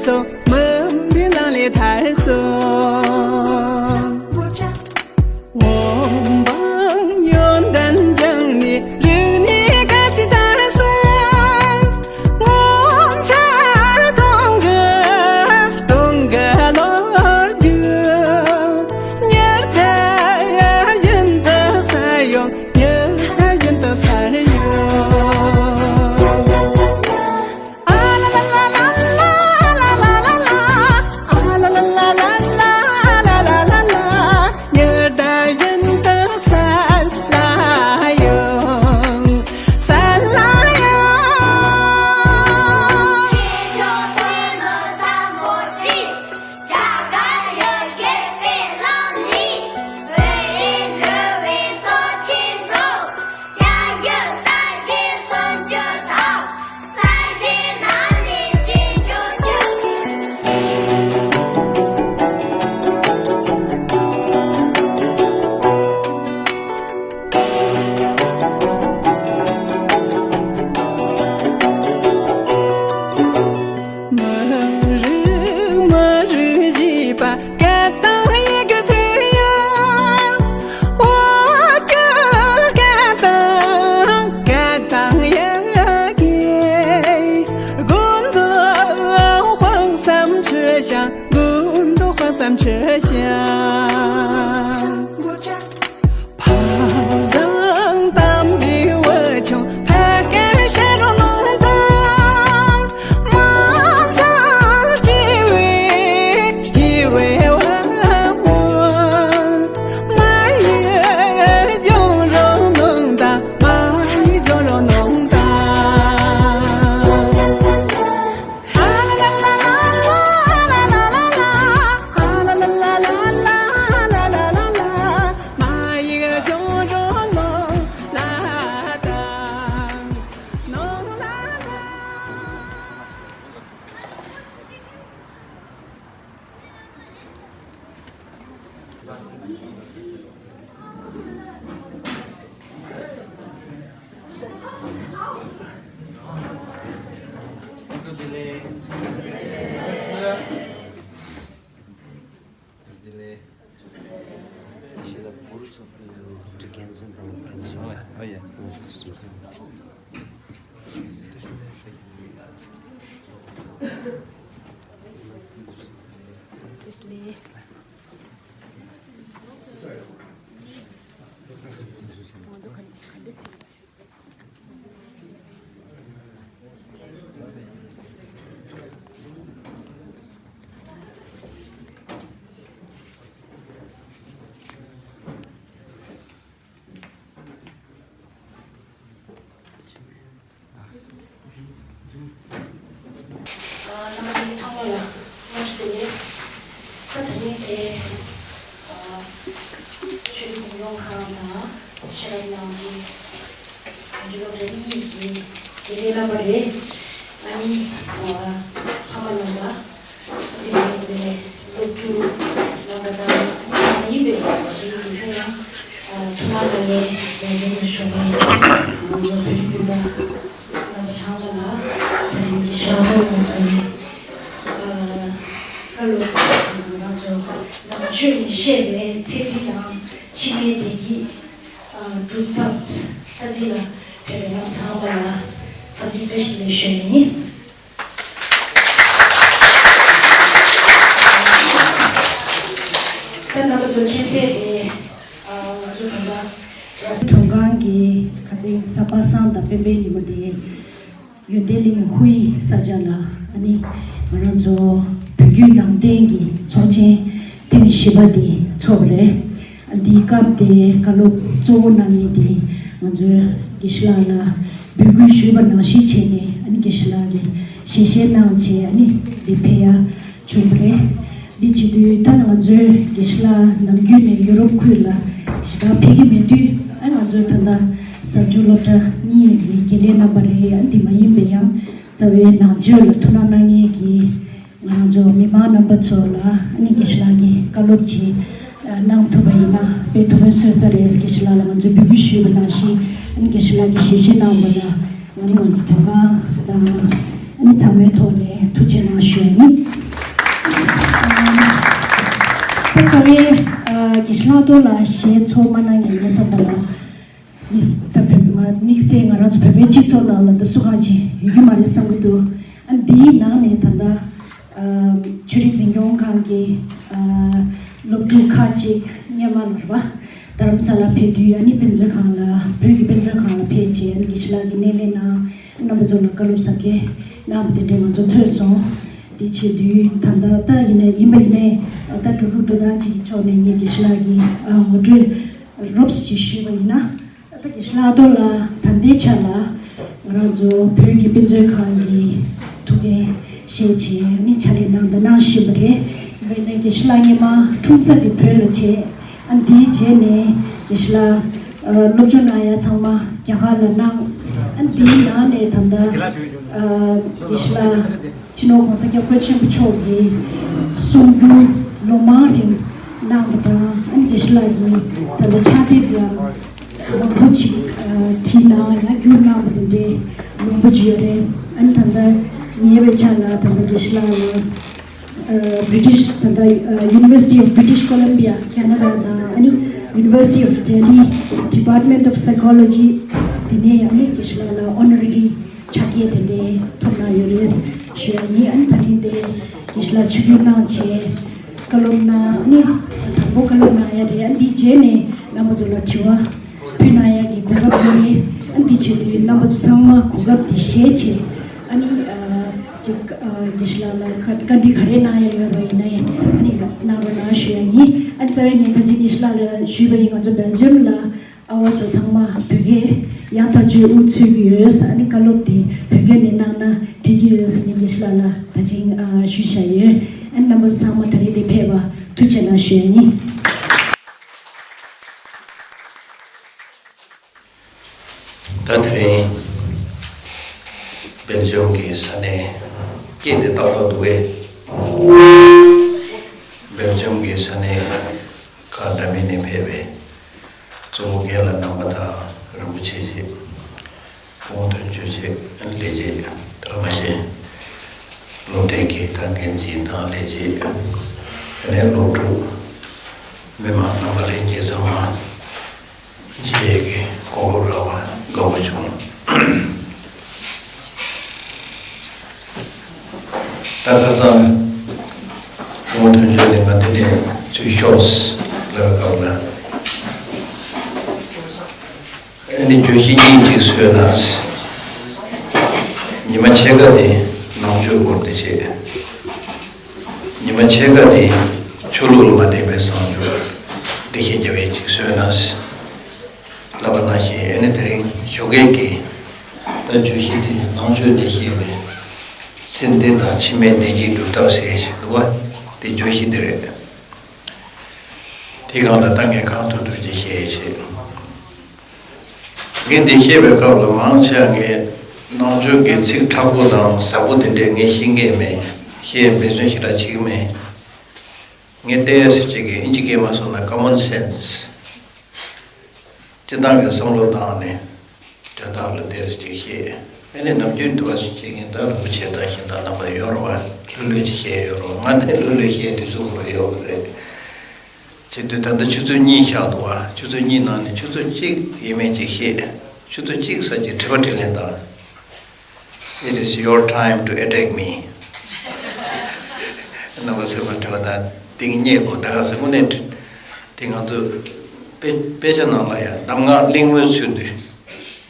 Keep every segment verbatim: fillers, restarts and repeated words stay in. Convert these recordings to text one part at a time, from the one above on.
སོང་། མུན་པའི་ལམ་ལས་ཐར་སོང་། འོད་དཔག་ཡོན་ཏན་སྦྱངས་ནས་རིག་གནས་ག་ཚོད་དར་སོང་། ངོ་མཚར་སྟོང་གི་སྟོང་གི་ལོ་རྒྱུས། ཉི་ཟླ་བཞིན་དུ་གསལ་ཡོང་། ཉི་ཟླ་བཞིན་དུ་གསལ་ཡོང་། མ་རིག་མ་རིག་བཞི་པ། སྐད་དང་ཡི་གེར་ཐོས་ཡང་། འོ་སྐྱོར་སྐད་དང་སྐད་དང་ཡི་གེ། ཀུན་ཏུ་དཔག་བསམ་འཁྲི་ཤིང་། ཀུན་ཏུ་དཔག་བསམ་འཁྲི་ཤིང་། ཕ་བཟང་དམ་པའི་བུ་ཆུང་ཕ་སྐད་བཤད་རོགས་གནང་དང་། མ་བཟང་སྐྱེ་བོའི་སྐྱེ་བོའི་བུ་མོ། མ་ཡིས་སྦྱོང་རོགས་གནང་དང་། མ་ཡིས་སྦྱོང་རོགས་གནང་དང་། རྣམ་པ་ཚང་མ་ལ་སྔ་དྲོ་བདེ་ལེགས། ད་ད་ནི་དེ་ཆོས་རིག་འཛིན་སྐྱོང་ཁང་དང་ཤེས་རབ་གནང་རྗེས་བཟང་སྤྱོད་སློབ་གྲྭ་གཉིས་ཀྱི་དགེ་ལས་རྣམ་པ་རེད། ཨ་ནི་ཕ་མ་རྣམ་པ། དེ་ནས་སློབ་ཕྲུག་རྣམ་པ་དང་མ་ཡིན་པའི་གཞན་གྱི་ཕན་ཡང་ཐུགས་སྣང་གནང་མཁན་ལས་དོན་ཞུ་མཁན་ང་ཚོ་བོད་རིགས་སྤུན་ཟླ་རྣམ་པ་ཚང་མ་ལ་ད་རིང་གི་ཞག་པོ་ཡོང་བའི་བཀའ་སློབ་ང་ཚོ་ནང་ཆོས་ནས་བཤད་པའི་ཚེ་འདི་དང་ཕྱི་མའི་བདེ་སྐྱིད་སྒྲུབ་ཐབས་ད་འདི་ལ་ཕེབས་པའི་རྣམ་པ་ཚང་མ་ལ་འཚམས་འདྲི་བཀྲ་ཤིས་བདེ་ལེགས་ཞུ་ཡ་ཡིན། ད་རྣམ་པ་ཚོ་མཁྱེན་གསལ་རེད། ང་ཚོ་ད་ལྟ་མཐོང་སྒང་གི་ཁ་སང་གཟའ་པ་སངས་དང་སྤེན་པའི་ཉིན་མོ་དེ་ཡོན་ཏན་གླིང་ཧུའེ་ས་ཆ་ལ་ཨ་ནི་ང་རང་ཚོ་བོད་བརྒྱུད་ནང་བསྟན་གྱི་ཚོགས་ཆེན་ཐེངས་བཞི་པ་འདི་ཚོགས་པ་རེད། འདིའི་སྐབས་དེ་བཀའ་སློབ་གཙོ་བོ་གནང་མཁན་དེ་ང་ཚོའི་དགེ་བཤེས་ལགས་ལ་འབོད་སྐུལ་ཞུས་པ་ནང་བཞིན་བྱས་ནས་ཨ་ནི་དགེ་བཤེས་ལགས་ཀྱིས་ཞལ་བཞེས་གནང་བྱས་ཨ་ནི་འདི་ཕེབས་ཡ་བྱུང་བ་རེད། འདི་བྱེད་དུས་ད་ང་ཚོའི་དགེ་བཤེས་ལགས་ནམ་རྒྱུན་ནས་ཡུ་རོབ་ཁུལ་ལ་ཞེ་དྲག་ཕེབས་ཀྱི་མེད་དུས་ཨ་ང་ཚོའི་ད་ལྟ་གཟའ་མཇུག་སློབ་གྲྭ་གཉིས་ཀྱི་དགེ་ལས་རྣམ་པ་རེད། ཨ་འདི་མ་ཡིན་པའི་ཡང་རྩ་བའི་ནང་ཆོས་ལ་ཐུགས་སྣང་གནང་མཁན་གྱི་ང་རང་ཚོ་མི་མང་རྣམ་པ་ཚོ་ལ་ཨ་ནི་དགེ་བཤེས་ལགས་ཀྱིས་བཀའ་སློབ་ཅིག་གནང་ཐུབ་པ་ཡིན་ན་དཔེ་ཐུགས་ཕན་གསོས་ས་རེད། དགེ་བཤེས་ལགས་ལ་ང་ཚོས་འབོད་སྐུལ་ཞུས་པ་ནང་བཞིན་ཨ་ནི་དགེ་བཤེས་ལགས་ཀྱིས་ཞལ་བཞེས་གནང་བ་ལ་ང་ནི་ང་ཚོ་དོན་ཁང་དང་ཨ་ནི་ཚང་མའི་ཐོག་ནས་ཐུགས་རྗེ་གནང་ཞུ་ཡ་ཡིན། ལ་གཞས་ཚོགས་མ་གནང་ངས་ངས་བསམ་པ་ལ། མི་ད་བོད་ང་དམིགས་བསལ་ང་རང་ཚོ་བོད་པའི་སྤྱི་ཚོགས་ནང་ལ་ད་སུ་གང་ཅིག་ཡོད་ཀྱི་མ་རེད་བསམ་གྱི་འདུག་ཨ་འདིའི་ནང་ནས་ད་ལྟ་ཨ་ཆོས་རིག་འཛིན་སྐྱོང་ཁང་གི་ཨ་སློབ་ཕྲུག་ཁག་ཅིག་སྔོན་མ་ལ་རེད་པ། རྡ་རམ་ས་ལ་ཕེབས་དུས་ཨ་ནི་དཔེ་མཛོད་ཁང་ལ་བོད་ཀྱི་དཔེ་མཛོད་ཁང་ལ་ཕེབས་རྗེས་ཨ་ནི་དགེ་བཤེས་ལགས་ཀྱིས་སྣེ་ལེན་གནང་། རྣམ་པ་ཚོ་ལ་བཀའ་སློབ་ཟབ་རྒྱས་གནང་བ་དེ་འདྲས་ང་ཚོ་ཐོས་སོང་། དེ་བྱེད་དུས་ད་ལྟ་ད་ཡིན་ན་ཡིན་པ་ཡིན་ནའི་ད་འགྲོ་ལུགས་འགྲོ་སྟངས་ཅིག་གི་ཕྱོགས་ནས་ངས་དགེ་བཤེས་ལགས་ཀྱི་ཨ་ངོ་སྤྲོད་རོབ་ཙམ་ཅིག་ཞུས་པ་ཡིན་ན། ད་དགེ་བཤེས་ལགས་ལྟོ་ལ་ད་ལྟའི་ཆ་ལ་ང་རང་ཚོ་བོད་ཀྱི་དཔེ་མཛོད་ཁང་གི་ཐུགས་འགན་བཞེས་བྱས་ནི་ཕྱག་ལས་གནང་དང་གནང་བཞིན་པ་རེད། ཡིན་པ་ཡིན་ནའི་དགེ་བཤེས་ལགས་སྔོན་མ་འཁྲུངས་ས་དེ་བོད་ལ་བྱས། ཨ་འདིའི་རྗེས་ནས་དགེ་བཤེས་ལགས་ཨ་སློབ་སྦྱོང་གནང་ཡ་ཚང་མ་རྒྱ་གར་ལ་གནང་། ཨ་འདིའི་ནང་ནས་ད་ལྟ་ཨ་དགེ་བཤེས་ལགས་སྤྱི་ནོར་༸གོང་ས་༸སྐྱབས་མགོན་ཆེན་པོ་མཆོག་གིས་གསུང་སྒྱུར་ལོ་མང་རིང་གནང་བ་དང་། ཨ་ནི་དགེ་བཤེས་ལགས་ཀྱིས་ད་ལྟ་ཕྱག་དེབ་ཡང་མང་པོ་ཅིག་ཨ་བྲིས་གནང་ཡང་བསྒྱུར་གནང་བ་དེ་འདྲའི་ལོངས་པ་ཅིག་ཡོད་རེད། ཨ་ནི་ད་ལྟ་ཉེ་བའི་ཆར་ལ་ད་ལྟ་དགེ་བཤེས་ལགས་ལ་ཨ་British ད་ལྟ་ཨ་University of British Columbia Canada དང་ཨ་ནི་University of Delhi Department of Psychology དེ་ནས་ཨ་ནི་དགེ་བཤེས་ལགས་ལ་Honorary ཕྱག་འཁྱེར་དེ་འདྲའི་ཐོབ་གནང་ཡོད་རེད་ཞུ་ཡ་ཡིན། ཨ་ནི་ད་རིང་དེ་དགེ་བཤེས་ལགས་ཆིབས་བསྒྱུར་གནང་བྱས་བཀའ་སློབ་གནང་། ཨ་ནི་དང་པོ་བཀའ་སློབ་གནང་ཡ་རེད། ཨ་ནི་འདིའི་རྗེས་ནས་རྣམ་པ་ཚོ་ལ་དྲི་བ་ཕུལ་གནང་ཡ་གི་གོ་སྐབས་ཡོད་རེད། ཨ་ནི་འདི་བྱེད་དུས་རྣམ་པ་ཚོ་ཚང་མ་གོ་སྐབས་འདི་བཞེས་བྱས་ཨ་ནི་ཨ་ཅིག་ཨ་དགེ་བཤེས་ལགས་ལ་བཀའ་བཀའ་འདྲི་ག་རེ་གནང་ཡ་ཡོད་པ་ཡིན་ན་ཡང་ཨ་ནི་གནང་རོགས་གནང་ཞུ་ཡ་ཡིན། ཨ་ནི་རྩ་བའི་ངས་ད་ཅིག་དགེ་བཤེས་ལགས་ལ་ཞུས་པ་ཡིན། ང་ཚོ་སྦེལ་ཇམ་ལ་ཨ་བ་ཚོ་ཚང་མ་བོད་སྐད་ཡག་ཐག་ཆོད་འུ་ཚུད་ཀྱི་ཡོད། ཨ་ནི་བཀའ་སློབ་དེ་བོད་སྐད་ནས་གནང་ན་འགྲིག་གི་ཡོད་ཟེར་ནས་དགེ་བཤེས་ལགས་ལ་ད་ཅིང་ཨ་ཞུས་བཞག་ཡོད། ཨ་ནི་རྣམ་པ་ཚང་མ་ད་རེས་དེ་ཕེབས་པ་ཐུགས་རྗེ་གནང་ཞུ་ཡ་ཡིན། ད་དེ་རིང་སྦེལ་ཇམ་གྱི་ས་གནས་སྐད་དེ་ཏག་ཏག་འདུག་གས། སྦེལ་ཇམ་གྱི་ས་གནས་ཁག་འདྲ་མིན་ནས་ཕེབས་པའི་གཙོ་བོ་རྒན་ལགས་རྣམ་པ་དང་རིན་པོ་ཆེ་རྗེ་སྐུ་ངོ་དོན་གཅོད་རྗེ་ལས་བྱེད་དང་མ་ཟད་སློབ་གྲྭའི་གི་ད་འགན་འཛིན་དང་ལས་བྱེད་དེ་ནས་སློབ་ཕྲུག་མི་མང་རྣམ་པ་ལྷན་རྒྱས་ཚང་མ་མཇལ་ཡས་ཀྱི་གོ་སྐབས་རག་པ་དགའ་པོ་བྱུང་། ད་ཁ་སང་ངོ་དོན་བརྗོད་དེ་ང་འདི་ནས་ཚུར་ཤོག་ལབ་སྐབས་ལ་ཨ་ནི་བརྗོད་གཞི་གཉིས་ཅིག་བཟོས་ན། ཉི་མ་ཕྱེད་ཀ་དེ་ནང་ཆོས་སྐོར་དེ་བྱས། ཉི་མ་ཕྱེད་ཀ་དེ་ཆོས་ལུགས་ལ་མ་བརྟེན་པའི་བཟང་སྤྱོད་འགྲེལ་བཤད་རྒྱབ་ཡས་ཅིག་བཟོས་ན། ལབ་པ་ནང་བཞིན་ཨ་ནི་དེ་རིང་ཞོགས་ཀས་ཀྱི་ད་བརྗོད་གཞི་དེ་ནང་ཆོས་ལས་བཤད་པའི་སེམས་བདེ་དང་ཕྱི་མའི་བདེ་སྐྱིད་སྒྲུབ་ཐབས་ཟེར་ཞིག་འདུག་བ། དེ་བརྗོད་གཞི་དེ་རེད། དེ་སྒང་ལ་ད་ངས་གང་ཐུབ་ཐུབ་ཅིག་བཤད་ཡས་བྱེད། ངས་འདི་བཤད་པའི་སྐབས་ལ་མང་ཆེ་བ་ངས་ནང་ཆོས་ཀྱི་ཚིག་མཁྲེགས་པོ་དང་ཟབ་པོ་དེ་འདྲས་ངས་ཤེས་མཁན་མེད། ཤེས་འབད་བརྩོན་ཞེ་དྲག་བྱེད་ཀྱི་མེད། ངས་བལྟས་ཟེར་བྱེད་ཀྱི་ཨིན་ཇི་སྐད་མ་སོང་ན་common sense། སྤྱིར་བཏང་གི་བསམ་བློ་བཏང་ནས་དོན་དག་ལ་བལྟས་ཟེར་བྱེད་ཀྱི་ཤེས། ཨ་ནི་ནམ་རྒྱུན་འདུལ་བ་ཟེར་བྱེད་ཀྱི་ད་རིན་པོ་ཆེ་དང་གཞན་དག་རྣམ་པ་ཡོད་རེད་བ། ལྷོད་ལྷོད་ཅིག་བཤད་ཡོད་རེད་བ། ང་ནི་ལྷོད་ལྷོད་བཤད་དུས་ཚོད་ཁོ་ར་ཡོད་རེད། བྱེད་དུས་ད་ལྟ་ཆུ་ཚོད་གཉིས་བཞག་འདུག་བ། ཆུ་ཚོད་གཉིས་ནང་ནས་ཆུ་ཚོད་གཅིག་ཡས་མས་ཅིག་བཤད། ཆུ་ཚོད་གཅིག་ཙམ་ཅིག་དྲི་བ་དྲིས་ལན་དང་། It is your time to attack me. རྣམ་པ་ཚོས་མ་དྲི་བ་དང་ཏིང་རྙེད་དགོས། ད་ག་ཟེར་དངོས་གནས་དེ་ང་ཚོ་དཔེ་དཔེ་ཆ་ནང་ལ་ཡང་གདམས་ངག་གླེང་མོལ་ཚུལ་དུ་བྱེད་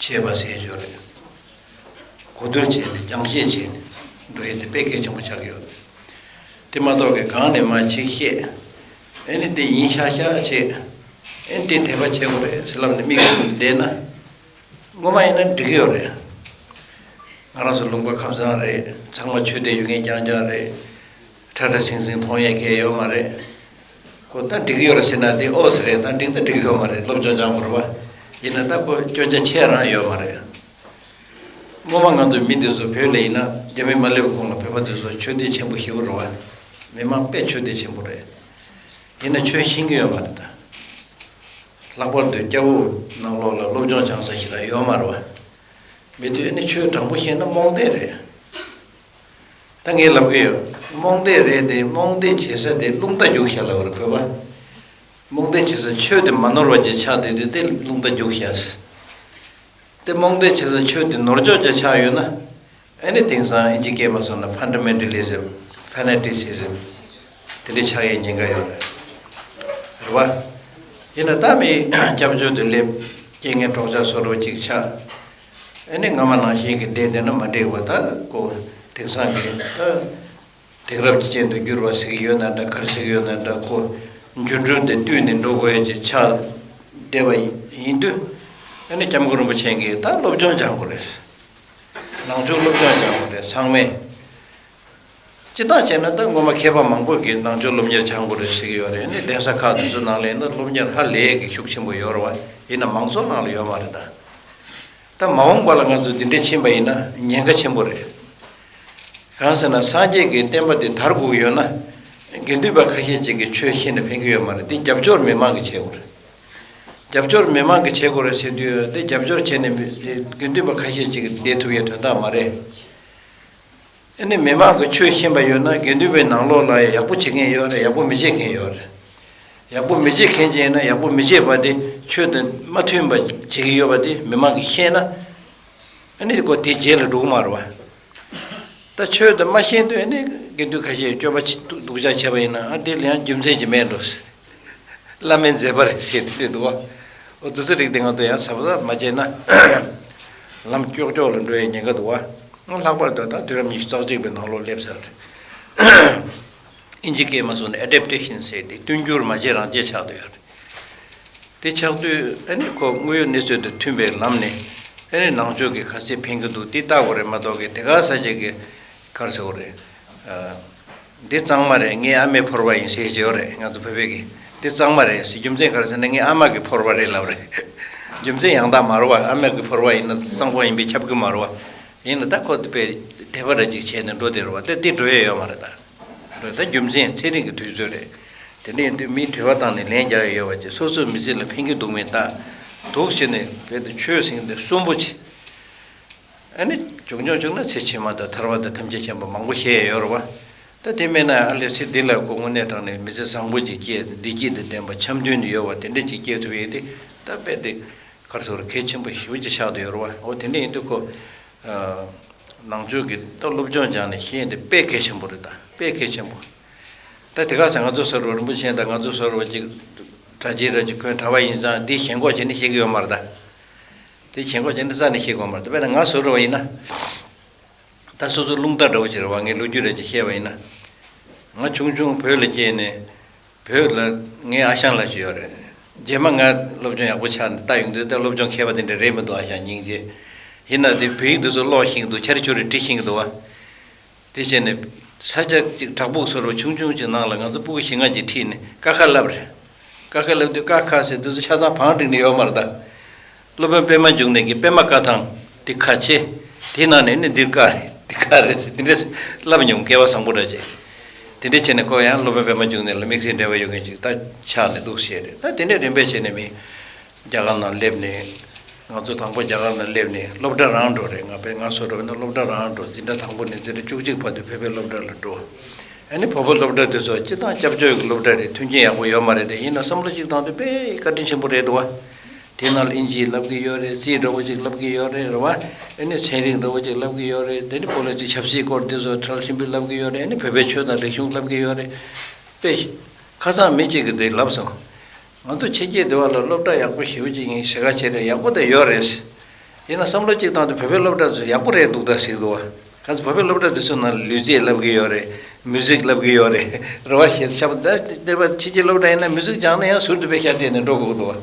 པ་ཟེར་ཡོད་རེད། གོ་བསྡུར་བྱས་ནས་རྒྱང་བཤད་བྱས་ནས་འགྲོ་ཡས་དེ་དཔེ་གལ་ཆེན་པོ་ཆགས་ཀྱི་ཡོད། དེ་མ་གཏོགས་ཀྱི་གང་ནས་མ་ཅིག་བཤད། ཨེ་ནི་དེ་ཡིན་ཤག་ཤག་བྱས། ཨེ་ནི་དེ་དད་པ་བྱེད་དགོས་རེད་ཟེར་ལབ་ནས་མིག་ཟུམ་བསྡད་ན། སྔོན་མ་ཡིན་ན་འགྲིག་གི་ཡོད་རེད། ང་རང་ཚོ་ལུང་པ་ཁ་བཟང་རེད། ཚང་མ་ཆོས་དད་ཡོད་མཁན་རྐྱང་རྐྱང་རེད། ཁྲ་ཁྲ་ཟིང་ཟིང་མཐོང་ཡས་གང་ཡང་ཡོད་མ་རེད། ཁོ་ད་འགྲིག་གི་ཡོད་རེད་ཟེར་ན་དེ་ཨོ་ཟེར་རེད། ད་འགྲིག་ད་འགྲིག་གི་ཡོད་མ་རེད། སློབ་སྦྱོང་སྦྱང་དགོས་རེད་བ། ཡིན་ན་ད་ཁོ་སྐྱོན་ཆ་ཆེ་རང་ཡོད་མ་རེད། སྔོན་མ་ང་ཚོ་མི་འདི་ཚོ་བོད་ལ་ཡིན་ན་རྒྱ་མི་མ་སླེབས་གོང་ལ་བོད་པ་འདི་ཚོ་ཆོས་དད་ཆེན་པོ་ཞེ་པོ་རེད་བ། མི་མང་དཔེ་ཆོས་དད་ཆེན་པོ་རེད། ཡིན་ན་ཆོས་ཤེས་ཀྱི་ཡོད་མ་རེད་ད། ལྷག་པར་དུ་སྐྱ་བོ་ནང་ལོགས་ལ་སློབ་སྦྱོང་སྦྱང་ས་ཞིག་ལ་ཡོད་མ་རེད་བ། མི་དུས་ནི་ཆོས་དྲང་པོ་བཤད་ན་རྨོངས་དད་རེད། ད་ངས་ལབ་ཀྱི་ཡོད། རྨོངས་དད་རེད་དེ། རྨོངས་དད་བྱེད་ས་དེ་རླུང་རྟ་རྒྱུག་ཤག་ལབ་རེད་བོད་པ། རྨོངས་དད་བྱེད་ས་ཆོས་དེ་མ་ནོར་བ་ཅིག་ཆགས་བསྡད་དུས་དེ་རླུང་རྟ་རྒྱུག་ཤག་དེ་རྨོངས་དད་བྱེད་ས་ཆོས་དེ་ནོར་འཇོག་ཅིག་ཆགས་ཡོད་ན། ཨ་ནི་དེང་སང་ཨིན་ཇི་སྐད་མ་སོང་ན་Fundamentalism, Fanaticism དེ་འདྲ་ཆགས་ཡའི་ཉེན་ཁ་ཡོད་རེད། རེད་བ། ཡིན་ན་ད་མི་སྐྱབས་བཅོལ་དུ་སླེབས། རྐྱེན་ངན་གྲོགས་ཆགས་བཟོ་འདྲ་ཅིག་ཆགས། ཨ་ནི་སྔ་མ་ནང་བཞིན་གྱི་བསྡད་བསྡད་ན་མ་འགྲིག་བ། ད་ཀོ་དེང་སང་གི་ད་དེང་རབས་ཀྱི་ཅན་དུ་འགྱུར་བ་ཟེར་གྱི་ཡོད་ན་འདྲ། ག་རེ་ཟེར་གྱི་ཡོད་ན་འདྲ། ཀོ་འགྱུར་འགྲོས་དེ་བསྟུན་ནས་འགྲོ་དགོས་ཡ་ཅིག་ཆགས་བསྡད་པ་ཡིན་དུས། ཨ་ནི་སྐྱབས་མགོན་རིན་པོ་ཆེ་གིས་ད་སློབ་སྦྱོང་སྦྱང་དགོས་རེད། ནང་ཆོས་སློབ་སྦྱོང་སྦྱང་དགོས་རེད་ཚང་མས། སྤྱིར་བཏང་བྱས་ན་ད་སྔོན་མ་མཁས་པ་མང་པོ་གིས་ནང་ཆོས་སློབ་གཉེར་སྦྱང་དགོས་རེད་ཟེར་གྱི་ཡོད་རེད། ཨ་ནི་གདན་ས་ཁག་དེ་ཚོ་ནང་ལ་ཡིན་ན་སློབ་གཉེར་ཧ་ལས་ཀྱི་ཤུགས་ཆེན་པོ་ཡོད་རེད་བ། ཡིན་ན་མང་ཚོགས་ནང་ལ་ཡོད་མ་རེད་ད། ད་མ་འོངས་པ་ལ་ང་ཚོ་འདི་འདྲ་ཕྱིན་པ་ཡིན་ན་ཉེན་ཁ་ཆེན་པོ་རེད། གང་ཟེར་ན་སངས་རྒྱས་ཀྱི་བསྟན་པ་འདི་དར་དགོས་ཀྱི་ཡོད་ན། དགེ་འདུན་པ་ཁ་ཤས་ཅིག་གིས་ཆོས་ཤེས་ནས་ཕན་གྱི་ཡོད་མ་རེད། འདི་རྒྱབ་སྐྱོར་མི་མང་གིས་བྱེད་དགོས་རེད། རྒྱབ་སྐྱོར་མི་མང་གིས་བྱེད་དགོས་རེད་ཟེར་དུས་དེ་རྒྱབ་སྐྱོར་བྱས་ནས་དགེ་འདུན་པ་ཁ་ཤས་ཅིག་བསྡད་ཐུབ་ཡའི་དོན་དག་མ་རེད། ཨ་ནི་མི་མང་གིས་ཆོས་ཤེས་པ་ཡོད་ན་དགེ་འདུན་པའི་ནང་ལོགས་ལ་ཡང་ཡག་པོ་བྱེད་མཁན་ཡོད་རེད། ཡག་པོ་མི་བྱེད་མཁན་ཡོད་རེད། ཡག་པོ་མི་བྱེད་མཁན་ཅིག་ཡིན་ན་ཡག་པོ་མི་བྱེད་པ་དེ་ཆོས་དང་མ་མཐུན་པ་བྱེད་ཀྱི་ཡོད་པ་དེ་མི་མང་གིས་ཤེས་ན། ཨ་ནི་ཁོ་དེ་རྗེས་ལ་འགྲོ་གི་མ་རེད་བ། ད་ཆོས་དང་མ་ཤེས་དུས་ཨ་ནི་དགེ་འདུན་ཁ་ཤས་སྐྱོབ་པ་ཅིག་སྡུག་ཅག་བྱས་པ་ཡིན་ན་ཨ་དེ་ལ་ཡང་རྒྱུ་མཚན་ཅིག་མེད་འགྲོ། བླ་མའི་མཛད་པ་རེད་ཟེར་དེ་འདྲ་འདུག་བ། འོ་དེ་ཚོ་རིགས་དེ་ང་ཚོ་ཡང་གཟབ་གཟབ་མ་བྱས་ན། ལམ་ཀྱོག་ཀྱོག་ལ་འགྲོ་ཡའི་ཉེན་ཁ་འདུག་བ། ལྷག་པར་དུ་ད་དུས་རབས་ཉི་ཤུ་རྩ་གཅིག་པའི་ནང་ལོགས་སླེབས་ཚར། ཨིན་ཇི་སྐད་མ་སོང་ན་Adaptation ཟེར་ཏེ་བསྟུན་འགྱུར་མ་བྱེད་རང་བྱེད་ཆགས་བསྡད་ཡོད་རེད། དེ་ཆགས་དུས་ཨ་ནི་ཁོ་དངོས་ཡོད་གནས་ཚུལ་དང་མཐུན་པའི་ལམ་ནས་ཨ་ནི་ནང་ཆོས་ཀྱི་ག་ཚད་ཕན་གྱི་འདུག་དེ་ལྟ་དགོས་རེད་མ་གཏོགས་ཀྱི་དེ་ག་ས་ཅིག་གི་ག་རེ་ཟེར་དགོས་རེད། འདི་གཙང་མ་རེད། ངའི་ཨ་མའི་ཕོར་པ་ཡིན་ཟེར་གྱི་ཡོད་རེད་ང་ཚོ་བོད་པའི་གི། འདི་གཙང་མ་རེད་ཟེར་རྒྱུ་མཚན་ག་རེ་ཟེར་ན་ངའི་ཨ་མ་གི་ཕོར་པ་རེད་ལབ་རེད། རྒྱུ་མཚན་ཡང་དག་མ་རེད་བ། ཨ་མ་གི་ཕོར་པ་ཡིན་ན་གཙང་པོ་ཡིན་པས་ཁྱབ་གི་མ་རེད་བ། ཡིན་ན་ད་ཁོ་དེ་དཔེ་དད་པ་ར་ཅིག་བྱས་ནས་འགྲོ་བསྡད་རེད་བ། དེ་དེ་འགྲོ་ཡས་ཡོད་མ་རེད་ད། འགྲོ་ད་རྒྱུ་མཚན་ཚན་རིག་གི་དུས་ཚོད་རེད། དེ་འདྲ་ཡིན་དུས་མིའི་དྲི་བ་བཏང་ནས་ལན་རྒྱག་ཡས་ཡོད་པ་ཅིག་སོ་སོའི་མི་ཚེ་ལ་ཕན་གྱི་འདུག་མེད་ལྟ། འདུག་བྱས་ནས་བོད་དུ་ཆོས་ཟེར་མཁན་དེ་གསོན་པོ་ཆེ། ཨ་ནི་བྱུང་བྱུང་བྱུང་ན་ཚེ་ཕྱི་མ་དང་ཐར་པ་དང་ཐམས་ཅད་མཁྱེན་པ་མང་པོ་བཤད་ཡོད་རེད་བ། ད་དེ་མེད་ན་ཨ་ལས་ཚེ་འདི་ལ་ཁོ་དངོས་གནས་དྲང་གནས་མི་ཚེ་བཟང་པོ་ཅིག་སྐྱེལ། བདེ་སྐྱིད་དང་ལྡན་པ་འཆམ་མཐུན་དུ་ཡོད་པ་དེ་འདྲ་ཅིག་སྐྱེལ་ཐུབ་ཡས་དེ་ད་དཔེ་དེ་ག་རེ་ཟེར་གལ་ཆེན་པོ་ཞེ་པོ་ཅིག་ཆགས་བསྡད་ཡོད་རེད་བ། འོ་དེ་འདྲ་ཡིན་དུས་ཁོ་ནང་ཆོས་ཀྱི་ད་སློབ་སྦྱོང་སྦྱངས་ནས་ཤེས་ཡས་དེ་དཔེ་གལ་ཆེན་པོ་རེད། ད་དཔེ་གལ་ཆེན་པོ། ད་དེ་ག་ས་ང་ཚོ་བཟོ་འདྲ་རིན་པོ་ཆེ་དང་ང་ཚོ་བཟོ་འདྲ་ཅིག་གྲྭ་ཆས་ར་ཅིག་གོན་གྲྭ་པ་ཡིན་ཙང་འདི་ཞེན་ཁོག་བྱས་ནས་ཤེས་ཀྱི་ཡོད་མ་རེད་ད། དེ་ཞེན་ཁོག་བྱས་ནས་རྩ་ནས་ཤེས་དགོས་མ་རེད། དཔེར་ན་ང་བཟོ་འདྲ་བ་ཡིན་ན། ད་སོ་སོ་རླུང་རྟ་འདྲ་བོ་ཅིག་རེད་བ། ངས་ལོ་རྒྱུས་རེ་ཅིག་བཤད་པ་ཡིན་ན། ང་ཆུང་ཆུང་བོད་ལ་སྐྱེས་ནས། བོད་ལ་ངའི་ཨ་ཞང་ལགས་ཅིག་ཡོད་རེད། རྗེས་མ་ང་སློབ་སྦྱོང་ཡག་པོ་ཆགས་ནས་ལྟ་ཡོང་དུས་ད་སློབ་སྦྱོང་མཁས་པ་དེ་འདྲ་རེད་མི་འདུག་ཨ་ཞང་སྙིང་རྗེ། ཡིན་ན་དེ་བོད་ཡིག་འདི་ཚོ་ཀློག་ཤེས་ཀྱི་འདུག་འཆར་ཅོ་རེ་འབྲི་ཤེས་ཀྱི་འདུག་བ། དེ་བྱས་ནས་ས་ཆ་གཅིག་བྲག་ཕུག་བཟོ་འདྲ་ཆུང་ཆུང་གཅིག་ནང་ལ་ང་ཚོ་སྤུ་གུ་བཞི་ལྔ་ཅིག་ཁྲིད་ནས་ཀ་ཁ་བསླབས་རེད། ཀ་ཁ་བསླབས་དུས་ཀ་ཁ་ཟེར་དུས་ཚོད་ཆ་ཚང་བང་བསྒྲིགས་ནས་ཡོད་མ་རེད་ད། སློབ་དཔོན་པད་མ་འབྱུང་གནས་ཀྱིས་པད་མ་ཀ་ཐང་འདི་ཁ་ཕྱེ། དེ་ནང་ནས་ནི་འདིར་ཀ་རེད་འདི་ཁ་རེད་ཟེར་དེ་འདྲས་བསླབས་མྱོང་། སྐལ་བ་བཟང་པོ་འདྲ་བྱས། དེ་འདྲས་བྱས་ནས་ཁོ་ཡང་སློབ་དཔོན་པད་མ་འབྱུང་གནས་ལ་དམིགས་བསལ་འབྲེལ་བ་ཡོད་མཁན་ཅིག་ད་ཆགས་ནས་འདུག་བྱས་རེད། ད་དེ་འདྲས་རིམ་པས་བྱས་ནས་མི། རྒྱ་གར་ནང་སླེབས་ནས། ང་ཚོ་དང་པོ་རྒྱ་གར་ནང་སླེབས་ནས་སློབ་གྲྭ་རང་འགྲོ་རེད། ང་དཔེ་ང་བཟོ་འདྲ་བ་ན་སློབ་གྲྭ་རང་འགྲོ། འཛིན་གྲྭ་དང་པོ་ནས་འཛིན་གྲྭ་བཅུ་གཅིག་བར་དུ་བོད་པའི་སློབ་གྲྭ་ལ་འགྲོ། ཨ་ནི་བོད་པའི་སློབ་གྲྭ་དེ་ཚོ་སྤྱིར་བཏང་སྐྱབས་བཅོལ་གྱི་སློབ་གྲྭ་རེད། མཐུན་རྐྱེན་ཡག་པོ་ཡོད་མ་རེད་དེ། ཡིན་ན་བསམ་བློ་གཅིག་བཏང་དུས་དཔེ་བཀའ་དྲིན་ཆེན་པོ་རེད་འདུག་བ། དེ་ནང་ལ་ཨིན་ཇི་བསླབ་ཀྱི་ཡོད་རེད། རྩིས་འདྲ་བོ་ཅིག་བསླབ་ཀྱི་ཡོད་རེད། རེད་བ། ཨ་ནི་ཚན་རིག་འདྲ་བོ་ཅིག་བསླབ་ཀྱི་ཡོད་རེད། དེ་ནི་བོད་ལ་ཅིག་ཆབ་སྲིད་སྐོར་དེ་ཚོ་ཁྲལ་ཆེན་པོ་བསླབ་ཀྱི་ཡོད་རེད། ཨ་ནི་བོད་པའི་ཆོས་དང་རིག་གཞུང་བསླབ་ཀྱི་ཡོད་རེད། དཔེ། ཁ་སང་མི་གཅིག་གིས་དེ་ལབ་སོང་། ང་ཚོ་ཕྱི་རྒྱལ་དེ་བ་ལ་སློབ་གྲྭ་ཡག་པོ་ཞེ་པོ་ཅིག་ཡིན་ཟེར་ག་བྱས་ནས་ཡག་པོ་དེ་ཡོད་རེད། ཡིན་ན་བསམ་བློ་གཅིག་བཏང་དུས་བོད་པའི་སློབ་གྲྭ་ཚོ་ཡག་པོ་རེད་འདུག་ད་ཟེར་གི་འདུག་བ། ག་ཚོད་བོད་པའི་སློབ་གྲྭ་དེ་ཚོ་ནང་ལུས་རྩལ་བསླབ་ཀྱི་ཡོད་རེད། མུ་ཟིག་བསླབ་ཀྱི་ཡོད་རེད། རེད་བ། ཞེས་བྱ་བ་ད་དེ་བ་ཕྱི་རྒྱལ་སློབ་གྲྭ་ཡིན་ན་མུ་ཟིག་སྦྱངས་ན་ཡང་ཟུར་དུ་དཔེ་ཤར་བལྟས་ནས་འགྲོ་དགོས་ཀྱི་འདུག་བ།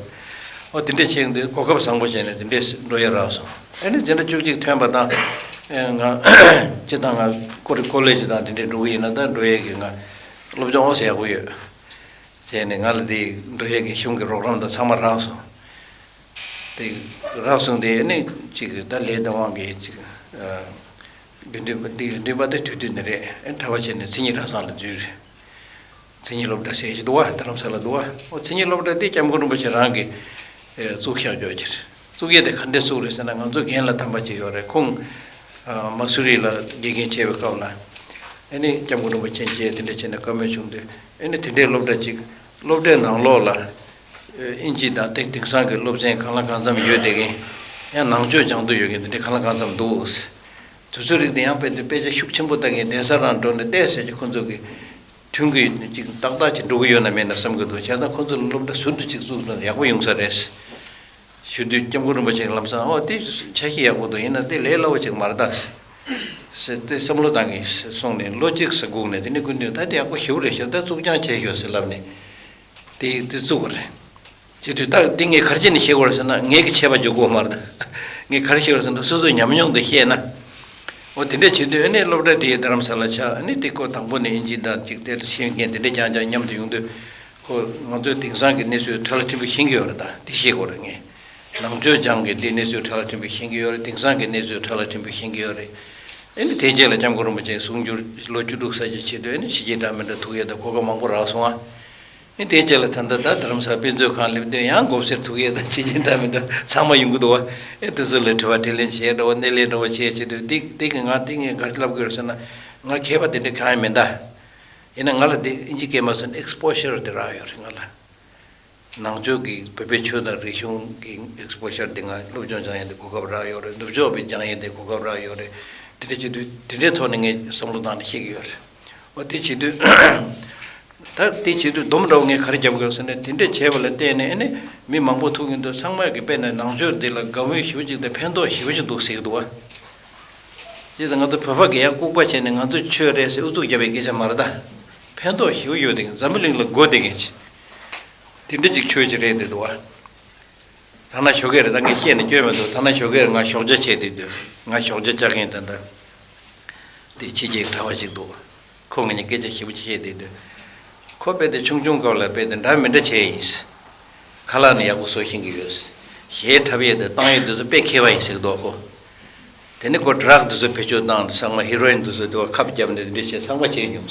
ཨོ་དེ་འདྲས་བྱས་འདུག་གོ་སྐབས་བཟང་པོ་བྱས་ནས་དེ་འདྲས་འགྲོ་ཡ་རག་སོང་། ཨ་ནི་འཛིན་གྲྭ་བཅུ་གཅིག་ཐོན་པ་དང་། ང་སྤྱིར་བཏང་ང་ཀོ་རི་ཀོ་ལེ་ཇི་དང་དེ་འདྲས་འགྲོ་གི་ཡིན་ན་ད་འགྲོ་ཡས་ཀྱི་ང་སློབ་སྦྱོང་ཨོ་ཟེར་ཡག་པོ་ཡོད། བྱས་ནས་ང་ལ་དེ་འགྲོ་ཡས་ཀྱི་གཞུང་གི་རོགས་རམ་དང་ཚང་མ་རག་སོང་། དེ་རག་སོང་དེ་ནི་གཅིག་ད་ལས་དང་དབང་གིས་གཅིག་དགེ་འདུན་པ་དེ་དགེ་འདུན་པ་དེ་དུས་དུས་འདི་རེད། ཨེ་གྲྭ་པ་བྱས་ནས་མཚན་ཉིད་གྲྭ་ཚང་ལ་འཛུལ་རེད། མཚན་ཉིད་སློབ་གྲྭ་ཟེར་ཞིག་འདུག་བ། རྡ་རམ་ས་ལ་འདུག་བ། ཨོ་མཚན་ཉིད་སློབ་གྲྭ་དེ་སྐྱབས་མགོན་རིན་པོ་ཆེ་རང་གིས་ཨེ་བཙུགས་བཞག་ཡོད་ཀྱི་རེད། བཙུགས་ཡས་དེ་ག་འདྲས་བཙུགས་རེད་ཟེར་ན། ང་ཚོ་རྒན་ལགས་དམ་པ་ཅིག་ཡོད་རེད། ཁོང་ཨ་མ་སུ་རི་ལ་དགེ་རྒན་བྱས་པའི་སྐབས་ལ་ཨེ་ནི་སྐྱབས་མགོན་རིན་པོ་ཆེ་མཇལ་དེ་འདྲས་བྱས་ནས་བཀའ་མོལ་བྱུང་དུས། ཨེ་ནི་དེ་འདྲའི་སློབ་གྲྭ་ཅིག་སློབ་གྲྭའི་ནང་ལོགས་ལ་ ཨིན་ཇི་དང་དེ་དེང་སང་གི་སློབ་ཚན་གང་ལ་གང་འཚམ་ཡོད་བསྡད་མཁན། ཡང་ནང་ཆོས་སྦྱང་འདོད་ཡོད་མཁན་དེ་འདྲ་གང་ལ་གང་འཚམ་འདུག། དེ་ཚོའི་རིགས་དེ་ཡང་དཔེ་དེ་དཔེ་ཆ་ཤུགས་ཆེན་པོ་ལྟ་མཁན་གདན་ས་རང་འགྲོ་ནས་བལྟས་ཟེར་གྱི་ཁོ་ཚོ་གི་མཐུན་གྱི་ཅིག་ཏག་ཏག་ཅིག་འགྲོ་གི་ཡོད་ན་མེད་ན་བསམ་གྱི་འདུག། བྱས་ཙང་ཁོ་ཚོ་ལ་སློབ་གྲྭ་ཟུར་དུ་ཅིག་བཙུགས་ན་ཡག་པོ་ཡོང་ས་རེད། ཞུ་དུས་སྐྱབས་མགོན་རིན་པོ་ཆེ་ལམ་སང་ཨོ་དེ་འཆར་གཞི་ཡག་པོ་འདུག། ཡིན་ན་དེ་ལས་སླ་བོ་ཅིག་མ་རེད་ད་ཟེར་ཏེ་བསམ་བློ་བཏང་གི་སོང་ནས་ལོ་གཅིག་ཙམ་སྒུག་ནས། དེ་ནས་སྐུ་མདུན་ད་དེ་ཡག་པོ་ཞེ་པོ་རེད་ཤག། ད་བཙུགས་རྐྱང་བྱས་ཤོག་ཟེར་ལབ་ནས་དེ་དེ་བཙུགས་པ་རེད། བྱེད་དུས་ད་འདི་ངས་ག་རེ་བྱས་ནས་བཤད་དགོས་རེད་ཟེར་ན། ངས་ཀྱི་ཆད་པ་འཇོག་དགོས་མ་རེད། ངས་ག་རེ་བཤད་དགོས་རེད་ཟེར་ན། སོ་སོའི་ཉམས་མྱོང་དེ་བཤད་ན། འོ་དེ་འདྲས་བྱེད་དུས་ཨ་ནི་སློབ་གྲྭ་དེའི་རྡ་རམ་ས་ལ་ཆགས། ཨ་ནི་དེ་ཁོ་དང་པོ་ནས་ཨིན་ཇི་དང་ཅིག་དེ་ལ་ཤེས་མཁན་དེ་འདྲས་རྐྱང་རྐྱང་མཉམ་དུ་ཡོང་དུས། ཁོ་ང་ཚོའི་དེང་སང་གི་གནས་ཚུལ་ཕྲ་ལ་ཕྲན་བུ་ཤེས་ཀྱི་ཡོད་རེད། ད་དེ་བཤད་དགོས་རེད། ངས་ནང་ཆོས་སྦྱང་གི་དེ་གནས་ཚུལ་ཕྲ་ལ་ཕྲན་བུ་ཤེས་ཀྱི་ཡོད་རེད། དེང་སང་གི་གནས་ཚུལ་ཕྲ་ལ་ཕྲན་བུ་ཤེས་ཀྱི་ཡོད་རེད། ཨ་ནི་དེའི་རྗེས་ལ་སྐྱབས་མགོན་རིན་པོ་ཆེ་གསུང་སྒྱུར་ལོ་བཅུ་དྲུག་ས་བྱི་བྱེད་དུས་ཨ་ནི་ཕྱི་རྒྱལ་འདྲ་མི་འདྲ་ཐུག་ཡས་དང་གོ་སྐབས་མང་པོ་རག་སོང་ཨ། ཨེ་དེའི་རྗེས་ལ་ད་ལྟ་ད་རྡ་རམ་ས་དཔེ་མཛོད་ཁང་སླེབས་དུས་ཡང་མགོ་སེར་ཐུག་ཡས་དང་ཕྱི་རྒྱལ་འདྲ་མི་འདྲ་ཚང་མ་ཡོང་གི་འདུག་བ། ཨེ་དེ་ཚོ་ལ་དྲི་བ་དྲིས་ལན་བྱས་འདྲ་བོ་སྣེ་ལེན་འདྲ་བོ་བྱས་བྱེད་དུས་འདི་འདི་གི་ང་འདི་ངས་ག་རེ་ལབ་དགོས་རེད་ཟེར་ན། ང་མཁས་པ་དེ་འདྲ་གང་ཡང་མིན་ད། ཡིན་ན་ང་ལ་འདི་ཨིན་ཇི་སྐད་མ་སོང་ན་ཨེག་སི་པོ་ཤར་དེ་རག་ཡོད་རེད། ང་ལ་ནང་ཆོས་ཀྱི་བོད་པའི་ཆོས་དང་རིག་གཞུང་གི་ཨེག་སི་པོ་ཤར་དེ་ང་སློབ་སྦྱོང་སྦྱང་ཡས་དེ་གོ་སྐབས་རག་ཡོད་རེད། ནུབ་ཕྱོགས་པའི་སྦྱང་ཡས་དེ་གོ་སྐབས་རག་ཡོད་རེད། དེ་འདྲ་བྱེད་དུས་དེ་འདྲའི་ཐོག་ནས་ངས་བསམ་བློ་བཏང་ནས་བཤད་ཀྱི་ཡོད་རེད། འོ་དེ་བྱེད་དུས། ད་དེ་བྱེད་དུས་སྡོམ་འདྲ་བོ་ངས་ག་རེ་རྒྱབ་དགོས་ཟེར་ན། དེ་འདྲས་བྱས་པ་ལ་བརྟེན་ནས་ཨ་ནི་མི་མང་པོ་ཐུག་གིན་འདུག། ཚང་མ་གིས་དཔེར་ན་ནང་ཆོས་འདི་ལ་དགའ་མོས་ཞེ་པོ་ཅིག་དང་ཕན་ཐོགས་ཞེ་པོ་ཅིག་འདུག་ཟེར་གྱི་འདུག་བ། བྱས་ཙང་ང་ཚོ་བོད་པ་གིས་ཡང་ལྐུགས་པ་བྱས་ནས་ང་ཚོའི་ཆོས་རེད་ཟེར་ཨུ་ཚུགས་རྒྱབ་པའི་སྐད་ཆ་མ་རེད་ད། ཕན་ཐོགས་ཞེ་པོ་ཡོད་དེ། འཛམ་བུ་གླིང་ལ་དགོས་བསྡད་མཁན་ཅིག། དེ་འདྲ་ཅིག་ཆོས་ཅིག་རེད་འདུག་བ། ཐ་ན་ཞོགས་ཀས་རེད། ད་ངས་བཤད་ནས་སྐྱོན་མི་འདུག། ཐ་ན་ཞོགས་ཀས་ང་ཞོགས་ཇ་བྱས་བསྡད་དུས། ང་ཞོགས་ཇ་བཅག་མཁན་ད་ལྟ་དེ་ཕྱི་རྒྱལ་གྲྭ་པ་ཞིག་འདུག། ཁོ་ང་གཉིས་སྐད་ཆ་ཞེ་པོ་ཅིག་བཤད་བསྡད་དུས། ཁོ་དཔེ་དེ་ཆུང་ཆུང་སྐབས་ལ་དཔེ་དེ་འདྲ་མི་འདྲ་བྱས་ཡིན། ཁ་ལག་ནི་ཡག་པོ་བཟོ་ཤེས་ཀྱི་ཡོད། གཞས་འཁྲབ་ཡས་དང་བཏང་ཡས་དེ་ཚོ་དཔེ་མཁས་པ་ཡིན་ཟེར་གྱི་འདུག་ཁོ། དེ་ནས་ཁོ་ཌྲག་དེ་ཚོ་བེད་སྤྱོད་བཏང་ནས་ཚང་མ་ཧི་རོ་ཨིན་དེ་ཚོ་དེ་བ་ཁབ་བརྒྱབ་ནས་དེ་འདྲ་བྱས་ཚང་མ་བྱས་མྱོང་།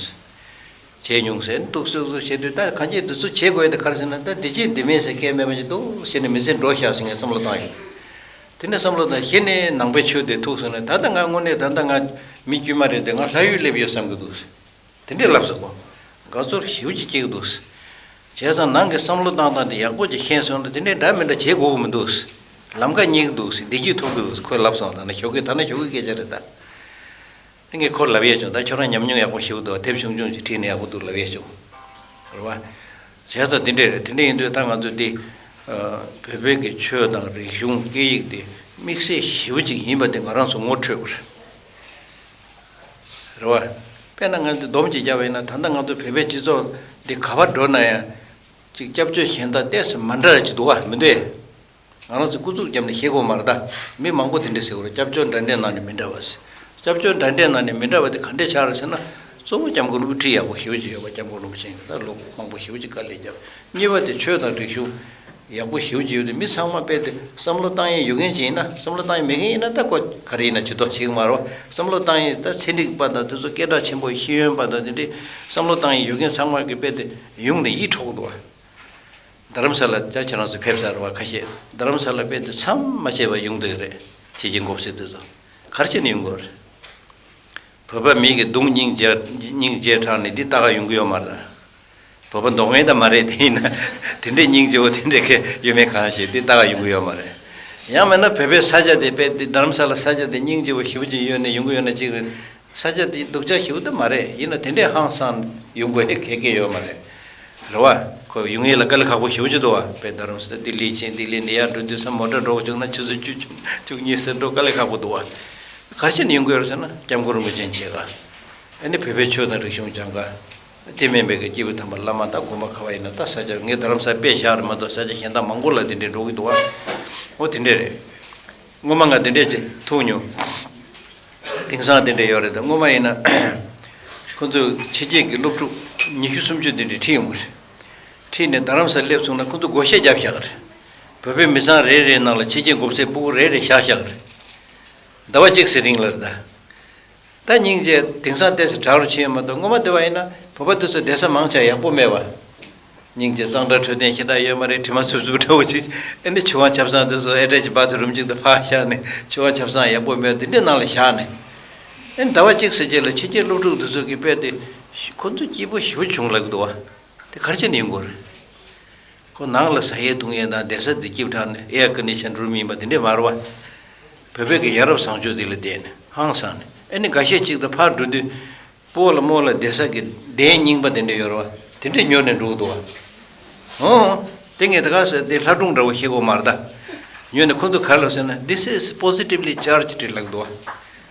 བྱས་མྱོང་ཟེར་འདུག་སེ་བྱས་དུས། ད་གང་ཅི་འདི་ཚོ་བྱེད་དགོས་ཡ་དེ་ག་རེ་ཟེར་ན། ད་འདི་བྱེད་འདི་མེད་ཟེར་མཁན་མེད་པ་ཅིག་འདུག་ཟེར་ནས་མི་ཚེ་འགྲོ་ཤག་ཟེར་ངས་བསམ་བློ་བཏང་ཡོད། དེ་ནས་བསམ་བློ་བཏང་། གཞི་ནས་ནང་པའི་ཆོས་དེ་ཐུག་སོང་ན་ད་ལྟ་ང་དངོས་གནས་ད་ལྟ་ང་མི་དཀྱུས་མ་རེད་དེ། ང་ལྷ་ཡུལ་སླེབས་ཡོད་བསམ་གྱི་འདུག། དེ་འདྲས་ལབ་སོང་གོ། དགའ་ཚོར་ཞེ་པོ་ཅིག་སྐྱེ་གི་འདུག། བྱས་ཙང་ནང་གི་བསམ་བློ་བཏང་སྟངས་དེ་ཡག་པོ་ཅིག་ཤེས་སོང་ན་དེ་འདྲས་འདྲ་མི་འདྲ་བྱེད་དགོས་ཀྱི་མི་འདུག། ལམ་ཁ་རྙེད་ཀྱི་འདུག། བདེ་སྐྱིད་ཐོབ་ཀྱི་འདུག། ཁོས་ལབ་སོང་། ད་ནི་ཞོགས་ཀས་ད་ནི་ཞོགས་ཀས་སྐད་ཆ་རེད་ད། ངས་ཁོར་ལབ་ཡས་བྱུང་། ད་ཁྱོད་རང་ཉམས་མྱོང་ཡག་པོ་ཞེ་པོ་འདུག། དེབ་ཆུང་ཆུང་ཅིག་བྲིས་ནས་ཡག་པོ་འདུག་ལབ་ཡས་བྱུང་། རེད་བ། བྱས་ཙང་དེ་འདྲས་རེད། དེ་འདྲས་ཡིན་དུས་ད་ང་ཚོ་འདི་བོད་པའི་གི་ཆོས་དང་རིག་གཞུང་སྐད་ཡིག་དེ་དམིགས་བསལ་ཞེ་པོ་ཅིག་ཡིན་པ་དེ་ང་རང་ཚོ་ངོ་འཕྲོད་དགོས་རེད། རེད་བ། དཔེར་ན་ང་ཚོ་སྡོམ་ཅིག་བརྒྱབ་པ་ཡིན་ན། ད་ལྟ་ང་ཚོ་བོད་པའི་སྤྱི་ཚོགས་འདི་ག་པར་འགྲོ་ན་ཡང་ཅིག་སྐྱབས་བཅོལ་གཞན་དག་ཏོག་ཙམ་མ་འདྲ་ཅིག་འདུག་བ། མི་འདུག་ཨེ། ང་རང་ཚོ་སྐུ་གཟུགས་བརྒྱབ་ནས་བཤད་དགོས་མ་རེད་ད། མི་མང་པོ་དེ་འདྲས་ཟེར་གྱི་རེད། སྐྱབས་བཅོལ་འདྲ་འདྲའི་ནང་ནས་མི་འདྲ་བ་ཟེར། སྐྱབས་བཅོལ་འདྲ་འདྲའི་ནང་ནས་མི་འདྲ་བ་དེ་ག་འདྲས་ཆགས་རེད་ཟེར་ན། གཙོ་བོ་སྐྱབས་མགོན་དབུ་ཁྲིད་ཡག་པོ་ཞེ་པོ་ཅིག་ཡོད་པ། སྐྱབས་མགོན་རིན་པོ་ཆེ་གིས་ད་ལོ་མང་པོ་ཞེ་པོ་ཅིག་དཀའ་ལས་བརྒྱབ། གཉིས་པ་དེ་ཆོས་དང་རིག་གཞུང་ཡག་པོ་ཞེ་པོ་ཅིག་ཡོད་དེ། མི་ཚང་མ་དཔེ་དེ་བསམ་བློ་བཏང་ཡས་ཡོད་མཁན་ཅིག་ཡིན་ན། བསམ་བློ་བཏང་ཡས་མེད་མཁན་ཡིན་ན་ད་ཁོ་ག་རེ་ཡིན་ན་ཇུས་གཏོགས་བྱེད་ཀྱི་མ་རེད། བསམ་བློ་བཏང་ཡས་ད་ཚན་རིག་པ་དང་དེ་ཚོ་སྐད་གྲགས་ཆེན་པོ་ཤེས་ཡོན་པ་དང་དེ་འདྲས་བསམ་བློ་བཏང་ཡས་ཡོད་མཁན་ཚང་མ་གིས་དཔེ་དེ་ཡོང་ནས་ཡིད་འཕྲོག་འདུག་བ། རྡ་རམ་ས་ལ་ཅག་ཁྱེད་རང་ཚོ་ཕེབས་ཚར་བ་ཁ་ཤས། རྡ་རམ་ས་ལ་དཔེ་དེ་མཚམས་མ་ཆད་པར་ཡོང་བསྡད་ཀྱི་རེད། ཕྱི་རྒྱལ་མགོ་སེར་དེ་ཚོ་ག་རེ་བྱས་ནས་ཡོང་གི་ཡོད་རེད། བོད་པ་མི་གི་སྡུག་སྙིང་རྗེ་སྙིང་རྗེ་དྲགས་ནས་འདི་ལྟ་ག་ཡོང་གི་ཡོད་མ་རེད། བོད་པ་མདོག་ངན་ད་མ་རེད། དེ་ཡིན་ན་དེ་འདྲའི་སྙིང་རྗེ་བོ་དེ་འདྲའི་གི་ཡོད་མེད་གང་ཤེས། འདི་ལྟ་ག་ཡོང་གི་ཡོད་མ་རེད། ཡང་མིན་ན་བོད་པའི་ས་ཆ་དེ་དཔེ་འདི་རྡ་རམ་ས་ལ་ས་ཆ་དེ་སྙིང་རྗེ་བོ་ཞེ་པོ་ཅིག་ཡོད་ནས་ཡོང་གི་ཡོད་ན་གཅིག་རེད། ས་ཆ་དེ་སྡུག་ཅག་ཞེ་པོ་ད་མ་རེད། ཡིན་ན་དེ་འདྲའི་ཧང་སང་ཡོང་དགོས་ཡ་གལ་གལ་ཡོད་མ་རེད། རེད་བ། ཁོ་ཡོང་ཡས་ལ་དཀའ་ལས་ཁག་པོ་ཞེ་པོ་ཅིག་འདུག་བ། དཔེ་རྡ་རམ་ས་ལྡི་ལི་ཕྱིན། ལྡི་ལི་ནས་ཡར་འགྲོ་དུས་ཙམ་མོ་ཊ་འགྲོ་དགོས་བྱུང་ན་ཆུ་ཚོད་བཅུ་བཅུ་གཉིས་ཙམ་འགྲོ། དཀའ་ལས་ཁག་པོ་འདུག་བ། ག་རེ་བྱས་ནས་ཡོང་གི་ཡོད་རེད་ཟེར་ན་སྐྱབས་མགོན་རིན་པོ་ཆེ་མཇལ་ག། ཨ་ནི་བོད་པའི་ཆོས་དང་རིག་གཞུང་སྦྱང་ག། དེ་མིན་པའི་གི་སྐྱེས་བུ་དམ་པ་བླ་མ་དང་དགོན་པ་ག་བ་ཡིན་ན་ད་ས་ཆ་ངས་རྡ་རམ་ས་དཔེ་བཞག་རེད་མ་གཏོགས་ས་ཆ་གཞན་དག་མང་པོ་ལ་དེ་འདྲའི་འགྲོ་གི་འདུག་བ། འོ་དེ་འདྲས་རེད། སྔོན་མ་ང་དེ་འདྲས་ཅིག་ཐུག་མྱོང་། དེང་སང་དེ་འདྲས་ཡོད་རེད་དེ། སྔོན་མ་ཡིན་ན་ཁོ་ཚོས་ཕྱི་རྒྱལ་གྱི་སློབ་ཕྲུག་ཉི་ཤུ་སུམ་ཅུ་དེ་འདྲས་ཁྲིད་ཡོང་གི་རེད། ཁྲིད་ནས་རྡ་རམ་ས་སླེབས་སོང་ན་ཁོ་ཚོ་བགོ་བཤའ་བརྒྱབ་བཞག་གི་རེད། བོད་པའི་མི་ཚང་རེ་རེའི་ནང་ལ་ཕྱི་རྒྱལ་མགོ་སེར་སྤུ་གུ་རེ་རེ་བཞག་བཞག་གི་རེད། ཟླ་བ་གཅིག་ཙམ་རིང་ལ་རེད་ད། ད་སྙིང་རྗེ། དེང་སང་ཏོག་ཙམ་དྲག་རུ་ཕྱིན་ཡོད་མ་གཏོགས་སྔོན་མ་དེ་བ་ཡིན་ན་བོད་པ་དེ་ཚོ་བསྡད་ས་མང་ཆེ་ཡག་པོ་མེད་པ། སྙིང་རྗེ། གཙང་སྦྲ་འཕྲོད་བསྟེན་ཞེ་དྲག་ཡོད་མ་རེད། དྲི་མ་འཚུབ་འཚུབ་འདྲ་བོ་ཅིག། ཨ་ནི་ཆུ་དབང་ཆབ་གསང་དེ་ཚོ་ཨེ་ཊེཆ་བཱ་ཐི་རུམ་ཅིག་ཏུ་ཕར་བཞག་ནས་ཆུ་དབང་ཆབ་གསང་ཡག་པོ་མེད་པ་དེ་འདྲའི་ནང་ལ་བཞག་ནས། ཨ་ནི་ཟླ་བ་གཅིག་ཙམ་རྗེས་ལ་ཕྱི་རྒྱལ་སློབ་ཕྲུག་དེ་ཚོ་གིས་དཔེ་དེ་ཁོ་ཚོ་སྐྱིད་པོ་ཞེ་པོ་བྱུང་ལབ་ཀྱི་འདུག་བ། དེ་ག་རེ་བྱས་ནས་ཡོང་དགོས་རེད། ཁོ་ནང་ལ་ཟ་ཡས་འཐུང་ཡས་དང་བསྡད་ས་འདི་སྐྱིབས་དྲག་ནས་ཨེར་ཀོན་ཌི་ཤན་རུམ་ཡིན་པ་དེ་འདྲས་མ་རེད་བ། བོད་པའི་གི་ཡ་རབས་བཟང་སྤྱོད་དེ་ལ་བསྡད་ནས་ཧང་སངས་ནས་ཨེ་ནི་འགའ་ཤས་ཅིག་དང་ཕར་འགྲོ་དུས། སྤོ་ལ་རྨོ་ལ་བསྡད་ས་གི་གདན་རྙིང་པ་དེ་འདྲས་ཡོད་རེད་བ། དེ་འདྲས་ཉོ་ནས་འགྲོ་གི་འདུག་བ། ཨོ། དེ་ངས་ད་ག་ཟེར་དེ་ལྷ་སྒྲུང་འདྲ་བོ་ཤེས་གོ་མ་རེད་ད། ཉོ་ནས་ཁོ་ཚོ་ག་རེ་ལབ་ཟེར་ན། This is positively charged ལབ་འདུག་བ།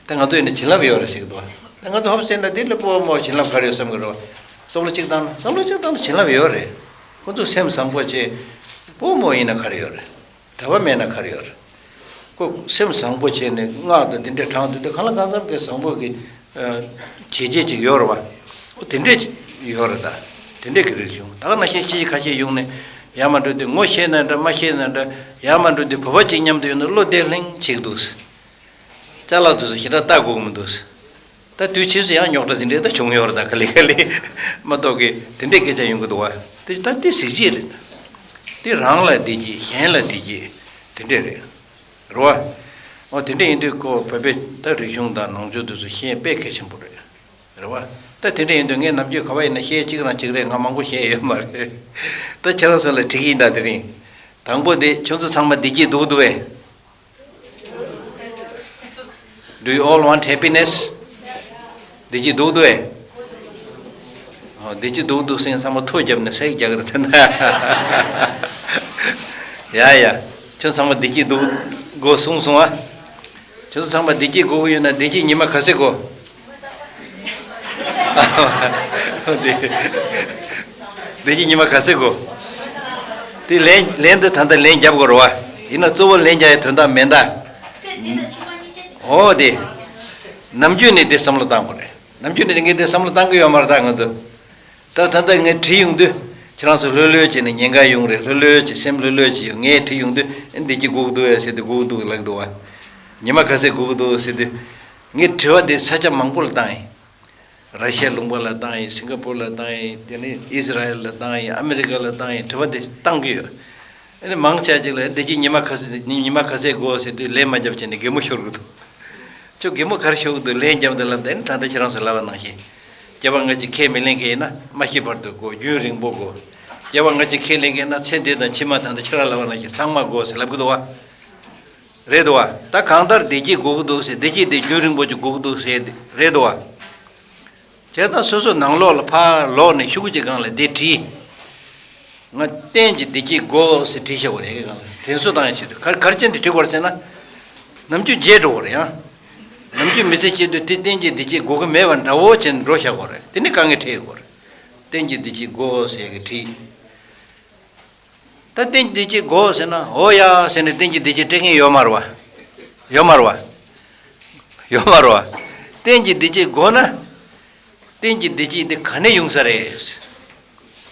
ད་ང་ཚོ་ཡིན་ན་བྱིན་རླབས་ཡོད་རེད་ཟེར་གི་འདུག་བ། ད་ང་ཚོ་ཧོབ་ཟེར་ན་དེ་ལ་སྤོ་བོ་རྨོ་བྱིན་རླབས་ག་རེ་ཡོད་བསམ་གི་རེད་བ། བསམ་བློ་གཅིག་བཏང་ན་བསམ་བློ་གཅིག་བཏང་ན་བྱིན་རླབས་ཡོད་རེད། ཁོ་ཚོ་སེམས་བཟང་པོ་བྱས། སྤོ་བོ་རྨོ་ཡིན་ན་ག་རེ་ཡོད་རེད། གྲྭ་པ་མེད་ན་ག་རེ་ཡོད་རེད། ཁོ་སེམས་བཟང་པོ་བྱས་ནས་སྔགས་དང་དེ་འདྲས་བགྲངས་དུས་དེ་གང་ལ་གང་འཚམ་གྱི་བཟང་པོ་གི་བྱས་རྗེས་ཅིག་ཡོད་རེད་བ། ཨོ་དེ་འདྲས་ཡོད་རེད་ད། དེ་འདྲས་ཀྱི་རིགས་བྱུང་། ད་ག་ནང་བཞིན་ཁྱེད་ཁ་ཤས་ཡོང་ནས་ཡར་མར་འགྲོ་དུས་ངོ་ཤེས་ན་འདྲ་མ་ཤེས་ན་འདྲ། ཡར་མར་འགྲོ་དུས་བོད་པ་གཅིག་མཉམ་དུ་ཡོང་ན་བློ་བདེ་ལྷིང་བྱེད་ཀྱི་འདུག་ཅ་ལག་དེ་ཚོ་ཞེ་དྲག་ལྟ་དགོས་ཀྱི་མི་འདུག་ད་དུས་ཕྱིས་སུ་ཡང་རྙོག་དྲ་དེ་འདྲས་ད་བྱུང་ཡོད་རེད་ད། ག་ལེ་ག་ལེ་མ་གཏོགས་ཀྱི་དེ་འདྲས་སྐད་ཆ་ཡོང་གི་འདུག་བ། དེ་ད་དེ་གཟི་བརྗིད་རེད། དེ་རང་ལ་བདེ་སྐྱིད་གཞན་ལ་བདེ་སྐྱིད་དེ་འདྲས་རེད། རེད་བ། འོ་དེ་འདྲས་ཡིན་དུས་ཁོ་བོད་པའི་ད་རིག་གཞུང་དང་ནང་ཆོས་དེ་ཚོ་ཤེས་དཔེ་གལ་ཆེན་པོ་རེད། རེད་བ། ད་དེ་འདྲས་ཡིན་དུས་ངས་ནམ་རྒྱུན་ག་བ་ཡིན་ན་བཤད་གཅིག་རང་གཅིག་རེད། ང་མང་པོ་བཤད་ཡོད་མ་རེད། ད་ཁྱེད་རང་ཚོ་ལ་དྲི་གི་ཡིན་ད། དེ་རིང་དང་པོ་དེ་ཁྱོད་ཚོ་ཚང་མ་བདེ་སྐྱིད་འདུག་འདུག་བས། Do you all want happiness? བདེ་སྐྱིད་འདུག་འདུག་ཨེ། ཨོ་བདེ་སྐྱིད་འདུག་འདུག་ཟེར་ཚང་མ་ཐུགས་རྒྱབ་ནས་ཟེགས་རྒྱག་གི་རེད་ཟེར་ན། ཡ་ཡ། ཁྱོད་ཚང་མ་བདེ་སྐྱིད་འདུག་དགོས་གསུངས་སོང་ཨ། ཁྱོད་ཚོ་ཚང་མ་བདེ་སྐྱིད་དགོས་ཀྱི་ཡོད་ན་བདེ་སྐྱིད་ཉི་མ་ག་ཚོད་དགོས། བདེ་སྐྱིད་ཉི་མ་ག་ཚོད་དགོས། དེ་ལན་ལན་འདི་ད་ལྟ་ལན་རྒྱབ་དགོས་རེད་བ། ཡིན་ན་གཙོ་བོ་ལན་རྒྱག་ཡའི་དོན་དག་མེད་ད། ཨོ་དེ། ནམ་རྒྱུན་ནས་དེ་བསམ་བློ་བཏང་དགོས་རེད། ནམ་རྒྱུན་ནས་ངས་དེ་བསམ་བློ་བཏང་གི་ཡོད་མ་རེད་ད་ང་ཚོ། ད་ད་ལྟ་ངས་བྲིས་ཡོང་དུས་ཁྱེད་རང་ཚོ་ལྷོད་ལྷོད་བྱས་ནས་ཉེན་ཁ་ཡོང་རེད། ལྷོད་ལྷོད་བྱས་སེམས་ལྷོད་ལྷོད་བྱས་ཡོང་། ངས་བྲིས་ཡོང་དུས་ཨེ་འདི་གྱི་སྒུག་འདུག་ཨེ་ཟེར་དུས་སྒུག་འདུག་ལབ་འདུག་བ། ཉི་མ་ག་ཚོད་སྒུག་འདུག་ཟེར་དུས། ངས་དྲི་བ་འདི་ས་ཆ་མང་པོ་ལ་བཏང་ཡིན། ར་ཤི་ཡ་ལུང་པ་ལ་བཏང་ཡིན། སིང་ག་པུར་ལ་བཏང་ཡིན། དེ་ནས་ཨི་སི་ར་ཨེལ་ལ་བཏང་ཡིན། ཨ་མི་རི་ཀ་ལ་བཏང་ཡིན། དྲི་བ་འདི་བཏང་གི་ཡོད། ཨ་ནི་མང་ཆེ་ཅིག་ལ་འདི་གྱི་ཉི་མ་ག་ཚོད་ཉི་མ་ག་ཚོད་དགོས་ཟེར་དུས་ལན་མ་རྒྱབ་བྱས་ནས་གད་མོ་ཤོར་གི་འདུག་ཁྱོད་གད་མོ་ག་རེ་ཤོར་གི་འདུག་ལན་རྒྱབ་འདི་ལབ་ད། ཨ་ནི་ད་ལྟ་ཁྱེད་རང་ཚོ་ལབ་པ་ནང་བཞིན། སྐྱེ་བ་སྔ་ཕྱི་ཁས་མི་ལེན་མཁན་ཡིན་ན་མ་ཤི་བར་དུ་དགོས། རྒྱུན་རིང་པོ་དགོས། སྐྱེ་བ་སྔ་ཕྱི་ཁས་ལེན་མཁན་ཡིན་ན་ཚེ་འདི་དང་ཕྱི་མ་ད་ལྟ་ཁྱེད་རང་ལབ་པ་ནང་བཞིན་ཚང་མ་དགོས་ཟེར་ལབ་གི་འདུག་བ། རེད་འདུག་བ། ད་གང་ལྟར་བདེ་སྐྱིད་དགོས་ཀྱི་འདུག་ཟེར། བདེ་སྐྱིད་དེ་རྒྱུན་རིང་པོ་ཅིག་དགོས་ཀྱི་འདུག་ཟེར་རེད་འདུག་བ། བྱས་ཙང་སོ་སོ་ནང་ལོགས་ལ་ཕར་ལོག་ནས་ཤུགས་ཀྱི་སྒང་ལ་འདི་བྲིས། ང་གཏན་གྱི་བདེ་སྐྱིད་དགོས་ཟེར་བྲིས་བཞག་པ་རེད། སྒང་ལ་དྲན་གསོ་བཏང་ཡ་ཆེད་དུ་ག་ག་རེ་བྱས་ནས་བྲིས་དགོས་རེད་ཟེར་ན། ནམ་རྒྱུན་བརྗེད་འགྲོ་གི་རེད་ཡང་། ནམ་རྒྱུན་མི་ཚེ་སྐྱེལ་དུས་དེ་གཏན་གྱི་བདེ་སྐྱིད་དགོས་ཀྱི་མེད་པ་འདྲ་བོ་བྱས་ནས་འགྲོ་བཞག་གི་རེད། དེ་ནི་དཀའ་ངལ་འཕྲད་ཡོད་གི་རེད། གཏན་གྱི་བདེ་སྐྱིད་དགོས་ཟེར་གི་བྲིས། ད་གཏན་གྱི་བདེ་སྐྱིད་དགོས་ཟེར་ན། འོ་ཡ་ཟེར་ནས་གཏན་གྱི་བདེ་སྐྱིད་སྤྲད་མཁན་ཡོད་མ་རེད་བ། ཡོད་མ་རེད་བ། ཡོད་མ་རེད་བ། གཏན་གྱི་བདེ་སྐྱིད་དགོས་ན། གཏན་གྱི་བདེ་སྐྱིད་དེ་ག་ནས་ཡོང་ས་རེད།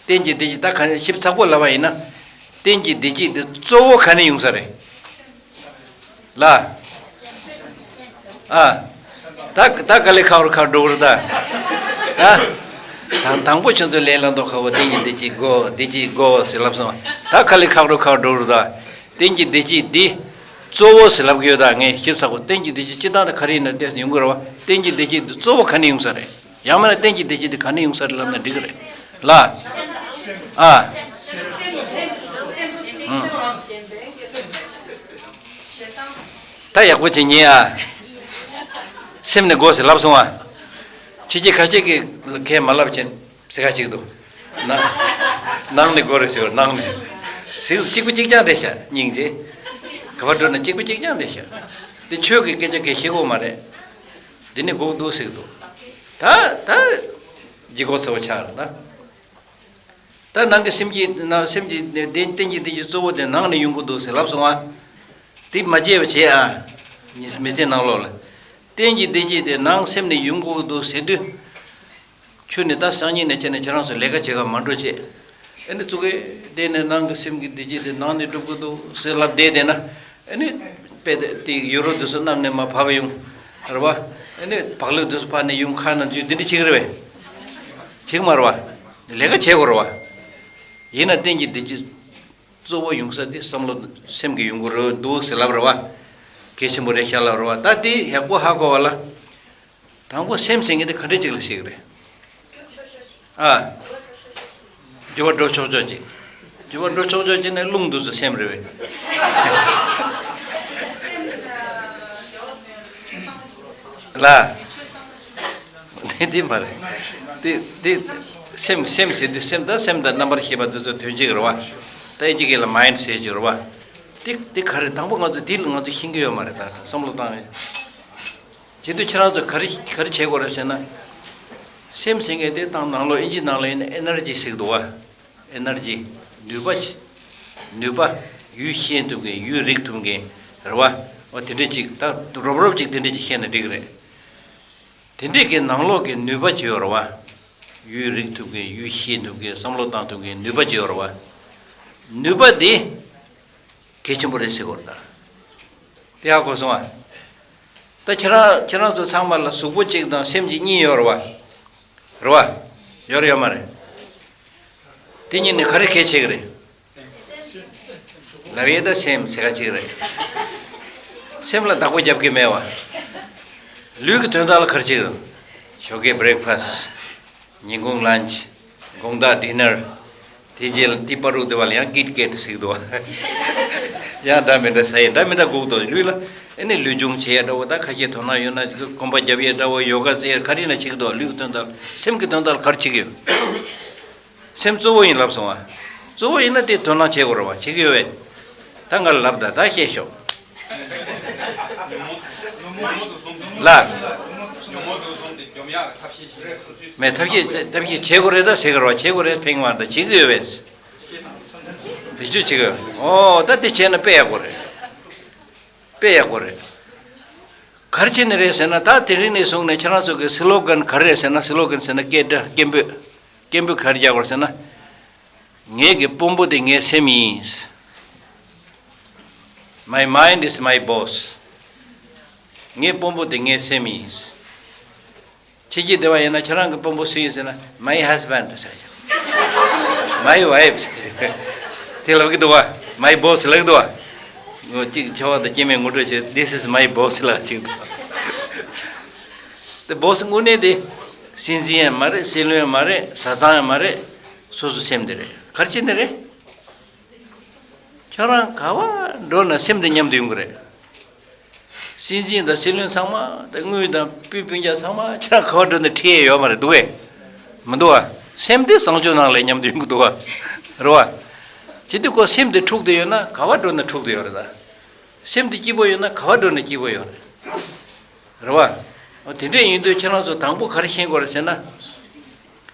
གཏན་གྱི་བདེ་སྐྱིད་ད་ག་ནས་ཞིབ་ཚགས་པོ་ལབ་པ་ཡིན་ན། གཏན་གྱི་བདེ་སྐྱིད་དེ་གཙོ་བོ་ག་ནས་ཡོང་ས་རེད། ལ། ཨ། ད་ད་ག་ལེ་ཁག་རུ་ཁག་འགྲོ་གི་རེད་ད། ཨ། དང་དང་པོ་ཁྱོད་ཚོ་ལས་ལ་མདོ་ཁ་བོ་གཏན་གྱི་བདེ་སྐྱིད་དགོས། བདེ་སྐྱིད་དགོས་ཟེར་ལབ་སོང་བ། ད་ག་ལེ་ཁག་རུ་ཁག་འགྲོ་གི་རེད་ད། གཏན་གྱི་བདེ་སྐྱིད་འདི་གཙོ་བོ་ཟེར་ལབ་གི་ཡོད་ད། ངས་ཞིབ་ཚགས་པོ་གཏན་གྱི་བདེ་སྐྱིད་སྤྱིར་བཏང་ད་ག་རེ་ཡིན་ན་ཏོག་ཙམ་ཡོང་གི་རེད་བ། གཏན་གྱི་བདེ་སྐྱིད་འདི་གཙོ་བོ་ག་ནས་ཡོང་ས་རེད། ཡང་མིན་ན་གཏན་གྱི་བདེ་སྐྱིད་འདི་ག་ནས་ཡོང་ས་རེད་ལབ་ན་འགྲིག་གི་རེད། ལ། ཨ། ཨང་། ད་ཡག་པོ་བྱེད་ཉན་ཨ། སེམས་ནས་དགོས་ཟེར་ལབ་སོང་ཨ། ཕྱི་རྒྱལ་ཁ་ཤས་ཀྱིས་ཁས་མ་ལབ་ཅན་ཟེར་ཁ་ཅིག་འདུག་ནང་ནང་ནས་དགོས་རེད་ཟེར་བ་ནང་ནས། ཟེར་གཅིག་པ་གཅིག་རྐྱང་རེད་ཤག་སྙིང་རྗེ། ག་པར་འགྲོ་ན་གཅིག་པ་གཅིག་རྐྱང་རེད་ཤག་དེ་ཆོས་ཀྱི་སྐད་ཆ་གལ་ཆེ་གོ་མ་རེད། འདི་ནི་དགོས་འདུག་ཟེར་འདུག་ད་ད། ལྗིད་ཁོག་ཚ་བོ་ཆགས་རེད་ད། ད་ནང་གི་སེམས་ཀྱི་ནང་སེམས་ཀྱི་གཏན་གཏན་གྱི་བདེ་སྐྱིད་གཙོ་བོ་དེ་ནང་ནས་ཡོང་གི་འདུག་ཟེར་ལབ་སོང་ཨ། དེ་མ་བརྗེད་པ་བྱེད་ཨ། མི་མི་ཚེ་ནང་ལོགས་ལ། གཏན་གྱི་བདེ་སྐྱིད་དེ་ནང་སེམས་ནས་ཡོང་གི་འདུག་ཟེར་དུས། ཁྱོད་ནི་ད་སང་ཉིན་ནས་བྱས་ནས་ཁྱེད་རང་ཚོ་ལས་ཀ་བྱེད་ག་མ་འགྲོ་བྱེད། ཨ་ནི་ཙུ་གེ་བསྡད་ནས་ནང་གི་སེམས་ཀྱི་བདེ་སྐྱིད་དེ་ནང་ནས་སྒྲུབ་དགོས་འདུག་ཟེར་ལབ་བསྡད་བསྡད་ན། ཨ་ནི་དཔེ་དེ་ཡུ་རོ་དེ་ཚོ་གནམ་ནས་མར་བབས་ཡོང་། རེད་བ། ཨ་ནི་བག་ལེབ་དེ་ཚོ་ཕར་ནས་ཡོང་ཁ་ནང་འཛུལ་འདི་འདྲ་བྱེད་ཀྱི་རེད་པས། བྱེད་ཀྱི་མ་རེད་བ། ལས་ཀ་བྱེད་དགོས་རེད་བ། ཡིན་ན་གཏན་གྱི་བདེ་སྐྱིད་གཙོ་བོ་ཡོང་ས་དེ་བསམ་བློ་སེམས་ཀྱི་ཡོང་གི་རེད་འདུག་ཟེར་ལབ་རེད་བ། གལ་ཆེན་པོ་རེད་ཤག་ལབ་རེད་བ། ད་དེ་ཡག་པོ་ཧ་གོ་བ་ལ། དང་པོ་སེམས་ཟེར་མཁན་དེ་ག་འདྲ་ཅིག་ལ་ཟེར་གི་རེད། ཨ། འགྱུར་བ་འགྲོ་ཆོག་ཆོག་ཅིག་རྒྱུ་བ་འགྲོ་ཆོག་ཆོག་བྱས་ནས་རླུང་འདུག་སུ་སེམས་རེ་བས། ལ། དེ་དེ་མ་རེད། དེ་དེ་སེམས་སེམས་ཟེར་དུས་སེམས་དང་སེམས་དང་རྣམ་པར་ཤེས་པ་དེ་ཚོ་དོན་གཅིག་རེད་བ། ད་ཨིན་ཇི་སྐད་ལ་མའིན་ཌི་ཟེར་གྱི་རེད་བ། དེ་དེ་ག་རེ་དང་པོ་ང་ཚོ་དེ་ལ་ང་ཚོ་ཤེས་ཀྱི་ཡོད་མ་རེད། ད་བསམ་བློ་བཏང་བས། བྱེད་དུས་ཁྱེད་རང་ཚོ་ག་རེ་ག་རེ་བྱེད་དགོས་རེད་ཟེར་ན། སེམས་ཟེར་མཁན་དེ་དང་ནང་ལོགས་ཨིན་ཇི་ནང་ལ་ཡིན་ན་ཨེ་ནར་ཇི་ཟེར་གི་འདུག་བ། ཨེ་ནར་ཇི། ནུས་པ་ཅིག་ནུས་པ། ཡུལ་ཤེས་ཐུབ་མཁན། ཡུལ་རིག་ཐུབ་མཁན། རེད་བ། འོ་དེ་འདྲ་ཅིག་ད་རོབ་རོབ་ཅིག་དེ་འདྲ་ཅིག་བཤད་ན་འགྲིག་གི་རེད། དེ་འདྲས་ཀྱི་ནང་ལོགས་ཀྱི་ནུས་པ་ཅིག་ཡོད་རེད་བ། ཡུལ་རིག་ཐུབ་མཁན། ཡུལ་ཤེས་ཐུབ་མཁན། བསམ་བློ་བཏང་ཐུབ་མཁན་ནུས་པ་ཅིག་ཡོད་རེད་བ། ནུས་པ་དེ་གལ་ཆེན་པོ་རེད་ཟེར་དགོས་རེད་ད། དེ་ཧ་གོ་སོང་ང་། ད་ཁྱེད་རང་ཁྱེད་རང་ཚོ་ཚང་མ་ལ་གཟུགས་པོ་གཅིག་དང་སེམས་ཀྱི་གཉིས་ཡོད་རེད་བ། རེད་བ། ཡོད་རེད་ཡོད་མ་རེད། དེ་གཉིས་ནི་ག་རེ་གལ་ཆེ་གི་རེད། ལབ་ཡས་ད་སེམས་ཟེར་ག་ཅིག་རེད། སེམས་ལ་བདག་པོ་རྒྱབ་ཀྱི་མེད་བ། ལུས་ཀྱི་དོན་དག་ལ་ག་རེ་བྱེད་དགོས། ཞོགས་ཀས་བྷི་རེག་ཕ་སི། ཉིན་གུང་ལན་ཆི། དགོང་དག་ཌི་ནར། དེ་རྗེས་ལ་དེ་བར་དུ་དེ་བ་ལ་ཡང་ཀིཊ་ཀེཊ་ཟེར་གི་འདུག་བ། ཡང་འདྲ་མི་འདྲ་ཟ་ཡས་འདྲ་མི་འདྲ་དགོས་འདུག་ལུས་ལ། ཨེ་ནི་ལུས་སྦྱོང་བྱེད་ཡས་འདྲ་བོ། ད་ཁ་ཤས་དོ་སྣང་ཡོད་ན་གོམ་པ་རྒྱབ་ཡས་འདྲ་བོ། ཡོ་ག་རྩེ་ཡས་ག་རེ་ཡིན་ན་བྱེད་ཀྱི་འདུག་ལུས་ཀྱི་དོན་དག་སེམས་ཀྱི་དོན་དག་ལ་ག་རེ་བྱེད་ཀྱི་ཡོད། སེམས་གཙོ་བོ་ཡིན་ལབ་སོང་ང་། གཙོ་བོ་ཡིན་ན་དེ་དོ་སྣང་བྱེད་དགོས་རེད་བ། བྱེད་ཀྱི་ཡོད་པས། ད་ང་ལ་ལབ་ད་ད་བཤད་ཤོག་ལ། མེད་ཐབས་ཤེས་ཐབས་ཤེས་བྱེད་དགོས་རེད་ད་ཟེར་གི་རེད་བ། བྱེད་དགོས་རེད་ཕེང་བ་ད་བྱེད་ཀྱི་ཡོད་པས། བེད་སྤྱོད་བྱེད་ཀྱི་ཡོད། ཨོ་ད་དེ་བྱས་ན་དཔེ་ཡག་པོ་རེད། དཔེ་ཡག་པོ་རེད། ག་རེ་བྱས་ནས་རེད་ཟེར་ན། ད་དེ་རིང་ནས་བཟུང་ནས་ཁྱེད་རང་ཚོ་གི་སི་ལོ་གན་ག་རེ་རེད་ཟེར་ན། སི་ལོ་གན་ཟེར་ན་སྐད་སྒྲ་སྐད་འབོད། སྐད་འབོད་ག་རེ་རྒྱག་དགོས་ཟེར་ན། ངེད་ཀྱི་དཔོན་པོ་དེ་ངའི་སེམས་ཡིན། My mind is my boss. ངའི་དཔོན་པོ་དེ་ངའི་སེམས་ཡིན། ཕྱི་རྒྱལ་སྡེ་བ་ཡིན་ན་ཁྱེད་རང་གི་དཔོན་པོ་སུ་ཡིན་ཟེར་ན། My husband ཟེར། My wife དེ་ལབ་ཀྱི་འདུག་བ། My boss ལབ་ཀྱི་འདུག་བ། ཅིག་ཆེ་བ་དང་སྐྱེ་དམན་ངོ་སྤྲོད་བྱེད། This is my boss ལབ་ཅིག་འདུག་དེ་བོ་སི་དངོས་གནས་དེ་སྲིད་འཛིན་ཡང་མ་རེད། སྲིད་བློན་ཡང་མ་རེད། བཟའ་ཚང་ཡང་མ་རེད། སོ་སོ་སེམས་དེ་རེད། ག་རེ་བྱས་ནས་རེད། ཁྱོད་རང་ག་བ་འགྲོ་ན་སེམས་དེ་མཉམ་དུ་ཡོང་གི་རེད། སྲིད་འཛིན་དང་སྲིད་བློན་ཚང་མ་དང་དངུལ་དང་སྤུན་སྤུན་ཀྱག་ཚང་མ་ཁྱོད་རང་ག་བ་འགྲོ་ན་ཁྲིད་ཡས་ཡོད་མ་རེད་འདུག་གས། མི་འདུག་བ། སེམས་དེ་བཟང་སྤྱོད་ནང་ལ་མཉམ་དུ་ཡོང་གི་འདུག་བ། རེད་བ། བྱེད་དུས་ཁོ་སེམས་དེ་འཁྲུག་བསྡད་ཡོད་ན་ག་བ་འགྲོ་ན་འཁྲུག་བསྡད་ཡོད་རེད་ད། སེམས་དེ་སྐྱིད་པོ་ཡོད་ན་ག་བ་འགྲོ་ན་སྐྱིད་པོ་ཡོད་རེད། རེད་བ། འོ་དེ་འདྲས་ཡིན་དུས་ཁྱེད་རང་ཚོ་དང་པོ་ག་རེ་ཤེས་དགོས་རེད་ཟེར་ན།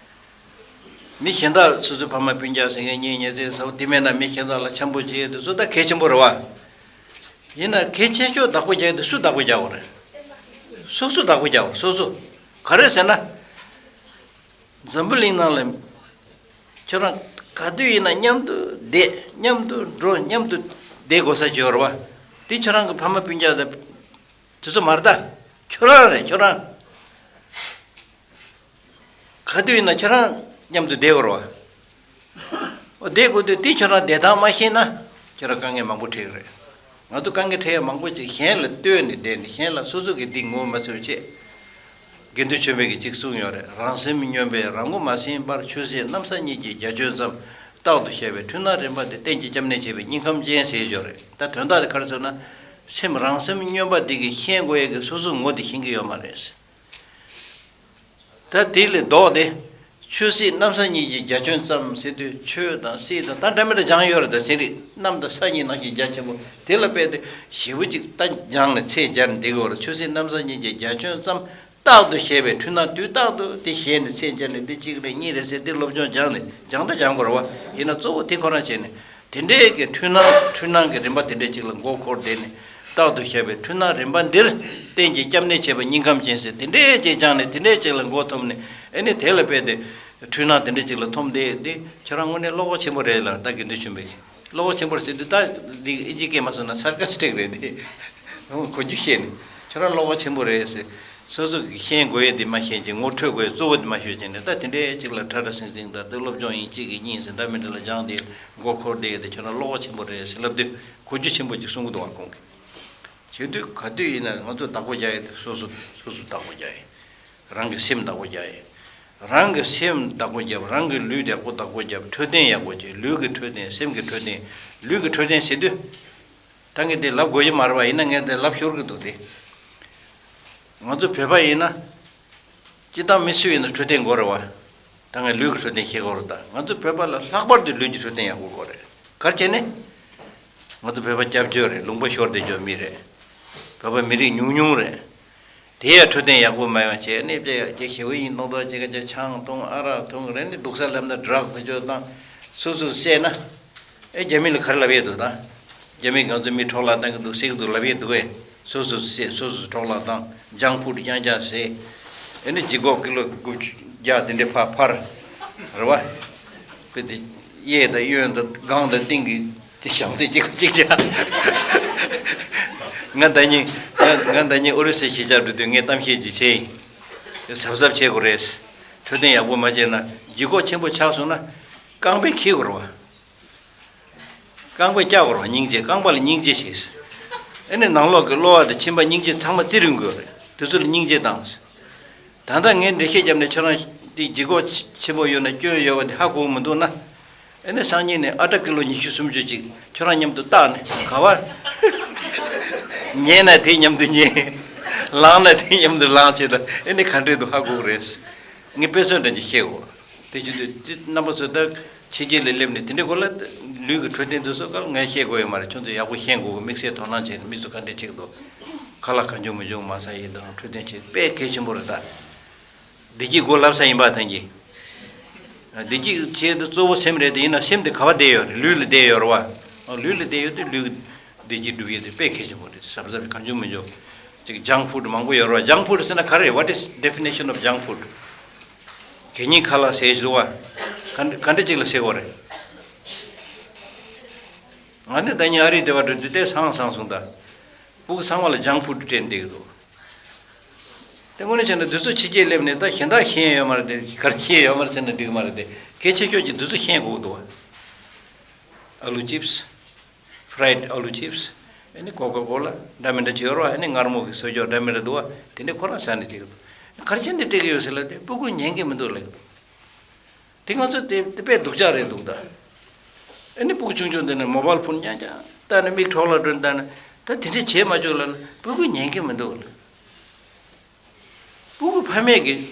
མི་གཞན་དག་སོ་སོའི་ཕ་མ་སྤུན་ཀྱག་ཟེར་མཁན་གཉེན་ཉེ་ཚན་ཟེར་བ་དེ་མེད་ན་མི་གཞན་དག་ལ་འཆམ་པོ་བྱེད་ཡས་དེ་ཚོ་ད་གལ་ཆེན་པོ་རེད་བ། ཡིན་ན་གལ་ཆེ་ཤོས་བདག་པོ་རྒྱག་ཡས་དེ་སུ་བདག་པོ་རྒྱག་དགོས་རེད། སོ་སོ་བདག་པོ་རྒྱག་དགོས། སོ་སོ། ག་རེ་ཟེར་ན། འཛམ་བུ་གླིང་ནང་ལ་ཁྱོད་རང་ག་དུས་ཡིན་ན་མཉམ་དུ་བསྡད། མཉམ་དུ་འགྲོ། མཉམ་དུ་བསྡད་དགོས་ས་ཅིག་ཡོད་རེད་བ། དེ་ཁྱོད་རང་གི་ཕ་མ་སྤུན་ཀྱག་དང་དེ་ཚོ་མ་རེད་ད། ཁྱོད་རང་རེད་ཁྱོད་རང་། ག་དུས་ཡིན་ན་ཁྱོད་རང་མཉམ་དུ་བསྡད་དགོས་རེད་བ། འོ་བསྡད་དགོས་དུས་དེ་ཁྱོད་རང་བསྡད་སྟངས་མ་ཤེས་ན་ཁྱོད་རང་དཀའ་ངལ་མང་པོ་འཕྲད་ཀྱི་རེད། ང་ཚོ་དཀའ་ངལ་འཕྲད་ཡ་མང་པོ་ཅིག་གཞན་ལ་ལྟོས་ནས་བསྡད་ནས་གཞན་ལ། སོ་སོ་གིས་འདི་ངོ་མ་ཚ་བའི་ཆེད། དགེ་འདུན་ཆོས་འཕེལ་གྱིས་ཅིག་གསུངས་ཡོད་རེད། རང་སེམས་སྨྱོན་པས་རང་ངོ་མ་ཟིན་པར། ཆོས་སྲིད་གནམ་ས་གཉིས་ཀྱི་རྒྱ་ཁྱོན་ཙམ། རྟག་ཏུ་བཤད་པའི་འཁྲུལ་སྣང་རིམ་པ་འདི། གཏན་གྱི་སྐྱབས་གནས་བྱས་པའི་སྙིང་ཁམས་ཅན་ཟེར་ཡོད་རེད། ད་དོན་དག་དེ་ག་རེ་ཟེར་ན། སེམས་རང་སེམས་སྨྱོན་པ་འདི་གིས་ཤེས་དགོས་ཡས་ཀྱི་སོ་སོའི་ངོ་དེ་ཤེས་ཀྱི་ཡོད་མ་རེད། ད་དེ་ལས་ལྡོག་སྟེ། ཆོས་སྲིད་གནམ་ས་གཉིས་ཀྱི་རྒྱ་ཁྱོན་ཙམ་ཟེར་དུས་ཆོས་དང་སྲིད་དང་ད་འདྲ་མི་འདྲ་སྦྱངས་ཡོད་རེད། ད་ཚན་རིག་གནམ་དང་ས་གཉིས་ནང་བཞིན་རྒྱ་ཆེན་པོ་དེ་ལ་དཔེ་དེ་ཞེ་པོ་ཅིག་ད་སྦྱངས་ནས་ཚད་སྦྱར་ནས་བསྡད་ཀྱི་ཡོད་རེད། ཆོས་སྲིད་གནམ་ས་གཉིས་ཀྱི་རྒྱ་ཁྱོན་ཙམ། རྟག་ཏུ་བཤད་པའི་འཁྲུལ་སྣང་དུས་རྟག་ཏུ་དེ་ཞེན་ནས་ཚད་སྦྱར་ནས་འདི་གཅིག་རེད་གཉིས་རེད་ཟེར་དེ་སློབ་སྦྱོང་སྦྱངས་ནས་སྦྱང་ད་སྦྱང་དགོས་རེད་བ། ཡིན་ན་གཙོ་བོ་དེ་ཁོ་རང་བྱས་ནས། དེ་འདྲའི་གི་འཁྲུལ་སྣང་འཁྲུལ་སྣང་གི་རིམ་པ་དེ་འདྲའི་ཅིག་ལ་མགོ་འཁོར་བསྡད་ནས། རྟག་ཏུ་བཤད་པའི་འཁྲུལ་སྣང་རིམ་པ་འདིར། གཏན་གྱི་སྐྱབས་གནས་བྱས་པ་སྙིང་ཁམས་ཅན་ཟེར། དེ་འདྲའི་ཅིག་སྦྱངས་ནས་དེ་འདྲའི་ཅིག་ལ་མགོ་འཐོམས་ནས། ཨེ་ནི་དེ་ལ་དཔེ་དེ། འཁྲུལ་སྣང་དེ་འདྲའི་ཅིག་ལ་འཐོམས་བསྡད་དེ་ཁྱེད་རང་དངོས་གནས་བློ་ཁོག་ཆེན་པོ་རེད་ལ། ད་དགེ་འདུན་ཆོས་འཕེལ་གྱིས་བློ་ཁོག་ཆེན་པོ་རེད་ཟེར་དུས། ད་འདི་ཨིན་ཇི་སྐད་མ་སོང་ན་སར་ཀ་སི་ཊིག་རེད་དེ། གོ་རྒྱུ་བཤད་ནས་ཁྱེད་རང་བློ་ཁོག་ཆེན་པོ་རེད་ཟེར། སོ་སོ་གི་ཤེས་དགོས་ཡས་དེ་མ་ཤེས་ཀྱི་ངོ་འཕྲོད་དགོས་ཡས་གཙོ་བོ་དེ་མ་ཤེས་ཀྱི་ནས། ད་དེ་འདྲའི་ཅིག་ལ་ཁྲ་ཁྲ་ཟིང་ཟིང་དང་དེ་སློབ་སྦྱོང་ཡིན་གཅིག་གིས་གཉིས་ཟེར་འདྲ་མི་འདྲ་ལ་སྦྱངས་ཏེ་མགོ་འཁོར་བསྡད་ཡས་དེ་ཁྱོད་རང་བློ་ཁོག་ཆེན་པོ་རེད་ཟེར་ལབ་དུས་གོ་རྒྱུ་ཆེན་པོ་ཅིག་གསུང་གི་འདུག་བ། ཁོང་གིས་བྱེད་དུས་ག་དུས་ཡིན་ན་ང་ཚོ་བདག་པོ་རྒྱག་ཡས་དེ་སོ་སོ་སོ་སོ་བདག་པོ་རྒྱག་ཡས། རང་གི་སེམས་བདག་པོ་རྒྱག་ཡས། རང་གི་སེམས་བདག་པོ་རྒྱབ། རང་གི་ལུས་ཡག་པོ་བདག་པོ་རྒྱབ། འཕྲོད་བསྟེན་ཡག་པོ་བྱེད། ལུས་ཀྱི་འཕྲོད་བསྟེན། སེམས་ཀྱི་འཕྲོད་བསྟེན། ལུས་ཀྱི་འཕྲོད་བསྟེན་ཟེར་དུས། ད་ངས་དེ་ལབ་དགོས་ཀྱི་མ་རེད་པ། ཡིན་ན་ངས་དེ་ལབ་ཤོར་གྱི་འདུག་སྟེ། ང་ཚོ་བོད་པ་ཡིན་ན། སྤྱིར་བཏང་མི་སུ་ཡིན་ན་འཕྲོད་བསྟེན་དགོས་རེད་པ། ད་ངས་ལུས་ཀྱི་འཕྲོད་བསྟེན་བཤད་དགོས་རེད། ད་ང་ཚོ་བོད་པ་ལ་ལྷག་པར་དུ་ལུས་ཀྱི་འཕྲོད་བསྟེན་ཡག་པོ་དགོས་རེད། ག་རེ་བྱས་ནས། ང་ཚོ་བོད་པ་སྐྱབས་བཅོལ་རེད། ལུང་པ་ཤོར་བསྡད་ཡོད་མི་རེད། བོད་པ་མི་རིགས་ཉུང་ཉུང་རེད། དེ་ཡང་འཕྲོད་བསྟེན་ཡག་པོ་མ་ཡོང་བྱས་ནས་དཔེ་ཡག་ཅིག་ཞེ་པོ་ཡིན་མདོག་མདོག་ཅིག་ག་ཅིག་ཆང་འཐུང་ཨ་རག་འཐུང་རེད་ནས་སྡུག་ས་ལབ་ན་ཌྲག་བེད་སྤྱོད་བཏང་། སོ་སོ་བསད་ན། ཨེ་རྒྱ་མི་ལ་ག་རེ་ལབ་ཡས་འདུག་ད། རྒྱ་མི་ང་ཚོ་མི་འཕྲོག་བརླག་བཏང་གི་འདུག་བསད་ཀྱི་འདུག་ལབ་ཡས་འདུག་གས། སོ་སོ་བསད། སོ་སོ་འཕྲོག་བརླག་བཏང་། ཇང་ཕུཌ་རྐྱང་རྐྱང་བཟས། ཨེ་ནི་ལྗིད་ཁོག་ཀི་ལོ་དགུ་བརྒྱ་དེ་འདྲས་ཕར་འཕར། རེད་པ། ཁོས་དེ་གཡས་དང་གཡོན་དང་སྒང་དང་སྟེང་གི་དེ་བྱང་ཚད་གཅིག་གཅིག་བྱས། ང་ཟླ་ཉིན་ང་ང་ཟླ་ཉིན་ཨོ་རི་སའི་གཞིས་ཆགས་འགྲོ་དུས་ངས་གཏམ་བཤད་ཅིག་བྱས་ཡིན། གཟབ་གཟབ་བྱེད་དགོས་རེད། འཕྲོད་བསྟེན་ཡག་པོ་མ་བྱས་ན་ལྗིད་ཁོག་ཆེན་པོ་ཆགས་སོང་ན་རྐང་པས་འཁྱེར་དགོས་རེད་པ། རྐང་པས་བཀྱག་དགོས་རེད་པ། སྙིང་རྗེ། རྐང་པ་ལ་སྙིང་རྗེ་བྱས། ཨེ་ནི་ནང་ལོགས་ཀྱི་གློ་བ་དང་མཆིན་པ་སྙིང་རྗེ་ཚང་མ་རྩི་རུང་དགོས་རེད། དེ་ཚོ་ལ་སྙིང་རྗེ་བཏང་། ད་ལྟ་ངས་འགྲེལ་བཤད་བརྒྱབ་ནས་ཁྱོད་རང་འདི་ལྗིད་ཁོག་ཆེན་པོ་ཡོད་ན་སྐྱོན་ཡོད་པ་འདི་ཧ་གོ་གི་མི་འདུག་ན། ཨེ་ནི་སང་ཉིན་ནས་ཨ་ཊ་ཀི་ལོ་ཉི་ཤུ་སུམ་ཅུ་ཅིག་ཁྱོད་རང་མཉམ་དུ་བཏགས་ནས་ག་བར། ཉལ་ན་དེ་མཉམ་དུ་ཉལ། ལངས་ན་དེ་མཉམ་དུ་ལངས་བྱས་ད། ཨེ་ནི་ག་འདྲས་འདུག་ཧ་གོ་གི་རེད། ངས་དཔེ་མཚོན་འདྲ་ཅིག་བཤད་གོ། དེ་བྱེད་དུས་དེ་རྣམ་པ་ཚོ་ད་ཕྱི་རྒྱལ་ལ་སླེབས་ནས་དེ་འདྲའི་སྐོར་ལ་ལུས་ཀྱི་འཕྲོད་བསྟེན་དེ་ཚོ་སྐོར་ངས་བཤད་དགོས་ཡོད་མ་རེད། ཁྱོད་ཚོ་ཡག་པོ་ཤེས་དགོས། དམིགས་བསལ་དོ་སྣང་བྱས་ནས་མི་ཚོ་ག་འདྲས་བྱེད་ཀྱི་འདུག་ཁ་ལག་གང་བྱུང་མི་བྱུང་མ་ཟ་ཡས་དང་འཕྲོད་བསྟེན་བྱེད་དཔེ་གལ་ཆེན་པོ་རེད་ད། བདེ་སྐྱིད་སྒོ་བསླབ་ས་ཡིན་པ་ཐང་གི། བདེ་སྐྱིད་ཆེད་དུ་གཙོ་བོ་སེམས་རེད་དེ། ཡིན་ན་སེམས་དེ་ག་བ་བསྡད་ཡོད་རེད། ལུས་ལ་བསྡད་ཡོད་རེད་པ། ལུས་ལ་བསྡད་ཡོད་དུས་ལུས་བདེ་སྐྱིད་སྒྲུབ་ཡས་དེ་དཔེ་གལ་ཆེན་པོ་རེད། གཟབ་གཟབ་གང་བྱུང་མི་བྱུང་། ཅིག་ཇང་ཕུཌ་མང་པོ་ཡོད་རེད་པ། ཇང་ཕུཌ་ཟེར་ན་ག་རེ་རེད། What is definition of junk food? གད་སྙིགས་ཁ་ལག་ཟེར་གྱི་འདུག་པ། ག་ག་འདྲ་ཅིག་ལ་ཟེར་དགོས་རེད། ང་ནི་ཟླ་ཉིན་ཨ་རིའི་སྡེ་བ་འགྲོ་དུས་དེ་སང་སང་སོང་ད། སྤུ་གུ་ཚང་མ་ལ་ཇང་ཕུཌ་སྤྲད་བསྡད་ཀྱི་འདུག་དེ་དངོས་གནས་བྱས་ན་འདི་ཚོ་ཕྱི་རྒྱལ་སླེབས་ནས་ད་གཞན་དག་ཤེས་ཡོད་མ་རེད་དེ། ག་རེ་ཤེས་ཡོད་མ་རེད་ཟེར་ན་འགྲིག་གི་མ་རེད་དེ། གལ་ཆེ་ཤོས་ཀྱི་འདི་ཚོ་ཤེས་དགོས་ཀྱི་འདུག་པ། ཨ་ལུ་ཅིབས། ཕ་རའེ་ཌི་ཨ་ལུ་ཅིབས། ཨ་ནི་ཀོ་ཀ་ཀོ་ལ་འདྲ་མི་འདྲ་ཅིག་ཡོད་རེད་པ། ཨ་ནི་མངར་མོ་གི་བཟོ་བཅོས་འདྲ་མི་འདྲ་འདུག་པ། དེ་འདྲ་ཁོ་རང་ཟ་ནས་བསྡད་ཀྱི་འདུག་ག་རེ་བྱས་ནས་སྤྲད་ཀྱི་ཡོད་ཟེར་ལབ་དུས་སྤུ་གུ་ཉན་གྱི་མི་འདུག་ལབ་ཀྱི་འདུག་དེ་ང་ཚོ་དེ་དེ་དཔེ་སྡུག་ཅག་རེད་འདུག་ད། ཨ་ནི་སྤུ་གུ་ཆུང་ཆུང་དེ་ནས་མོ་བཱལ་ཕོན་རྐྱང་རྐྱང་བལྟས་ནས་མིག་འཕྲོག་བརླག་འགྲོ་བལྟས་ནས། ད་དེ་འདྲས་བྱེད་མ་བཅུག་ལབ་ན་སྤུ་གུ་ཉན་གྱི་མི་འདུག་ལབ། སྤུ་གུ་ཕ་མས་ཀྱི།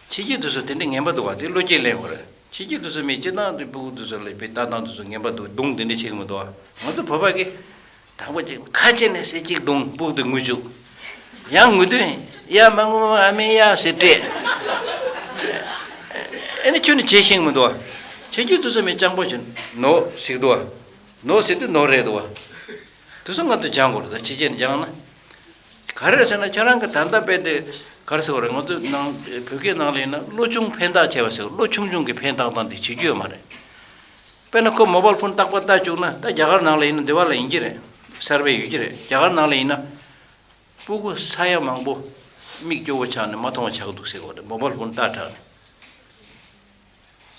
ཕྱི་རྒྱལ་དུ་སུ་དེ་འདྲས་ངན་པ་འདུག་པ། དེ་བློ་སྐྱེད་ལེན་དགོས་རེད། ཕྱི་རྒྱལ་དུ་སུ་མི་སྤྱིར་བཏང་དུ་སྤུ་གུ་དུ་སུ་ལ་དཔེ་ལྟ་སྟངས་དུ་སུ་ངན་པ་འདུག་རྡུང་དེ་འདྲས་བྱེད་ཀྱི་མི་འདུག་པ། ང་ཚོ་བོད་པ་གི། དང་པོ་ཅིག་ཁ་ཕྱེ་ནས་ཟེར་གཅིག་རྡུང་། སྤུ་གུ་དེ་ངུ་བཅུག་ཡང་ངུ་དུས་ཡ་མ་ངུ་མ་ཨ་མའི་ཡ་ཟེར་སྤྲད། ཨེ་ནི་ཁྱོད་ནི་བྱེད་ཤེས་མི་འདུག་པ། ཁྱེད་ཀྱིས་དུས་ཚོད་མི་སྤྱང་པོ་བྱུང་ནོ་ཟེར་འདུག་པ། ནོ་ཟེར་དུས་ནོ་རེད་འདུག་པ། དུས་ཚོད་ང་ཚོ་སྦྱང་དགོས་རེད། ད་ཕྱི་རྒྱལ་ནས་སྦྱངས་ན། ག་རེ་རེད་ཟེར་ན་ཁྱོད་རང་གི་ད་ལྟ་དཔེ་དེ་ག་རེ་ཟེར་བ་རེད། ང་ཚོ་ནང་བོད་སྐད་ནང་ལ་ཡིན་ན་བློ་ཆུང་ཕན་ཐག་ཆད་པ་ཟེར། བློ་ཆུང་ཆུང་གི་ཕན་བཏགས་སྟངས་དེ་བྱེད་རྒྱུ་ཡོད་མ་རེད། དཔེར་ན་ཁོ་མོ་བཱལ་ཕོན་རྟག་པར་ལྟ་བཅུག་ན། ད་རྒྱ་གར་ནང་ལ་ཡིན་ན་འདི་བ་ལ་ཡིན་གྱི་རེད། གསར་པའི་ཡོད་ཀྱི་རེད། རྒྱ་གར་ནང་ལ་ཡིན་ན། སྤུ་གུ་ས་ཡ་མང་པོ་མིག་སྐྱོ་བོ་ཆགས་ནས་མ་མཐོང་བ་ཆགས་འདུག་ཟེར་གོ་རེད། མོ་བཱལ་ཕོན་ལྟ་དྲགས་ནས།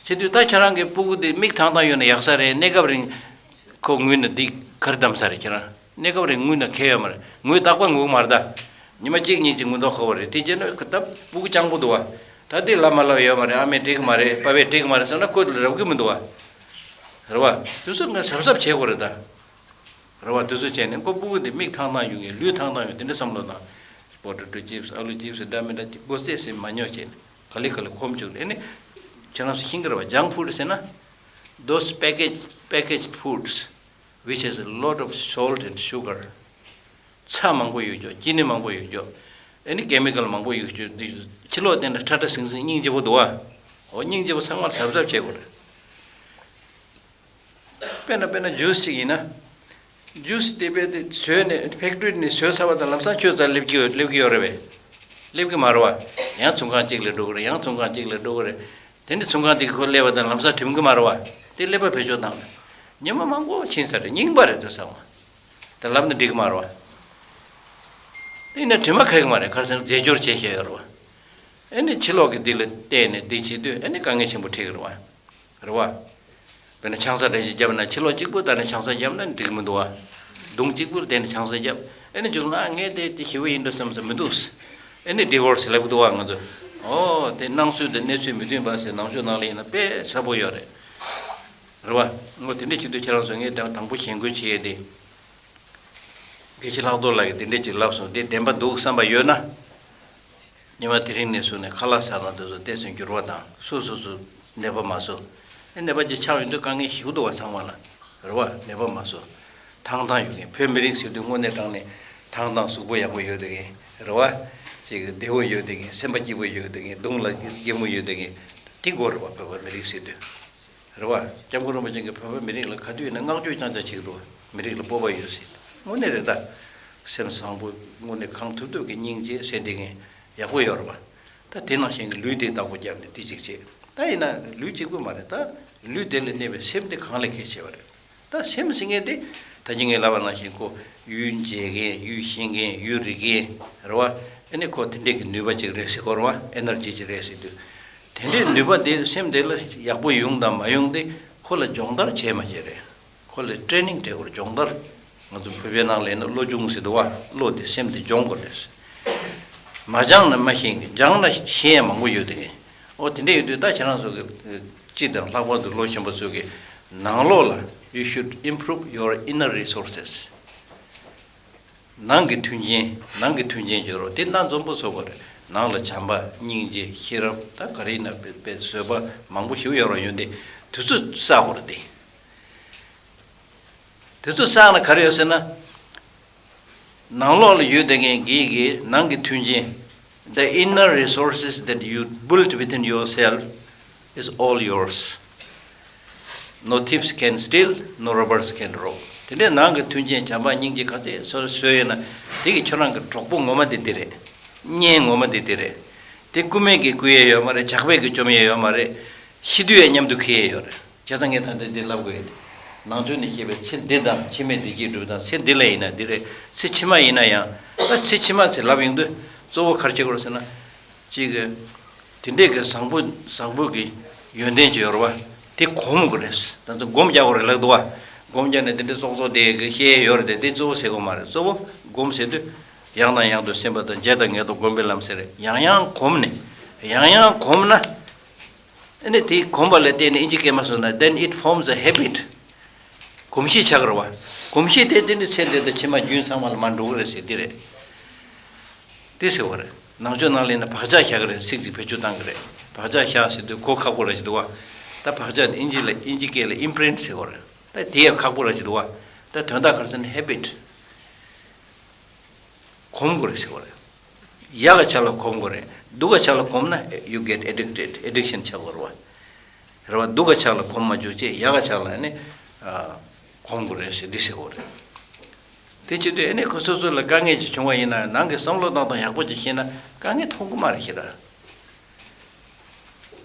བྱེད་དུས་ད་ཁྱེད་རང་གི་སྤུ་གུ་དེ་མིག་ཐང་ཐང་ཡོད་ན་ཡག་ས་རེད། གནས་སྐབས་རིང་ཁོ་ངུས་ན་འདི་གར་བདམས་ས་རེད། ཁྱེད་རང་གནས་སྐབས་རིང་ངུས་ན་ཁེལ་ཡོད་མ་རེད། ངུས་རྟག་པར་ངུ་གི་མ་རེད་ད། ཉི་མ་གཅིག་གཉིས་ཀྱི་ངུ་མདོག་ཁ་པོ་རེད། དེ་བྱས་ན་ཁོ་ད་སྤུ་གུ་སྤྱང་པོ་འདུག་པ། ད་འདི་ལབ་མ་ལབ་ཡོད་མ་རེད། ཨ་མས་སྤྲད་གི་མ་རེད། པ་ཕས་སྤྲད་གི་མ་རེད་ཟེར་ན་ཁོ་རབ་གི་མི་འདུག་པ། རེད་པ། དེ་ཚོ་ངས་གཟབ་གཟབ་བྱེད་དགོས་རེད་ད། རེད་པ། དེ་ཚོ་བྱས་ནས་ཁོ་སྤུ་གུ་དེ་མིག་ཐང་ཐང་ཡོང་གི། ལུས་ཐང་ཐང་ཡོང་། དེ་འདྲ་བསམ་བློ་བཏང་། པོ་ཏེ་ཏོ་ཅིབས། ཨ་ལུ་ཅིབས། འདྲ་མི་འདྲ་ཅིག་སྒོ་རྩེ་ཟིན་མ་ཉོ་བྱས་ནས་ག་ལེ་ག་ལེ་ཁོམ་བཅུག་ནས། ཨ་ནི་ཁྱེད་རང་ཚོ་ཤེས་ཀྱི་རེད་པ། ཇང་ཕུཌ་ཟེར་ན། Those packaged, packaged foods which has a lot of salt and sugar. ཚྭ་མང་པོ་ཡོད་རྒྱུ། ཅི་ནི་མང་པོ་ཡོད་རྒྱུ། ཨ་ནི་ཀེ་མི་ཀལ་མང་པོ་ཡོད་རྒྱུ་འདི། ཕྱི་ལོགས་བལྟས་ན་ཁྲ་ཁྲ་ཟིང་ཟིང་། སྙིང་རྗེ་པོ་འདུག་པ། འོ། སྙིང་རྗེ་པོ་ཚང་མར་གཟབ་གཟབ་བྱེད་དགོས་རེད། དཔེར་ན་དཔེར་ན་ཇུས་ཅིག་ཡིན་ན། ཇུས་དེ་དཔེ་དེ་བཟོས་ནས་ཕེག་ཊི་རི་ནས་བཟོས་ཚར་བ་དང་ལམ་སང་ཁྱོད་རྩར་སླེབས་ཀྱི་ཡོད། སླེབས་ཀྱི་ཡོད་རེད་པས། སླེབས་ཀྱི་མ་རེད་པ། ཡང་ཚོང་ཁང་གཅིག་ལ་འགྲོ་གི་རེད། ཡང་ཚོང་ཁང་གཅིག་ལ་འགྲོ་གི་རེད། དེ་ནས་ཚོང་ཁང་དེ་གི་ཁོ་སླེབས་པ་དང་ལམ་སང་འགྲིམ་གི་མ་རེད་པ། དེ་སླེབས་པ་བེད་སྤྱོད་བཏང་ནས་ཉི་མ་མང་པོ་ཕྱིན་ཚར་རེད། རྙིང་པ་རེད་དོ་ཚང་མ། དེ་ལབ་ན་འགྲིག་གི་མ་རེད་པ། དེ་ཡིན་ན་དྲི་མ་ཁ་གི་མ་རེད། ག་རེ་ཟེར་ན་རྫས་སྦྱོར་བྱས་བཞག་ཡོད་རེད་པ། ཨ་ནི་ཕྱི་ལོགས་ཀྱི་འདི་ལ་བལྟས་ནས་འདི་བྱེད་དུས་ཨ་ནི་དཀའ་ངལ་ཆེན་པོ་འཕྲད་ཀྱི་རེད་པ། རེད་པ། དཔེར་ན་ཆང་ས་འདྲ་ཞིག་བརྒྱབ་ན་ཕྱི་ལོགས་གཅིག་པུ་བལྟས་ནས་ཆང་ས་བརྒྱབ་ན་འགྲིག་གི་མི་འདུག་པ། མདུན་གཅིག་པུར་བལྟས་ནས་ཆང་ས་བརྒྱབ། ཨ་ནི་མཇུག་ལ་ཨ་ངས་དེ་དེ་ཞེ་པོ་ཡིན་འགྲོ་བསམ་ས་མི་འདུག་ཨ་ནི་ཌི་བོར་སི་ལབ་གི་འདུག་པ། ང་ཚོ་ ཨོ་དེ་སྣང་ཚུལ་དང་གནས་ཚུལ་མི་མཐུན་པ་ཟེར་ནང་ཆོས་ནང་ལ་ཡིན་ན་དཔེ་གསལ་པོ་ཡོད་རེད། རེད་བ། ངོ་དེ་འདྲ་བྱེད་དུས་ཁྱེད་རང་ཚོ་ངས་དང་དང་པོ་ཞེན་སྐུལ་བྱེད་ཡས་དེ། དགེ་བཤེས་ལྷག་རྡོར་ལགས་ཀྱིས་དེ་འདྲ་ཅིག་ལབ་སོང་། དེ་བདེན་པ་འདུག་བསམ་པ་ཡོད་ན། ཉི་མ་དེ་རིང་ནས་བཟུང་ནས་ཁ་ལག་ཟ་སྟངས་དེ་ཚོ་ཏོག་ཙམ་འགྱུར་བ་དང་སོ་སོ་སོ་ནད་པ་མ་བཟོ། ཨེ་ནད་པ་ཅིག་ཆགས་ཡོང་དུས་དཀའ་ངལ་ཞིག་འདུག་བ་ཚང་མ་ལ། རེད་བ། ནད་པ་མ་བཟོ། ཐང་ཐང་ཡོད་མཁན། བོད་མི་རིགས་ཟེར་དུས་དངོས་གནས་དྲང་ནས་ཐང་ཐང་གཟུགས་པོ་ཡག་པོ་ཡོད་བསྡད་མཁན། རེད་བ། ཅིག་བདེ་བོ་ཡོད་བསྡད་མཁན། སེམས་པ་སྐྱིད་པོ་ཡོད་བསྡད་མཁན། གདོང་ལ་སྒེག་མོ་ཡོད་བསྡད་མཁན། དེ་དགོས་རེད་བ། བོད་པ་མི་རིགས་ཟེར་དུས། རེད་བ། སྐྱབས་མགོན་རིན་པོ་ཆེ་གིས་བོད་པ་མི་རིགས་ལ་ག་དུས་ཡིན་ན་བསྔགས་བརྗོད་རྐྱང་རྐྱང་བྱེད་ཀྱི་འདུག་བ། མི་རིགས་ལ་སྤོབས་པ་ཡོད་ཟེར། དངོས་གནས་རེད་ད། སེམས་བཟང་པོ། དངོས་གནས་གང་ཐུབ་ཐུབ་ཀྱིས་སྙིང་རྗེ་ཟེར་བསྡད་མཁན་ཡག་པོ་ཡོད་རེད་བ། ད་དེ་ནང་བཞིན་གྱི་ལུས་དེ་བདག་པོ་བརྒྱབ་ནས་དེ་གཅིག་བྱེད། ད་ཡིན་ན་ལུས་གཅིག་པུ་མ་རེད། ད་ལུས་དེ་ལས་གནས་པའི་སེམས་དེ་གང་ལས་གལ་ཆེ་བ་རེད། ད་སེམས་ཟེར་མཁན་དེ་ད་གིན་ངས་ལབ་པ་ནང་བཞིན་ཁོ་ཡུལ་འབྱེད་མཁན། ཡུལ་ཤེས་མཁན། ཡུལ་རིག་མཁན། རེད་བ། ཨ་ནི་ཁོ་དེ་འདྲས་ཀྱི་ནུས་པ་ཅིག་རེད་ཟེར་གོ་རེད་བ། ཨེ་ནར་ཇི་ཅིག་རེད་ཟེར་དུས། དེ་འདྲས་ནུས་པ་དེ་སེམས་དེ་ལ་ཡག་པོ་ཡོང་དང་མ་ཡོང་དེ་ཁོ་ལ་སྦྱོང་བརྡར་བྱས་མ་བྱས་རེད། ཁོ་ལ་ཊེ་རེ་ནིང་སྤྲད་དགོས་རེད། སྦྱོང་བརྡར། ང་ཚོ་བོད་པའི་ནང་ལ་ཡིན་ན་བློ་སྦྱོང་ཟེར་འདུག་བ། བློ་དེ་སེམས་དེ་སྦྱོང་དགོས་རེད། མ་སྦྱངས་ན་མ་ཤེས་མཁན། སྦྱངས་ན་ཤེས་ཡ་མང་པོ་ཡོད་དེ། ཨོ་དེ་འདྲ་ཡོད་དུས་ད་ཁྱེད་རང་ཚོ་གི་སྤྱི་དང་ལྷག་པར་དུ་བློ་ཆེན་པོ་ཚོ་གི་ནང་ལོགས་ལ། You should improve your inner resources. ནང་གི་མཐུན་རྐྱེན། ནང་གི་མཐུན་རྐྱེན་བྱེད་རོགས། དེ་སྣ་འཛོམས་པོ་བཟོ་དགོས་རེད། ནང་ལ་བྱམས་པ། སྙིང་རྗེ། ཤེས་རབ། ད་ག་རེ་ཡིན་ན་དཔེ་དཔེ་བཟོད་པ་མང་པོ་ཞིག་ཡོད་རོགས། ཡོད་དེ་དུས་ཚོད་བསགས་དགོས་རེད་དེ། དེ་ཚོ་བསགས་ན་ག་རེ་ཡོད་ཟེར་ན། ནང་ལོགས་ལ་ཡོད་བསྡད་མཁན་གྱི་གི་ནང་གི་མཐུན་རྐྱེན། The inner resources that you built within yourself is all yours. No thieves can steal, no robbers can rob. དེ་འདྲའི་ནང་གི་མཐུན་རྐྱེན་བྱམས་པ་སྙིང་རྗེ་ག་ཚད་སོ་སོས་ཡོད་ན། དེ་གི་ཁྱོད་རང་གི་གྲོགས་པོ་ངོ་མ་དེ་འདི་རེད། གཉེན་ངོ་མ་དེ་འདི་རེད། དེ་རྐུ་མས་ཀྱིས་རྐུ་ཡས་ཡོད་མ་རེད། ཇག་པས་ཀྱིས་བཅོམ་ཡས་ཡོད་མ་རེད། ཤི་དུས་ཡང་མཉམ་དུ་འཁྱེར་ཡས་ཡོད་རེད། བྱས་ཙང་ངས་ད་ལྟ་འདི་ལབ་དགོས་ཡོད་དེ། ནང་ཆོས་ནས་བཤད་པའི་ཚེ་འདི་དང་ཕྱི་མའི་བདེ་སྐྱིད་སྒྲུབ་སྟངས། ཚེ་འདི་ལ་ཡིན་ན་འདི་རེད། ཚེ་ཕྱི་མ་ཡིན་ན་ཡང་། ད་ཚེ་ཕྱི་མ་ཚེ་ལབ་ཡོང་དུས་གཙོ་བོ་ག་རེ་བྱེད་དགོས་རེད་ཟེར་ན། གཅིག་གི། དེ་འདྲས་ཀྱི་བཟང་པོ་བཟང་པོ་གི་ཡོན་ཏན་ཅིག་ཡོད་རེད་བ། དེ་གོམས་དགོས་རེད། ད་ཚོ་སྒོམ་རྒྱག་དགོས་རེད་ལབ་འདུག་བ། སྒོམ་རྒྱག་ནས་དེ་འདྲས་ཙོག་ཙོག་དེ་གི་བཤད་ཡས་ཡོད་རེད་དེ། དེ་གཙོ་བོ་ཟེར་དགོས་མ་རེད། གཙོ་བོ་སྒོམ་ཟེར་དུས། ཡང་དང་ཡང་དུ་སེམས་པ་དང་བརྗེད་དང་ངེས་དང་སྒོམ་པའི་ལམ་ཟེར་རེད། ཡང་ཡང་གོམས་ནས། ཡང་ཡང་གོམས་ན། ཨ་ནི་དེ་གོམས་པ་ལ་བརྟེན་ནས་ཨིན་ཇི་སྐད་མ་སོང་ན། Then it forms a habit. གོམས་གཤིས་ཆགས་ཀྱི་རེད་བ། གོམས་གཤིས་དེ་དེ་ནི་ཚེ་འདི་དང་ཕྱི་མ་རྒྱུན་ཚང་མ་ལ་མར་འགྲོ་གི་རེད་ཟེར་དེ་རེད། དེ་ཟེར་བ་རེད། ནང་ཆོས་ནང་ལ་ཡིན་ན་བག་ཆགས་བཞག་གི་རེད། ཚིག་ཅིག་བེད་སྤྱོད་བཏང་གི་རེད། བག་ཆགས་བཞག་ཟེར་དུས་གོ་ཁག་པོ་རེད་ཅེས་འདུག་བ། ད་བག་ཆགས་དེ་ཨིན་ཇི་ལ། ཨིན་ཇི་སྐད་ལ་ཨིམ་པི་རིན་ཊི་ཟེར་བ་རེད། ད་དེ་ཡང་ཁག་པོ་རེད་ཅེས་འདུག་བ། ད་དོན་དག་ག་རེ་ཟེར་ན་ཧེ་བིཊ། གོམས་དགོས་རེད་ཟེར་བ་རེད། ཡག་ག་ཆ་ལ་གོམས་དགོས་རེད། སྡུག་ག་ཆ་ལ་གོམས་ན་you get addicted. ཨེ་ཌིག་ཤན་ཆགས་དགོས་རེད་བ། རེད་བ། སྡུག་ག་ཆ་ལ་གོམས་མ་བཅུག་ཅེས། ཡག་ག་ཆ་ལ་ཨ་ནི་ཨ་གོམས་དགོས་རེད་ཟེར་འདི་ཟེར་དགོས་རེད། དེ་བྱེད་དུས་ཨ་ནི་ཁོ་སོ་སོ་ལ་དཀའ་ངལ་ཅིག་བྱུང་བ་ཡིན་ན་ནང་གི་བསམ་བློ་བཏང་སྟངས་ཡག་པོ་ཅིག་ཤེས་ན་དཀའ་ངལ་མཐོང་གི་མ་རེད་ཤེས་ར།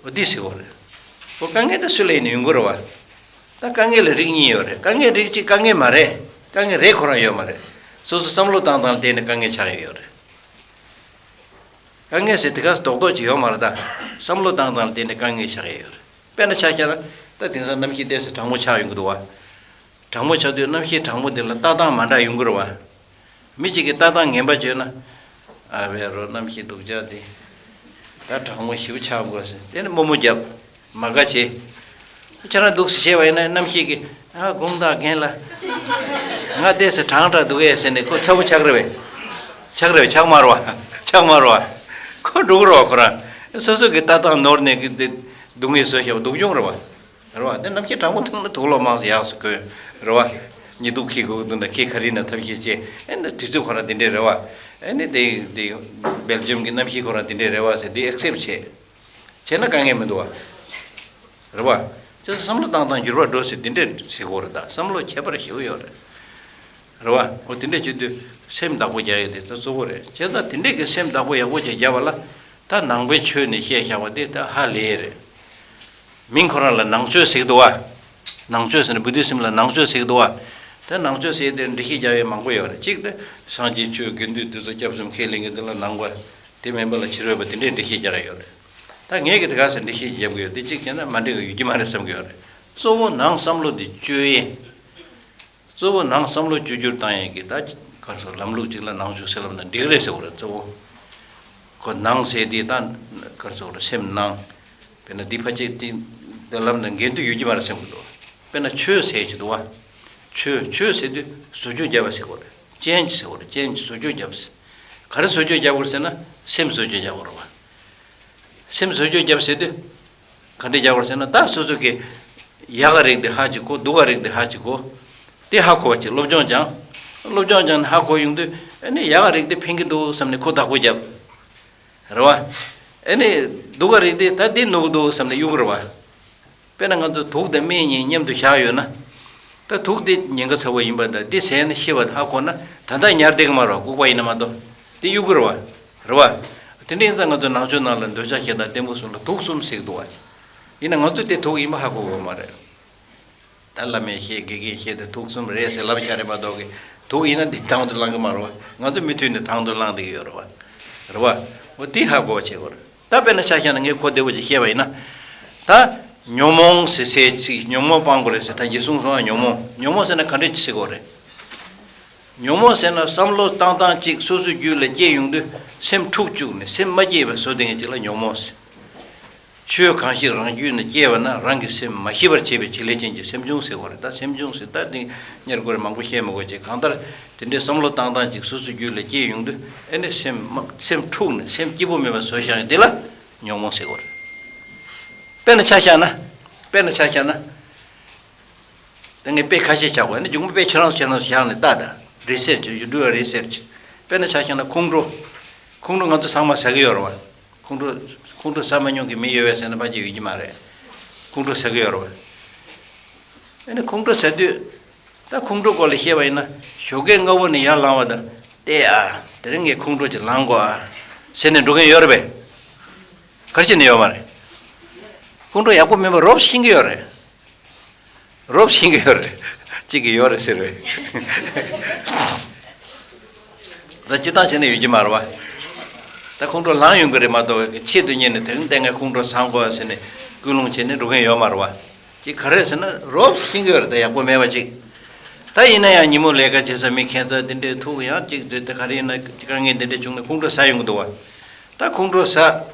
འོ་འདི་ཟེར་བ་རེད། འོ་དཀའ་ངལ་དེ་སུ་ལ་ཡིན་ན་ཡོང་གི་རེད་བ། ད་དཀའ་ངལ་ལ་རིགས་གཉིས་ཡོད་རེད། དཀའ་ངལ་རིགས་གཅིག་དཀའ་ངལ་མ་རེད། དཀའ་ངལ་རེད་ཁོ་རང་ཡོད་མ་རེད། སོ་སོ་བསམ་བློ་བཏང་སྟངས་ལ་བརྟེན་ནས་དཀའ་ངལ་ཆགས་ཡོད་ཡོད་རེད། དཀའ་ངལ་ཟེར་དེ་ག་རྡོག་རྡོག་ཅིག་ཡོད་མ་རེད་ད། བསམ་བློ་བཏང་སྟངས་ལ་བརྟེན་ནས་དཀའ་ངལ་ཆགས་ཡོད་ཡོད་རེད། དཔེར་ན་ཆ་བཞག་ན་ད་དེང་སང་གནམ་གཤིས་ཏོག་ཙམ་གྲང་མོ་ཆགས་ཡོང་གི་འདུག་བ། གྲང་མོ་ཆགས་དུས་གནམ་གཤིས་གྲང་མོ་འདི་ལ་ལྟ་སྟངས་མ་འདྲ་ཡོང་གི་རེད་བ། མི་གཅིག་གིས་ལྟ་སྟངས་ངན་པ་བྱས་ན། ཨ་བས་རོ་གནམ་གཤིས་སྡུག་ཅག་འདི། ད་གྲང་མོ་ཞེ་པོ་ཆགས་དགོས་ཟེར་དེ་ནི་རྨོ་མོ་རྒྱབ། མ་དགའ་བྱེད། ཁྱེད་རང་འདུག་སེ་བྱས་པ་ཡིན་ན་གནམ་གཤིས་ཀྱིས་ཨ་དགོངས་དག་རྒན་ལགས། ང་ཏོག་ཙམ་གྲང་དྲགས་འདུག་གས་ཟེར་ནས་ཁོ་ཚ་པོ་ཆགས་རེད་བས། ཆགས་རེད་བས། ཆགས་མ་རེད་བ། ཆགས་མ་རེད་བ། ཁོ་འགྲོ་གི་རེད་བ་ཁོ་རང་། སོ་སོ་གི་ལྟ་སྟངས་ནོར་ནས་གི་འདི་སྡུག་བསྔལ་བཟོས་བཞག་པ་སྡུག་གྱོང་རེད་བ། རེད་བ། དེ་གནམ་གཤིས་གྲང་མོ་ཐུག་ན་དུག་ལོག་མང་ཡག་སུ་གོན། རེད་བ། ཉི་གདུགས་འཁྱེར་དགོས་འདུག་ན་འཁྱེར། ག་རེ་ན་ཐབས་ཤེས་བྱེད། ཨེ་ན་དུས་ཚོད་ཁོ་རང་དེ་འདྲས་རེད་བ། ཨེ་ནི་དེ་དེ་སྦེལ་ཇམ་གྱི་གནམ་གཤིས་ཁོ་རང་དེ་འདྲས་རེད་བ་ཟེར་དེ་ཨེག་སེབ་བྱེད། བྱས་ན་དཀའ་ངལ་མི་འདུག་བ། རེད་བ། ཅེས་བསམ་བློ་བཏང་སྟངས་འགྱུར་བ་འགྲོ་ཟེར་དེ་འདྲས་ཟེར་དགོས་རེད་ད། བསམ་བློ་ཁྱད་པར་ཞེ་པོ་ཡོད་རེད། རེད་བ། འོ་དེ་འདྲས་བྱེད་དུས་སེམས་བདག་པོ་རྒྱག་ཡས་དེ་ད་གཙོ་བོ་རེད། བྱས་ཙང་དེ་འདྲས་ཀྱི་སེམས་བདག་པོ་ཡག་པོ་ཅིག་རྒྱབ་པ་ལ། ད་ནང་པའི་ཆོས་ནས་བཤད་བཞག་པ་དེ་ད་ཧ་ལས་རེད། མིང་ཁོ་རང་ལ་ནང་ཆོས་ཟེར་གི་འདུག་བ། ནང་ཆོས་ཟེར་ན་བུ་དྷི་སིམ་ལ་ནང་ཆོས་ཟེར་གི་འདུག་བ། ད་ནང་ཆོས་ཟེར་དེ་འགྲེལ་བཤད་རྒྱག་ཡས་མང་པོ་ཡོད་རེད། གཅིག་ད་སངས་རྒྱས་ཆོས་དགེ་འདུན་དེ་ཚོ་སྐྱབས་གསུམ་ཁས་ལེན་གྱི་དེ་ལ་ནང་པ། དེ་མིན་པ་ལ་ཕྱི་རོལ་པ་དེ་འདྲས་འགྲེལ་བཤད་རྒྱག་ཡས་ཡོད་རེད། ད་ངས་ཀྱི་དེ་ག་ཟེར་འགྲེལ་བཤད་རྒྱབ་གི་ཡོད་དེ། གཅིག་བྱས་ན་མ་འགྲིག་གི་ཡོད་ཀྱི་མ་རེད་བསམ་གི་ཡོད་རེད། གཙོ་བོ་ནང་བསམ་བློ་དེ་བཅོས་ཡས། གཙོ་བོ་ནང་བསམ་བློ་བཅོས་བསྒྱུར་བཏང་ཡས་ཀྱི་ད་ག་རེ་ཟེར་ལམ་ལུགས་ཅིག་ལ་ནང་ཆོས་ཟེར་ལབ་ན་འགྲིག་རེད་ཟེར་བ་རེད་གཙོ་བོ། ཁོ་ནང་ཟེར་དེ་ད་ག་ ག་རེ་ཟེར་དགོས་རེད། སེམས་ནང་། དཔེར་ན་འདི་ཕལ་ཆེར་འདི་འདི་ལམ་དང་འགལ་འདུ་ཡོད་ཀྱི་མ་རེད་བསམ་གྱི་འདུག་དཔེར་ན་ཆོས་ཟེར་གྱི་འདུག་བ། ཆོས་ཆོས་ཟེར་དུས་བཟོ་བཅོས་བརྒྱབ་པ་ཟེར་དགོས་རེད། ཅེན་ཇི་ཟེར་དགོས་རེད། ཅེན་ཇི་བཟོ་བཅོས་བརྒྱབ་ཟེར། ག་རེ་བཟོ་བཅོས་བརྒྱབ་དགོས་རེད་ཟེར་ན་སེམས་བཟོ་བཅོས་བརྒྱབ་དགོས་རེད་བ། སེམས་བཟོ་བཅོས་བརྒྱབ་ཟེར་དུས། ག་འདྲ་རྒྱག་དགོས་ཟེར་ན་ད་སོ་སོ་གི་ཡག་ག་རིགས་དེ་ཧ་ཅིག་གོ། སྡུག་ག་རིགས་དེ་ཧ་ཅིག་གོ། དེ་ཧ་གོ་བ་ཅིག་སློབ་སྦྱོང་སྦྱང་། སློབ་སྦྱོང་སྦྱང་ནས་ཧ་གོ་ཡོང་དུས་ཨ་ནི་ཡག་ག་རིགས་དེ་ཕན་གྱི་འདུག་བསམ་ནས་ཁོ་བདག་པོ་བརྒྱབ། རེད་བ། ཨ་ནི་སྡུག་ག་རིགས་དེ་ད་འདི་ནོར་གི་འདུག་བསམ་ནས་གཡུག་གི་རེད་བ། དཔེར་ན་ང་ཚོ་དུག་དང་སྨན་གཉིས་མཉམ་དུ་བཞག་ཡོད་ན། ད་དུག་དེ་ཉེན་ཁ་ཚ་བོ་ཡིན་པ་དང་འདི་ཟས་ན་ཤི་བ་ཧ་གོ་ན་ད་ལྟ་ཉར་བསྡད་ཀྱི་མ་རེད་བ། ལྐུགས་པ་ཡིན་ན་མ་གཏོགས་དེ་གཡུག་གི་རེད་བ། རེད་བ། དེ་འདྲ་ཡིན་ཙང་ང་ཚོ་ནང་ཆོས་ནང་ལ་འདོད་ཆགས་ཞེ་སྡང་གཏི་མུག་གསུམ་ལ་དུག་གསུམ་ཟེར་གྱི་འདུག་བ། ཡིན་ན་ང་ཚོས་དེ་དུག་ཡིན་པ་ཧ་གོ་གི་ཡོད་མ་རེད། ད་བླ་མས་བཤད། དགེ་རྒན་བཤད་དེ་དུག་གསུམ་རེད་ཟེར་ལབ་བཞག་རེད་མ་གཏོགས་གི་དུག་ཡིན་ན་འདི་དང་དུ་བླང་གི་མ་རེད་བ། ང་ཚོ་མུ་མཐུད་ནས་དང་དུ་བླང་བསྡད་ཀྱི་ཡོད་རེད་བ། རེད་བ། འོ་དེ་ཧ་གོ་བ་བྱེད་དགོས་རེད། ད་དཔེར་ན་ཆ་བཞག་ན་ངས་གོ་བདེ་བོ་ཅིག་བཤད་པ་ཡིན་ན། ད་ཉོན་མོངས་ཟེར་ཟེར་ཅིག་ཉོན་མོངས་སྤང་དགོས་རེད་ཟེར། ད་རྗེས་གསུངས་སོང་ང་། ཉོན་མོངས། ཉོན་མོངས་ཟེར་ན་ག་འདྲ་ཅིག་ཟེར་དགོས་རེད། ཉོན་མོངས་ཟེར་ན་བསམ་བློ་བཏང་སྟངས་ཅིག་སོ་སོའི་རྒྱུད་ལ་སྐྱེས་ཡོང་དུས་སེམས་འཁྲུག་བཅུག་ནས་སེམས་མ་སྐྱིད་པ་བཟོ་བསྡད་མཁན་ཅིག་ལ་ཉོན་མོངས་ཟེར། ཆོས་གང་ཞིག་རང་རྒྱུད་ན་སྐྱེས་པ་ན་རང་གི་སེམས་མ་ཞི་བར་བྱེད་པའི་བྱེད་ལས་ཅན་གྱི་སེམས་བྱུང་ཟེར་དགོས་རེད། ད་སེམས་བྱུང་ཟེར་ད་འདི་གཉེར་དགོས་རེད། མང་པོ་བཤད་མི་དགོས་ཅིག་གང་ལྟར་དེ་འདྲའི་བསམ་བློ་བཏང་སྟངས་ཅིག་སོ་སོའི་རྒྱུད་ལ་སྐྱེས་ཡོང་དུས་ཨེ་ནི་སེམས་མ་སེམས་འཁྲུག་ནས་སེམས་སྐྱིད་པོ་མེད་པ་བཟོ་བཞག་ཡོང་དེ་ལ་ཉོན་མོངས་ཟེར་དགོས་རེད། དཔེར་ན་ཆ་བཞག་ན། དཔེར་ན་ཆ་བཞག་ན། ད་ངས་དཔེ་ཁ་ཤས་བཞག་དགོས། ཨ་ནི་མཇུག་མ་དཔེ་ཁྱེད་རང་ཚོ་ཁྱེད་རང་ཚོ་བཞག་ནས་ལྟ་དང་། Research, you do a research. དཔེར་ན་ཆ་བཞག་ན་ཁོང་ཁྲོ། ཁོང་ཁྲོ་ང་ཚོ་ཚང་མ་ཟ་གི་ཡོད་རེད་བ། ཁོང་ཁྲོ། ཁོང་ཁྲོ་ཟ་མ་མྱོང་གི་མི་ཡོད་པས་ཟེར་ན་ཕལ་ཆེར་ཡོད་ཀྱི་མ་རེད། ཁོང་ཁྲོ་ཟ་གི་ཡོད་རེད་བ། ཨ་ནི་ཁོང་ཁྲོ་ཟ་དུས། ད་ཁོང་ཁྲོ་སྐོར་ལ་བཤད་པ་ཡིན་ན་ཞོགས་ཀས་སྔ་པོ་ནས་ཡར་ལངས་པ་དང་། ལྟོས་ཨ། དེ་རིང་ངས་ཁོང་ཁྲོ་ཅིག་ལངས་དགོས་ཨ། ཟེར་ནས་འགྲོ་མཁན་ཡོད་རེད་པས། ག་རེ་བྱས་ནས་ཡོད་མ་རེད། ཁོང་ཁྲོ་ཡག་པོ་མིན་པ་རོབ་ཤེས་ཀྱི་ཡོད་རེད། རོབ་ཤེས་ཀྱི་ཡོད་རེད། གཅིག་གིས་ཡོད་རེད་ཟེར་བས། ད་སྤྱིར་བཏང་བྱས་ན་ཡོད་ཀྱི་མ་རེད་བ། ད་ཁོང་ཁྲོ་ལངས་ཡོང་གི་རེད་མ་གཏོགས་ཆེད་དུ་གཉེར་ནས་དེ་རིང་ལྟོས་ངས་ཁོང་ཁྲོ་ཟ་དགོས་ཟེར་ནས་ཀུན་སློང་བྱས་ནས་འགྲོ་མཁན་ཡོད་མ་རེད་བ། ཅིག་ག་རེ་ཟེར་ན་རོབ་ཤེས་ཀྱི་ཡོད་རེད། ད་ཡག་པོ་མེད་པ་ཅིག་ད་ཡིན་ན་ཡང་ཉིན་མོ་ལས་ཀ་བྱེད་ས་མི་ཁྱད་མཚར་དེ་འདྲའི་ཐུག་ཡང་ཅིག་དེ་ད་ག་རེ་ཡིན་ན་དཀའ་ངལ་དེ་འདྲ་བྱུང་ན་ཁོང་ཁྲོ་ཟ་ཡོང་གི་འདུག་བ། ད་ཁོང་ཁྲོ་ཟ།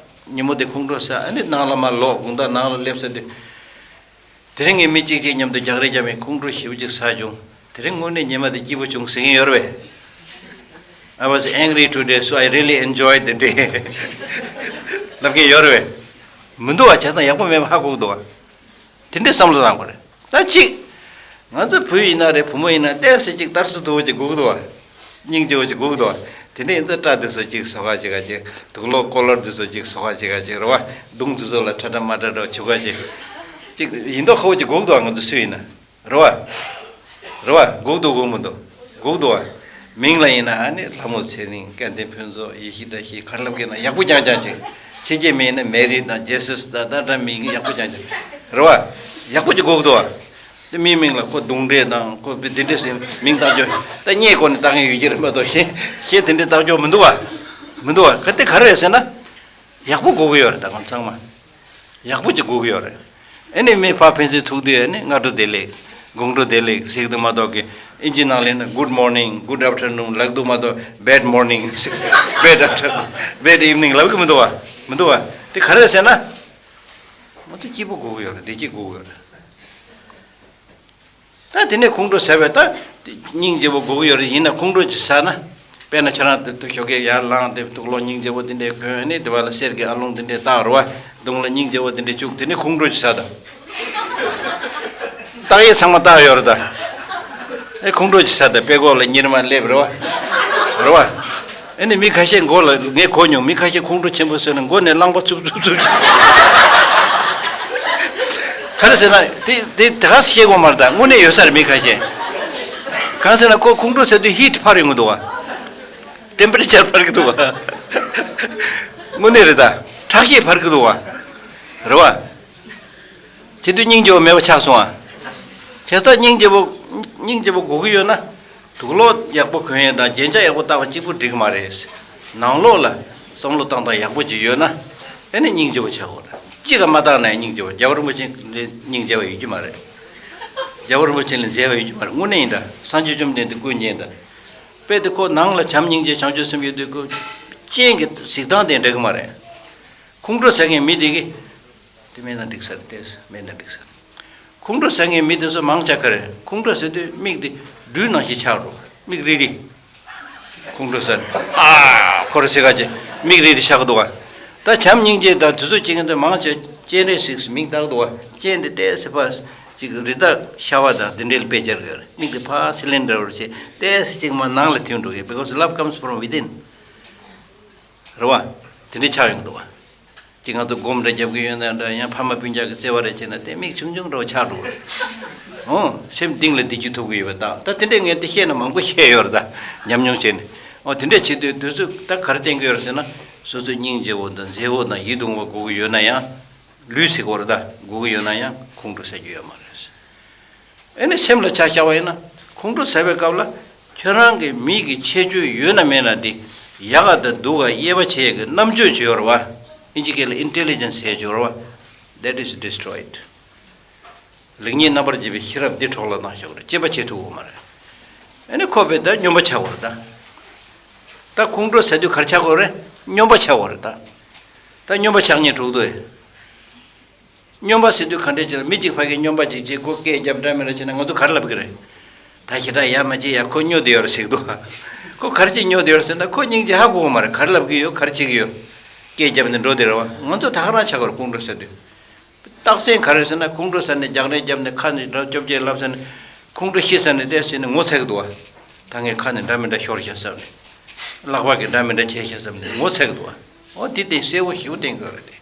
ཉིན་མོ་དེ་ཁོང་ཁྲོ་ཟ། ཨ་ནི་ནང་ལ་མར་ལོག་དགོང་དག་ནང་ལ་སླེབས་ས་དེ། དེ་རིང་ངས་མི་གཅིག་གཅིག་མཉམ་དུ་རྒྱག་རེས་བརྒྱབ་པས་ཁོང་ཁྲོ་ཞེ་པོ་ཅིག་ཟ་བྱུང་། དེ་རིང་དངོས་གནས་ཉི་མ་དེ་སྐྱིད་པོ་བྱུང་ཟེར་མཁན་ཡོད་རེད་པས། I was angry today, so I really enjoyed the day. ལབ་མཁན་ཡོད་རེད་པས། མི་འདུག་བ། བྱས་ཙང་ཡག་པོ་མེད་པ་ཧ་གོ་གི་འདུག་བ། དེ་འདྲའི་བསམ་བློ་བཏང་དགོས་རེད། ད་གཅིག་ང་ཚོ་བུ་ཡིན་ན་རེད། བུ་མོ་ཡིན་ན་ཏོག་ཙམ་ཅིག་ལྟ་སྲིད་དོ་ཅིག་དགོས་ཀྱི་འདུག་བ། སྙིང་རྗེ་བོ་ཅིག་དགོས་ཀྱི་འདུག་བ། དེ་འདྲ་ཡིན་ཙང་སྐྲ་དེ་ཚོ་ཅིག་བཟོ་ག་བྱེད་ག་ཅིག་དུག་ལོག་ཀོ་ལར་དེ་ཚོ་ཅིག་བཟོ་ག་བྱེད་ག་ཅིག་རེད་བ། མདུང་དེ་ཚོ་ལ་ཁྲ་ཁྲ་མ་ཁྲ་འདྲ་བྱུག་ག་ཅིག་ཅིག་ཡིན་མདོག་ཁ་པོ་ཅིག་དགོས་ཀྱི་འདུག་བ། ང་ཚོ་སུ་ཡིན་ན། རེད་བ། རེད་བ། དགོས་ཀྱི་འདུག་དགོས་མི་འདུག་དགོས་ཀྱི་འདུག་བ། མིང་ལ་ཡིན་ན་ཨ་ནི་ལྷ་མོ་ཚེ་རིང་། སྐལ་ལྡན་ཕུན་ཚོགས། ཡེ་ཤེས་བཀྲ་ཤིས། ག་རེ་ལབ་ཀྱི་ན་ཡག་པོ་རྐྱང་རྐྱང་ཅིག་ཕྱི་རྒྱལ་མི་ཡིན་ན་མེ་རི་དང་ཇེ་སིས་དང་ད་འདྲ་མིང་ཡག་པོ་རྐྱང་རྐྱང་རེད་བ། ཡག་པོ་ཅིག་དགོས་ཀྱི་འདུག་བ། དེ་མིའི་མིང་ལ་ཁོ་གདོང་འདྲེ་དང་ཁོ་དེ་འདྲས་ཟེར་མིང་བཏགས་རྒྱུ། ད་བརྙས་བཀོལ་ནས་བཏགས་མཁན་ཡོད་ཀྱི་རེད་མ་གཏོགས་གཞན་གཞན་དེ་འདྲས་བཏགས་རྒྱུ་མི་འདུག་བ། མི་འདུག་བ། ག་དེ་ག་རེ་རེད་ཟེར་ན། ཡག་པོ་དགོས་ཀྱི་ཡོད་རེད། ད་ང་ཚང་མ་ཡག་པོ་ཅིག་དགོས་ཀྱི་ཡོད་རེད། ཨ་ནི་མི་ཕར་ཕན་ཚུན་ཐུག་དུས་ཨ་ནི་སྔ་དྲོ་བདེ་ལེགས། དགོང་དྲོ་བདེ་ལེགས་ཟེར་གྱི་འདུག་མ་གཏོགས་ཀྱི་ཨིན་ཇི་ནང་ལ་ཡིན་ན་good morning, good afternoon ལབ་འདུག་མ་གཏོགས་bad morning, bad afternoon, bad evening ལབ་ཀྱི་མི་འདུག་བ། མི་འདུག་བ། དེ་ག་རེ་རེད་ཟེར་ན། ང་ཚོ་སྐྱིད་པོ་དགོས་ཀྱི་ཡོད་རེད། བདེ་སྐྱིད་དགོས་ཀྱི་ཡོད་རེད། ད་དེ་ནས་ཁོང་ཁྲོ་ཟ་བས་ད་སྙིང་རྗེ་བོ་དགོས་ཀྱི་ཡོད་རེད། ཡིན་ན་ཁོང་ཁྲོ་ཅིག་ཟ་ན། དཔེར་ན་ཁྱེད་རང་དེ་དུ་ཞོགས་ཀས་ཡར་ལངས་ཏེ་དུག་ལོག་སྙིང་རྗེ་བོ་དེ་འདྲས་གོན་ནས་དེ་བ་ལ་གསེར་གྱི་ཨ་ལོང་དེ་འདྲས་བཏགས་རེད་བ། གདོང་ལ་སྙིང་རྗེ་བོ་དེ་འདྲས་བཅུག་དེ་ནས་ཁོང་ཁྲོ་ཅིག་ཟ་ད། བཏགས་ཡས་ཚང་མ་བཏགས་ཡོད་རེད་ད། ཨེ་ཁོང་ཁྲོ་ཅིག་ཟ་ད་དཔྲལ་ཀོག་ལ་གཉེར་མ་སླེབས་རེད་བ། རེད་བ། ཨེ་ནི་མི་ཁ་ཤས་མགོ་ལ་ངས་གོ་མྱོང་། མི་ཁ་ཤས་ཁོང་ཁྲོ་ཆེན་པོ་ཟོས་ན་མགོ་ནས་རླངས་པ་འཚུབ་འཚུབ་འཚུབ་ཅིག་ག་རེ་ཟེར་ན་དེ་དེ་དེ་ག་ཤེས་དགོས་མ་རེད་ད། དངོས་གནས་ཡོད་ས་རེད་མི་ཁ་ཤས། གང་ཟེར་ན་ཁོ་ཁོང་ཁྲོ་ཟ་དུས་ཧིཊ་འཕར་ཡོང་གི་འདུག་བ། ཊེམ་པ་རེ་ཅར་འཕར་གི་འདུག་བ། དངོས་གནས་རེད་ད། ཁྲག་ཤེད་འཕར་གི་འདུག་བ། རེད་བ། བྱེད་དུས་སྙིང་རྗེ་བོ་མེད་པ་ཆགས་སོང་ཨ། བྱས་ཙང་སྙིང་རྗེ་བོ། སྙིང་རྗེ་བོ་དགོས་ཀྱི་ཡོད་ན། དུག་ལོག་ཡག་པོ་གོན་ཡས་དང་རྒྱན་ཆ་ཡག་པོ་བཏགས་པ་གཅིག་པུ་འགྲིག་གི་མ་རེད། ནང་ལོགས་ལ་བསམ་བློ་བཏང་སྟངས་ཡག་པོ་ཅིག་ཡོད་ན། ཨེ་ནི་སྙིང་རྗེ་བོ་ཆགས་དགོས་རེད། གཅིག་ག་མ་བཏང་ན་ཡང་སྙིང་རྗེ་བོ། རྒྱལ་བ་རིན་པོ་ཆེ་འདི་སྙིང་རྗེ་བ་ཡོད་ཀྱི་མ་རེད། རྒྱལ་བ་རིན་པོ་ཆེ་ལས་མཛེས་པ་ཡོད་ཀྱི་མ་རེད། དངོས་གནས་ཡིན་ད། སངས་རྒྱས་བཅོམ་ལྡན་འདས་སྐུ་མཁྱེན་ད། དཔེ་དེ་ཁོ་ནང་ལ་བྱམས་སྙིང་རྗེ་བྱང་ཆུབ་སེམས་ཡོད་དུས་ཁོ། སྤྱན་གྱི་གཟིགས་སྟངས་དེ་འདྲ་གི་མ་རེད། ཁོང་ཁྲོ་ཟ་མཁན་མི་དེ་གི་དེ་མེད་ན་འགྲིག་ས་རེད། དེ་མེད་ན་འགྲིག་ས་རེད། ཁོང་ཁྲོ་ཟ་མཁན་མི་དེ་ཚོ་མང་ཆེ་ག་རེ་ཁོང་ཁྲོ་ཟ་དུས་མིག་དེ་སྦྲུལ་ནང་བཞིན་ཆགས་འགྲོ། མིག་རིལ་རིལ། ཁོང་ཁྲོ་ཟ་ནས་ཨ་ཁོ་རེ་ཟེར་ག་ཅེ་མིག་རིལ་རིལ་ཆགས་འདུག་ག་ད་བྱམས་སྙིང་རྗེ་དང་དེ་ཚོ་བྱེད་མཁན་དེ་མང་ཆེ་སྤྱན་རས་གཟིགས་མིང་བཏགས་འདུག་ག་སྤྱན་དེ་ཏོག་ཙམ་ཕར་ཅིག་རི་དྭགས་ཤ་བ་དང་དེ་འདྲའི་དཔེ་སྦྱར་གི་ཡོད་རེད། མིག་དེ་ཕར་སི་ལིན་ཌར་བར་བྱས་ཏོག་ཙམ་ཅིག་མར་ནང་ལ་ཐོན་འགྲོ་གི། Because love comes from within. རེད་བ། དེ་འདྲའི་ཆགས་ཡོང་གི་འདུག་བ། ཅིག་ང་ཚོ་སྒོམ་རེ་རྒྱབ་ཀྱི་ཡོད་ན་འདྲ། ཡང་ཕ་མ་སྤུན་ཀྱག་གི་བརྩེ་བ་རེ་བྱས་ན་དེ་མིག་ཆུང་ཆུང་འདྲ་བོ་ཆགས་འགྲོ་གི་རེད། ཨོ། སེམས་གཏིང་ལ་བདེ་སྐྱིད་ཐོབ་ཀྱི་ཡོད་པ་དང་། ད་དེ་འདྲའི་ངས་དེ་བཤད་ན་མང་པོ་བཤད་ཡོད་རེད། ད་ཉམས་མྱོང་བྱས་ནས། ཨོ། དེ་འདྲས་བྱེད་དུས་དུས་ཚོད་ད་ག་རེ་བསྟན་གྱི་ཡོད་རེད་ཟེར་ན། སོ་སོ་སྙིང་རྗེ་བོ་དང་མཛེས་བོ་དང་ཡིད་དུ་འོང་བ་དགོས་ཀྱི་ཡོད་ན་ཡང་། ལུས་ཟེར་གྱི་ཡོད་རེད། ད་དགོས་ཀྱི་ཡོད་ན་ཡང་ཁོང་ཁྲོ་ཟ་རྒྱུ་ཡོད་མ་རེད། ཨེ་ནི་སེམས་ལ་ཆ་བཞག་པ་ཡིན་ན། ཁོང་ཁྲོ་ཟ་བའི་སྐབས་ལ་ཁྱོད་རང་གི་མིག་གི་ཁྱད་ཆོས་ཡོད་ན་མེད་ན་དེ་ཡག་ག་དང་སྡུག་ག་དབྱེ་བ་ཕྱེ་ཡས་ཀྱི་རྣམ་དཔྱོད་ཅིག་ཡོད་རེད་བ། ཨིན་ཇི་སྐད་ལ་ཨིན་ཊེ་ལི་ཇེན་སི་ཟེར་ཡས་ཅིག་ཡོད་རེད་བ། That is destroyed. ལེགས་ཉེས་རྣམ་པར་འབྱེད་པའི་ཤེས་རབ་འདི་འཕྲོ་བརླག་བཏང་བཞག་པ་རེད། དཔྱད་པ་བྱེད་ཐུབ་ཀྱི་ཡོད་མ་རེད། ཨེ་ནི་ཁོ་དཔེ་ད་སྨྱོན་པ་ཆགས་པ་རེད་ད། ད་ཁོང་ཁྲོ་ཟ་དུས་ག་རེ་ཆགས་ཀྱི་ཡོད་རེད། སྨྱོན་པ་ཆགས་པ་རེད་ད། ད་སྨྱོན་པ་ཆགས་ཉེན་དྲུག་འདུག་ཨེ། སྨྱོན་པ་ཟེར་དུས་ག་འདྲས་ཅིག་ལ། མི་གཅིག་ཕ་གིར་སྨྱོན་པ་ཅིག་བྱེད། ཁོ་སྐད་རྒྱབ་འདྲ་མི་འདྲ་བྱས་ན་ང་ཚོ་ག་རེ་ལབ་ཀྱི་རེད། ད་ཞེ་དྲག་ཡ་མ་བྱེད་ཡ། ཁོ་སྨྱོ་བསྡད་ཡོད་རེད་ཟེར་གྱི་འདུག་ཁོ་ག་རེ་བྱས་སྨྱོ་བསྡད་ཡོད་རེད་ཟེར་ན་ཁོ་སྙིང་རྗེ་ཧ་གོ་གི་མ་རེད། ག་རེ་ལབ་ཀྱི་ཡོད། ག་རེ་བྱེད་ཀྱི་ཡོད། སྐད་རྒྱབ་ནས་འགྲོ་བསྡད་རེད་བ། ང་ཚོ་ད་ག་རང་ཆགས་ཀྱི་རེད། ཁོང་ཁྲོ་ཟ་དུས། རྟགས་མཚན་ག་རེ་ཟེར་ན། ཁོང་ཁྲོ་ཟ་ནས་རྒྱག་རེས་བརྒྱབ་ནས་ཁ་ནས་འདྲ་བཅོ་བརྒྱད་ལབ་ཟེར་ནས། ཁོང་ཁྲོ་ཤི་ཟ་ནས་བལྟས་ཟེར་ནས་ངོ་ཚ་གི་འདུག་བ། ད་ངས་ཁ་ནས་འདྲ་མི་འདྲ་ཤོར་ཤག་བསམ་ནས། ལག་པ་གིས་འདྲ་མི་འདྲ་བྱས་ཤག་བསམ་ནས་ངོ་ཚ་གི་འདུག་བ། འོ་དེ་དེ་གསལ་བོ་ཞེ་པོ་བསྟན་གྱི་ཡོད་རེད་དེ།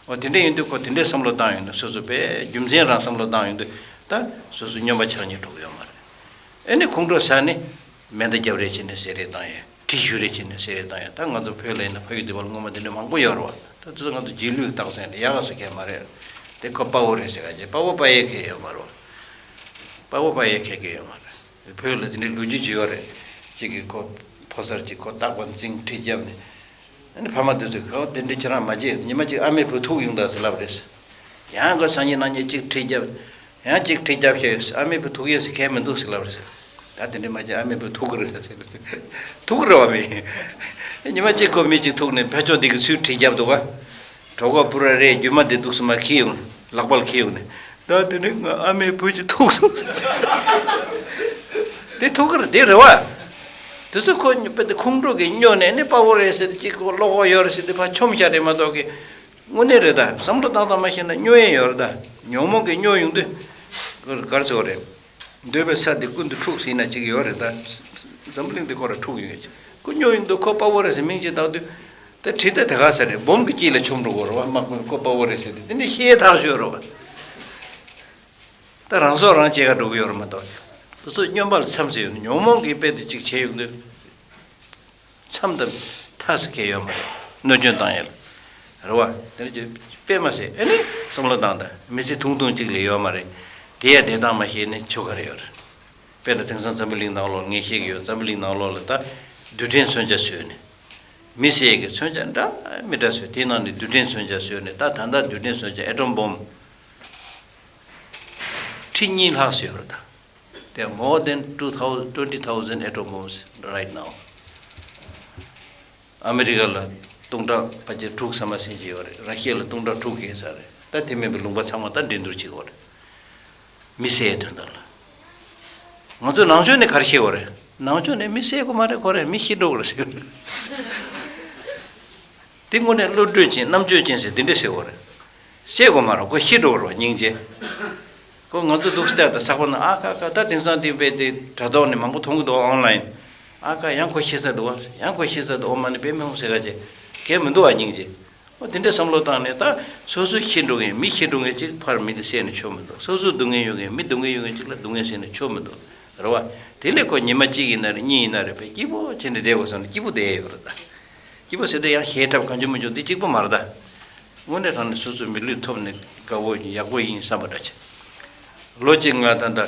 འོ་དེ་འདྲ་ཡིན་དུས་ཁོ་དེ་འདྲའི་བསམ་བློ་བཏང་ཡོང་དུས། སོ་སོ་དཔེ་རྒྱུ་མཚན་རང་བསམ་བློ་བཏང་ཡོང་དུས། ད་སོ་སོ་སྨྱོན་པ་ཆགས་ཉེན་འགྲོ་གི་ཡོད་མ་རེད། ཨེ་ནི་ཁོང་ཁྲོ་ཟ་ནས་མེ་མདའ་རྒྱབ་རེས་བྱས་ནས་བསད་རེས་བཏང་ཡས། གྲི་གཞུ་རེས་བྱས་ནས་བསད་རེས་བཏང་ཡས། ད་ང་ཚོ་བོད་ལ་ཡིན་ན་ཕ་ཡུལ་འདི་པར་སྔོན་མ་འདི་འདྲ་མང་པོ་ཡོད་རེད་བ། ད་དེ་ཚོ་ང་ཚོ་རྗེས་ལུས་རྟགས་མཚན་རེད། ཡག་ག་ཟེར་མཁན་མ་རེད། དེ་ཁོ་དཔའ་བོ་རེད་ཟེར་ག་ཅེ། དཔའ་བོ་དཔའ་ཡས་ཁེལ་ཡོད་མ་རེད་བ། དཔའ་བོ་དཔའ་ཡས་ཁེལ་གི་ཡོད་མ་རེད། བོད་ལ་དེ་འདྲའི་ལོ་རྒྱུས་ཅིག་ཡོད་རེད། གཅིག་གིས་ཁོ་ཕོ་གསར་གཅིག་ཁོ་རྟག་པར་འཛིང་གྲི་བརྒྱབ་ནས། ཨ་ནི་ཕ་མ་དེ་ཚོས་ཁོ་དེ་འདྲའི་ཁྱེད་རང་མ་བྱེད། ཉི་མ་གཅིག་ཨ་མའི་བུ་ཐུག་ཡོང་ད་ཟེར་ལབ་རེད། ཡང་ཁོ་སང་ཉིན་གནངས་ཉིན་གཅིག་གྲི་བརྒྱབ། ཡང་གཅིག་གྲི་བརྒྱབ་ཤེས། ཨ་མའི་བུ་ཐུག་ཡས་ཟེར་མཁན་མི་འདུག་ཟེར་ལབ་རེད། ད་དེ་འདྲའི་མ་བྱེད། ཨ་མའི་བུ་ཐུག་གི་རེད་ཟེར། ཐུག་གི་རེད་བ་མི། ཉི་མ་གཅིག་ཁོ་མི་གཅིག་ཐུག་ནས་ཕར་ཕྱོགས་འདི་གི་ཚུར་གྲི་བརྒྱབ་འདུག་བ། གྲོད་ཁོག་པུ་ར་རེད། རྒྱུ་མ་དེ་འདུག་སེ་མར་འཁྱེར་ཡོང་། ལག་པ་ལ་འཁྱེར་ཡོང་ནས། ད་དེ་ནས་ང་ཨ་མའི་བུ་གཅིག་ཐུག་སོང་ཟེར། དེ་ཐུག་གི་རེད། དེ་རེད་བ། དེ་ཚོ་ཁོ་དཔེ་དེ་ཁོང་ཁྲོ་གིས་སྨྱོ་ནས་ནི་དཔའ་བོ་རེད་ཟེར་ཏེ། གཅིག་ཁོ་བློ་ཁོག་ཡོད་རེད་ཟེར་ཏེ་ཕར་མཆོངས་བཞག་རེད་མ་གཏོགས་ཀི། དངོས་གནས་རེད་ད། བསམ་བློ་བཏང་བཏང་མ་ཤེས་ན་སྨྱོ་ཡས་ཡོད་རེད་ད། ཉོན་མོངས་ཀྱིས་སྨྱོ་ཡོང་དུས་ག་རེ་ཟེར་བ་རེད། འདོད་པའི་ས་དེ་ཀུན་ཏུ་འཁྲུགས་ཟེར་ན་ཅིག་ཡོད་རེད་ད། འཛམ་བུ་གླིང་འདི་ཁོ་རང་འཁྲུགས་ཡོང་ཡས་ཅིག་ཁོ་སྨྱོ་ཡོང་དུས་ཁོ་དཔའ་བོ་རེད་ཟེར་མིང་ཅིག་བཏགས་དུས། ད་གྲི་ད་དེ་ག་ཟེར་རེད། སྦོམ་གྱི་དཀྱིལ་ལ་མཆོངས་འགྲོ་གི་རེད་བ། དམག་དཔོན་ཁོ་དཔའ་བོ་རེད་ཟེར་དུས་དེ་འདྲ་ཤེས་ཐག་ཆོད་རེད་བ། ད་རང་སྲོག་རང་བཅད་ག་འགྲོ་གི་ཡོད་རེད་མ་གཏོགས། སོ་སོ་སྨྱོན་པ་ལ་འཚམས་ཟེར་ཡོད་ན། ཉོན་མོངས་ཀྱིས་དཔེ་དེ་ཅིག་བྱས་ཡོང་དུས། མཚམས་དང་ཐག་ཟེར་མཁན་ཡོད་མ་རེད། གནོད་སྐྱོན་བཏང་ཡ་ལ། རེད་བ། དེ་ནས་ཀྱི་དཔེ་མ་ཟེར། ཨེ་ནི་བསམ་བློ་བཏང་དང་། མི་ཚེ་ཐུང་ཐུང་གཅིག་ལས་ཡོད་མ་རེད། དེ་ཡ་བདེ་ཐང་མ་ཤེས་ནས་ཆོ་ག་རེ་ཡོད་རེད། དཔེར་ན་དེང་སང་འཛམ་བུ་གླིང་ནང་ལོགས་ངས་བཤད་ཀྱི་ཡོད། འཛམ་བུ་གླིང་ནང་ལོགས་ལ་ད་རྡུལ་ཕྲན་མཚོན་ཆ་བཟོས་ནས། མི་བསད་ཀྱི་མཚོན་ཆ་འདྲ་མི་འདྲ་བཟོས། དེའི་ནང་ནས་རྡུལ་ཕྲན་མཚོན་ཆ་བཟོས་ནས། ད་ད་ལྟ་རྡུལ་ཕྲན་མཚོན་ཆ་ཨེ་ཊོམ་བོམ་ཁྲི་གཉིས་ལྷག་བཟོས་ཡོད་རེད་ད། There are more than two thousand, twenty thousand atom bombs right now. ཨ་མི་རི་ཀ་ལ་སྟོང་ཕྲག་ཕལ་ཆེར་དྲུག་ཙམ་ཟིན་གྱི་ཡོད་རེད། ར་ཤི་ཡ་ལ་སྟོང་ཕྲག་དྲུག་བརྒལ་ཚར་རེད། ད་དེ་མིན་པའི་ལུང་པ་ཚང་མ་ད་འགྲན་བསྡུར་བྱེད་ཀྱི་ཡོད་རེད། མི་བསད་དོན་དག་ལ། ང་ཚོ་ནང་ཆོས་ནས་ག་རེ་བཤད་ཀྱི་ཡོད་རེད། ནང་ཆོས་ནས་མི་བསད་དགོས་མ་རེད། ཁོ་རེ་མི་ཤི་འགྲོ་གི་རེད་ཟེར། དེ་དངོས་གནས་བློ་གྲོས་ཅན། རྣམ་དཔྱོད་ཅན་ཟེར་དེ་འདྲས་ཟེར་བ་རེད། བཤད་དགོས་མ་རེད། ཁོ་ཤི་འགྲོ་བ་རེད་སྙིང་རྗེ། ཁོ་ང་ཚོ་འདུག་སྟེ་ད་ཚགས་པ་ན། ཨ་ཁ་ཁ། ད་དེང་སང་དེ་བས་དེ་དྲ་ཐོག་ནས་མང་པོ་མཐོང་གི་འདུག་ཨོན་ལན། ཨ་ཁ་ཡང་ཁོ་ཤི་ས་འདུག་བ། ཡང་ཁོ་ཤི་ས་འདུག་ཨོ་མ་ནི་པེ་མི་ཧོང་ཟེར་ག་ཅེ། གལ་མི་འདུག་བ་སྙིང་རྗེ། ཨོ་དེ་འདྲས་བསམ་བློ་བཏང་ནས་ད་སོ་སོ་ཤི་འགྲོ་མཁན་མི་ཤི་འགྲོ་མཁན་ཅིག་ཕར་མི་དེ་བསད་ནས་ཆོ་མི་འདུག་སོ་སོ་སྡུག་བསྔལ་ཡོད་མཁན་མི་སྡུག་བསྔལ་ཡོད་མཁན་ཅིག་ལ་སྡུག་བསྔལ་བསད་ནས་ཆོ་མི་འདུག་རེད་བ། དེ་ལས་ཁོ་ཉི་མ་གཅིག་ཡིན་ན་རེད། གཉིས་ཡིན་ན་རེད། བས་སྐྱིད་པོ་བྱས་ནས་བསྡད་དགོས་བསམ་ནས་སྐྱིད་པོ་བསྡད་ཡོད་རེད་ད། སྐྱིད་པོ་ཟེར་དུས་ཡང་ཞེ་དྲག་གང་བྱུང་མི་བྱུང་དེ་གཅིག་པོ་མ་རེད་ད། དངོས་གནས་དྲང་གནས་སོ་སོའི་མི་ལུས་ཐོབ་ནས་དགའ་བོ་ཡག་པོ་ཡིན་བསམ་པ་འདྲ་ཆེ། ལོ་གཅིག་ང་ད་ད་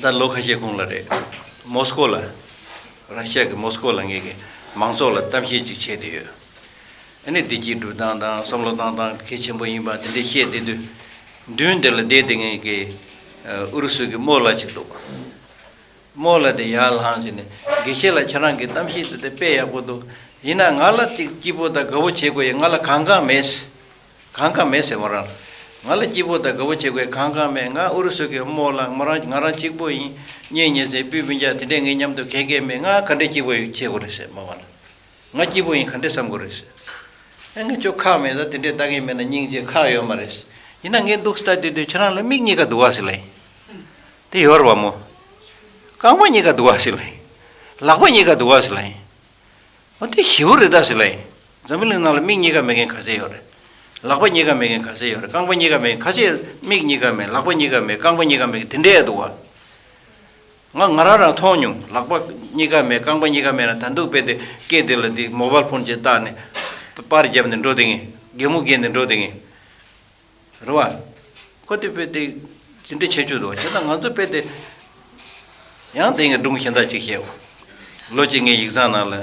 ད་ལོ་ཁ་ཤས་གོང་ལ་རེད། མོ་སི་ཀོ་ལ། ར་ཤི་ཡ་གི་མོ་སི་ཀོ་ལ་ངེད་ཀྱི་མང་ཚོགས་ལ་གཏམ་བཤད་ཅིག་བྱས་བསྡད་ཡོད། ཨ་ནི་བདེ་སྐྱིད་སྒྲུབ་སྟངས་དང་བསམ་བློ་བཏང་སྟངས་གལ་ཆེན་པོ་ཡིན་པ་དེ་འདྲ་བཤད་བསྡད་དུས། མདུན་དེ་ལ་བསྡད་བསྡད་མཁན་གྱི་ཨུ་རུ་སུ་གི་རྨོ་ལགས་ཅིག་འདུག་རྨོ་ལགས་དེ་ཡར་ལངས་བྱས་ནས། དགེ་བཤེས་ལགས། ཁྱེད་རང་གི་གཏམ་བཤད་དེ་དཔེ་ཡག་པོ་འདུག་ཡིན་ན་ང་ལ་ཅིག་སྐྱིད་པོ་དང་དགའ་བོ་བྱེད་དགོས་ཡིན། ང་ལ་གང་གང་མེད། གང་གང་མེད་ཟེར་མོ་རང་། ང་ལ་སྐྱིད་པོ་དང་དགའ་བོ་བྱེད་དགོས་གང་གང་མེད། ང་ཨུ་རུ་སུ་གི་རྨོ་ལགས་མོ་རང་ང་རང་གཅིག་པོ་ཡིན། གཉེན་ཉེ་ཚན་སྤུན་སྤུན་ཀྱག་དེ་འདྲས་ངའི་མཉམ་དུ་གང་གང་མེད། ང་ག་འདྲས་སྐྱིད་པོ་ཡོད་བྱེད་དགོས་རེད་ཟེར་མོ་བ་ལ། ང་སྐྱིད་པོ་ཡིན་ག་འདྲས་བསམ་དགོས་རེད་ཟེར། ཨ་ངས་ཁྱོད་ཁག་མེད་ད་དེ་འདྲས་ལྟ་གིན་མེད་ན་སྙིང་རྗེ་ཁག་ཡོད་མ་རེད་ཟེར། ཡིན་ན་ངས་འདུག་ལྟ་དུས་དུས་ཁྱེད་རང་ལ་མིག་གཉིས་ཀ་འདུག་བ་ཟེར་ལ་ཡིན། དེ་ཡོད་རེད་བ་མོ། རྐང་པ་གཉིས་ཀ་འདུག་བ་ཟེར་ལ་ཡིན། ལག་པ་གཉིས་ཀ་འདུག་བ་ཟེར་ལ་ཡིན། འོ་དེ་ཞེ་པོ་རེད་ད་ཟེར་ལ་ཡིན། འཛམ་བུ་གླིང་ནང་ལ་མིག་གཉིས་ཀ་མེད་མཁན་ག་ཚད་ཡོད་རེད། ལག་པ་གཉིས་ཀ་མེད་མཁན་ག་ཚད་ཡོད་རེད། རྐང་པ་གཉིས་ཀ་མེད་མཁན་ག་ཚད། མིག་གཉིས་ཀ་མེད་ལག་པ་གཉིས་ཀ་མེད་རྐང་པ་གཉིས་ཀ་མེད་དེ་འདྲས་འདུག་བ། ང་ང་རང་རང་མཐོང་མྱོང་། ལག་པ་གཉིས་ཀ་མེད་རྐང་པ་གཉིས་ཀ་མེད་ན་ད་འདུག་དཔེ་དེ་སྐད་དེ་ལ་དེ་མོ་བལ་ཕོན་ཅིག་བཏགས་ནས་པར་བརྒྱབ་ནས་འགྲོ་དེ་ངེས། གད་མོ་བགད་ནས་འགྲོ་དེ་ངེས། རེད་བ། ཁོ་དེ་དཔེ་དེ་ཇི་འདྲའི་ཁྱད་ཆོས་འདུག་བ། བྱས་ཙང་ང་ཚོ་དཔེ་དེ་ཡང་དེ་ངས་སྒྲུང་གཞན་དག་ཅིག་བཤད་འོ། ལོ་གཅིག་ངས་ཡིག་ཚང་ནང་ལ་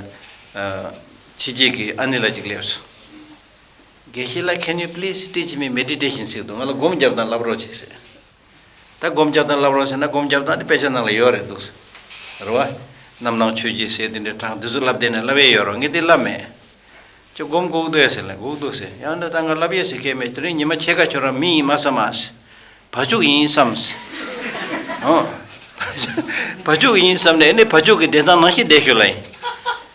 ཕྱི་རྒྱལ་གྱི་ཨ་ནེ་ལགས་ཅིག་སླེབས་སོང་། དགེ་བཤེས་ལགས། Can you please teach me meditation? ཟེར་འདུག་ང་ལ་སྒོམ་རྒྱབ་དང་བསླབ་རོགས་བྱེད་ཟེར། ད་སྒོམ་རྒྱབ་དང་བསླབ་རོགས་ཟེར་ན་སྒོམ་རྒྱབ་དང་དེ་དཔེ་ཆ་ནང་ལ་ཡོད་རེད་འདུག་རེད་བ། རྣམ་སྣང་ཆོས་ཀྱི་ཟེར་དེ་འདྲའི་གྲངས་དེ་ཚོ་བསླབ་བསྡད་ན་བསླབ་ཡས་ཡོད་རོགས། ངས་དེ་བསླབ་མེད། ཁྱོད་སྒོམ་དགོས་འདུག་ཟེར་ལ་དགོས་འདུག་ཟེར། ཡང་འདི་ད་ང་བསླབ་ཡས་ཟེར་མཁན་མེད། དེ་རིང་ཉི་མ་ཕྱེད་ཀ་ཁྱོད་རང་མི་ཡིན་མ་བསམ་མ་ཟེར། བ་ཕྱུགས་ཡིན་བསམ་ཟེར། ཨོ། བ་ཕྱུགས་ཡིན་བསམ་ནས་ཨེ་ནི་བ་ཕྱུགས་ཀྱི་བདེ་ཐང་ནང་བཞིན་བསྡད་ཤོག་ལ་ཡིན།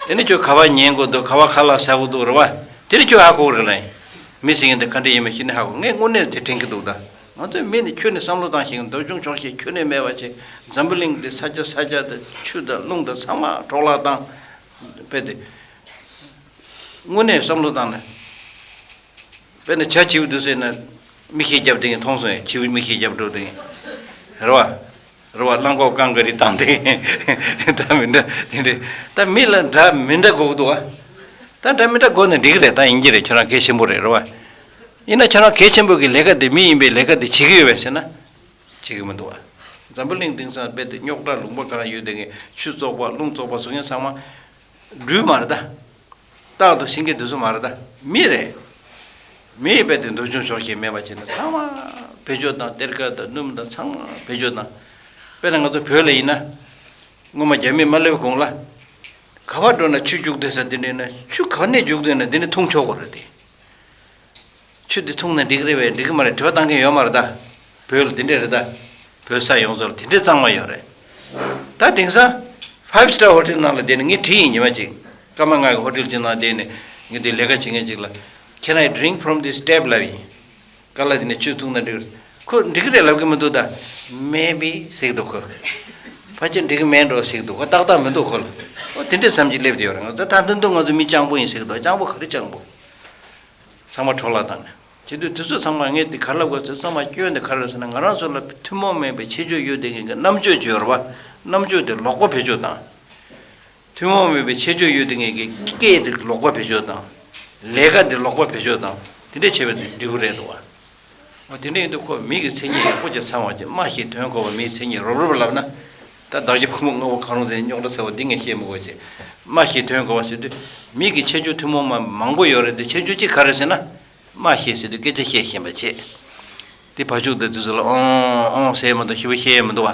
ཨེ་ནི་ཁྱོད་ག་བ་ཉན་དགོས་འདུག་ག་བ་ཁ་ལག་ཟ་དགོས་འདུག་རེད་བ། དེ་ནི་ཁྱོད་ཧ་གོ་རེད་ལ་ཡིན། མི་ཟེར་མཁན་དེ་ག་འདྲ་ཡིན་མིན་ཤེས་ནི་ཧ་གོ། ངས་དངོས་གནས་དེ་དྲན་གྱི་འདུག་ད་ང་ཚོའི་མི་ནི་ཁྱོད་ནི་བསམ་བློ་བཏང་ཞིག་འདོད་ཆུང་ཆོག་ཤེས་ཁྱོད་ནི་མེད་པ་བྱས། འཛམ་བུ་གླིང་འདི་ས་ཆ་ས་ཆ་དང་ཆུ་དང་རླུང་དང་ཚང་མ་འཕྲོ་བརླག་བཏང་། དཔེ་དེ། དངོས་གནས་བསམ་བློ་བཏང་ནས། དཔེར་ན་བྱ་བྱིའུ་འདུག་ཟེར་ན། མིག་ཤེལ་རྒྱབ་དེ་མཐོང་སོང་ཡ། བྱིའུ་མིག་ཤེལ་རྒྱབ་འགྲོ་དེ། རེད་བ། རེད་བ། གླང་གོག་ཀང་ཀ་རི་བཏང་དེ། འདྲ་མི་འདྲ་དེ་འདྲ། ད་མི་ལ་འདྲ་མི་འདྲ་དགོས་འདུག་བ། ད་འདྲ་མི་འདྲ་དགོས་ན་འགྲིག་གི་རེད། ད་ཡིན་གྱི་རེད། ཁྱོད་རང་གལ་ཆེན་པོ་རེད། རེད་བ། ཡིན་ན་ཁྱོད་རང་གལ་ཆེན་པོ་གི་ལས་ཀ་དེ་མི་ཡིན་པའི་ལས་ཀ་དེ་བྱེད་ཀྱི་ཡོད་པས་ཟེར་ན། བྱེད་ཀྱི་མི་འདུག་བ། འཛམ་བུ་གླིང་དེང་སང་རྦད་དེ་རྙོག་དྲ་ལུང་པ་གང་ཡོད་དེ་ངས་ཆུ་བཙོག་པ་རླུང་བཙོག་པ་བཟོ་མཁན་ཚང་མ། སྦྲུལ་མ་རེད་ད། སྟག་དང་སེང་གེ་དེ་ཚོ་མ་རེད་ད། མི་རེད། མི་ཡི་དཔེ་དེ་འདོད་ཆུང་ཆོག་ཤེས་མེད་པ་བྱས་ན་ཚང་མ་བེད་སྤྱོད་དང་གཏེར་ཁ་དང་སྣུམ་དང་ཚང་མ་བེད་སྤྱོད་དང་། དཔེར་ན་ང་ཚོ་བོད་ལ་ཡིན་ན། སྔོན་མ་རྒྱ་མི་མ་སླེབས་གོང་ལ། ག་བ་འགྲོ་ན་ཆུ་རྒྱུག་བསྡད་ས་དེ་འདྲ་ཡིན་ན་ཆུ་ག་ནས་རྒྱུག་བསྡད་ན་དེ་ནས་འཐུང་ཆོག་གོ་རེད་དེ། ཆུ་འདི་འཐུང་ན་འགྲིག་རེད་པས་འགྲིག་གི་མ་རེད་དྲི་བ་བཏང་མཁན་ཡོད་མ་རེད་ད། བོད་ལ་དེ་འདྲས་རེད་ད། བོད་ས་ཡོངས་རྫོགས་ལ་དེ་འདྲས་གཙང་མ་ཡོད་རེད། ད་དེང་སང་five star hotel ནང་ལ་བསྡད་ནས་ངས་དྲིས་ཡིན་ཉི་མ་གཅིག་སྐར་མ་ལྔ་གི་ཧོ་ཊེལ་གཅིག་ནང་བསྡད་ནས་ངས་དེ་ལས་ཀ་བྱེད་མཁན་གཅིག་ལ། Can I drink from this tap? ལབ་ཡིན། ག་ལ་དེ་ནས་ཆུ་འཐུང་ན་འགྲིག་རེད། ཁོ་འགྲིག་གི་རེད་ལབ་གི་མི་འདུག་ད། Maybe ཟེར་གི་འདུག་ཁོ། ཕལ་ཆེར་འགྲིག་གི་མེད་འགྲོ་ཟེར་གི་འདུག་ཁོ་ཏག་ཏག་མི་འདུག་ཁོ་ལ། ཨོ་དེ་འདྲས་བསམ་གྱི་སླེབས་བསྡད་ཡོད་རེད། ང་ཚོ་ད་ད་དུང་ང་ཚོ་མི་སྤྱང་པོ་ཡིན་ཟེར་གི་འདུག་སྤྱང་པོ་ག་རེ་སྤྱང་པོ། ཚང་མ་འཕྲོ་བརླག་བཏང་ནས། བྱེད་དུས་དེ་ཚོ་ཚང་མ་ངས་དེ་ག་རེ་ལབ་དགོས་ཚོད་ཚང་མ་སྐྱོན་དེ་ག་རེ་རེད་ཟེར་ན་ང་རང་ཚོ་ལ་ཐུན་མོང་མིན་པའི་ཁྱད་ཆོས་ཡོད་དེ་ངེས་ཀྱི་རྣམ་དཔྱོད་ཅིག་ཡོད་རེད་བ། རྣམ་དཔྱོད་དེ་ལོག་པ་བེད་སྤྱོད་བཏང་། ཐུན་མོང་མིན་པའི་ཁྱད་ཆོས་ཡོད་དེ་ངེས་ཀྱི་སྐད་དེ་ལོག་པ་བེད་སྤྱོད་བཏང་། ལས་ཀ་དེ་ལོག་པ་བེད་སྤྱོད་བཏང་། དེ་འདྲས་བྱས་པ་དེ་འགྲིག་གི་རེད་འདུག་བ། འོ་དེ་འདྲ་ཡིན་དུས་ཁོ་མི་གི་མཚན་ཉིད་ཡག་པོ་ཅིག་ཚང་བ་ཅིག་སྨྲ་ཤེས་དོན་གོ་བ་མིའི་མཚན་ཉིད་རོབ་རོབ་ལབ་ན། ད་བདག་གི་ཕུང་པོ་ལྔ་པོ་གང་རུང་དེ་རྙོག་དྲ་ཚ་བ་འདི་ངས་བཤད་མི་དགོས་ཅེས། སྨྲ་ཤེས་དོན་གོ་བ་ཟེར་དུས། མི་གི་ཁྱད་ཆོས་ཐུན་མོང་མ་མང་པོ་ཡོད་རེད་དེ་ཁྱད་ཆོས་གཅིག་ག་རེ་ཟེར་ན། སྨྲ་ཤེས་ཟེར་དུས་སྐད་ཆ་བཤད་ཤེས་པ་བྱེད། དེ་བ་ཕྱུགས་དེ་དུས་ཚོད་ལ་ཨོང་ཨོང་ཟེར་མི་འདུག་ཞེ་པོ་བཤད་ཡས་མི་འདུག་བ།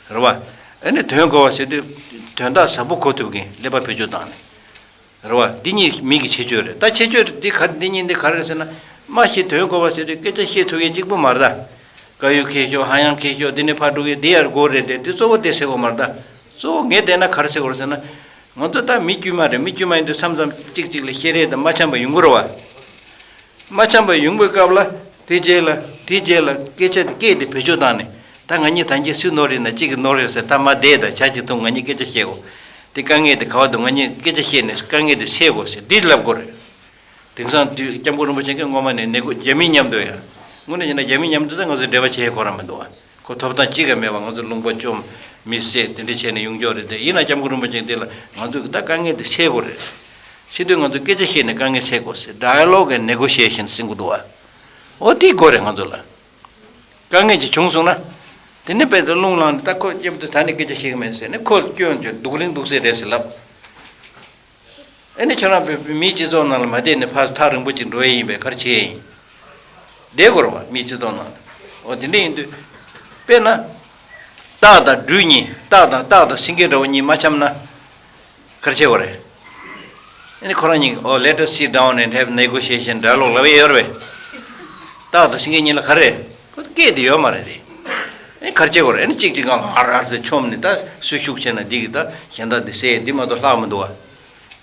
རེད་བ། ཨ་ནི་དོན་གོ་བ་ཟེར་དུས། དོན་དག་ཟབ་པོ་གོ་ཐུབ་མཁན་ཀླད་པ་བེད་སྤྱོད་བཏང་ནས། རེད་བ། འདི་གཉིས་མི་གི་ཁྱད་ཆོས་རེད། ད་ཁྱད་ཆོས་འདི་ག་འདི་གཉིས་འདི་ག་རེ་རེད་ཟེར་ན། སྨྲ་ཤེས་དོན་གོ་བ་ཟེར་དུས་སྐད་ཆ་བཤད་ཐུབ་ཡས་གཅིག་པུ་མ་རེད་ད། དཀར་ཡོལ་ཁེ་ཤོག་ཧ་ཡང་ཁེ་ཤོག་འདི་ནས་ཕར་འགྲོ་གི་འདི་ཡར་སྒོ་རེད་དེ་འདི་གཙོ་བོ་དེ་ཟེར་དགོས་མ་རེད་ད། གཙོ་བོ་ངས་བལྟས་ན་ག་རེ་ཟེར་དགོས་རེད་ཟེར་ན། ང་ཚོ་ད་མི་དཀྱུས་མ་རེད། མི་དཀྱུས་མ་ཡིན་དུས་མཚམས་མཚམས་གཅིག་གཅིག་ལ་བཤད་རེས་དང་མ་འཆམ་པ་ཡོང་གི་རེད་བ། མ་འཆམ་པ་ཡོང་པའི་སྐབས་ལ་དེ་རྗེས་ལ་དེ་རྗེས་ལ་སྐད་ཆ་དེ་སྐད་དེ་བེད་སྤྱོད་བཏང་ནས་ད་ང་གཉིས་ད་གིན་སུའི་ནོར་རེད་ན་གཅིག་གི་ནོར་རེད་ཟེར། ད་མ་བསྡད་ད་ཇ་གཅིག་འཐུང་། ང་གཉིས་སྐད་ཆ་བཤད་དགོས། དེ་དཀའ་ངལ་དེ་ག་བ་འདུག་ང་གཉིས་སྐད་ཆ་བཤད་ནས་དཀའ་ངལ་དེ་སེལ་དགོས་ཟེར་འདི་ལབ་དགོས་རེད། དེང་སང་དུས་སྐྱབས་མགོན་རིན་པོ་ཆེ་གིས་སྔོན་མ་ནས་ནེ་གོ་རྒྱ་མི་མཉམ་དུ་ཡ། དངོས་གནས་བྱས་ན་རྒྱ་མི་མཉམ་དུ་ད་ང་ཚོ་འབྲེལ་བ་བྱེད་ཁོ་རང་མི་འདུག་བ། ཁོ་ཐོབ་ཐང་གཅིག་ཀྱང་མེད་པ་ང་ཚོ་ལུང་པ་བཅོམ། མི་བསད་དེ་འདྲ་བྱས་ནས་ཡོང་རྒྱུ་རེད་དེ། ཡིན་ན་སྐྱབས་མགོན་རིན་པོ་ཆེ་འདི་ལ་ང་ཚོས་ད་དཀའ་ངལ་འདི་སེལ་དགོས་རེད། སེལ་དུས་ང་ཚོས་སྐད་ཆ་བཤད་ནས་དཀའ་ངལ་སེལ་དགོས་ཟེར། Dialogue and Negotiation ཟེར་གྱི་འདུག་བ། འོ་དེ་དགོས་རེད་ང་ཚོ་ལ། དཀའ་ངལ་ཅིག་བྱུང་སོང་ན། དེ་ནས་དཔེ་དེ་རླུང་ལངས་ནས་ད་ཁོ་སྐྱབས་དུས་ད་ནི་སྐད་ཆ་བཤད་ཀྱི་མེད་ཟེར་ནས་ཁོ་སྐྱོན་གྱི་སྡུག་རིང་སྡུག་སེ་རེད་ཟེར་ལབ། ཨེ་ནི་ཁྱོད་རང་བོད་མིའི་སྤྱི་ཚོགས་ནང་ལ་མ་བསྡད་ནས་ཕར་ཐག་རིང་པོ་ཅིག་འགྲོ་ཡས་ཡིན་པས་ག་རེ་བྱེད་ཡས་ཡིན། བསྡད་དགོས་རེད་བ་མིའི་སྤྱི་ཚོགས་ནང་ལ། འོ་དེ་འདྲ་ཡིན་དུས། དཔེར་ན། སྟག་དང་སྦྲུལ་གཉིས་སྟག་དང་སྟག་དང་སེང་གེ་འདྲ་བོ་གཉིས་མ་འཆམ་ན། ག་རེ་བྱེད་དགོས་རེད། ཨ་ནི་ཁོ་རང་གཉིས། Oh, let us sit down and have negotiation dialogue ལབ་ཡས་ཡོད་རེད་པས། ཏག་ཏག་སེང་གེ་གཉིས་ལ་ག་རེ། ཁོ་སྐད་དེ་ཡོད་མ་རེད་དེ། ཨ་ནི་ག་རེ་བྱེད་དགོས་རེད། ཨ་ནི་གཅིག་གཅིག་སྒང་ལ་ཨར་ཨར་ཟེར་མཆོངས་ནས། ད་སུ་ཤུགས་ཆེ་ན་འདི་གིས་ད་གཞན་དག་འདི་བསད། འདི་མ་གཏོགས་ལྷག་མི་འདུག་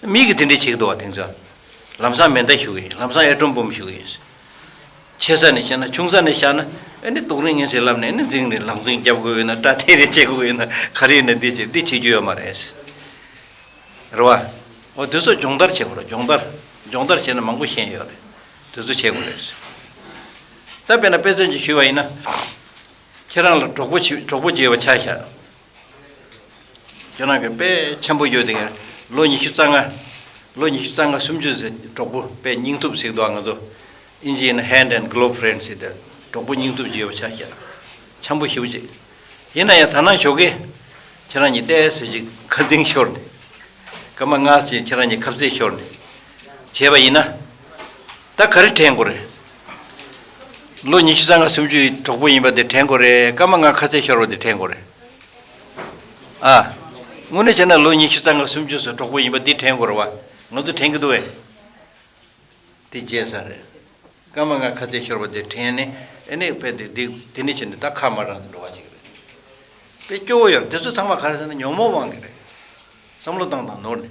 བ། མི་གིས་དེ་འདྲས་བྱེད་ཀྱི་འདུག་བ། དེང་སང་ལམ་སང་མེ་མདའ་གཞུ་གི་ཡིན། ལམ་སང་ཨེ་ཊོམ་བོམ་གཞུ་གི་ཡིན། ཆེ་ས་ནས་བཤད་ན། ཆུང་ས་ནས་བཤད་ན། ཨ་ནི་དུག་རིན་ཡིན་ཟེར་ལབ་ནས། ཨ་ནི་འཛིང་ནས་ལག་འཛིང་རྒྱབ་དགོས་ཡོད་ན། སྐྲ་འཐེན་རེ་བྱེད་དགོས་ཡོད་ན། ག་རེ་ཡིན་ན་འདི་བྱེད། འདི་བྱེད་རྒྱུ་ཡོད་མ་རེད། རེད་བ། འོ་དེ་ཚོ་སྦྱོང་བརྡར་བྱེད་དགོས་རེད། སྦྱོང་བརྡར། སྦྱོང་བརྡར་བྱས་ན་མང་པོ་ཤེས་ཡོད་རེད། དེ་ཚོ་བྱེད་དགོས་རེད། ད་དཔེར་ན་དཔེ་མཚོན་ཅིག་ཞུས་པ་ཡིན་ན། ཁྱེད་རང་ལ་གྲོགས་པོ་བྱེད། གྲོགས་པོ་བྱེད་པ་ཆ་བཞག་ཁྱེད་རང་གི་དཔེ་འཆམ་པོ་ཡོད་དེ། ལོ་ཉི་ཤུ་རྩ་ལྔ། ལོ་ཉི་ཤུ་རྩ་ལྔ་སུམ་ཅུ་ཟེར། གྲོགས་པོ་དཔེ་སྙིང་ཐུབ་ཟེར་གི་འདུག་ང་ཚོ་ཨིན་ཇི་ཡིན་ན་hand and glove friends ཟེར་ཏེ། གྲོགས་པོ་སྙིང་ཐུབ་བྱེད་པ་ཆ་བཞག་འཆམ་པོ་ཞེ་པོ་ཅིག་ཡིན་ན་ཡང་། ད་ནང་ཞོགས་ཀས་ཁྱེད་རང་གཉིས་ཏོག་ཙམ་ཅིག་ཁ་འཛིང་ཤོར་ནས། སྐར་མ་ལྔ་ཙམ་ཁྱེད་རང་གཉིས་ཁ་བརྩེགས་ཤོར་ནས་བྱས་པ་ཡིན་ན། ད་ག་རེ་དྲན་དགོས་རེད། ལོ་ཉི་ཤུ་རྩ་ལྔ་སུམ་ཅུའི་གྲོགས་པོ་ཡིན་པ་དེ་དྲན་དགོས་རེད། སྐར་མ་ལྔ་ཁ་བརྩེགས་ཤོར་བ་དེ་དྲན་དགོས་རེད། ཨ། དངོས་གནས་བྱས་ན་ལོ་ཉི་ཤུ་རྩ་ལྔ་སུམ་ཅུ་སོགས་གྲོགས་པོ་ཡིན་པ་འདི་དྲན་དགོས་རེད་བ། ང་ཚོ་དྲན་གྱི་འདུག་བས། དེ་བརྗེད་ས་རེད། སྐར་མ་ལྔ་ཁ་བརྩེགས་ཤོར་བ་དེ་དྲན་ནས། ཨེ་ནས་དཔེ་དེ་དེ་དེ་ནས་བྱས་ནས་ད་ཁ་མ་གྲགས་ནས་འགྲོ་བ་ཅིག་རེད། དཔེ་སྐྱོ་བོ་ཡོད། དེ་ཚོ་ཚང་མ་ག་རེ་ཟེར་ན་ཉོན་མོངས་དབང་གིས་རེད། བསམ་བློ་བཏང་དང་ནོར་ནས།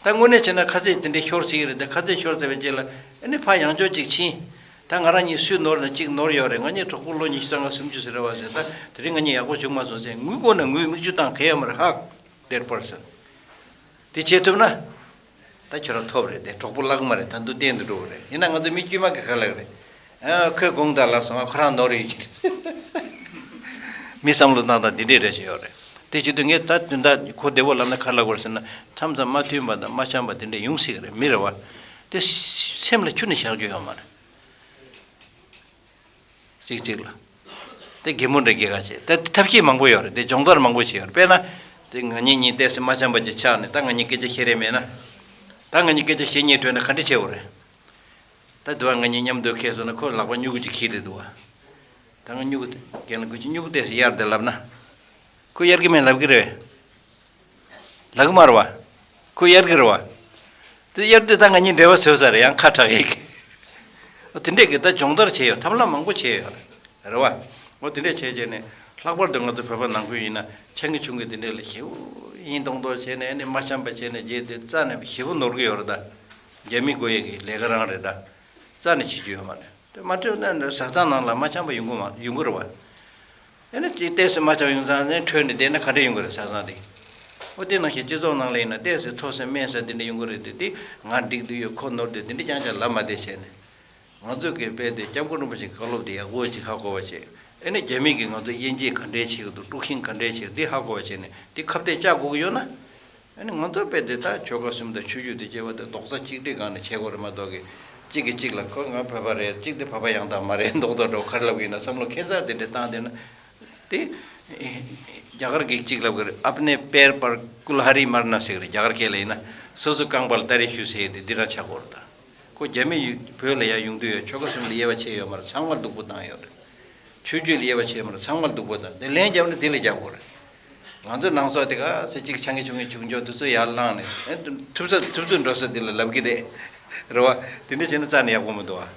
ད་དངོས་གནས་བྱས་ན་ཁ་བརྩེགས་དེ་འདྲས་ཤོར་སྲིད་ཀྱི་རེད། ད་ཁ་བརྩེགས་ཤོར་ཚར་བའི་རྗེས་ལ་ཨེ་ནས་ཕར་ཡང་བསྐྱར་ཅིག་ཕྱིན། ད་ང་རང་གཉིས་སུས་ནོར་ན་གཅིག་ནོར་ཡོད་རེད། ང་གཉིས་གྲོགས་པོ་ལོ་ཉི་ཤུ་རྩ་ལྔ་སུམ་ཅུ་ཟེར་བ་ཟེར། ད་དེ་རིང་ང་གཉིས་ཡག་པོ་བྱུང་མ་སོང་ཟེར། ངུས་དགོས་ན་ངུས། མིག་ཆུ་བཏང་གལ་ཡོད་མ་རེད། Hug that person. དེ་བྱེད་ཐུབ་ན། ད་ཁྱོད་རང་ཐོབ་རེད་དེ། གྲོགས་པོ་བརླག་མ་རེད། ད་དུང་བརྟན་དུ་འགྲོ་གི་རེད། ཡིན་ན་ང་ཚོ་མི་དཀྱུས་མ་གི་ག་ལབ་རེད། ཨ། ཁོས་དགོངས་དག་ལབ་སོང་། ཁོ་རང་ནོར་ཡོད་ཀྱི་རེད། མི་བསམ་བློ་བཏང་སྟངས་དེ་འདྲས་རེད་བྱས་ཡོད་རེད། དེ་བྱེད་དུས་ངས་ད་དོན་དག་གོ་བདེ་བོ་ལབ་ན་ག་ལབ་དགོས་རེད་ཟེར་ན། མཚམས་མཚམས་མ་མཐུན་པ་དང་མ་འཆམ་པ་དེ་འདྲས་ཡོང་སྲིད་ཀྱི་རེད། མི་རེད་བ། དེ་སེམས་ལ་ཁྱོན་ནས་བཞག་རྒྱུ་ཡོད་མ་རེད། གཅིག་གཅིག་ལ། དེ་གད་མོ་འདྲ་སྐྱེ་ག་བྱེད། དེ་ཐབས་ཤེས་མང་པོ་ཡོད་རེད། དེ་སྦྱོང་བརྡར་མང་པོ་བྱས་ཡོད་རེད། དཔེར་ན། དེ་ང་གཉིས་གཉིས་ཏོག་ཙམ་མ་འཆམ་པ་ཅིག་ཆགས་ནས། ད་ང་གཉིས་སྐད་ཆ་བཤད་རན་མེད་ན། ད་ང་གཉིས་སྐད་ཆ་བཤད་སྙིང་བྲོས་ན་ག་འདྲ་བྱེད་དགོས་རེད། ད་དུ་བ་ང་གཉིས་མཉམ་དུ་འཁེལ་སོང་ན་ཁོ་ལག་པ་སྨྱུ་གུ་ཅིག་འཁྱེར་བསྡད་འདུག་བ། ད་ང་སྨྱུ་གུ་དེ་རྒན་ལགས་ཁོ་ཅིག་སྨྱུ་གུ་དེ་གཡར་དེ་ལབ་ན། ཁོ་གཡར་གི་མེད་ལབ་གི་རེད། ལབ་གི་མ་རེད་བ། ཁོ་གཡར་གི་རེད་བ། དེ་གཡར་དུས་ད་ང་གཉིས་འབྲེལ་བ་བཟོས་ས་རེད། ཡང་ཁ་གྲག་ཡིག་འོ་དེ་འདྲས་ཀྱི་ད་སྦྱོང་བརྡར་བྱས་ཡོད། ཐབས་ལམ་མང་པོ་བྱས་ཡོད་རེད་བ། འོ་དེ་འདྲས་བྱས་བྱས་ནས། ལྷག་པར་དུ་ང་ཚོ་བོད་པ་ནང་ཁུལ་ཡིན་ན་ཆུང་གི་ཆུང་གི་དེ་འདྲས་ལ་ཞེ་པོ་ཡིན་མདོག་མདོག་བྱས་ནས། ཨ་ནི་མ་འཆམ་པ་བྱས་ནས། རྗེས་དེ་རྩ་ནས་ཞེ་པོ་ནོར་གི་ཡོད་རེད་ད། རྒྱ་མི་དགོས་ཡས་ཀྱི་ལས་ཀ་རང་རེད་ད། རྩ་ནས་བྱེད་རྒྱུ་ཡོད་མ་རེད། དེ་མ་འཕྲོད་ན་ནི་བཟའ་ཚང་ནང་ལ་མ་འཆམ་པ་ཡོང་གི་མ་ཡོང་གི་རེད་བ། ཨ་ནི་ཅིག་ཏོག་ཙམ་མ་འཆམ་ཡོང་ཙང་ནས་འཕྲོད་ནས་བསྡད་ན་ག་འདྲ་ཡོང་གི་རེད། བཟའ་ཚང་དེ། འོ་དེ་ནང་བཞིན་སྤྱི་ཚོགས་ནང་ལ་ཡིན་ན་ཏོག་ཙམ་མཐོ་ས་དམན་ས་དེ་འདྲ་ཡོང་གི་རེད་དེ། དེ་ང་འགྲིག་དུ་ཡོད། ཁོ་ནོར་དེ། དེ་འདྲ་རྐྱང་རྐྱང་ལབ་མ་བསྡད་བྱས་ནས། ང་ཚོ་གི་དཔེ་དེ་སྐྱབས་མགོན་རིན་པོ་ཆེའི་བཀའ་སློབ་དེ་ཡག་པོ་ཅིག་ཧ་གོ་བ་བྱས། ཨ་ནི་རྒྱ་མི་གིས་ང་ཚོ་དབྱེ་འབྱེད་ག་འདྲས་བྱེད་ཀྱི་འདུག་དཀྲུག་ཤིང་ག་འདྲས་བྱེད་ཀྱི་འདུག་དེ་ཧ་གོ་བ་བྱས་ནས། དེ་ཁ་གཏད་བཅག་དགོས་ཀྱི་ཡོད་ན། ཨ་ནི་ང་ཚོ་དཔེ་དེ་ད་ཆོལ་ཁ་གསུམ་དང་ཆོས་བརྒྱུད་དེ་བཅས་པ་དེ་རྡོག་རྩ་གཅིག་སྒྲིལ་སྒང་ནས་བྱེད་དགོས་རེད་མ་གཏོགས་གི། གཅིག་གིས་གཅིག་ལ་ཁོ་ང་བོད་པ་རེད། གཅིག་དེ་བོད་པ་ཡང་དག་མ་རེད་མདོག་མདོག་འདྲ་བོ་ག་རེ་ལབ་ཀྱི་ཡིན་ན་བསམ་བློ་ཁྱད་མཚར་དེ་འདྲ་བཏང་བསྡད་ན། དེ་རྒྱ་གར་གྱིས་གཅིག་ལབ་ཀྱི་རེད། अपने पैर पर कुल्हाड़ी मारना ཟེར་གྱི་རེད། རྒྱ་གར་སྐད་ལ་ཡིན་ན། སོ་སོའི་རྐང་པར་སྟ་རེ་གཞུ་ཟེར་དེ་འདི་རང་ཆགས་ཀྱི་ཡོད་རེད་ད། ཁོ་རྒྱ་མི་ཡུལ་བོད་ལ་ཡར་ཡོང་དུས་ཡང་ཆོལ་ཁ་གསུམ་ལ་དབྱེ་བ་ཕྱེ་ཡོད་མ་རེད། ཚང་མར་སྡུག་པོ་བཏང་ཡོད་རེད། ཆོས་བརྒྱུད་ལ་དབྱེ་བ་ཕྱེ་མ་རེད། ཚང་མར་སྡུག་པོ་བཏང་། དེ་ལན་བརྒྱབ་ན་དེ་ལ་རྒྱག་དགོས་རེད། ང་ཚོའི་ནང་སོག་དེ་ག་ཚོད་ཅིག་ཆང་གི་ཆུང་གི་ཆུང་ཆུང་དེ་ཚོ་ཡར་བླངས་ནས། ཨེ་ཐུབ་ས་ཐུབ་ཚོད་འགྲོ་ས་དེ་ལ་ལབ་ཀྱི་རེད། རེད་བ། དེ་འདྲ་བྱས་ན་རྩ་ནས་ཡག་པོ་མི་འདུག་ཨ།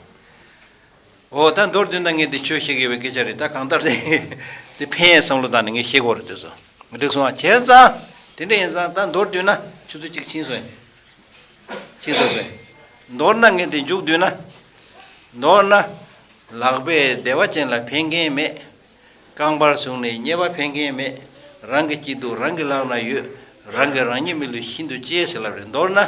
འོ་ད་མདོར་བསྡུས་ན་ངས་འདི་ཆོས་བཤད་ཀྱི་ཡོད་པའི་སྐད་ཆ་རེད། ད་གང་ལྟར་དེ་འདི་ཕན་ཡས་བསམ་བློ་བཏང་ནས་ངས་བཤད་དགོས་རེད། དེ་ཚོ་འགྲིག་སོང་ཨ། བྱས་ཙང་དེ་འདྲ་ཡིན་ཙང་ད་མདོར་བསྡུས་ན་ཆུ་ཚོད་གཅིག་ཕྱིན་སོང་ཡིན། ཕྱིན་སོང་ཟེར། མདོར་ན་ངས་དེ་མཇུག་བསྡུས་ན། མདོར་ན། ལག་པས་བདེ་བ་ཅན་ལ་ཕན་མཁན་མེད། རྐང་པར་བཟུང་ནས་རྙེད་པ་ཕན་མཁན་མེད། རང་གི་སྐྱིད་སྡུག་རང་གི་ལག་ན་ཡོད། རང་གིས་རང་ཉིད་མི་ལུས་ཤིན་ཏུ་གཅེས་ཟེར་ལབ་རེད། མདོར་ན།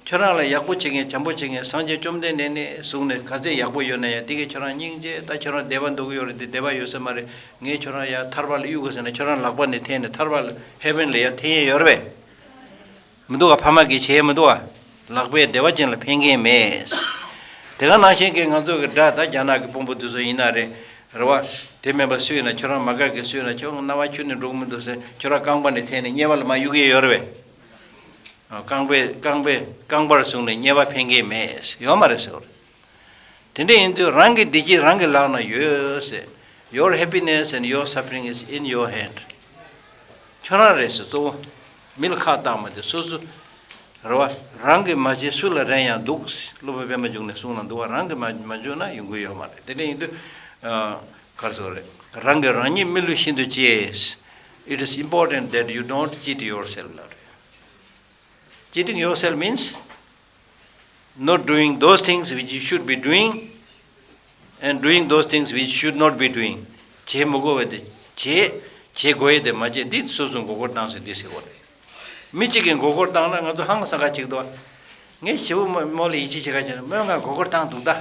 ཁྱོད་རང་ལ་ཡག་པོ་བྱེད་མཁན་བྱམས་པོ་བྱེད་མཁན་སངས་རྒྱས་བཅོམ་ལྡན་འདས་ནས་བཟུང་ནས་ག་ཚད་ཡག་པོ་ཡོད་ན་ཡང་། དེ་གས་ཁྱོད་རང་སྙིང་རྗེ། ད་ཁྱོད་རང་བདེ་བ་འདོད་ཀྱི་ཡོད་རེད་དེ། བདེ་བ་ཡོད་ས་མ་རེད། ངས་ཁྱོད་རང་ཡར་ཐར་པ་ལ་གཡུག་དགོས་ཟེར་ན། ཁྱོད་རང་ལག་པ་ནས་འཐེན་ནས་ཐར་པ་ལ་ཧེ་ཝན་ལ་ཡར་འཐེན་ཡས་ཡོད་རེད་པས། མི་འདུག་ག་ཕ་མ་གིས་བྱས་མི་འདུག་ག་ལག་པས་བདེ་བ་ཅན་ལ་ཕན་མཁན་མེད། དེ་ག་ནང་བཞིན་གྱི་ང་ཚོ་གི་དགྲ་ད་རྒྱ་ནག་གི་དཔོན་པོ་དེ་ཚོ་ཡིན་ན་རེད། རེད་བ། དེ་མིན་པ་སུ་ཡིན་ན། ཁྱོད་རང་མ་དགའ་གི་སུ་ཡིན་ན། ཁྱོད་རང་རྣ་བ་ཁྱོན་ནས་འགྲོ་གི་མི་འདུག་ཟེར། ཁྱོད་རང་རྐང་པ་ནས་འཐེན་ནས་རྙེད་པ་ལ་མར་གཡུག་གི་ཡོད་རེད་པས། རྐང་པས་རྐང་པས་རྐང་པར་བཟུང་ནས་རྙེད་པ་ཕན་མཁན་མེད། ཡོད་མ་རེད་ཟེར་བ་རེད། དེ་འདྲ་ཡིན་དུས་རང་གི་བདེ་སྐྱིད་རང་གི་ལག་ན་ཡོད་ཟེར། Your happiness and your suffering is in your hand. ཁྱོད་རང་རེད་ཟེར། གཙོ་བོ་མི་ལ་ཁག་བཏང་མ་དེ། སོ་སོ་ རེད་བ། རང་གིས་མ་བྱས་སུ་ལ་རན་ཡང་འདུག་སློབ་དཔོན་པད་མ་འབྱུང་གནས་གསུང་ན་འདུག་བ། རང་གིས་མ་མ་བྱུང་ན་ཡོང་གི་ཡོད་མ་རེད། དེ་འདྲ་ཡིན་དུས། ཨ། ག་རེ་ཟེར་དགོས་རེད། རང་གིས་རང་ཉིད་མི་བསླུ་བཞིན་དུ་གཅེས། It is important that you don't cheat yourself ལབ་རེད། Cheating yourself means not doing those things which you should be doing and doing those things which should not be doing. བྱེད་མི་དགོས་པ་དེ་བྱེད། བྱེད་དགོས་ཡས་དེ་མ་བྱེད། འདི་སོ་སོ་མགོ་སྐོར་བཏང་ཟེར་འདི་ཟེར་དགོས་རེད། མི་གཅིག་གིས་མགོ་སྐོར་བཏང་ན་ང་ཚོ་ཧང་སང་ག་ཅིག་འདུག་ངས་ཞེ་པོ་མོ་མོ་ལ་ཡིད་ཆེས་བྱེད་ག་བྱས་ན་མོས་ང་མགོ་སྐོར་བཏང་འདུག་ད།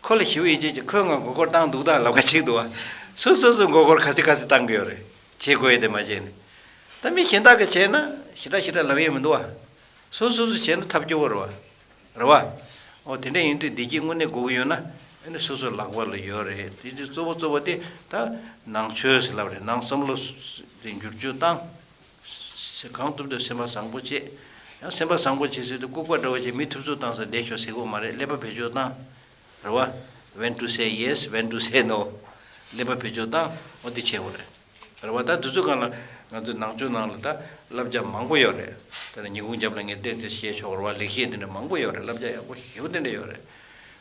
ཁོ་ལ་ཞེ་པོ་ཡིད་ཆེས་བྱེད། ཁོས་ང་མགོ་སྐོར་བཏང་འདུག་ད་ལབ་ག་ཅིག་འདུག་སོ་སོ་སོ་མགོ་སྐོར་ག་ཚོད་ག་ཚོད་བཏང་གི་ཡོད་རེད། བྱེད་དགོས་ཡས་དེ་མ་བྱས་ནས། ད་མི་གཞན་དག་གིས་བྱས་ན་ཞེ་དྲག་ཞེ་དྲག་ལབ་ཡས་མི་འདུག་བ། སོ་སོ་སོ་བྱས་ན་ཐབས་སྐྱོ་བོ་རེད་བ། རེད་བ། འོ་དེ་འདྲ་ཡིན་དུས་བདེ་སྐྱིད་དངོས་གནས་དགོས་ཀྱི་ཡོད་ན་ཨ་ནི་སོ་སོ་ལག་པ་ལ་ཡོད་རེད། དེ་དུས་གཙོ་བོ་གཙོ་བོ་དེ་ད་ནང་ཆོས་ཟེར་ལབ་རེད། ནང་བསམ་བློ་དེ་འགྱུར་བཅོས་བཏང་། གང་ཐུབ་ཐུབ་སེམས་པ་བཟང་པོ་བྱེད། ཡང་སེམས་པ་བཟང་པོ་བྱེད་ཟེར་དུས་ལྐུགས་པ་འདྲ་བོ་བྱེད། མི་ཐུབ་ཚོད་བཏང་ས་བསྡད་ཤོག་ཟེར་དགོས་མ་རེད། ཀླད་པ་བེད་སྤྱོད་བཏང་། རེད་བ། When to say yes, when to say no. ཀླད་པ་བེད་སྤྱོད་བཏང་། འོ་དེ་བྱེད་དགོས་རེད། རེད་བ། ད་དུས་ཚོད་གང་ལ་ང་ཚོའི་ནང་ཆོས་ནང་ལ་ད་བསླབ་བྱ་མང་པོ་ཡོད་རེད། ད་ནི་ཉིན་གུང་རྒྱབ་ལ་ངས་བལྟས་ཏེ་བཤད་ཆོག་རེད་བ། ལེགས་བཤད་དེ་འདྲ་མང་པོ་ཡོད་རེད། བསླབ་བྱ་ཡག་པོ་ཞེ་པོ་དེ་འདྲ་ཡོད་རེད།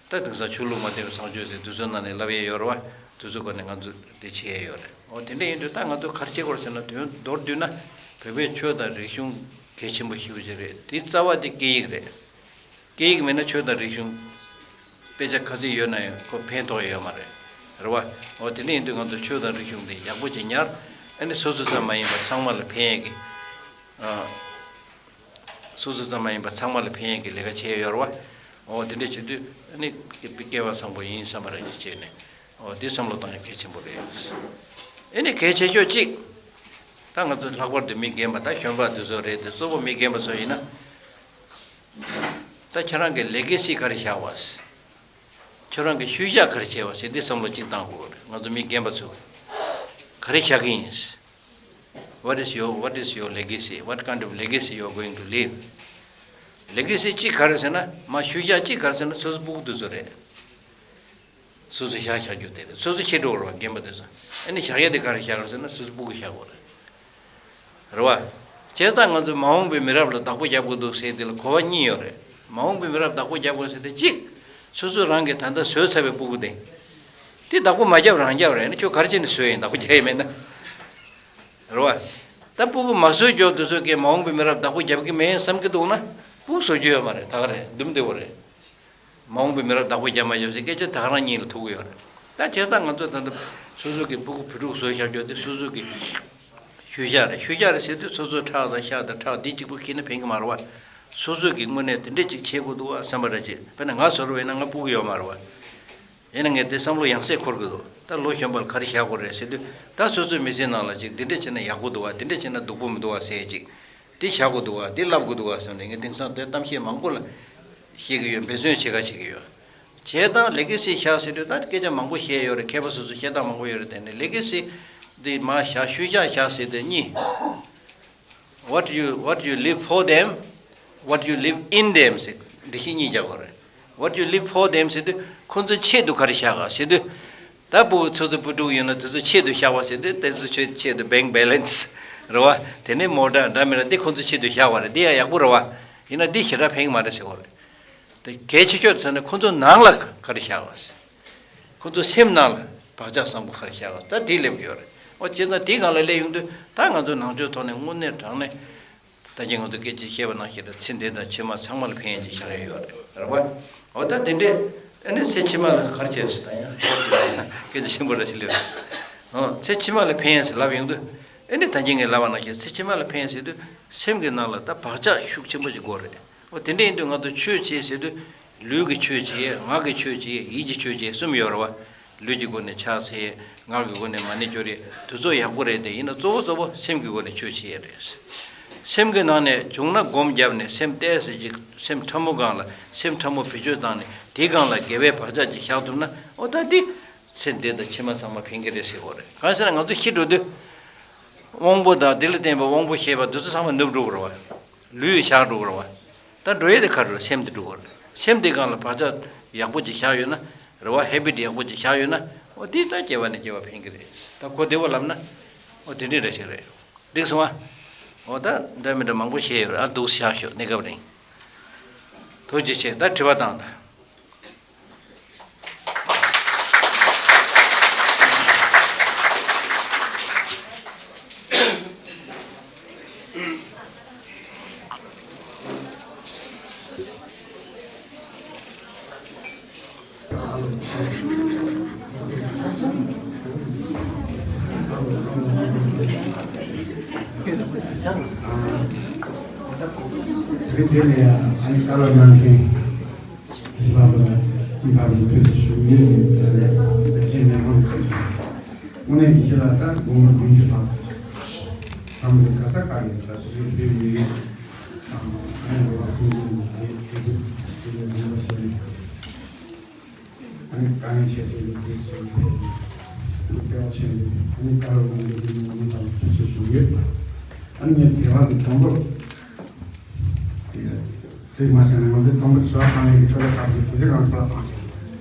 ད་དེང་སང་ཆོས་ལུགས་མ་བསྟན་པའི་བཟང་སྤྱོད་ཟེར་དུས་ཚོད་ནང་ནས་བསླབ་ཡས་ཡོད་རེད་བ། དུས་ཚོད་སྐོར་ནས་ང་ཚོ་དེ་བྱེད་ཡས་ཡོད་རེད། འོ་དེ་འདྲ་ཡིན་དུས་ད་ང་ཚོ་ག་རེ་བྱེད་དགོས་རེད་ཟེར་ན། དོན་མདོར་བསྡུས་ན་བོད་པའི་ཆོས་དང་རིག་གཞུང་གལ་ཆེན་པོ་ཞེ་པོ་ཅིག་རེད། དེའི་རྩ་བ་དེ་སྐད་ཡིག་རེད། སྐད་ཡིག་མེད་ན་ཆོས་དང་རིག་གཞུང་དཔེ་ཆ་ག་ཚོད་ཡོད་ན་ཡང་ཁོ་ཕན་ཐོགས་ཡོད་མ་རེད། རེད་བ། འོ་དེ་འདྲ་ཡིན་དུས་ང་ཚོ་ཆོས་དང་རིག་གཞུང་དེ་ཡག་པོ་ཅིག་ཉར། ཨ་ནི་སོ་སོ་ཙམ་མ་ཡིན་པ་ཚང་མ་ལ་ཕན་ཡས་ཀྱི། ཨ། སོ་སོ་ཙམ་མ་ཡིན་པ་ཚང་མ་ལ་ཕན་ཡས་ཀྱི་ལས་ཀ་བྱས་ཡོད་རེད་བ། འོ་དེ་འདྲ་བྱེད་དུས་ཨ་ནི་སྐལ་བ་བཟང་པོ་ཡིན་བསམ་པ་རེ་བྱས་ནས། འོ་དེ་བསམ་བློ་གཏོང་ཡ་གལ་ཆེན་པོ་རེད། ཨ་ནི་གལ་ཆེ་ཤོས་གཅིག་ད་ང་ཚོ་ལྷག་པར་དུ་མི་རྒན་པ་ད་གཞོན་པ་འདི་ཚོ་རེད་དེ། གཙོ་བོ་མི་རྒན་པ་ཚོ་ཡིན་ན། ད་ཁྱེད་རང་གི་ལེ་གེ་སི་ག་རེ་བཞག་པ། ཁྱོད་རང་གི་ཤུལ་བཞག་ག་རེ་བྱས་པ་ཟེར་འདི་བསམ་བློ་གཅིག་བཏང་དགོས་རེད། ང་ཚོ་མི་རྒན་པ་ཚོས་ག་རེ་བཞག་གི་ཡིན། What is your, what is your legacy? What kind of legacy you are going to leave? ལེ་གེ་སི་གཅིག་ག་རེ་ཟེར་ན། མ་ཤུལ་བཞག་གཅིག་ག་རེ་ཟེར་ན། སོ་སོ་སྤུ་གུ་དེ་ཚོ་རེད། སོ་སོ་བཞག་བཞག་རྒྱུ་དེ་རེད། སོ་སོ་ཤི་འགྲོ་བ་རེད་བ། རྒན་པ་དེ་ཚོ། ཨ་ནི་བཞག་ཡ་དེ་ག་རེ་བཞག་རེད་ཟེར་ན། སོ་སོ་སྤུ་གུ་བཞག་དགོས་རེད། རེད་བ། བྱས་ཙང་ང་ཚོ་མ་འོངས་པའི་མི་རབས་ལ་བདག་པོ་རྒྱབ་དགོས་འདུག་ཟེར་དེ་ལ་གོ་བ་གཉིས་ཡོད་རེད། མ་འོངས་པའི་མི་རབས་བདག་པོ་རྒྱབ་དགོས་ཟེར་དེ་གཅིག་སོ་སོ་རང་གིས་ད་ལྟ་བཟོས་ཚར་བའི་སྤུ་གུ་དེ། དེ་བདག་པོ་མ་རྒྱབ་རང་རྒྱབ་རེད། ཨ་ནི་ཁྱོད་ག་རེ་བྱས་ནས་བཟོས་ཡིན། བདག་པོ་རྒྱག་ཡ་མེད་ན། རེད་བ། ད་སྤུ་གུ་མ་བཟོས་རྒྱུ་དེ་ཚོ་གིས་མ་འོངས་པའི་མི་རབས་བདག་པོ་རྒྱབ་ཀྱི་མེད་བསམ་གྱི་འདུག་ན། སྤུ་གུ་བཟོ་རྒྱུ་ཡོད་མ་རེད། ད་ག་རེད། འདུམ་བདེ་བོ་རེད། མ་འོངས་པའི་མི་རབས་བདག་པོ་རྒྱབ་མ་རྒྱབ་ཟེར་སྐད་ཆ་ད་ག་རང་གཉིས་ལ་ཐུག་གི་ཡོད་རེད། ད་བྱས་ཙང་ང་ཚོ་ད་ལྟ་སོ་སོ་གི་སྤུ་གུ་བུ་ཕྲུག་བཟོས་བཞག་རྒྱུ་དེ་སོ་སོ་གི་ཤུལ་བཞག་རེད། ཤུལ་བཞག་རེད་ཟེར་དུས་སོ་སོའི་ཁྲག་དང་ཤ་དང་ཁྲག་འདི་གཅིག་པུ་ཁྱེར་ན་ཕན་གི་མ་རེད་བ། སོ་སོ་གི་དངོས་གནས་དེ་འདྲས་ཅིག་བྱེད་དགོས་འདུག་བ་བསམ་པ་རེ་བྱེད། དཔེར་ན་ང་བཟོ་རུ་བས་ན་ང་སྤུ་གུ་ཡོད་མ་རེད་བ། ཡིན་ན་ངས་དེ་བསམ་བློ་ཡང་སེ་འཁོར་གི་འདུག་ད་ལོ་གཞོན་པ་ལ་ག་རེ་བཞག་དགོས་རེད་ཟེར་དུས། ད་སོ་སོའི་མི་ཚེའི་ནང་ལ་ཅིག་འདི་འདྲས་བྱས་ན་ཡག་པོ་འདུག་བ། འདི་འདྲས་བྱས་ན་སྡུག་པོ་མི་འདུག་བ་ཟེར་ཅིག་འདི་བཞག་དགོས་འདུག་བ། འདི་བསླབ་དགོས་འདུག་བ་བསམ་ནས་ངས་དེང་སང་དེ་གཏམ་བཤད་མང་པོ་ལ་བཤད་ཀྱི་ཡོད། འབད་བརྩོན་བྱེད་ག་བྱེད་ཀྱི་ཡོད། བྱས་ཙང་ལེ་གེ་སི་བཞག་ཟེར་དུས་ད་སྐད་ཆ་མང་པོ་བཤད་ཡོད་རེད། མཁས་པ་སོ་སོ་བཤད་སྟངས་མང་པོ་ཡོད་རེད། དེ་ནས་ལེ་གེ་སི་འདི་མར་བཞག་ཤུལ་བཞག་བཞག་ཟེར་དེ་གཉིས། What you, what you leave for them, what you leave in them ཟེར་འགྲེལ་བཤད་གཉིས་རྒྱག་དགོས་རེད། What you leave for them ཟེར་དུས་ཁོང་ཚོའི་ཆེད་དུ་ག་རེ་བཞག་ག་ཟེར་དུས། ད་སྤུ་གུ་ཚོ་ཚོ་བུ་ཕྲུག་ཡོད་ན་དེ་ཚོ་ཆེད་དུ་བཞག་པ་ཟེར་དུས། དེ་ཚོ་ཆེད་ཆེད་དུ་bank balance རེད་བ། དེ་ནས་མོ་ཊ་འདྲ་མི་འདྲ་འདི་ཁོང་ཚོའི་ཆེད་དུ་བཞག་པ་རེད། འདི་ཡང་ཡག་པོ་རེད་བ། ཡིན་ན་འདི་ཞེ་དྲག་ཕན་གི་མ་རེད་ཟེར་བ་རེད། དེ་གལ་ཆེ་ཤོས་ཟེར་ན་ཁོང་ཚོ་ནང་ལ་ག་རེ་བཞག་པ་ཟེར། ཁོང་ཚོ་སེམས་ནང་ལ་བག་ཆགས་བཟང་པོ་ག་རེ་བཞག་པ། ད་འདི་སླེབས་ཡོད་རེད། འོ་བྱས་ཙང་འདི་སྒང་ལ་སླེབས་ཡོང་དུས་ད་ང་ཚོ་ནང་ཆོས་ཐོག་ནས་དངོས་གནས་དྲང་གནས། ད་གིན་ང་ཚོ་སྐད་ཆ་བཤད་པ་ནང་བཞིན་རེད། ཚེ་འདི་དང་ཕྱི་མ་ཚང་མ་ལ་ཕན་ཡོན་ཅིག་བཞག་ཡ་ཡོད་རེད། རེད་བ། འོ་ད་དེ་འདྲས་ཨ་ནི་ཚེ་ཕྱི་མ་ལ་ག་རེ་བྱས་སོང་། ད་ཡང་སྐད་ཆ་ཆེན་པོ་རེ་ཞིག་སླེབས་སོང་། འོ་ཚེ་ཕྱི་མ་ལ་ཕན་ཡོན་ཟེར་ལབ་ཡོང་དུས། ཨ་ནི་ད་གིན་ངས་ལབ་པ་ནང་བཞིན་ཚེ་ཕྱི་མ་ལ་ཕན་ཡོན་ཟེར་དུས་སེམས་ཀྱི་ནང་ལ་ད་བག་ཆགས་ཤུགས་ཆེན་པོ་ཅིག་དགོས་རེད། འོ་དེ་འདྲས་ཡིན་དུས་ང་ཚོ་ཆོས་བྱེད་ཟེར་དུས། ལུས་ཀྱི་ཆོས་བྱེད། ངག་གི་ཆོས་བྱེད། ཡིད་ཀྱི་ཆོས་བྱེད་གསུམ་ཡོད་རེད་བ། ལུས་ཀྱི་སྒོ་ནས་ཕྱག་འཚལ། ངག་གི་སྒོ་ནས་མ་ཎི་སྐྱོར་ཡས་དེ་ཚོ་ཡག་པོ་རེད། དེ་ཡིན་ན་གཙོ་བོ་གཙོ་བོ་སེམས་ཀྱི་སྒོ་ནས་ཆོས་བྱེད་ཡས་རེད། སེམས་ཀྱི་ནང་ནས་བྱུང་ན་སྒོམ་བརྒྱབ་ནས་སེམས་གཏད་ཟེར་ཅིག་སེམས་ཕྲ་མོ་སྒང་ལ་སེམས་ཕྲ་མོ་བེད་སྤྱོད་བཏང་ནས་དེའི་སྒང་ལ་དགེ་བའི་བག་ཆགས་ཅིག་བཞག་ཐུབ་ན། འོ་ད་འདི་ཚེ་འདི་དང་ཕྱི་མ་ཚང་མ་ཕན་གྱི་རེད་ཟེར་བ་རེད། གང་ཟེར་ན་ང་ཚོ་ཤི་འགྲོ་དུས་དབང་པོ་དང་དེ་ལ་བརྟེན་པའི་དབང་པོ་ཤེས་པ་དེ་ཚོ་ཚང་མ་ནུབ་འགྲོ་གི་རེད་བ། ལུས་བཞག་འགྲོ་གི་རེད་བ། ད་འགྲོ་ཡས་དེ་ག་རེ་རེད། སེམས་དེ་འགྲོ་གི་རེད། སེམས་དེ་སྒང་ལ་བག་ཆགས་ཡག་པོ་ཅིག་བཞག་ཡོད་ན། རེད་བ། ཧེ་བིཊ་ཡག་པོ་ཅིག་བཞག་ཡོད་ན། འོ་དེ་ད་སྐྱེ་བ་ནས་སྐྱེ་བ་ཕན་གྱི་རེད། ད་གོ་བདེ་བོ་ལབ་ན། འོ་དེ་འདྲ་རེད་ཤག་རེད། འགྲིག་སོང་ཨ། འོ་ད་འདྲ་མི་འདྲ་མང་པོ་བཤད་ཡོད་རེད། ཨ་འདུག་བཞག་ཤོག་གནས་སྐབས་རིང་། ཐུགས་རྗེ་ཆེ། ད་དྲི་བ་བཏང་དང་། དེ་ནས་ཨ་ནི་བཀའ་སློབ་གནང་མཁན་ཞིག་ལ་ཕུལ་བ་ཐུགས་རྗེ་ཆེ་ཞུ་ཡོད། ཆེས་ཉམས་མྱོང་ཚོས་ཞུ། དངོས་གནས་ཀྱི་ཞིག་ལ་ད་དགོངས་པ་བདུན་ཅུ་ལྷག་ཙམ་གྱི་ག་ས་ག་ནས་ད་སུ་ཞིག་ཕེབས་ཡོད། ཨ་ནི་འགྲོ་བ་སེམས་ཅན་གྱི་དེ་དེ་དེ་ལ་ཉམས་པ་བྱས་ནས། ཨ་ནི་དཀའ་ངལ་ཆེ་ཤོས་ཀྱི་དུས་ཚོད་ཀྱི་བརྩེ་བ་ཆེན་པོས་ཨ་ནི་བཀའ་སློབ་གནང་རྒྱུ་དེ་ནི་ངོ་མ་ཐུགས་རྗེ་ཆེ་ཞུ་ཡོད། ཨ་ནི་ངས་དྲི་བ་འདི་དང་པོ་དེ་དྲི་མ་བྱས་ན་ང་ཚོས་དང་པོ་དྲི་བ་བཏང་ཡས་ཀྱི་ཁྲོད་ལ་ཁ་ཅིག་དུས་ཚོད་རང་ཁྲོད་ལ་བཏང་ཞིག་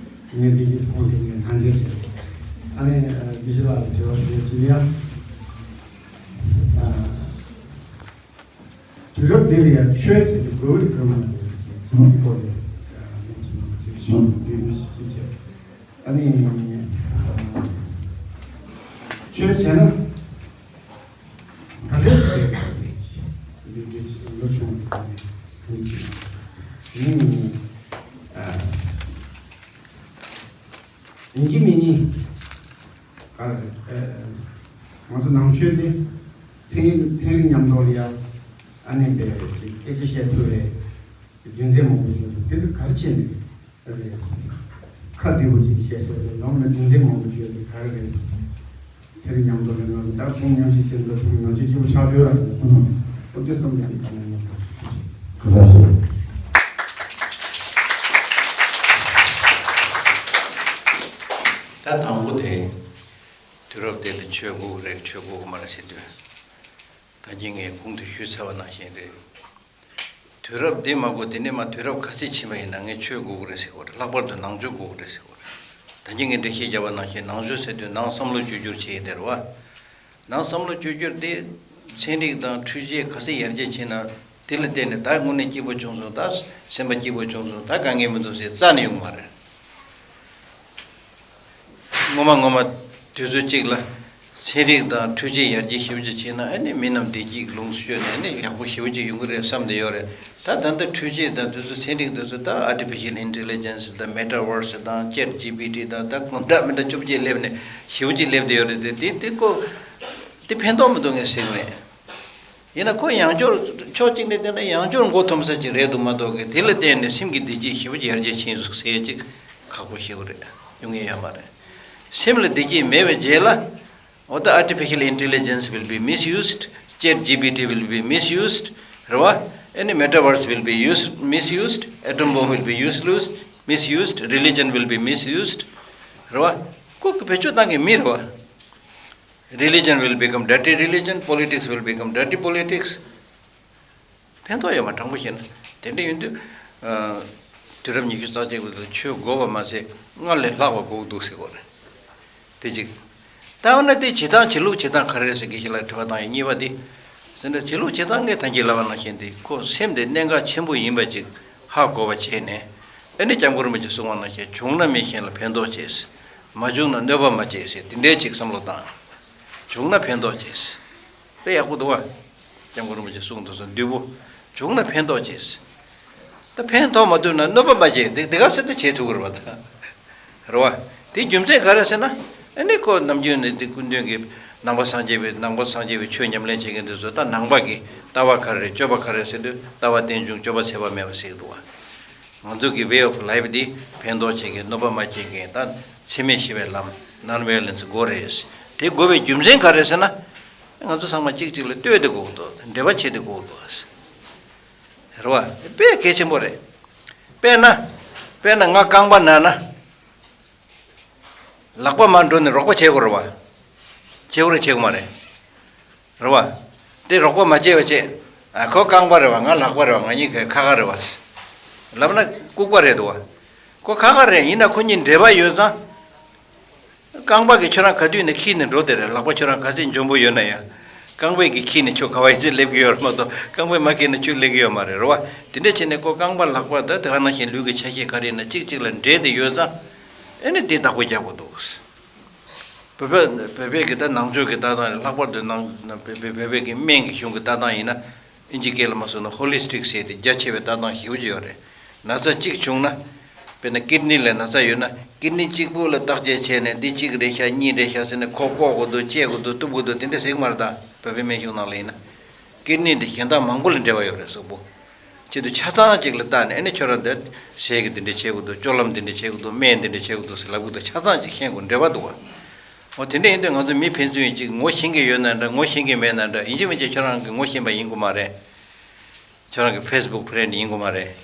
ངས་འདི་གི་ཁོང་དེ་ངས་ཐང་རྒྱལ་བྱས། ཨ་ནི་དགེ་བཤེས་ལགས་ལ་དྲི་བ་ཞུ་ཡས་ཅི་ཡ། དུས་རབས་འདི་ལ་ཡང་ཆོས་ཟེར་གྱི་དགོས་རིགས་དགོས་མ་རེད་ཟེར་གྱི་སྐོར་ལ་ལན་ཅིག་གནང་ཞིག་ཞུ་འདོད་ཞིག་བྱས། ཨ་ནི་ཆོས་བྱས་ན་ག་འདྲས་བྱས་པ་ཟེར་གྱི་འདི་འདྲ་ཅིག་ལོ་ཆུང་བའི་ཚོ་ནས་ཉིན་གཅིག་ནས་ཡིན་གྱི་མིན་ནི། ག་རེ་རེད། ང་ཚོ་ནང་ཆོས་དེ་ཚན་རིག་ཚན་རིག་མཉམ་དུ་ལ་ཡ་ཨ་ནི་པའི་སྐད་ཆ་བཤད་ཐུབ་རེད། རྒྱུ་མཚན་མང་པོ་བྱུང་འདུག་དེ་ཚོ་ག་རེ་བྱས་ནས་རེད། ཁ་བདེ་པོ་ཅིག་བཤད་བཤད་རེད། ཡང་ན་རྒྱུ་མཚན་མང་པོ་བྱུང་དེ་ག་རེ་རེད། ཚན་རིག་མཉམ་དུ་ལ་ང་ཚོ་ད་ཁོང་མཉམ་ཞིག་བྱས་འདུག་ཁོང་ནང་ཆོས་སྐྱིད་པོ་ཆགས་འདུག་ལ། ཨོ་དེ་བསམ་གྱི་འདུག་ད་ནས་ཡོང་དུས། ག་ལ་སོ། ད་དང་པོ་དེ། དུས་རབས་དེ་ལ་ཆོས་དགོས་ཀྱི་རེད་ཆོས་དགོས་ཀྱི་མ་རེད་ཟེར་དུས། ད་གིན་ངས་གོང་དུ་ཞུས་ཚར་བ་ནང་བཞིན་རེད། དུས་རབས་འདི་མ་དགོས་དེ་ནས་མ་དུས་རབས་ག་ཚོད་ཕྱིན་པ་ཡིན་ན་ངས་ཆོས་དགོས་ཀྱི་རེད་ཟེར་གྱི་ཡོད་རེད། ལྷག་པར་དུ་ནང་ཆོས་དགོས་ཀྱི་རེད་ཟེར་གྱི་ཡོད་རེད། ད་གིན་ངས་འགྲེལ་བཤད་བརྒྱབ་པ་ནང་བཞིན་ནང་ཆོས་ཟེར་དུས་ནང་བསམ་བློ་བཅོས་བསྒྱུར་བྱེད་ཡས་དེ་རེད་བ། ནང་བསམ་བློ་བཅོས་བསྒྱུར་དེ་ཚན་རིག་དང་འཕྲུལ་ཆས་ག་ཚོད་ཡར་རྒྱས་ཕྱིན་ན་དེ་ལ་བརྟེན་ནས་ད་དངོས་གནས་སྐྱིད་པོ་བྱུང་སོང་ད་སེམས་པ་སྐྱིད་པོ་བྱུང་སོང་ད་དཀའ་ངལ་མི་འདུག་ཟེར་རྩ་ནས་ཡོང་མ་རེད། ངོ་མ་ངོ་མ་དུས་ཚོད་གཅིག་ལ་ཚན་རིག་དང་འཕྲུལ་ཆས་ཡར་རྒྱས་ཞེ་པོ་ཅིག་ཕྱིན་ན་ཨ་ནི་མི་རྣམས་བདེ་སྐྱིད་ལོངས་སུ་སྤྱོད་ནས་ཨ་ནི་ཡག་པོ་ཞེ་པོ་ཅིག་ཡོང་གི་རེད་བསམ་བསྡད་ཡོད་རེད། ད་ད་ལྟ་འཕྲུལ་ཆས་དང་དེ་ཚོ་ཚན་རིག་དེ་ཚོ་ད་Artificial Intelligence་དང་Metaverse་དང་Chat G P T་དང་ད་གང་འདྲ་མི་འདྲ་བཅོ་བརྒྱད་སླེབས་ནས་ཞེ་པོ་ཅིག་སླེབས་བསྡད་ཡོད་རེད་དེ་དེ་དེ་ཀོ་དེ་ཕན་ཐོགས་མི་འདུག་ངས་ཟེར་གི་མེད། ཡིན་ན་ཁོ་ཡང་བསྐྱར་ཕྱོགས་གཅིག་ནས་བལྟས་ན་ཡང་བསྐྱར་མགོ་འཐོམ་ས་ཅིག་རེད་འདུག་མ་གཏོགས་གི་དེ་ལ་བརྟེན་ནས་སེམས་ཀྱི་བདེ་སྐྱིད་ཞེ་པོ་ཅིག་ཡར་རྒྱས་ཕྱིན་འདུག་ཟེར་ཅིག་ཁག་པོ་ཞེ་པོ་རེད། ཡོང་ངེས་ཡོད་མ་རེད། སེམས་ལ་བདེ་སྐྱིད་མེད་པའི་རྗེས་ལ་འོ་ད་Artificial Intelligence will be misused, Chat G P T will be misused, རེད་བ། Any Metaverse will be used, misused, atom bomb will be used, misused, religion will be misused, རེད་བ། ཁོ་གི་བེད་སྤྱོད་བཏང་གི་མི་རེད་བ། Religion will become dirty religion, politics will become dirty politics. ཕན་ཐོགས་ཡོད་མ་དྲང་པོ་བཤད་ན། དེ་འདྲ་ཡིན་དུས། དུས་རབས་ཉི་ཤུ་རྩ་གཅིག་པ་དེ་ཆོས་དགོས་པ་མ་ཟད་སྔར་ལས་ལྷག་པ་དགོས་འདུག་ཟེར་གོ་རེད། དེ་གཅིག་ད་འོ་ན་དེ་བྱེད་སྟངས་བྱེད་ལུགས་བྱེད་སྟངས་ག་རེ་རེད་ཟེར་དགེ་བཤེས་ལགས་དྲི་བ་བཏང་ཡ་གཉིས་པ་དེ། ཟེར་ན་བྱེད་ལུགས་བྱེད་སྟངས་ངས་ད་གིན་ལབ་པ་ནང་བཞིན་དེ་ཁོ་སེམས་དེ་གནད་འགག་ཆེན་པོ་ཡིན་པ་ཅིག་ཧ་གོ་བ་བྱས་ནས། ཨ་ནི་སྐྱབས་མགོན་རིན་པོ་ཆེ་གསུངས་པ་ནང་བཞིན་བྱུང་ན་མི་གཞན་ལ་ཕན་ཐོགས་བྱས། མ་བྱུང་ན་གནོད་པ་མ་བྱེད་ཟེར་དེ་འདྲའི་ཅིག་བསམ་བློ་བཏང་། བྱུང་ན་ཕན་ཐོགས་བྱས། དཔེ་ཡག་པོ་འདུག་བ། སྐྱབས་མགོན་རིན་པོ་ཆེ་གསུངས་འདུག་སོ་བདུད་པོ། བྱུང་ན་ཕན་ཐོགས་བྱས། ད་ཕན་ཐོགས་མ་ཐུབ་ན་གནོད་པ་མ་བྱེད་དེ་དེ་ག་ཚོད་ད་བྱེད་ཐུབ་ཀྱི་རེད་བ་ད། རེད་བ། དེ་རྒྱུ་མཚན་ག་རེ་ཟེར་ན། ཨ་ནི་ཁོ་ནམ་རྒྱུན་ནས་དེ་སྐུ་མདུན་གྱི་ནང་པ་སངས་རྒྱས་པའི་ནང་པ་སངས་རྒྱས་པའི་ཆོས་ཉམས་ལེན་བྱེད་མཁན་དེ་ཚོ་ད་ནང་པ་གི་ལྟ་བ་ག་རེ་རེད་སྤྱོད་པ་ག་རེ་ཟེར་དུས་ལྟ་བ་རྟེན་འབྱུང་སྤྱོད་པ་འཚེ་བ་མེད་པ་ཟེར་གྱི་འདུག་བ། ང་ཚོ་གི་way of life་འདི་ཕན་ཐོགས་བྱེད་མཁན་གནོད་པ་མ་བྱེད་མཁན་ད་འཚེ་མེད་ཞི་བའི་ལམ་non-violence་དགོས་རེད། དེ་དགོས་པའི་རྒྱུ་མཚན་ག་རེ་ཟེར་ན། ང་ཚོ་ཚང་མ་གཅིག་གཅིག་ལ་ལྟོས་ཏེ་དགོས་འདུག་འབྲེལ་བ་བྱེད་དེ་དགོས་འདུག་རེད་བ། དཔེ་གལ་ཆེན་པོ་རེད། དཔེར་ན། དཔེར་ན་ང་རྐང་པ་ན་ན། ལག་པ་མར་འགྲོ་ནས་རོགས་པ་བྱེད་དགོས་རེད་བ། བྱེད་དགོས་རེད་བྱེད་དགོས་མ་རེད། རེད་བ། དེ་རོགས་པ་མ་བྱས་པ་བྱས། ཨ་ཁོ་རྐང་པ་རེད་བ་ང་ལག་པ་རེད་བ་ང་གཉིས་ཀ་ཁ་ཁ་རེད་བ། ལབ་ན་ལྐུགས་པ་རེད་འདུག་བ། ཁོ་ཁ་ཁ་རེད་ཡིན་ན་ཁོ་གཉིས་འབྲེལ་བ་ཡོད་ཙང་། རྐང་པ་གིས་ཁྱོད་རང་ག་དུས་ནས་འཁྱེར་ནས་འགྲོ་དེ་རེད་ལག་པ་ཁྱོད་རང་ག་ཚད་འཇོན་པོ་ཡོད་ན་ཡང་། རྐང་པས་ཀྱི་ཁྱེར་ནས་ཁྱོད་ག་བ་ཡིན་ཚེ་སླེབས་ཀྱི་ཡོད་རེད་མ་གཏོགས། རྐང་པས་མ་ཁྱེར་ན་ཁྱོད་སླེབས་ཀྱི་ཡོད་མ་རེད། རེད་བ། དེ་འདྲ་བྱས་ནས་ཁོ་རྐང་པ་ལག་པ་དང་དེ་ག་ནང་བཞིན་ལུས་ཀྱི་ཆ་ཤས་ག་རེ་ཡིན་ན་གཅིག་གཅིག་ལ་འབྲེལ་ཏེ་ཡོད་ཙང་། ཨེ་ནི་དེ་བདག་པོ་རྒྱག་དགོས་འདུག། བོད་པ་བོད་པའི་གི་ད་ནང་ཆོས་ཀྱི་ལྟ་སྟངས་རེད། ལྷག་པར་དུ་ནང་བོད་པའི་བོད་པའི་གི་སྨན་གྱི་གཞུང་གི་ལྟ་སྟངས་ཡིན་ན། ཨིན་ཇི་སྐད་ལ་མ་སོང་ན་ཧོ་ལི་སི་ཊིག་ཟེར་ཏེ་རྒྱ་ཆེ་བའི་ལྟ་སྟངས་ཞེ་པོ་ཅིག་ཡོད་རེད། ན་ཚ་གཅིག་བྱུང་ན། དཔེར་ན་ཀིཌ་ནི་ལ་ན་ཚ་ཡོད་ན་ཀིཌ་ནི་གཅིག་པུ་ལ་བརྟག་དཔྱད་བྱས་ནས་འདི་གཅིག་རེད་ཤག་གཉིས་རེད་ཤག་ཟེར་ནས་ཁོ་བཀོག་དགོས་འདུག། བཅད་དགོས་འདུག། གཏུབ་དགོས་འདུག། དེ་འདྲ་ཟེར་གི་མ་རེད། ད་བོད་པའི་སྨན་གཞུང་ནང་ལ་ཡིན་ན། ཀིཌ་ནི་འདི་གཞན་དག་མང་པོ་ལ་འབྲེལ་བ་ཡོད་རེད་གཟུགས་པོ། ཆེད་དུ་ཆ་ཚང་གཅིག་ལ་བལྟས་ནས་ཨ་ནི་ཁྱོད་རང་འདི་ཟས་ཀྱི་འདི་འདྲ་བྱེད་དགོས་འདུག། སྤྱོད་ལམ་འདི་འདྲ་བྱེད་དགོས་འདུག། སྨན་འདི་འདྲ་བྱེད་དགོས་འདུག་ཟེར་ལབ་གི་འདུག། ཆ་ཚང་གཅིག་ཤེས་དགོས་འབྲེལ་བ་འདུག་བ། འོ་དེ་འདྲ་ཡིན་དུས་ང་ཚོ་མི་ཕན་ཚུན་གཅིག་ངོ་ཤེས་ཀྱི་ཡོད་ན་འདྲ། ངོ་ཤེས་ཀྱི་མེད་ན་འདྲ། ཡིན་གཅིག་མིན་གཅིག་ཁྱོད་རང་གི་ངོ་ཤེས་པ་ཡིན་དགོས་མ་རེད། ཁྱོད་རང་གི་ཕེ་སི་བུག་ཕ་རེན་ཌི་ཡིན་དགོས་མ་རེད།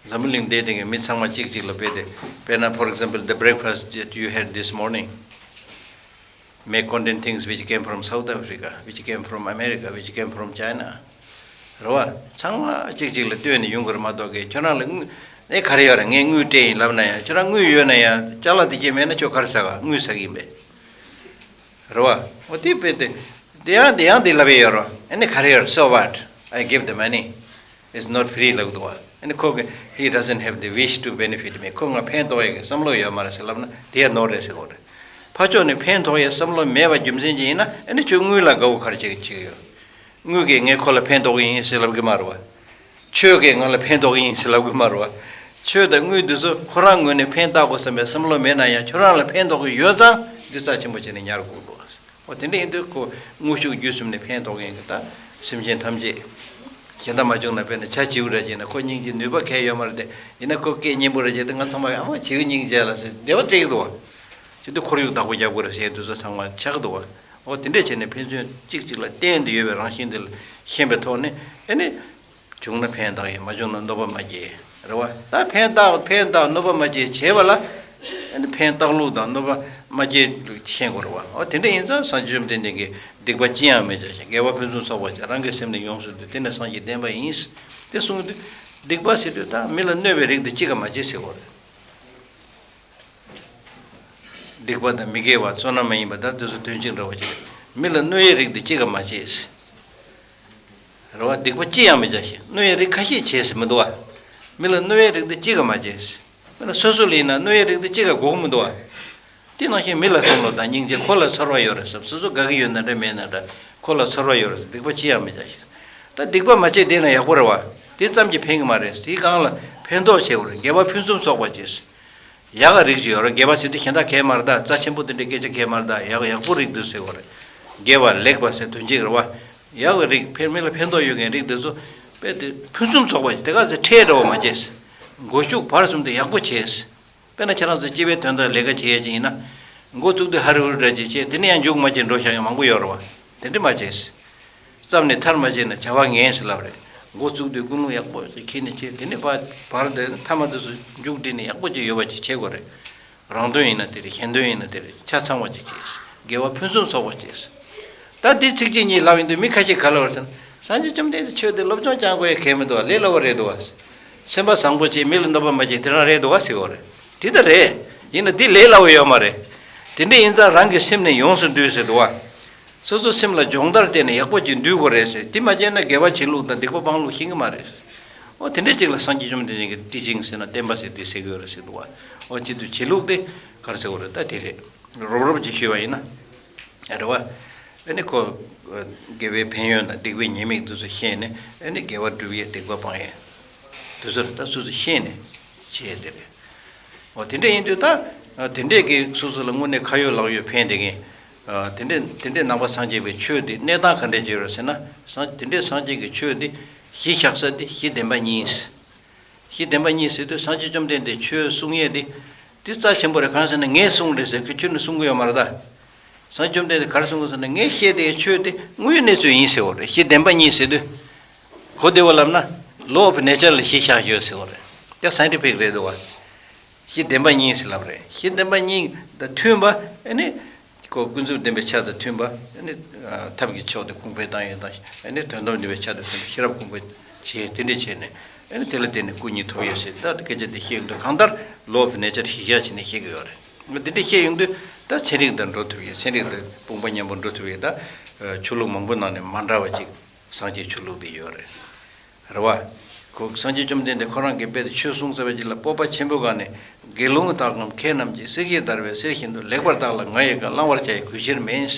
འཛམ་བུ་གླིང་འདིའི་སྟེང་གི་མི་ཚང་མ་གཅིག་གཅིག་ལ་དཔེ་དེ། དཔེར་ན་for example the breakfast that you had this morning may contain things which came from South Africa, which came from America, which came from China. རེད་བ། ཚང་མ་གཅིག་གཅིག་ལ་ལྟོས་ནས་ཡོང་གི་རེད་མ་གཏོགས་ཀྱི་ཁྱོད་རང་ལ་དངུལ་ཨེ་ག་རེ་ཡོད་རེད། ངས་དངུལ་སྤྲད་ཡིན་ལབ་ན་ཡང་། ཁྱོད་རང་དངུལ་ཡོད་ན་ཡང་ཅ་ལག་དེ་གྱད་མེད་ན་ཁྱོད་ག་རེ་ཟ་ག། དངུལ་ཟ་གི་ཡིན་པས། རེད་བ། འོ་དེ་དཔེ་དེ། དེ་ཡང་དེ་ཡང་དེ་ལབ་ཡས་ཡོད་རེད། ཨ་ནི་ག་རེ་ཡོད་རེད། So what? I give the money. It's not free ལབ་གི་འདུག་བ། ཨ་ནི་ཁོ་གི he doesn't have the wish to benefit me. ཁོ་ང་ཕན་ཐོགས་ཡས་ཀྱི་བསམ་བློ་ཡོད་མ་རེད་ཟེར་ལབ་ན་དེ་ཡང་ནོར་རེད་ཟེར་གོ་རེད། ཕར་ཕྱོགས་ནས་ཕན་ཐོགས་ཡས་བསམ་བློ་མེད་པ་རྒྱུ་མཚན་ཅིག་ཡིན་ན་ཨ་ནི་ཁྱོད་དངུལ་ལ་དགའ་བོ་ག་རེ་བྱེད་ཀྱི་བྱེད་ཀྱི་ཡོད། དངུལ་གྱིས་ངས་ཁོ་ལ་ཕན་ཐོགས་ཀྱི་ཡིན་ཟེར་ལབ་གི་མ་རེད་བ། ཆོས་ཀྱིས་ང་ལ་ཕན་ཐོགས་ཀྱི་ཡིན་ཟེར་ལབ་གི་མ་རེད་བ། ཆོས་དང་དངུལ་འདི་ཚོ་ཁོ་རང་ངོས་ནས་ཕན་བཏགས་དགོས་བསམ་པའི་བསམ་བློ་མེད་ན་ཡང་ཁྱོད་རང་ལ་ཕན་ཐོགས་ཀྱི་ཡོད་ཙང་འདི་རྩ་ཆེན་པོ་བྱས་ནས་ཉར་དགོས་འདུག། འོ་དེ་འདྲ་ཡིན་དུས་ཁོ་དངོས་ཤུགས་བརྒྱུད་གསུམ་ནས་ཕན་ཐོགས་ཀྱི་ཡིན་གྱི། ད་སེམས་ཅན་ཐམས་ཅད་གཞན་དག་མ་བྱུང་ན། དཔེར་ན་བྱ་བྱིའུ་འདྲ་བྱས་ན་ཁོ་སྙིང་རྗེ་ནུས་པ་གང་ཡང་ཡོད་མ་རེད་དེ། ཡིན་ན་ཁོ་སྐད་སྙན་པོ་རེ་བྱས་ཏེ་ང་ཚང་མ་ཨ་མ་བྱིའུ་སྙིང་རྗེ་ལ་ཟེར་བདེ་བ་སྤྲད་ཀྱི་འདུག་བ། བྱས་དུས་ཁོར་ཡུག་བདག་པོ་རྒྱབ་དགོས་རེད་ཟེར་དུས་ཚོད་ཚང་མ་ཆགས་ཀྱི་འདུག་བ། འོ་དེ་འདྲས་བྱས་ནས་ཕན་ཚུན་གཅིག་གཅིག་ལ་བརྟེན་ཏེ་ཡོད་པའི་རང་བཞིན་དེ་ལ་ཤེས་པའི་ཐོག་ནས་ཨ་ནི། བྱུང་ན་ཕན་བཏགས་ཡས། མ་བྱུང་ན་གནོད་པ་མ་སྐྱེལ། རེད་བ། ད་ཕན་བཏགས་ཕན་བཏགས་གནོད་པ་མ་སྐྱེལ་བྱེད་པ་ལ། ཨ་ནི་ཕན་བཏགས་ལུགས་དང་གནོད་པ་མ་སྐྱེལ་ལུགས་ཤེས་དགོས་རེད་བ། འོ་དེ་འདྲ་ཡིན་ཙང་སངས་རྒྱས་བཅོམ་ལྡན་འདས་ཀྱིས་སྡིག་པ་ཅི་ཡང་མི་བྱ་ཞིང་། དགེ་བ་ཕུན་སུམ་ཚོགས་པར་སྤྱད། རང་གི་སེམས་ནི་ཡོངས་སུ་འདུལ། དེ་ནི་སངས་རྒྱས་བསྟན་པ་ཡིན། དེ་གསུངས་དུས་སྡིག་པ་ཟེར་དུས་ད་མི་ལ་གནོད་པའི་རིགས་དེ་གཅིག་ཀ་མ་བྱེད་ཟེར་དགོས་རེད། སྡིག་པ་དང་མི་དགེ་བ་བསོད་ནམས་མ་ཡིན་པ་དང་དེ་ཚོ་དོན་གཅིག་འདྲ་བ་ཅིག་རེད། མི་ལ་གནོད་ཡས་རིགས་དེ་གཅིག་ཀ་མ་བྱེད། རེད་བ། སྡིག་པ་ཅི་ཡང་མི་བྱ་ཞིང་། གནོད་ཡས་རིགས་ཁ་ཤས་བྱེད་ཟེར་མི་འདུག་བ། མི་ལ་གནོད་ཡས་རིགས་དེ་གཅིག་ཀ་མ་བྱེད། མི་ལ་སོ་སོ་ལ་ཡིན་ན་གནོད་ཡས་རིགས་དེ་གཅིག་ཀ་དགོས་ཀྱི་མི་འདུག་བ། དེ་ནང་བཞིན་མི་ལ་བསམ་བློ་དང་སྙིང་རྗེ། ཁོ་ལ་ཚོར་བ་ཡོད་རེད་བསམ། སོ་སོ་དགའ་གི་ཡོད་ན་འདྲ་མེད་ན་འདྲ། ཁོ་ལ་ཚོར་བ་ཡོད་རེད་བསམ། སྡིག་པ་ཅི་ཡང་མི་བྱ་ཞིང་། ད་སྡིག་པ་མ་བྱེད་བསྡད་ན་ཡག་པོ་རེད་བ། དེ་ཙམ་གྱིས་ཕན་གྱི་མ་རེད། དེའི་སྒང་ལ་ཕན་ཐོགས་བྱེད་དགོས་རེད། དགེ་བ་ཕུན་སུམ་ཚོགས་པར་སྤྱད། ཡག་ག་རིགས་ཅིག་ཡོད་རེད། དགེ་བ་ཟེར་དུས་གཞན་དག་གས་མ་རེད་ད། རྩ་ཆེན་པོ་དེ་འདྲའི་སྐད་ཆ་གས་མ་རེད་ད། ཡག་ཡག་པོ་རིགས་འདུག་ཟེར་བ་རེད། དགེ་བ་ལེགས་པ་ཟེར་དོན་གཅིག་རེད་བ། ཡག་གི་རིགས་ཕན་མི་ལ་ཕན་ཐོགས་ཡོད་མཁན་རིགས་དེ་ཚོ་དཔེ་དེ་ཕུན་སུམ་ཚོགས་པ་ཞིག་དེ་ག་ཚོད་ཁྲལ་འདྲ་བོ་མ་བྱེད། མགོ་གཅུག་བར་གསུམ་དུ་ཡག་པོ་བྱེད། དཔེར་ན་ཁྱེད་རང་ཚོ་སྤྱི་པའི་དོན་དག་ལས་ཀ་བྱེད་ཡས་ཅིག་ཡིན་ན། མགོ་བཙུགས་དུས་ཧ་རི་ཧུ་རི་འདྲ་ཅིག་བྱེད། དེ་ནས་ཡང་མཇུག་མ་བྱེད་འགྲོ་བཞག་མཁན་མང་པོ་ཡོད་རེད་བ། དེ་འདྲ་མ་བྱེད། བརྩམས་ནས་མཐར་མ་ཕྱིན་ན་བྱ་བ་ངན་ཟེར་ལབ་རེད། མགོ་བཙུགས་དུས་ཀུན་སློང་ཡག་པོ་ཞིག་འཁྱེར་ནས་བྱེད། དེ་ནས་ཕར་བར་དེ་མཐའ་མ་དེ་ཚོ་མཇུག་སྒྲིལ་ནས་ཡག་པོ་ཅིག་ཡོད་པ་ཅིག་བྱེད་དགོས་རེད། རང་དོན་ཡིན་ན་དེ་རེད། གཞན་དོན་ཡིན་ན་དེ་རེད། ཆ་ཚང་བ་ཅིག་བྱེད། དགེ་བ་ཕུན་སུམ་ཚོགས་པ་བྱེད། ད་འདི་ཚིག་གཅིག་གཉིས་ལབ་ཡོང་དུས་མི་ཁ་ཤས་ག་ལབ་རེད་ཟེར་ན། སངས་རྒྱས་བཅོམ་ལྡན་འདས་ཆོས་དེ་སློབ་སྦྱོང་སྦྱང་དགོས་ཡ་གལ་མི་འདུག་བ། ལས་སླ་བོ་རེད་འདུག་བ། སེམས་པ་བཟང་པོ་བྱེད། མི་ལ་གནོད་པ་མ་བྱེད། དེ་རང་རེད་འདུག་བ་ཟེར་གོ་རེད། དེ་ད་རེད། ཡིན་ན་འདི་ལས་སླ་བོ་ཡོད་མ་རེད། དེ་འདྲ་ཡིན་ཙང་རང་གི་སེམས་ནི་ཡོངས་སུ་འདུལ་ཟེར་འདུག་བ། སོ་སོ་སེམས་ལ་སྦྱོང་བརྡར་བསྟན་ནས་ཡག་པོ་ཅིག་འདུལ་དགོས་རེད་ཟེར། དེ་མ་བྱས་ན་དགེ་བ་བྱེད་ལུགས་དང་སྡིག་པ་སྤང་ལུགས་ཤེས་ཀྱི་མ་རེད། འོ་དེ་འདྲ་ཅིག་ལ་སངས་རྒྱས་བཅོམ་ལྡན་འདས་ཀྱིས་ཊི་ཅིང་ཟེར་ན་བསྟན་པ་ཟེར་དེ་ཟེར་གྱི་ཡོད་རེད་ཟེར་འདུག་བ། འོ་བྱེད་དུས་བྱེད་ལུགས་དེ་ག་རེ་ཟེར་དགོས་རེད། ད་དེ་རེད། རོབ་རོབ་ཅིག་ཞུས་པ་ཡིན་ན། རེད་བ། ཨ་ནི་ཁོ། དགེ་བའི་ཕན་ཡོན་དང་སྡིག་པའི་ཉེས་དམིགས་དེ་ཚོ་ཤེས་ནས། ཨ་ནི་དགེ་བ་སྒྲུབ་ཡས་སྡིག་པ་སྤང་ཡས། དེ་ཚོ་ད་སོ་སོ་ཤེས་ནས་བྱེད་ཡས་དེ་རེད། འོ་དེ་འདྲ་ཡིན་དུས་ད། དེ་འདྲས་ཀྱི་སོ་སོ་ལ་དངོས་གནས་ཁ་ཡོད་ལག་ཡོད་ཕན་བདེ་མཁན། དེ་འདྲས་དེ་འདྲས་ནང་པ་སངས་རྒྱས་པའི་ཆོས་འདི་གནས་སྟངས་ག་འདྲས་ཅིག་ཡོད་རེད་ཟེར་ན། སངས་དེ་འདྲས་སངས་རྒྱས་ཀྱི་ཆོས་འདི་གཞི་བཞག་ས་འདི་གཞི་བདེན་པ་གཉིས། གཞི་བདེན་པ་གཉིས་ཟེར་དུས་སངས་རྒྱས་བཅོམ་ལྡན་འདས་ཆོས་གསུང་ཡས་འདི། འདི་རྩ་ཆེན་པོ་རེད། གང་ཟེར་ན་ངས་གསུངས་རེད་ཟེར་གི་ཁྱོད་ནི་གསུང་གི་ཡོད་མ་རེད་ད། སངས་རྒྱས་བཅོམ་ལྡན་འདས་ག་རེ་གསུང་གི་ཟེར་ན། ངས་བཤད་དེའི་ཆོས་དེ་དངོས་ཡོད་གནས་ཚུལ་ཡིན་ཟེར་བ་རེད། གཞི་བདེན་པ་གཉིས་ཟེར་དུས། གོ་བདེ་བོ་ལབ་ན། Law of nature ལ་གཞི་བཞག་ཡོད་ཟེར་བ་རེད། དེ་སའེན་ཊི་ཕིག་རེད་འདུག་བ། གཞི་བདེན་པ་གཉིས་ཟེར་ལབ་རེད། གཞི་བདེན་པ་གཉིས་དང་མཐུན་པ། ཨ་ནི། ཁོ་ཀུན་རྫོབ་བདེན་པའི་ཆ་དང་མཐུན་པ། ཨ་ནི། ཐབས་ཀྱི་མཆོག་དེ་གོང་འཕེལ་བཏང་ཡས་དང་། ཨ་ནི་དོན་དམ་བདེན་པའི་ཆ་དང་མཐུན་པ་ཤེས་རབ་གོང་འཕེལ་བྱེད། དེ་འདྲ་བྱས་ནས། ཨ་ནི་དེ་ལ་བརྟེན་ནས་སྐུ་གཉིས་ཐོབ་ཡོད་ཟེར། ད་སྐད་ཆ་དེ་བཤད་ཡོང་དུས་གང་ལྟར་Law of nature གཞི་བཞག་བྱས་ནས་བཤད་ཀྱི་ཡོད་རེད། འདི་འདྲ་བཤད་ཡོང་དུས་ད་ཚན་རིག་དང་འགྲོ་ཐུབ་ཡས། ཚན་རིག་དང་དཔུང་པ་མཉམ་པོ་འགྲོ་ཐུབ་ཡས། ད་ཆོས་ལུགས་མང་པོ་ནང་ནས་མ་འདྲ་བ་ཅིག་སངས་རྒྱས་ཆོས་ལུགས་འདི་ཡོད་རེད། རེད་བ། ཁོ་སངས་རྒྱས་བཅོམ་ལྡན་འདས་ཁོ་རང་གི་དཔེ་དེ་ཆོས་གསུངས་ཟེར་བ་ཅིག་ལ་སྤོབས་པ་ཆེན་པོའི་སྒང་ནས། དགེ་སློང་དག་གམ་མཁས་རྣམས་ཀྱིས། བསྲེགས་བཅད་བརྡར་བའི་གསེར་བཞིན་དུ། ལེགས་པར་བརྟགས་ལ་ང་ཡི་བཀའ། བླང་བར་བྱ་ཡི་གུས་ཕྱིར་མིན།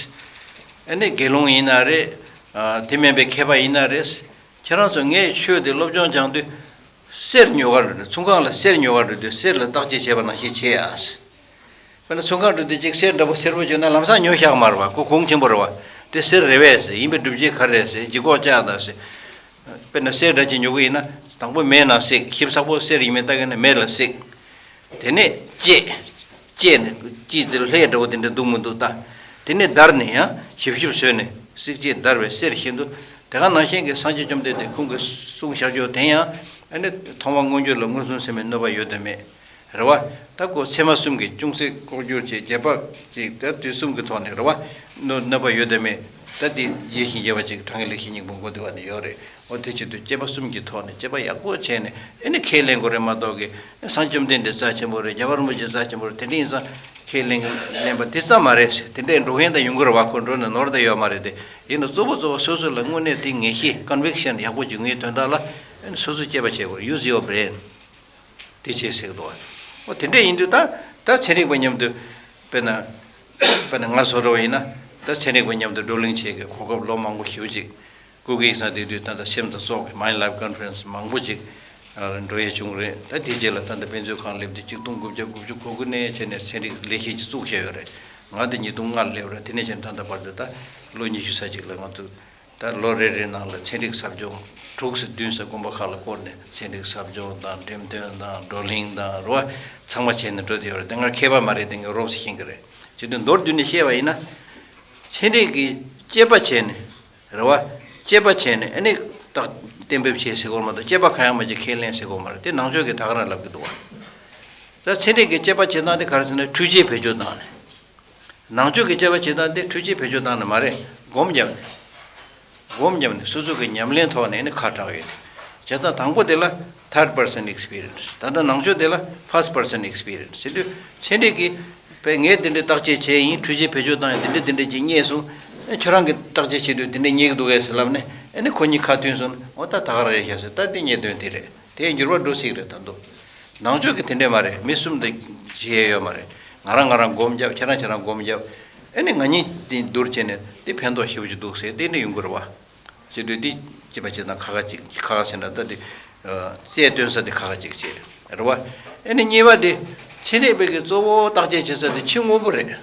ཨ་ནི་དགེ་སློང་ཡིན་ན་རེད། ཨ། དེ་མིན་པའི་མཁས་པ་ཡིན་ན་རེད། ཁྱེད་རང་ཚོ་ངའི་ཆོས་དེ་སློབ་སྦྱོང་སྦྱང་དུས་གསེར་ཉོ་གར་འགྲོ་ནས། ཚོང་ཁང་ལ་གསེར་ཉོ་གར་འགྲོ་དུས་གསེར་ལ་བརྟག་དཔྱད་བྱས་པ་ནང་བཞིན་བྱེད་ཨ། དཔེར་ན་ཚོང་ཁང་འགྲོ་དུས་གཅིག་གསེར་འདྲ་པོ་སེར་པོ་བྱུང་ན་ལམ་སང་ཉོ་བཞག་མ་རེད་བ། ཁོ་གོང་ཆེན་པོ་རེད་བ། དེ་གསེར་རེད་པས་ཟེར། ཡིན་པའི་སྒྲུབ་བྱེད་ག་རེ་རེད་ཟེར། ལྗིད་ཁོག་ལྕགས་དང་ཟེར། དཔེར་ན་གསེར་འདྲ་ཅིག་ཉོ་གི་ཡིན་ན། དང་པོ་མེ་ནང་བསྲེགས། ཞིབ་ཚགས་པོ་གསེར་ཡིན་མིན་ལྟ་གི་ན་མེ་ལ་བསྲེགས། དེ་ནས་བཅད། བཅད་ནས་དཀྱིལ་དེར་ལྷས་འདྲ་པོ་དེ་འདྲ་འདུག་མི་འདུག་ལྟ། དེ་ནས་བརྡར་ནས་ཡང་ཞིབ་ཞིབ་བཟོས་ནས། བསྲེགས་བཅད་བརྡར་བའི་གསེར་བཞིན་དུ། དེ་ག་ནང་བཞིན་གྱི་སངས་རྒྱས་བཅོམ་ལྡན་འདས་ཁོང་གིས་གསུངས་བཞག་རྒྱུ་དེ་ཡང་། ཨ་ནི་མཐོང་བ་མངོན་གྱུར་ལ་མངོན་སུམ་ཚད་མའི་གནོད་པ་ཡོད་དམ་མེད། རེད་བ། ད་ཁོ་ཚད་མ་གསུམ་གྱི་ཅུང་ཟད་ལྐོག་གྱུར་བྱས། རྗེས་དཔག་ཅིག་ད་དུས་གསུམ་གྱི་ཐོག་ནས་རེད་བ། གནོད་གནོད་པ་ཡོད་དམ་མེད། ད་དེ་རྒྱས་ཤིང་རྒྱས་པ་ཅིག་གྲངས་ཀྱི་ལེགས་བཤད་སྙིང་པོ་མགོ་བསྡུ་བ་ནས་ཡོད་རེད། འོ་དེ་བྱེད་དུས་དཔྱད་པ་གསུམ་གྱི་ཐོག་ནས་དཔྱད་པ་ཡག་པོ་བྱས་ནས། ཨ་ནི་ཁས་ལེན་དགོས་རེད་མ་གཏོགས་ཀྱི། སངས་རྒྱས་བཅོམ་ལྡན་འདས་རྩ་ཆེན་པོ་རེད། རྒྱལ་བ་རིན་པོ་ཆེ་རྩ་ཆེན་པོ་རེད། དེ་འདྲ་ཡིན་ཙང་ཁས་ལེན་ལེན་པ་དེ་ཙམ་མ་རེད་ཟེར། དེ་འདྲའི་འགྲོ་མཁན་ད་ཡོང་གི་རེད་བ། ཁོ་འགྲོ་ནས་ནོར་ད་ཡོད་མ་རེད་དེ། ཡིན་ན་གཙོ་བོ་གཙོ་བོ་སོ་སོ་ལ་དངོས་གནས་དེ་ངེས་ཤེས་ཀོན་ཝིག་ཤན་ཡག་པོ་འབྱུང་བའི་དོན་དག་ལ། ཨ་ནི་སོ་སོས་དཔྱད་པ་བྱེད་དགོས་རེད། Use your brain། དེ་བྱེད་ཟེར་གི་འདུག་བ། འོ་དེ་འདྲ་ཡིན་དུས་ད་ད་ཚན་རིག་པ་མཉམ་དུ། དཔེར་ན། དཔེར་ན་ང་བཟོ་འདྲ་བ་ཡིན་ན། ད་ཚན་རིག་པ་མཉམ་དུ་བགྲོ་གླེང་བྱེད་ཀྱི་གོ་སྐབས་ལོ་མང་པོ་ཞེ་པོ་ཅིག་སྐུ་སྒེར་ཡིག་ཚང་བསྡད་དུས་ད་ལྟ་སེམས་དང་སྲོག་གི་Mind Life Conference མང་པོ་ཅིག་འགྲོ་ཡས་བྱུང་རེད། ད་དེ་རྗེས་ལ་ད་ལྟ་དཔེ་མཛོད་ཁང་སླེབས་དུས་ཆིག་སྟོང་དགུ་བརྒྱ་དགུ་བཅུ་གོ་དགུ་ནས་བྱས་ནས་ཚན་རིག་ལས་བྱེད་ཅིག་བཙུགས་བཞག་ཡོད་རེད། ང་དེ་ཉིས་སྟོང་ལྔ་ལ་སླེབས་རེད། དེ་ནས་བྱས་ནས་ད་ལྟ་བར་དུ་ད་ལོ་ཉི་ཤུ་ཙམ་ཅིག་ལ་ང་ཚོ། ད་ལོ་རེ་རེའི་ནང་ལ་ཚན་རིག་ཟབ་སྦྱོང་དྲུག་ཙམ་བདུན་ཙམ་དགོན་པ་ཁག་ལ་བསྐོར་ནས་ཚན་རིག་ཟབ་སྦྱོང་དང་འགྲེམས་སྟོན་དང་བགྲོ་གླེང་དང་རེད་བ། ཚང་མ་བྱས་ནས་འགྲོ་བསྡད་ཡོད་རེད། དེ་སྔར་མཁས་པ་མ་རེད། དེ་ངས་རོབ་ཙམ་ཤེས་ཀྱི་རེད། བྱས་དུས་མདོར་བསྡུས་ནས་བཤད་པ་ཡིན་ན། ཚན་རིག་གི་དཔྱད་པ་བྱས་ནས་རེད་བ། དཔྱད་པ་བྱས་ནས་ཨ་ནི་ད་གཏན་འབེབས་བྱས་ཟེར་དགོས་མ་གཏོགས། དཔྱད་པ་གང་ཡང་མ་བྱས་ཁས་ལེན་ཟེར་དགོས་མ་རེད། དེ་ནང་ཆོས་ཀྱིས་ད་ག་རང་ལབ་ཀྱི་འདུག་བ། ད་ཚན་རིག་གི་དཔྱད་པ་བྱེད་སྟངས་དེ་ག་རེ་ཟེར་ན། འཕྲུལ་ཆས་བེད་སྤྱོད་བཏང་ནས། ནང་ཆོས་ཀྱི་དཔྱད་པ་བྱེད་སྟངས་དེ་འཕྲུལ་ཆས་བེད་སྤྱོད་བཏང་ནས་མ་རེད། སྒོམ་བརྒྱབ་ནས། སྒོམ་བརྒྱབ་ནས་སོ་སོ་གི་ཉམས་ལེན་ཐོག་ནས་ནི་ཁ་གྲགས་ཡོད། བྱས་ཙང་དང་པོ་དེ་ལ་third person experience། ད་ལྟ་ནང་ཆོས་དེ་ལ་first person experience་ཟེར་དུས། ཚན་རིག་གིས་དཔེ་ངས་དེ་འདྲའི་བརྟག་དཔྱད་བྱས་ཡིན། འཕྲུལ་ཆས་བེད་སྤྱོད་བཏང་ཡིན། དེ་འདྲ་དེ་འདྲ་ཅིག་རྙེད་སོང་། ཨེ་ཁྱོད་རང་གིས་བརྟག་དཔྱད་བྱེད་དུས་དེ་འདྲ་རྙེད་ཀྱི་འདུག་གས་ཟེར་ལབ་ནས། ཨེ་ནི་ཁོ་གཉིས་ཁ་མཐུན་སོང་ན། འོ་ད་ད་ག་རང་རེད་ཤག་ཟེར། ད་དེ་རྙེད་དོན་དེ་རེད། དེ་འགྱུར་བ་འགྲོ་སྲིད་རེད་ད་དུང་། ནང་ཆོས་ཀྱི་དེ་འདྲས་མ་རེད། མི་གསུམ་དེ་བྱེད་ཡས་ཡོད་མ་རེད། ང་རང་ང་རང་སྒོམ་རྒྱབ། ཁྱེད་རང་ཁྱེད་རང་སྒོམ་རྒྱབ། ཨེ་ནི་ང་གཉིས་དེ་བསྡུར་བྱས་ནས་དེ་ཕན་ཐོགས་ཞེ་པོ་ཅིག་འདུག་ཟེར། དེ་འདྲས་ཡོང་གི་རེད་བ། བྱེད་དུས་དེ་དཔྱད་པ་བྱེད་སྟངས་ཁག་ཁག་ཅིག་ཁག་ཁག་ཟེར་འདྲ། ད་དེ་རྩལ་སྟོན་ས་དེ་ཁག་ཁག་ཅིག་བྱེད་རེད་བ། ཨེ་ནི་གཉིས་པ་དེ། ཚན་རིག་པའི་གི་གཙོ་བོ་བརྟག་དཔྱད་བྱེད་ས་དེ་ཕྱི་དངོས་པོ་རེད།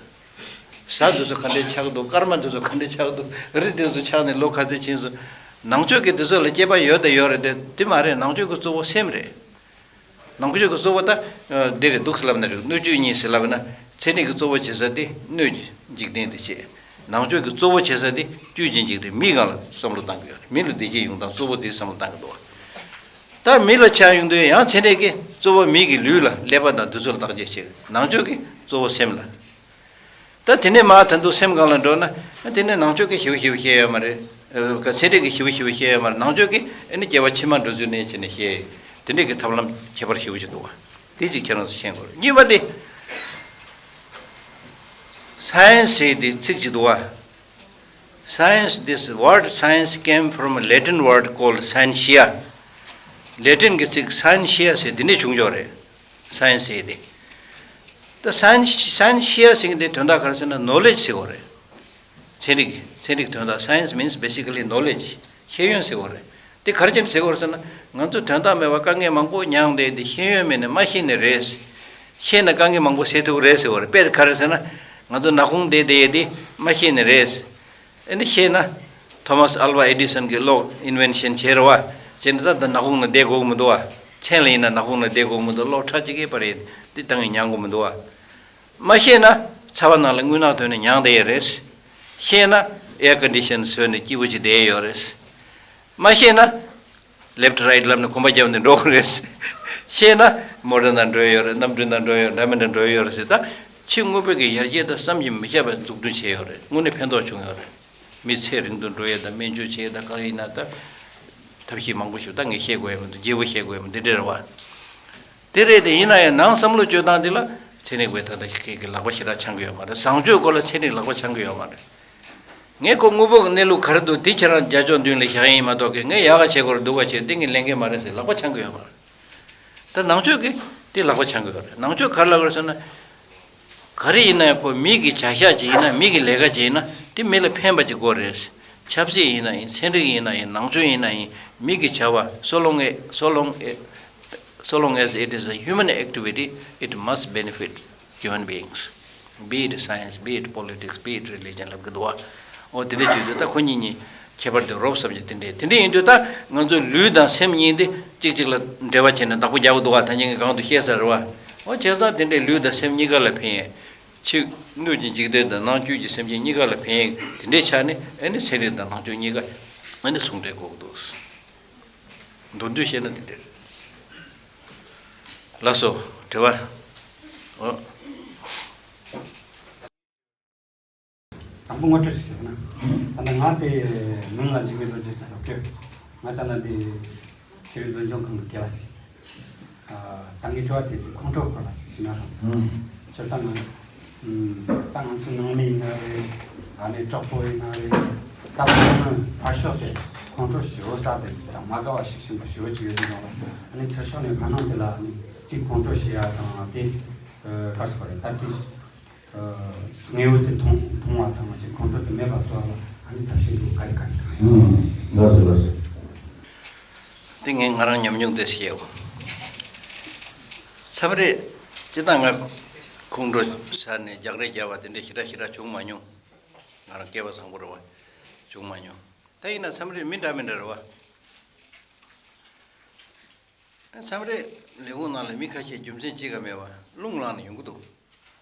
གཟའ་འདི་ཚོ་ག་འདྲས་ཆགས་འདུག་སྐར་མ་འདི་ཚོ་ག་འདྲས་ཆགས་འདུག་རི་འདི་ཚོ་ཆགས་ནས་ལོ་ག་ཚོད་ཕྱིན་སོང་། ནང་ཆོས་ཀྱི་འདི་ཚོ་ལ་དཔྱད་པ་ཡོད་དང་ཡོད་རེད་དེ། དེ་མ་རེད། ནང་ཆོས་ཀྱི་གཙོ་བོ་སེམས་རེད། ནང་ཆོས་ཀྱི་གཙོ་བོ་ད་འདི་རེད་འདུག་ཟེར་ལབ་ན་རེད། སྣོད་བཅུད་གཉིས་ཟེར་ལབ་ན། ཚན་རིག་གི་གཙོ་བོ་བྱེད་ས་དེ་སྣོད་ཀྱི་འཇིག་རྟེན་དེ་བྱེད། ནང་ཆོས་ཀྱི་གཙོ་བོ་བྱེད་ས་དེ་བཅུད་ཀྱི་འཇིག་རྟེན། མི་སྒང་ལ་བསམ་བློ་བཏང་གི་ཡོད་རེད། མི་ལ་བདེ་སྐྱིད་ཡོང་སྟངས་གཙོ་བོ་དེ་བསམ་བློ་བཏང་གི་འདུག་ད་མི་ལ་ཆ་ཡོང་དུས་ཡང་ཚན་རིག་གིས་གཙོ་བོ་མི་གི་ལུས་ལ་ཀླད་པ་དང་འདི་ཚོ་ལ་བརྟག་དཔྱད་བྱེད། ནང་ཆོས་ཀྱིས་གཙོ་བོ་སེམས་ལ། ད་དེ་ནས་མར་ད་དུང་སེམས་སྒང་ལ་འགྲོ་ན། དེ་ནས་ནང་ཆོས་ཀྱིས་ཞེ་པོ་ཞེ་པོ་བཤད་ཡོད་མ་རེད། ཨ། ཚན་རིག་གིས་ཞེ་པོ་ཞེ་པོ་བཤད་ཡོད་མ་རེད། ནང་ཆོས་ཀྱིས་ཨ་ནི་སྐྱེ་བ་ཕྱི་མ་འགྲོ་ཚུལ་ནས་བྱས་ནས་བཤད། དེ་འདྲས་ཀྱི་ཐབས་ལམ་ཁྱད་པར་ཞེ་པོ་ཅིག་འདུག་བ། དེ་ཅིག་ཁྱེད་རང་ཚོ་ཤེས་དགོས་རེད། གཉིས་པ་དེ། Science་ཟེར་དེ་ཚིག་ཅིག་འདུག་བ། Science, this word science came from a Latin word called scientia. ལེ་ཏིན་གྱི་ཚིག་སའེན་ཤི་ཡ་ཟེར་དེ་འདྲས་བྱུང་ཡོད་རེད། སའེན་སི་ཟེར་དེ། ད་སའེན་སའེན་ཤི་ཡ་ཟེར་གྱི་དེ་དོན་དག་ག་རེ་ཟེར་ན། ནོ་ལེཇ་ཟེར་བ་རེད། ཚན་རིག་ཚན་རིག་དོན་དག། Science means basically knowledge. ཤེས་ཡོན་ཟེར་བ་རེད། དེ་ག་རེ་བྱས་ནས་ཟེར་བ་རེད་ཟེར་ན། ང་ཚོ་དོན་དག་མེད་པ་དཀའ་ངལ་མང་པོ་མྱངས་བསྡད་དེ། ཤེས་ཡོན་མེད་ནས་མ་ཤེས་ནི་རེད། ཤེས་ན་དཀའ་ངལ་མང་པོ་སེལ་ཐུབ་ཀྱི་རེད་ཟེར་བ་རེད། དཔེ་ག་རེ་ཟེར་ན། ང་ཚོ་ནག་ཁུང་བསྡད་བསྡད་དེ་མ་ཤེས་ནི་རེད། ཨ་ནི་ཤེས་ན། ཐོ་མཱས་ཨལ་ཝ་ཨེ་ཌི་སན་གྱིས་གློག་ཨིན་ཝེན་ཤན་བྱས་རེད་བ། བྱས་ནས་ད་ལྟ་ནག་ཁུང་ན་བསྡད་དགོས་ཀྱི་མི་འདུག་བ། མཚན་ལ་ཡིན་ན་ནག་ཁུང་ན་བསྡད་དགོས་ཀྱི་མི་འདུག་གློག་ཁྲ་གཅིག་གིས་པར་ཡིན་འདི་ད་ངས་མྱང་དགོས་མི་འདུག་བ། མ་ཤེས་ན་ཚ་བ་ནང་ལ་རྔུལ་ནག་ཐོན་ནས་མྱང་བསྡད་ཡས་རེད། ཤེས་ན་ཨེར་ཀོན་ཌི་ཤན་བཟོས་ནས་སྐྱིད་པོ་ཅིག་བསྡད་ཡས་ཡོད་རེད། མ་ཤེས་ན། ལེབ་ཊི་རའིཊ་ལབ་ནས་གོམ་པ་བརྒྱབ་ནས་འགྲོ་གི་རེད། ཤེས་ན་མོ་ཊ་ནང་འགྲོ་ཡས་ཡོད་རེད། གནམ་གྲུ་ནང་འགྲོ་ཡས་ཡོད་རེད། འདྲ་མི་འདྲ་འགྲོ་ཡས་ཡོད་རེད་ཟེར། ད་ཕྱི་དངོས་པོ་གི་ཡར་རྒྱས་དང་བསམ་གྱིས་མི་ཁྱབ་པའི་འཛུགས་སྐྲུན་བྱས་ཡོད་རེད། དངོས་གནས་ཕན་ཐོགས་བྱུང་ཡོད་རེད། མི་ཚེ་རིང་དུ་འགྲོ་ཡས་དང་། སྨན་བཅོས་བྱེད་ཡས་དང་། གང་ཡིན་ན་ད་ཐབས་ཤེས་མང་པོ་ཞིག་ད་ངས་བཤད་དགོས་ཡས་མི་འདུག་རྒྱས་པོ་བཤད་དགོས་ཡས་མི་འདུག་འདི་འདྲ་རེད་བ། དེ་རེད་དེ། ཡིན་ན་ཡང་ནང་བསམ་བློ་བཅོས་སྟངས་འདི་ལ་ ཚན་རིག་པས་ད་ལྟ་ཁྱེད་ཀྱི་ལག་པ་ཞེ་དྲག་འཆང་གི་ཡོད་མ་རེད། བཟང་སྤྱོད་སྐོར་ལ་ཚན་རིག་ལག་པ་འཆང་གི་ཡོད་མ་རེད། ངས་ཁོ་དངོས་པོ་གི་གནས་ལུགས་ག་རེ་འདུག་དེ་ཁྱེད་རང་རྒྱ་ཕྱོགས་མདུན་ལ་བཞག་ཡིན་མ་གཏོགས་གི་ངས་ཡག་ག་བྱེད་དགོས་རེད་སྡུག་ག་བྱེད་དེ་ངས་ལེན་མཁན་མ་རེད་ཟེར་ལག་པ་འཆང་གི་ཡོད་མ་རེད། ད་ནང་ཆོས་ཀྱི་དེ་ལག་པ་འཆང་གི་ཡོད་རེད། ནང་ཆོས་ག་རེ་ལབ་དགོས་རེད་ཟེར་ན། ག་རེ་ཡིན་ན་ཡང་ཁོ་མི་གི་བྱ་བཞག་ཅིག་ཡིན་ན་མི་གི་ལས་ཀ་ཅིག་ཡིན་ན་དེ་མི་ལ་ཕན་པ་ཅིག་དགོས་རེད། ཆབ་སྲིད་ཡིན་ན་ཡིན། ཚན་རིག་ཡིན་ན་ཡིན། ནང་ཆོས་ཡིན་ན་ཡིན། མི་གི་བྱ་བ། so long as, so long as, so long as it is a human activity, it must benefit human beings, be it science, be it politics, be it religion ལབ་གི་འདུག་བ། འོ་དེ་འདྲ་བྱེད་དུས་ད་ཁོ་གཉིས་གཉིས་ཁྱད་པར་དེ་རོབ་ཙམ་ཅིག་དེ་འདྲས་དེ་འདྲས་ཡིན་དུས་ད་ང་ཚོ་ལུས་དང་སེམས་གཉིས་དེ་གཅིག་གཅིག་ལ་འབྲེལ་བ་བྱས་ནས་བདག་པོ་རྒྱག་གི་འདུག་བ། ད་ཉིན་གྱི་གང་དུ་བཤད་ས་རེད་བ། འོ་བྱས་ཙང་དེ་འདྲས་ལུས་དང་སེམས་གཉིས་ཀ་ལ་ཕན་ཡས། ཕྱི་སྣོད་ཀྱི་འཇིག་རྟེན་དང་ནང་བཅུད་ཀྱི་སེམས་ཅན་གཉིས་ཀ་ལ་ཕན་ཡས་དེ་འདྲས་ཆགས་ནས་ཨ་ནི་ཚན་རིག་དང་ནང་ཆོས་གཉིས་ཀ་ཨ་ནི་ཟུང་འབྲེལ་དགོས་ཀྱི་འདུག་མདོར་བསྡུས་བཤད་ན་དེ་འདྲས་རེད། ལགས་སོ། དྲི་བ། འོ། དང་པོ་ངོ་སྤྲོད་ཞིག་ཞུ་ན། ད་ལྟ་ང་དེ་མིང་ལ་འཇིགས་པའི་ལོ་རྒྱུས་དང་ཡོད་ཀྱི། ང་ད་ལྟ་འདི་ཤེས་རིག་འཛིན་སྐྱོང་ཁང་གི་དགེ་བ་ཞིག་ཨ། ད་ངའི་དྲི་བ་དེ་ཁོང་ཁྲོ་སྐོར་ལ་ཞིག་ཞུ་ན་བསམ་སོང་། ཨུམ། སྤྱིར་བཏང་ང་། ཨུམ། ད་ང་ཚོ་ནང་མི་ཡིན་ན་རེད། ཨ་ནི་གྲོགས་པོ་ཡིན་ན་རེད། ད་ཁོང་ནི་ཕར་ཕྱོགས་དེ་ཁོང་ཁྲོ་ཞེ་པོ་ཟ་བསྡད་ཀྱི་དང་མ་དགའ་བ་ཞིག་བྱུང་བ་ཞེ་པོ་ཅིག་ཡོད་དུས་ཙང་ལ། ཨ་ནི་ཚུར་ཕྱོགས་ནས་ཕར་སྣང་དེ་ལ་ཨ་ནི་གཅིག་ཁོང་ཁྲོ་ཞེ་ཡ་དང་དེ། ཨ། ག་རེ་ཟེར་དགོས་རེད། ད་དེ། ཨ། དངོས་པོ་དེ་མཐོང་མཐོང་བ་དང་མ་བྱས་ཁོང་ཁྲོ་དེ་མེད་པ་བཟོ་བ་ལ་ཨ་ནི་ཐབས་ཤེས་འདུག་ག་རེ་ག་རེ་དང་། ཨུམ། ལགས་སོ་ལགས་སོ། དེ་ངས་ང་རང་ཉམས་མྱོང་དེ་བཤད་འོ། མཚམས་རེ་སྤྱིར་བཏང་ང་ཁོང་ཁྲོ་ཟ་ནས་རྒྱག་རེས་རྒྱག་པ་དེ་འདྲ་ཞེ་དྲག་ཞེ་དྲག་བྱུང་མ་མྱོང་། ང་རང་སྐལ་བ་བཟང་པོ་རེད་བ། བྱུང་མ་མྱོང་། ད་ཡིན་ན་མཚམས་རེ་མི་འདྲ་མི་འདྲ་རེད་བ། མཚམས་རེ་ལས་ཁུངས་ནང་ལ་མི་ཁ་ཤས་རྒྱུ་མཚན་གཅིག་ཀ་མེད་པ་རླུང་ལངས་ནས་ཡོང་གི་འདུག་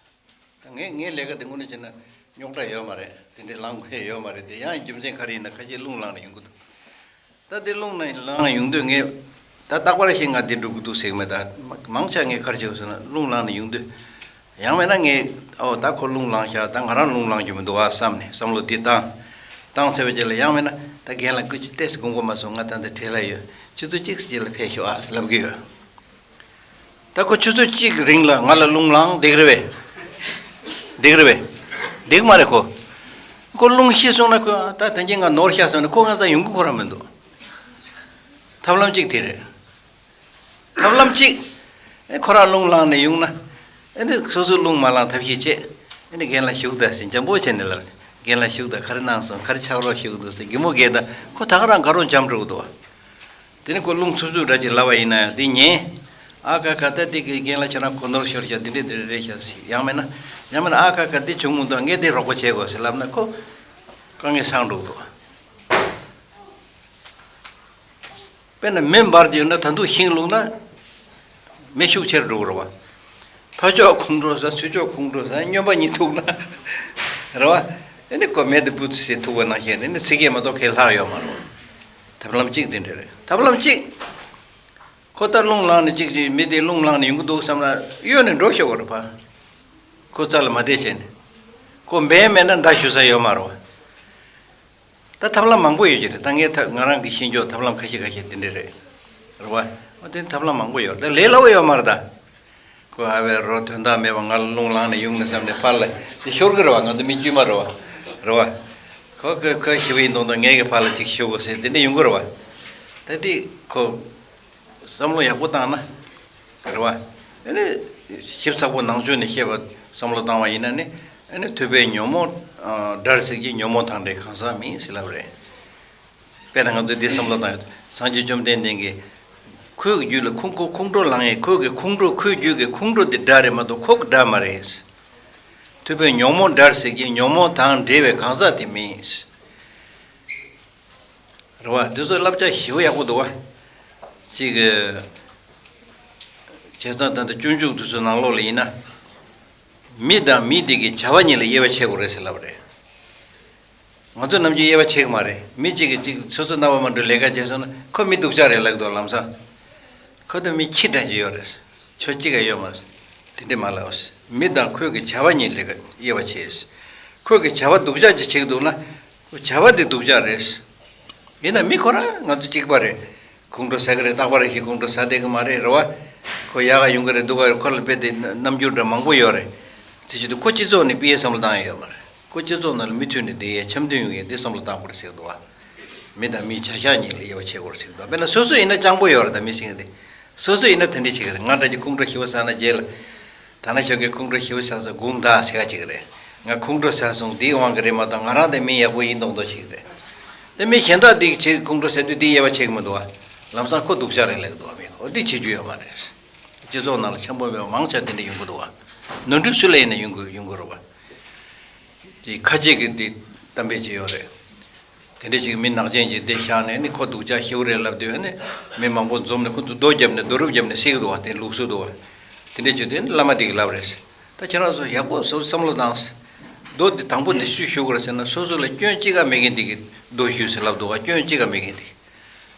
ད་ངས་ངའི་ལས་ཀ་དེ་དངོས་གནས་བྱས་ན་རྙོག་དྲ་ཡོད་མ་རེད། དེ་འདྲའི་ལངས་དགོས་ཡོད་མ་རེད། དེ་ཡང་རྒྱུ་མཚན་ག་རེ་ཡིན་ན་ཁ་ཤས་རླུང་ལངས་ནས་ཡོང་གི་འདུག་ད་དེ་རླུང་ལངས་ལངས་ཡོང་དུས་ངས་ད་རྟག་པར་ཞིག་ང་འདི་འགྲོ་གི་འདུག་ཟེར་གི་མེད། ད་མང་ཆེ་ངས་ག་རེ་བྱས་ཟེར་ན་རླུང་ལངས་ནས་ཡོང་དུས། ཡང་མིན་ན་ངས་ཨོ་ད་ཁོ་རླུང་ལངས་ཤག་ད་ང་རང་རླུང་ལངས་རྒྱུ་མི་འདུག་ཨ་བསམ་ནས་བསམ་བློ་དེ་བཏང་། བཏང་ཚར་བའི་རྗེས་ལ་ཡང་མིན་ན་ད་རྒན་ལགས་སྐུ་མཁྱེན་ཏོག་ཙམ་དགོངས་པ་མ་ཚོམ། ང་ད་འདི་བྲེལ་ལ་ཡོད། ཆུ་ཚོད་གཅིག་ཙམ་རྗེས་ལ་ཕེབས་ཤོག་ཨ་ལབ་གི་ཡོད། ད་ཁོ་ཆུ་ཚོད་གཅིག་གི་རིང་ལ་ང་ལ་རླུང་ལངས་བསྡད་ཀྱི་རེད་པས། བསྡད་ཀྱི་རེད་པས། བསྡད་ཀྱི་མ་རེད་ཁོ། ཁོ་རླུང་ཤི་སོང་ན་ཁོ་ད་ད་གིན་ང་ནོར་ཤག་སོང་ན་ཁོ་ང་ཚོ་ཡོང་གི་ཁོ་རང་མི་འདུག་ཐབས་ལམ་གཅིག་དེ་རེད། ཐབས་ལམ་གཅིག་ཨེ་ཁོ་རང་རླུང་ལངས་ནས་ཡོང་ན། ཨེ་འདི་སོ་སོའི་རླུང་མ་ལངས་ཐབས་ཤེས་བྱེད། ཨེ་འདི་རྒན་ལགས་བཞུགས་དང་ཟེར་འཇམ་པོ་བྱས་ནས་ལབ། རྒན་ལགས་བཞུགས་དང་ག་རེ་གནང་སོང་ག་རེ་ཆགས་རོགས་ཞུ་གི་འདུག་ཟེར་གད་མོ་བགད་དང་ཁོ་ད་ག་རང་དགའ་རོགས་འཇམ་འགྲོ་གི་འདུག་དེ་ནི་ཁོ་རླུང་འཚུབ་འཚུབ་འདྲ་ཅིག་ལབ་པ་ཡིན་ན་ཡང་འདི་ཉན། ཨ་ཁ་ཁ་ད་འདི་གི་རྒན་ལགས་ཁྱེད་རང་གོ་ནོར་ཤོར་ཤག་འདི་འདྲས་འདི་འདྲས་རེད་ཤག་ཟེར། ཡང་མིན་ན་ཡང་མིན་ན་ཨ་ཁ་ཁ་འདི་བྱུང་མི་འདུག་ངས་འདི་རོགས་པ་བྱེད་དགོས་ཟེར་ལབ་ན་ཁོ་དཀའ་ངལ་སངས་འགྲོ་གི་འདུག་དཔེར་ན་མེ་འབར་དུས་ན་ད་དུང་ཤིང་བླུགས་ན་མེ་ཤུགས་ཆེར་འགྲོ་གི་རེད་བ། ཕར་ཕྱོགས་ཁོང་ཁྲོ་ཟ་ཚུར་ཕྱོགས་ཁོང་ཁྲོ་ཟ་སྨྱོན་པ་གཉིས་ཐུག་ན་རེད་བ། ཨེ་ནི་ཁོ་མེ་དེ་བུ་ཚོས་ཐུག་པ་ནང་བཞིན་རེད། ནི་ཚིག་སྐད་མ་གཏོགས་ཁས་ལྷག་ཡོད་མ་རེད། ཐབས་ལམ་གཅིག་དེ་འདྲ་རེད། ཐབས་ལམ་གཅིག་ཁོ་ད་རླུང་ལངས་ནས་གཅིག་གཅིག་མི་དེ་རླུང་ལངས་ནས་ཡོང་གི་འདུག་བསམ་ན་གཡོལ་ནས་འགྲོ་ཤོག་གི་རེད་བ། ཁོ་རྩ་ལ་མ་བསྡད་བྱས་ནས་ཁོ་འབད་མེད་ན་མདའ་གཞུ་ས་ཡོད་མ་རེད་བ། ད་ཐབས་ལམ་མང་པོ་ཡོད་ཀྱི་རེད། ད་ངས་ཐ་ང་རང་གི་ཤེས་འཇོག་ཐབས་ལམ་ཁ་ཤས་ཁ་ཤས་དེ་འདྲ་རེད། རེད་བ། འོ་དེ་ཐབས་ལམ་མང་པོ་ཡོད་རེད། ད་ལས་སླ་བོ་ཡོད་མ་རེད་ད། ཁོ་ཨ་བའི་རོ་དོན་དག་མེད་པ་ང་ལ་རླུང་ལངས་ནས་ཡོང་ནས་བསམ་ནས་ཕར་ལ་དེ་ཤོར་གི་རེད་བ། ང་ཚོ་མི་དཀྱུས་མ་རེད་བ། རེད་བ། ཁོ་ཁོ་ཁོ་ཞི་བ་ཡིན་མདོག་མདོག་ངས་གི་ཕར་ལ་ཅིག་ཤོར་དགོས་ཟེར་དེ་འདྲ་ཡོང་གི་རེད་བ། ད་དེ་ཁོ། བསམ་བློ་ཡག་པོ་བཏང་ན། རེད་བ། ཨ་ནི། ཞིབ་ཚགས་པོ་ནང་ཆོས་ནས་བཤད་པ་བསམ་བློ་བཏང་བ་ཡིན་ན་ནི། ཨ་ནི་ཐུབ་པས་ཉོན་མོངས། ཨ། དགྲར་གཟིགས་ཀྱི་ཉོན་མོངས་དང་འདྲའི་གང་ཟག་མིན་ཟེར་ལབ་རེད། དཔེར་ན་ང་ཚོས་འདི་བསམ་བློ་བཏང་ཡོད། སངས་རྒྱས་བཅོམ་ལྡན་འདས་ཀྱིས། ཁོའི་རྒྱུད་ལ་ཁོང་ཁོ་ཁོང་ཁྲོ་ལངས་ཡས་ཁོའི་གི་ཁོང་ཁྲོ་ཁོའི་རྒྱུད་ཀྱི་ཁོང་ཁྲོ་དེ་དགྲ་རེད་མ་གཏོགས་ཁོ་གི་དགྲ་མ་རེད། ཐུབ་པས་ཉོན་མོངས་དགྲར་གཟིགས་ཀྱི་ཉོན་མོངས་དང་འབྲེལ་བའི་གང་ཟག་དེ་མིན། རེད་བ། དེ་ཚོ་བསླབ་བྱ་ཞེ་པོ་ཡག་པོ་འདུག་བ། གཅིག་གི། བྱས་ཙང་ད་ལྟ་སྤྱོད་འཇུག་དེ་ཚོའི་ནང་ལོགས་ལ་ཡིན་ན། མི་དང་མི་དེ་གི་བྱ་བ་གཉིས་ལ་དབྱེ་བ་ཕྱེ་དགོས་རེད་ཟེར་ལབ་པ་རེད། ང་ཚོ་ནམ་རྒྱུན་དབྱེ་བ་ཕྱེ་གི་མ་རེད། མི་གཅིག་གིས་གཅིག་སོ་སོ་རྣ་བ་མ་འགྲོ་ལས་ཀ་བྱས་སོང་ན་ཁོ་མི་སྡུག་ཅག་རེད་ལབ་ཀྱི་འདུག་ལམ་སང་། ཁོ་དེ་མི་ཁྱི་འདྲ་ཅིག་ཡོད་རེད། ཆོ་གཅིག་ག་ཡོད་མ་རེད། དེ་འདྲས་མ་ལབ། མི་དང་ཁོའི་གི་བྱ་བ་གཉིས་ལ་དབྱེ་བ་ཕྱེ། ཁོའི་གི་བྱ་བ་སྡུག་ཅག་ཅིག་བྱེད་ཀྱི་འདུག་ན། བྱ་བ་དེ་སྡུག་ཅག་རེད། ཡིན་ན་མི་ཁོ་རང་ང་ཚོ་གཅིག་པ་རེད། ཁོང་ཁྲོ་ཟ་གི་རེད། རྟག་པར་ཞིག་ཁོང་ཁྲོ་ཟ་བསྡད་གི་མ་རེད། རེད་བ། ཁོ་ཡག་ག་ཡོང་གི་རེད་འདུག་ག་ཁོ་ལ་དཔེ་དེ་རྣམ་འགྱུར་འདྲ་མང་པོ་ཡོད་རེད། དེ་བྱེད་དུས་ཁོ་སྤྱི་ཚོགས་ནས་ཕུད་ཡས་བསམ་བློ་བཏང་ཡས་ཡོད་མ་རེད། ཁོ་སྤྱི་ཚོགས་ནང་ལ་མུ་མཐུད་ནས་བསྡད་ཡས་འཆམ་མཐུན་ཡོང་ཡས་དེ་བསམ་བློ་བཏང་དགོས་རེད་ཟེར་གི་འདུག་བ། མི་དང་མིའི་བྱ་གཞག་གཉིས་ལ་དབྱེ་བ་ཕྱེ་དགོས་རེད་ཟེར་གི་འདུག་དཔེར་ན་སོ་སོ་ཡིན་ན་སྤྱང་པོ་ཡོད་རེད། ད་མི་ཤེས་ཀྱི་རེད། སོ་སོ་ཡིན་ན་དེ་འདྲ་བྱེད་ཀྱི་རེད། ང་འདྲ་གྱི་ཁོང་ཁྲོ་ཞེ་པོ་ཟ་ན་རྗེས་ལ། ད་ནང་ཞོགས་ཀས་ཁོང་ཁྲོ་ཞེ་པོ་ཟ་ས་དགོངས་དག་ཟེར་ག་ཅིག་རེད། ང་ཁོང་ཁྲོ་ཟ་སོང་དེའི་དབང་གིས་རེད་མ་གཏོགས་ང་རང་དེ་མི་ཡག་པོ་ཡིན་མདོག་མདོག་ཅིག་རེད། དེ་མི་གཞན་དག་དེ་ཁོང་ཁྲོ་ཟ་དུས་དེ་དབྱེ་བ་ཕྱེ་གི་མི་འདུག་བ། ལམ་སང་ཁོ་སྡུག་ཅག་རེད་ལབ་གི་འདུག་བ། མི་ཁོ་དེ་བྱེད་རྒྱུ་ཡོད་མ་རེད། སྤྱི་ཚོགས་ནང་ལ་འཆམ་པོ་མེད་པ་མང་ཆེ་དེ་འདྲ་ཡོང་གི་འདུག་བ། ནོར་འཁྲུལ་སུ་ལ་ཡིན་ན་ཡོང་གི་ཡོང་གི་རེད་བ། དེ་ཁ་ལྕེ་གི་དེ་གཏམ་དཔེ་ཅིག་ཡོད་རེད། དེ་འདྲ་ཅིག་མི་ནག་ཅན་ཅིག་འདི་བཞག་ནས་ནི་ཁོ་སྡུག་ཅག་ཞེ་པོ་རེད་ལབ་དུས་ནི་མི་མང་པོ་འཛོམས་ནས་ཁོ་ཚོ་རྡོ་བརྒྱབ་ནས་རྡོ་རུབ་བརྒྱབ་ནས་བསད་ཀྱི་འདུག་བ། དེ་ལུགས་སྲོལ་འདུག་བ། དེ་འདྲ་ཅིག་དེ་ནི་བླ་མ་དེ་གིས་ལབ་རེད། ད་ཁྱེད་རང་ཚོ་ཡག་པོ་བཟོ་བསམ་བློ་བཏང་། རྡོ་འདི་དང་པོ་འདི་སུས་གཞུ་དགོས་རེད་ཟེར་ན་སོ་སོ་ལ་སྐྱོན་གཅིག་ཀ་མེད་མཁན་འདི་གིས་རྡོ་གཞུས་ཟེར་ལབ་འདུག་བ། སྐྱོན་གཅིག་ཀ་མེད་མཁན་འདི།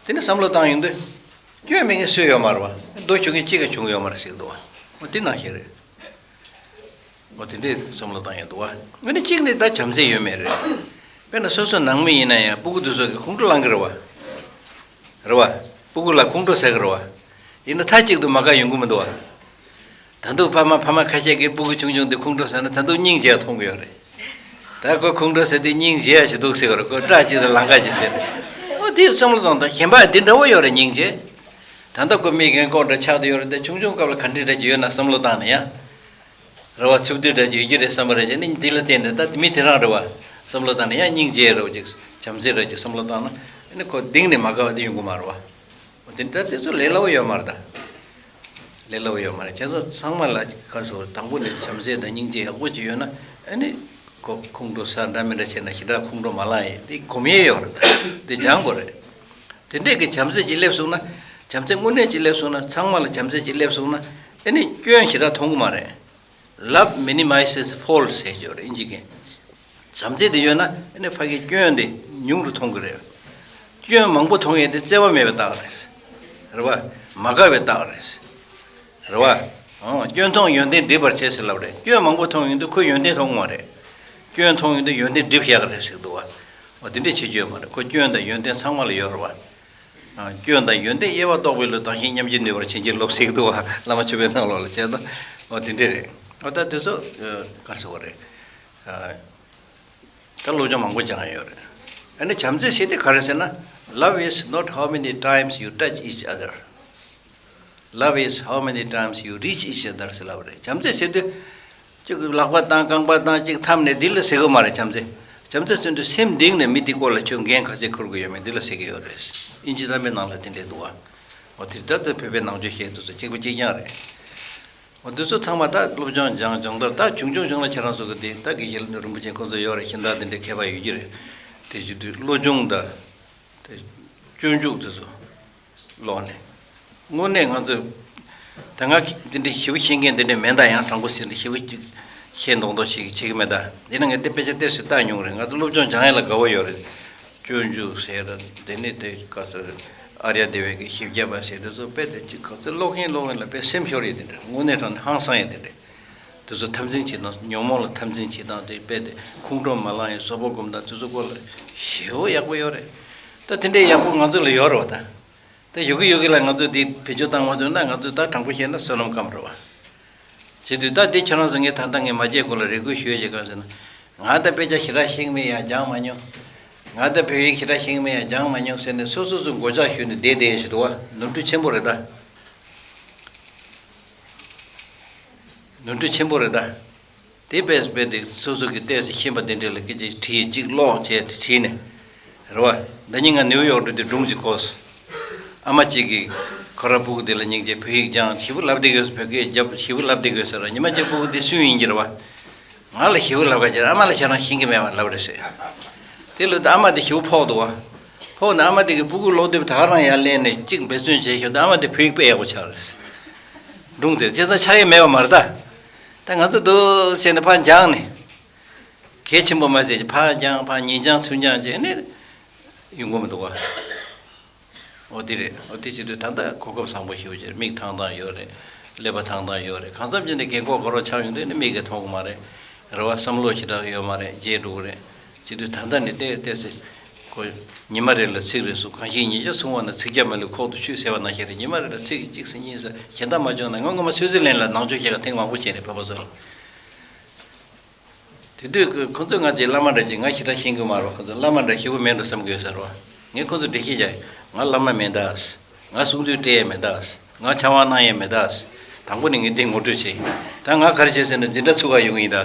དེ་ནི་བསམ་བློ་བཏང་ཡོང་དུས། སྐྱོན་མེད་མཁན་སུ་ཡོད་མ་རེད་བ། རྡོ་གཞུ་མཁན་གཅིག་ཀ་བྱུང་ཡོད་མ་རེད་ཟེར་གི་འདུག་བ། འོ་དེ་ནང་བཞིན་རེད། འོ་དེ་འདྲའི་བསམ་བློ་བཏང་ཡོད་འདུག་བ། ཨ་ནི་གཅིག་ནི་ད་བྱམས་བརྩེ་ཡོད་མེད་རེད། དཔེར་ན་སོ་སོ་ནང་མི་ཡིན་ན་ཡང་སྤུ་གུ་དེ་ཚོ་གིས་ཁོང་ཁྲོ་ལངས་གི་རེད་བ། རེད་བ། སྤུ་གུ་ལ་ཁོང་ཁྲོ་ཟ་གི་རེད་བ། ཡིན་ན་མཐའ་གཅིག་ཏུ་མ་དགའ་ཡོང་གི་མི་འདུག་བ། ད་དུང་ཕ་མ་ཕ་མ་ཁ་ཤས་ཀྱིས་སྤུ་གུ་ཆུང་ཆུང་དེ་ཁོང་ཁྲོ་ཟ་ན་ད་དུང་སྙིང་རྗེ་མཐོང་གི་ཡོད་རེད། ད་ཁོ་ཁོང་ཁྲོ་ཟ་དུས་སྙིང་རྗེ་ཡ་ཞིག་འདུག་ཟེར་གི་རེད། ཁོ་སྐྲ་གཅིག་ཏུ་ལང་ཀ་ཅིག་ཟེར། འོ་དེ་བསམ་བློ་གཏོང་དང་གཞན་པ་འདི་འདྲ་བོ་ཡོད་རེད་སྙིང་རྗེ། ད་ལྟ་ཁོ་མི་རྒན་ལྐོག་འདྲ་ཆགས་བསྡད་ཡོད་རེད། དེ་ཆུང་ཆུང་སྐབས་ལ་ག་འདྲ་འདྲ་ཅིག་ཡོད་ན་བསམ་བློ་བཏང་ནས་ཡ། རེ་བ་འཚུབ་བསྡད་འདྲ་ཅིག་ཡོད་ཀྱི་རེད་བསམ་པ་རེད་ཅེ་ནི་དེ་ལ་བརྟེན་ནས་ད་མི་དེ་རང་རེ་བ་བསམ་བློ་བཏང་ནས་ཡང་སྙིང་རྗེ་རེ་བ་ཅིག་བྱམས་བརྩེ་རེ་ཅིག་བསམ་བློ་བཏང་ན་ཨ་ནི་ཁོ་གཏིང་ནས་མ་དགའ་བ་དེ་ཡོང་གི་མ་རེད་བ། དེ་འདྲ་དེ་ཚོ་ལས་སླ་བོ་ཡོད་མ་རེད་ད། ལས་སླ་བོ་ཡོད་མ་རེད། ཁྱེད་ཚོ་ཚང་མ་ལ་ག་རེ་ཟེར་དང་པོ་ནས་བྱམས་བརྩེ་དང་སྙིང་རྗེ་ཡག་པོ་ཅིག་ཡོད་ན་ཨ་ནི་ཁོ་ཁོང་ཁྲོ་ཟ་འདྲ་མི་འདྲ་བྱས་ན་ཞེ་དྲག་ཁོང་ཁྲོ་མ་ལངས་ཡས་དེ་སྒོམ་ཡས་ཡོད་རེད་ད། དེ་སྦྱང་དགོས་རེད། དེ་འདྲས་ཀྱི་བྱམས་བརྩེ་ཅིག་སླེབས་སོང་ན། བྱམས་བརྩེ་དངོས་གནས་ཅིག་སླེབས་སོང་ན་ཚང་མ་ལ་བྱམས་བརྩེ་ཅིག་སླེབས་སོང་ན་ཨ་ནི་སྐྱོན་ཞེ་དྲག་མཐོང་གི་མ་རེད། Love minimizes fault ཟེར་གྱི་ཡོད་རེད་ཨིན་ཇི་སྐད། བྱམས་བརྩེ་དེ་ཡོད་ན་ཨ་ནི་ཕ་གིའི་སྐྱོན་དེ་ཉུང་རུ་མཐོང་གི་རེད། སྐྱོན་མང་པོ་མཐོང་ཡས་དེ་བརྩེ་བ་མེད་པའི་རྟགས་རེད། རེད་བ། མ་དགའ་བའི་རྟགས་རེད། རེད་བ། ཨོ། སྐྱོན་མཐོང་ཡོན་ཏན་སྒྲིབ་པར་བྱེད་ཟེར་ལབ་རེད། སྐྱོན་མང་པོ་མཐོང་ཡོང་དུས་ཁོས་ཡོན་ཏན་མཐོང་གི་མ་རེད། སྐྱོན་མཐོང་ཡོང་དུས་ཡོན་ཏན་སྒྲིབ་བཞག་གི་རེད་ཟེར་གི་འདུག་བ། འོ་དེ་འདྲས་བྱེད་རྒྱུ་ཡོད་མ་རེད། ཁོ་སྐྱོན་དང་ཡོན་ཏན་ཚང་མ་ལ་ཡོད་རེད་བ། ཨ། སྐྱོན་དང་ཡོན་ཏན་དབྱེ་བ་རྟོགས་པའི་བློས་བདག་གཞན་མཉམ་བརྗེར་ནུས་པར་བྱིན་གྱིས་རློབས་ཟེར་གི་འདུག་བ། བླ་མ་མཆོད་པའི་ནང་ལོགས་ལ་བྱས་ཙང་། འོ་དེ་འདྲས་རེད། འོ་ད་དེ་ཚོ་ག་རེ་ཟེར་བ་རེད། ཨ། ད་སློབ་སྦྱོང་མང་པོ་སྦྱང་ཡ་ཡོད་རེད། ཨ་ནི་བྱམས་བརྩེ་ཟེར་དེ་ག་རེ་ཟེར་ན། Love is not how many times you touch each other. Love is how many times you reach each other ཟེར་ལབ་རེད། བྱམས་བརྩེ་ཟེར་དུས། གཅིག་ལག་པ་བཏང་རྐང་པ་བཏང་གཅིག་འཐམས་ནས་འདི་ལ་ཟེར་གི་མ་རེད་བྱམས་བརྩེ། བྱམས་བརྩེ་ཟེར་དུས་སེམས་གཏིང་ནས་མི་དེའི་སྐོར་ལ་ཁྱོད་འགན་ག་ཚད་འཁུར་གི་ཡོད་མེད་འདི་ལ་ཟེར་གི་ཡོད་རེད། ཨིན་ཇི་གཏམ་དཔེ་ནང་ལ་དེ་འདྲས་འདུག་བ། འོ་དེ་ལྟར་དུ་བོད་པའི་ནང་ཆོས་བཤད་དུས་སུ་གཅིག་པ་གཅིག་རྐྱང་རེད། འོ་འདི་ཚོ་ཚང་མ་ད་སློབ་སྦྱོང་སྦྱང་སྦྱོང་དར་ད་བྱུང་བྱུང་བྱུང་ལ་ཁྱེད་རང་ཚོ་གི་དེ་ད་དགེ་བཤེས་རིན་པོ་ཆེ་ཁོང་ཚོ་ཡོད་རེད། ཤིང་རྟ་དེ་འདྲའི་མཁས་པ་ཡོད་ཀྱི་རེད། དེ་བྱེད་དུས་བློ་སྦྱོང་དང་། དེ་སྤྱོད་འཇུག་དེ་ཚོ་ཀློག་ནས། དངོས་གནས་ང་ཚོ་ད་ང་འདི་འདྲའི་ཞེ་པོ་ཤེས་མཁན་དེ་འདྲ་མེད། ད་ཡང་དྲང་པོ་ཟེར་ན་ཞེ་པོ་ཅིག་ཤེས་མདོག་མདོག་ཞིག་བྱེད་ཀྱི་མེད། ད་ཡིན་ན་ངས་དེ་དཔེ་ཆ་ཏོག་ཙམ་བལྟས་མྱོང་རེད། ང་ཚོ་སློབ་སྦྱོང་སྦྱང་ཡ་ལ་དགའ་བོ་ཡོད་རེད། སྤྱོད་འཇུག་ཟེར་ར་དེ་ནས་དེ་ག་ཚོད་ཨཱརྱ་དེ་བའི་གི་བཞི་བརྒྱ་པ་ཟེར་དེ་ཚོ་དཔེ་དེ་ཅིག་ག་ཚོད་ཀློག་མཁན་ཀློག་མཁན་ལ་དཔེ་སེམས་ཤོར་ཡས་དེ་འདྲ། དངོས་གནས་དྲང་གནས་ཧང་སང་ཡས་དེ་འདྲ། དེ་ཚོ་འཐབ་འཛིང་བྱེད་སྟངས། ཉོན་མོངས་ལ་འཐབ་འཛིང་བྱེད་སྟངས་དེ་དཔེ་དེ་ཁོང་ཁྲོ་མ་ལངས་ཡས་བཟོད་པ་སྒོམ་སྟངས་དེ་ཚོ་སྐོར་ལ་ཞེ་པོ་ཡག་པོ་ཡོད་རེད། ད་དེ་འདྲའི་ཡག་པོ་ང་ཚོ་ལ་ཡོད་རེད་བ་ད། ད་ཡོད་གི་ཡོད་གི་ལ་ང་ཚོ་དེ་བེད་སྤྱོད་བཏང་མ་ཐུབ་ན་ང་ཚོ་ད་དྲང་པོ་བཤད་ན་བསོད་ནམས་སྐམ་རེད་བ། བྱེད་དུས་ད་དེ་ཁྱེད་རང་ཚོ་ངས་ད་ལྟ་ངས་མ་བརྗེད་གོང་ལ་རེ་སྐུལ་ཞུ་ཡས་ཅིག་གང་ཟེར་ན། ང་ད་དཔེ་ཆ་ཞེ་དྲག་ཤེས་མེད་ཡ་སྦྱང་མ་མྱོང་། ང་ད་བོད་ཡིག་ཞེ་དྲག་ཤེས་མེད་ཡ་སྦྱང་མ་མྱོང་ཟེར་ནས་སོ་སོ་སོ་མགོ་ལྕག་གཞུས་ནས་བསྡད་བསྡད་ཡས་ཞིག་འདུག་བ། ནོར་འཁྲུལ་ཆེན་པོ་རེད་ད། ནོར་འཁྲུལ་ཆེན་པོ་རེད་ད། དེ་དཔེ་དཔེ་དེ་སོ་སོ་གི་ལྟས་སུ་ཤེས་པ་དེ་འདྲ་ལ་སྐད་ཆ་བྲིས་གཅིག་ཀློག་བྱས་དེ་བྲིས་ནས། རེད་བ། ཟླ་ཉིན་ང་ནིའུ་ཡོག་འགྲོ་དུས་སྒྲུང་གཅིག་གོ་སོང་། ཨ་མ་གཅིག་གིས་ཁོ་རང་སྤུ་གུ་དེ་ལ་སྙིང་རྗེ་བོད་ཡིག་སྦྱང་ཞེ་པོ་ལབ་བསྡད་ཡོད། བོད་སྐད་རྒྱབ་ཞེ་པོ་ལབ་བསྡད་ཡོད་ཟེར་ར། ཉི་མ་གཅིག་སྤུ་གུ་དེ་སུ་ཡིན་གྱི་རེད་བ། ང་ལ་ཞེ་པོ་ལབ་ག་ཅེར་ཨ་མ་ལ་ཁྱེད་རང་ཤེས་ཀྱི་མེད་པ་ལབ་རེད་ཟེར། དེ་ལ་ད་ཨ་མ་དེ་ཞེ་པོ་ཕོག་འདུག་བ། ཕོག་ནས་ཨ་མ་དེ་གིས་སྤུ་གུ་ལོག་སྟེ་ད་ག་རང་ཡར་ལེན་ནས་གཅིག་འབད་བརྩོན་བྱས་ཤོག་ད་ཨ་མ་དེ་བོད་ཡིག་དཔེ་ཡག་པོ་ཆགས་རེད་ཟེར། སྒྲུང་དེར་བྱས་ཙང་ཆགས་ཡས་མེད་པ་མ་རེད་ད། ད་ང་ཚོ་འདུག་ཟེར་ནས་ཕར་སྦྱངས་ནས། གལ་ཆེན་པོ་མ་ཟད་ཀྱི་ཕར་སྦྱངས་ཕར་ཉིན་སྦྱངས་ཚུན་སྦྱངས་བྱས་ནས་ཡོང་གི་མི་འདུག་བ། འོ་དེ་རེད། འོ་དེ་བྱེད་དུས་ད་ལྟ་གོ་སྐབས་བཟང་པོ་ཞེ་པོ་ཅིག་རེད། མིག་ཐང་ཐང་ཡོད་རེད། ཀླད་པ་ཐང་ཐང་ཡོད་རེད། གང་འཚམ་ཅིག་ནས་རྒན་གོག་དགའ་རོགས་ཆགས་ཡོང་དུས་ནི་མིག་གིས་མཐོང་གི་མ་རེད། རེད་བ། བསམ་བློ་ཞེ་དྲག་ཡོད་མ་རེད། བརྗེད་འགྲོ་གི་རེད། བྱེད་དུས་ད་ལྟ་ནས་ཏོག་ཙམ་ ཁོ། ཉི་མ་རེ་ལ་ཚིག་རེ་གསུང་། གང་ཞིག་ཉིས་བརྒྱ་གསུང་བ་ན། ཚིག་བརྒྱ་མ་ལུས་ཁོག་ཏུ་ཆུད་ཟེར་བ་ནང་བཞིན་རེད། ཉི་མ་རེ་ལ་ཚིག་གཅིག་ཟེར་གཉིས་ཟེར་གཞན་དག་མ་བྱུང་ན། ང་ངོ་མ་ཚོད་ཚོད་ལེན་ལ་ནང་ཆོས་བཤད་ག་ཐེངས་མང་པོ་བྱས་རེད། བོད་པ་ཚོ་ལ། དེ་དུས་ཁོ་ཁོ་ཚོས་ང་དེ་བླ་མ་འདྲ་ཅིག་ང་ཞེ་དྲག་ཤེས་ཀྱི་མ་རེད། ཁོ་ཚོ་བླ་མ་འདྲ་ཞེ་པོ་མེད་འགྲོ་བསམ་གྱི་ཡོད་ས་རེད་བ། ངས་ཁོ་ཚོ་འགྲེལ་བཤད་རྒྱག་ང་བླ་མ་མེད་ད། ང་གསུང་ཚུལ་སྤྲད་ཡས་མེད་ད། ང་ཕྱག་དབང་གནང་ཡས་མེད་ད། དང་པོ་ནས་ངས་འདི་ངོ་སྤྲོད་བྱས། ད་ང་ག་རེ་བྱས་ཟེར་ན་འཛིན་གྲྭ་ཚུགས་ཀ་ཡོང་གི་ཡིན་ད།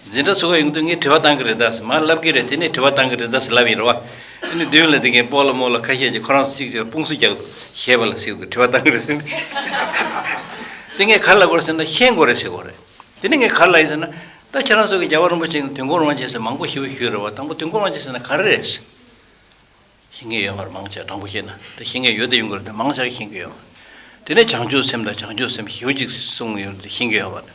འཛིན་གྲྭ་ཚུགས་ཀ་ཡོང་དུས་ངས་དྲི་བ་བཏང་གི་རེད་ད། མར་ལབ་ཀྱི་རེད། དེ་ནས་དྲི་བ་བཏང་གི་རེད་ད་ཟེར་ལབ་ཡིན་རེད་བ། ཨ་ནི་མདུན་ལ་དེ་གའི་སྤོ་ལོ་མོ་ལ་ཁ་ཤས་ཀྱིས་ཁོ་རང་ཚོ་གཅིག་གཅིག་ལ་དཔུང་སུ་རྒྱག་ཞེས་པ་ལ་ཟེར་དུས་དྲི་བ་བཏང་གི་རེད་ཟེར། དེ་ངས་ག་རེ་ལབ་དགོས་རེད་ཟེར་ན་ཤེས་དགོས་རེད་ཟེར་དགོས་རེད། དེ་ནས་ངས་ག་རེ་ལབ་ཡིན་ཟེར་ན། ད་ཁྱེད་རང་ཚོ་གི་རྒྱལ་བ་རིན་པོ་ཆེ་དུས་འཁོར་དབང་ཆེན་ཟེར་མང་པོ་ཞེ་པོ་ཞུས་རེད་བ། དང་པོ་དུས་འཁོར་དབང་ཆེན་ཟེར་ན་ག་རེ་རེད། ཤེས་མཁན་ཡོད་མ་རེད། མང་ཆེ་དྲང་པོ་བཤད་ན་ད་ཤེས་མཁན་ཡོད་ད་ཡོང་གི་རེད། ད་མང་ཆེ་ཤེས་མཁན་ཡོད་མ་རེད། དེ་ནས་བྱང་ཆུབ་སེམས་དང་བྱང་ཆུབ་སེམས་ཞེ་པོ་ཅིག་གསུང་གི་ཡོད་རེད། ཤེས་མཁན་ཡོད་མ་རེད།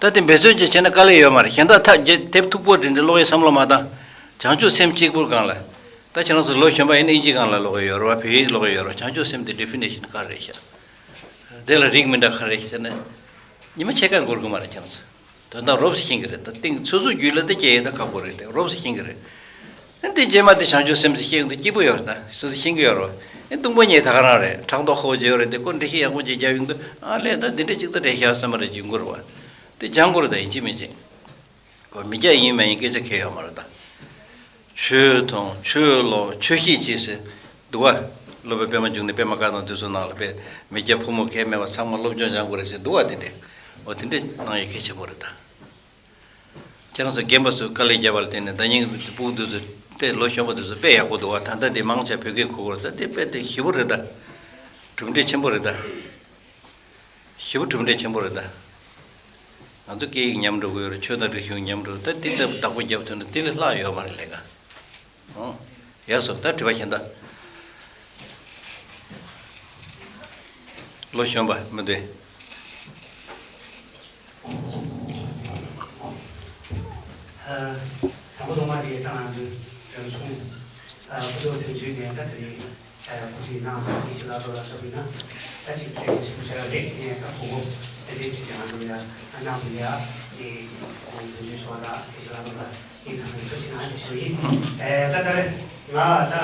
ད་དེ་འབད་བརྩོན་ཅིག་བྱས་ན་དཀའ་ལས་ཡོད་མ་རེད། གཞན་དག་ཐག་བཅད་དེབ་མཐུག་པོ་འདྲ་འདྲ་ཀློག་ཡའི་བསམ་བློ་མ་བཏང་། བྱང་ཆུབ་སེམས་གཅིག་པུར་སྒང་ལ། ད་ཁྱེད་རང་ཚོ་ལོ་གཞོན་པ་ཡིན་ན་ཨིན་ཇི་སྒང་ལ་ཀློག་གི་ཡོད་རེད་བ། བོད་ཡིག་ཀློག་གི་ཡོད་རེད་བ། བྱང་ཆུབ་སེམས་དེ་ཌི་ཕི་ནེ་ཤན་ག་རེ་རེད་ཤག་དེ་ལ་རིགས་མི་འདྲ་ག་རེ་རེད་ཟེར་ན། ཉི་མ་ཕྱེད་ཀ་འགོར་གི་མ་རེད་ཁྱེད་རང་ཚོ། དོན་དག་རོབ་ཙམ་ཤེས་ཀྱི་རེད། ད་ཏིང་སོ་སོའི་རྒྱུད་ལ་དེ་སྐྱེ་ཡོད་ན་ཁག་པོ་རེད་དེ། རོབ་ཙམ་ཤེས་ཀྱི་རེད། ཨ་འདི་རྗེས་མ་དེ་བྱང་ཆུབ་སེམས་ཟེར་བཤད་ཡོང་དུས་སྐྱིད་པོ་ཡོད་རེད། ད་སོ་སོ་ཤེས་ཀྱི་ཡོད་རེད། ཨ་སྟོང་པ་ཉིད་ད་ག་རང་རེད། ཕྲག་དོག་ཁ་པོ་ཅིག་ཡོད་རེད་དེ། ཁོ་འགྲེལ་བཤད་ཡག་པོ་ཅིག་རྒྱབ་ཡོང་དུས་ཨ་ལས་ད་འདི་འདྲ་ཅིག་ད་རེད་ཤག་བསམ་པ་རེ་ཅིག་ཡོང་གི་རེད་བ། དེ་སྦྱང་དགོས་རེད། ད་ཡིན་གཅིག་མིན་གཅིག་ཁོ་མི་སྐྱ་ཡིན་མ་ཡིན་སྐད་ཆ་གང་ཡང་ཡོད་མ་རེད་ད། ཆོས་དང་ཆོས་ཀློག་ཆོས་བཤད་བྱེད་ཟེར་འདུག་བ། སློབ་དཔོན་པད་མ་འབྱུང་གནས་པད་མ་བཀའ་དང་དེ་ཚོའི་ནང་ལ་དཔེ་མི་སྐྱ་ཕོ་མོ་ཁྱད་མེད་པར་ཚང་མ་སློབ་སྦྱོང་སྦྱང་དགོས་རེད་ཟེར་འདུག་བ། དེ་འདྲས་འོ་དེ་འདྲས་གནང་ཡས་གལ་ཆེན་པོ་རེད་ད། ཁྱེད་རང་ཚོ་རྒན་པ་ཚོས་དཀའ་ལས་བརྒྱབ་པ་ལ་བརྟེན་ནས་ད་ཉིན་སྤུ་གུ་དེ་ཚོ་དཔེ་ལོ་གཞོན་པ་དེ་ཚོ་དཔེ་ཡག་པོ་འདུག་བ། ད་ལྟ་དེ་མང་ཆེ་བོད་སྐད་གོ་གི་རེད་ད། དེ་དཔེ་དེ་ཞེ་པོ་རེད་ད། གྲུབ་འབྲས་ཆེན་པོ་རེད་ད། ཞེ་པོ་གྲུབ་འབྲས་ཆེན་པོ་རེད་ད། ང་ཚོ་སྐད་ཡིག་ཉམས་འགྲོ་གི་ཡོད་རེད། ཆོས་དང་རིག་གཞུང་ཉམས་འགྲོ། ད་དེ་ལྟ་བུ་བདག་པོ་རྒྱབ་ཐུབ་ན་དེ་ལས་ལྷག་ཡོད་མ་རེད་ལས་ཀ། ཨོ། ཡག་སོང་། ད་དྲི་བ་གཞན་དག་ལོ་གཞོན་པ་མི་འདུག་ཨ། དང་པོ་ཐོག་མ་དེ་ད་ང་ཚོའི་རང་གཞུང་ཨ་སྐུ་ཚབ་དོན་གཅོད་ནས་ད་དེ་རིང་ཨ་གོ་སྒྲིག་གནང་སོང་། དགེ་བཤེས་ལགས་ཚོ་ལ་ལྟ་བུ་ཡིན་ན་ད་ཅིག་ལས་བྱེད་ཞིབ་ཆ་རེད། ངས་ད་གོ་གོ་དེ་འདྲའི་ཞིག་ཀྱང་ང་ཚོ་ཡ་ཨ་གནང་བ་ཡ་དེ་དོན་གཅོད་ཞུ་བ་དང་དགེ་བཤེས་ལགས་ཚོ་ལ་ཡིན་ཐང་ཐུགས་རྗེ་གནང་ཞེས་ཞུ་ཡིན། ཨེ་ད་ཚར་ང་ད་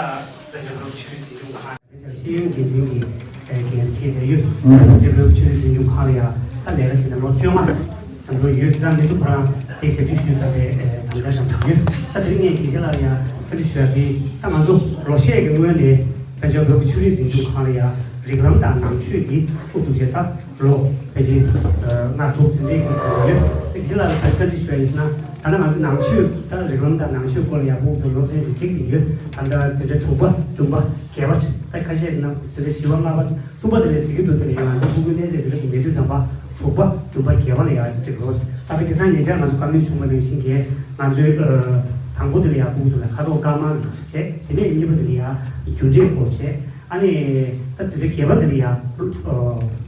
དཔལ་འབྱོར་ཆོས་རིག་འཛིན་སྐྱོང་ཁང་ཤེས་ཡོན་འགན་འཛིན་གྱི་འགན་འཁྱེར་བསྡད་ཡོད། ཨེ་འབྲེལ་ཡོད་ཆོས་རིག་འཛིན་སྐྱོང་ཁང་ལ་ཡང་ད་ལས་ཀ་བྱས་ནས་ལོ་བཅོ་ལྔ་ཙམ་འགྲོ་ཡོད། ད་ལྟ་མི་ཚོ་ཁོ་རང་དེ་ཞབས་ཕྱི་ཞུས་ཚར་བའི་དམ་བཅའ་ཙམ་ཡོད། ད་དེ་རིང་ངས་དགེ་བཤེས་ལགས་ལ་ཡང་བཀའ་འདྲི་ཞུ་ཡ་དེ། ད་ང་ཚོ་ལོ་ཤས་ཀྱི་སྔོན་ནས་དཔལ་འབྱོར་བོད་ཀྱི་ཆོས་རིག་འཛིན་སྐྱོང་ཁང་ལ་ཡང་རིགས་ལམ་དང་ནང་ཆོས་ཀྱི་ཨུ་ཐུག་བྱས། ད་ལོ་ཕལ་ཆེར་ལྔ་དྲུག་ཙམ་འདྲ་ཡོད། དེ་དགེ་བཤེས་ལགས་ལ་བཀའ་འདྲི་ཞུ་ཡ་ཡིན་ཟེར་ན། ད་ནི་ང་ཚོ་ནང་ཆོས་ད་རིགས་ལམ་དང་ནང་ཆོས་སྐོར་ལ་ཡག་པོ་ཚོ་སློབ་ཚན་ཅིག་བསྒྲིགས་ཏེ་ཡོད། ད་ལྟ་འཛིན་གྲྭ་དྲུག་པ་བདུན་པ་བརྒྱད་པ་ད་ཁ་ཤས་ཟེར་ན་འཛིན་གྲྭ་བཞི་པ་ལྔ་པ་གསུམ་པ་དེ་ལས་ཟིན་གྱི་འདུག་དེ་ལས་ང་ཚོ་ཕྲུ་གུ་གནས་ཚད་དེ་འདྲ་ཞིག་མེད་དུས་ཙམ་པ་དྲུག་པ་བདུན་པ་བརྒྱད་པ་ལ་ཡག་བསྒྲིགས་རོགས། ད་ལྟ་ཁ་སང་ཉེ་ཆར་ང་ཚོ་བཀའ་མོལ་བྱུང་བ་ནང་བཞིན་གྱི་ང་ཚོའི་དང་པོ་དེ་ལ་ཡག་ཕྲུ་གུ་ཚོ་ལ་ཁ་དོག་དཀར་དམར་ནང་བྱས། དེ་ནས་གཉིས་པ་དེ་ལ་ཡག་རྒྱུ་འབྲས་སྐོར་བྱས། ཨ་ནི་ད་འཛིན་གྲྭ་བརྒྱད་པ་དེ་ལ་ཡང་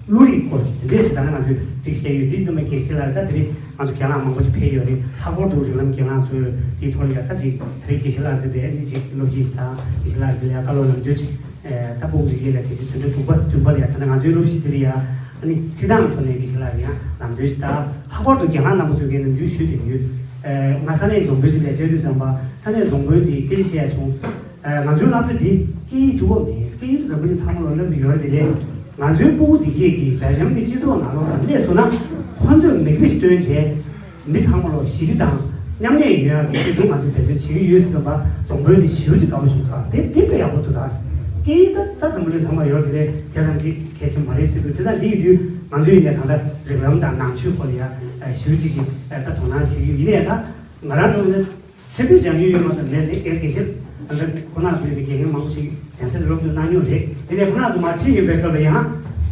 བློ་རིག་སྐོར་དེ་འདྲས་ཞིག་ད་ནི་ང་ཚོས་སྒྲིག་བཤད་ཡོད། དེ་ཙམ་པ་དགེ་བཤེས་ལགས་ད་དེ་རིང་ང་ཚོ་རྒན་ལགས་མང་པོ་ཞིག་ཕེབས་ཡོད་རེད། ལྷག་པར་དུ་རིགས་ལམ་རྒན་ལགས་ཚོས་དེའི་ཐོག་ལ་ཡང་ད་ཅིག་དེ་རིང་དགེ་བཤེས་ལགས་ཚོས་དེ་ཨ་ནི་ཅིག་སློབ་སྤྱི་ཞིག་དང་དགེ་བཤེས་ལགས་དེ་ལ་ཡང་བཀའ་སློབ་ལམ་སྟོན་ཅིག་ད་ཕྲུ་གུ་ཚོ་ཡིན་ལ་དེ་བཞིན་འཛིན་གྲྭ་དྲུག་པ་བདུན་པ་ལ་ཡང་ད་ནི་ང་ཚོའི་སློབ་གཞི་དེ་ལ་ཡང་ཨ་ནི་ཁྲིད་སྟངས་ཐོག་ནས་དགེ་བཤེས་ལགས་ལ་ཡང་ལམ་སྟོན་ཞིག་དང་། ལྷག་པར་དུ་རྒན་ལགས་རྣམ་པ་ཚོས་ཀྱིས་ནམ་རྒྱུན་ཞུས་བསྡད་ཡོད། ང་ས་གནས་རྫོང་དཔོན་ཅིག་ལ་བཅར་དུས་ཙམ་པ་ས་གནས་རྫོང་དཔོན་དེས་སྐད་ཆ་བཤད་ཡ་བྱུང་། ང་ཚོའི་སློབ་གྲྭ་འདི་སྐད་ཡིག་འགྲོ་གི་མེད། སྐད་ཡིག་འཛམ་བུ་གླིང་ཚང་མ་ལ་སློབ་ཀྱི་ཡོད་རེད་དེ། ང་ཚོའི་སྤུ་གུ་འདི་གས་ཀྱིས་སྦེལ་ཇམ་གྱི་སྤྱི་ཚོགས་ནང་ལོགས་ལ་སླེབས་སོང་ན་ཁོ་ཚོས་མིག་དཔེ་སྟོན་བྱས་མི་ཚང་མ་ལ་ཞི་བདེ་དང་མཉམ་གནས་ཡོང་ཡག་གི་ཆེད་དུ་ང་ཚོས་འབད་བརྩོན་བྱེད་ཀྱི་ཡོད་ཟེར་བ་རྫོང་དཔོན་དེ་ཞེ་པོ་ཅིག་དགའ་པོ་བྱུང་སོང་། དེ་དེ་དཔེ་ཡག་པོ་འདུག་ད། སྐད་ཡིག་ད་ད་འཛམ་བུ་གླིང་ཚང་མ་ཡོད་རེད་དེ། དེ་ཙམ་གྱིས་གལ་ཆེན་མ་རེད་ཟེར་དུས། བྱས་ཙང་འདི་ཡིན་དུས་ང་ཚོ་ཡིན་ནའི་ད་ལྟ་རིགས་ལམ་དང་ནང་ཆོས་སྐོར་ལ་ཡ་ཞེ་པོ་ཅིག་གི་ད་དོ་སྣང་བྱེད་ཀྱི་ཡོད། ཡིན་ནའི་ད་ང་རང་ཚོ་ནི། ཁྲིད་སྟོན་སྦྱང་རྒྱུ་ཡོད་མ་གཏོགས་མེད་རེད། དེ་དགེ་བཤེས་ཨ་འདྲ་ཁོ་ན་ཚོ་ཡོད་པའི་དགེ་རྒན་མང་པོ་ཞིག་གདན་སར་སློབ་སྟོན་གནང་མྱོང་རེད། དེ་ནས་ཁོ་ན་ཚོ་མར་ཁྲིད་ཡོང་པའི་སྐབས་ལ་ཡང་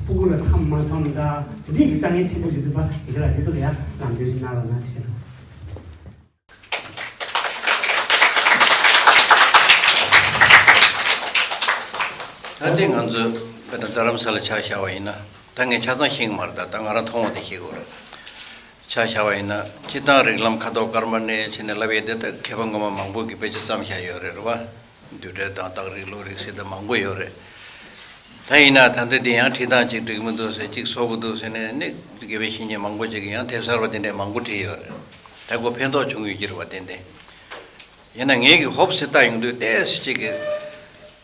སྤུ་གུ་ལ་མཚམས་མ་མཚམས་དང་དེ་འདྲའི་གི་དཀའ་ངལ་ཆེན་པོ་ཞིག་འདུག་པ། དགེ་བཤེས་ལགས་དེ་ཚོ་ལ་ཡང་ལམ་སྟོན་ཞིག་གནང་རོགས་གནང་ཞེས། ད་ལྟའི་ང་ཚོ་དཔེར་ན་རྡ་རམ་ས་ལ་ཆ་བཞག་པ་ཡིན་ན། ད་ངས་ཆ་ཚང་ཤེས་ཀྱི་མ་རེད། ད་ད་ང་རང་མཐོང་བ་དེ་བཤད་དགོས་རེད། ཆ་བཞག་པ་ཡིན་ན་སྤྱིར་བཏང་རིགས་ལམ་ཁ་དོག་དཀར་དམར་ནས་བྱས་ནས་ལབ་ཡས་དེ་ད་མཁས་པ་སྔོན་མ་མང་པོ་གིས་དཔེ་ཆ་བརྩམས་བཞག་ཡོད་རེད། རེད་བ། འདུས་འབྲས་དང་རྟགས་རིགས་ལུགས་རིགས་ཟེར་ད་མང་པོ་ཡོད་རེད། ད་ཡིན་ན་ད་ལྟ་འདི་ཡང་ཁྲིད་སྟངས་གཅིག་འགྲིག་མི་འདུག་ཟེར། གཅིག་སོ་པོ་འདུག་ཟེར་ནས་ནི་དགེ་བའི་བཤེས་གཉེན་མང་པོ་ཅིག་གིས་ཡང་དེབ་གསར་པ་དེ་འདྲས་མང་པོ་བྲིས་ཡོད་རེད། ད་ཁོ་ཕན་ཐོགས་བྱུང་ཡོད་ཀྱི་རེད་བ། ཏན་ཏན། ཡིན་ན་ངེད་ཀྱིས་ཧོབ་སེ་ལྟ་ཡོང་དུས་ཏོག་ཙམ་ཅིག་གི་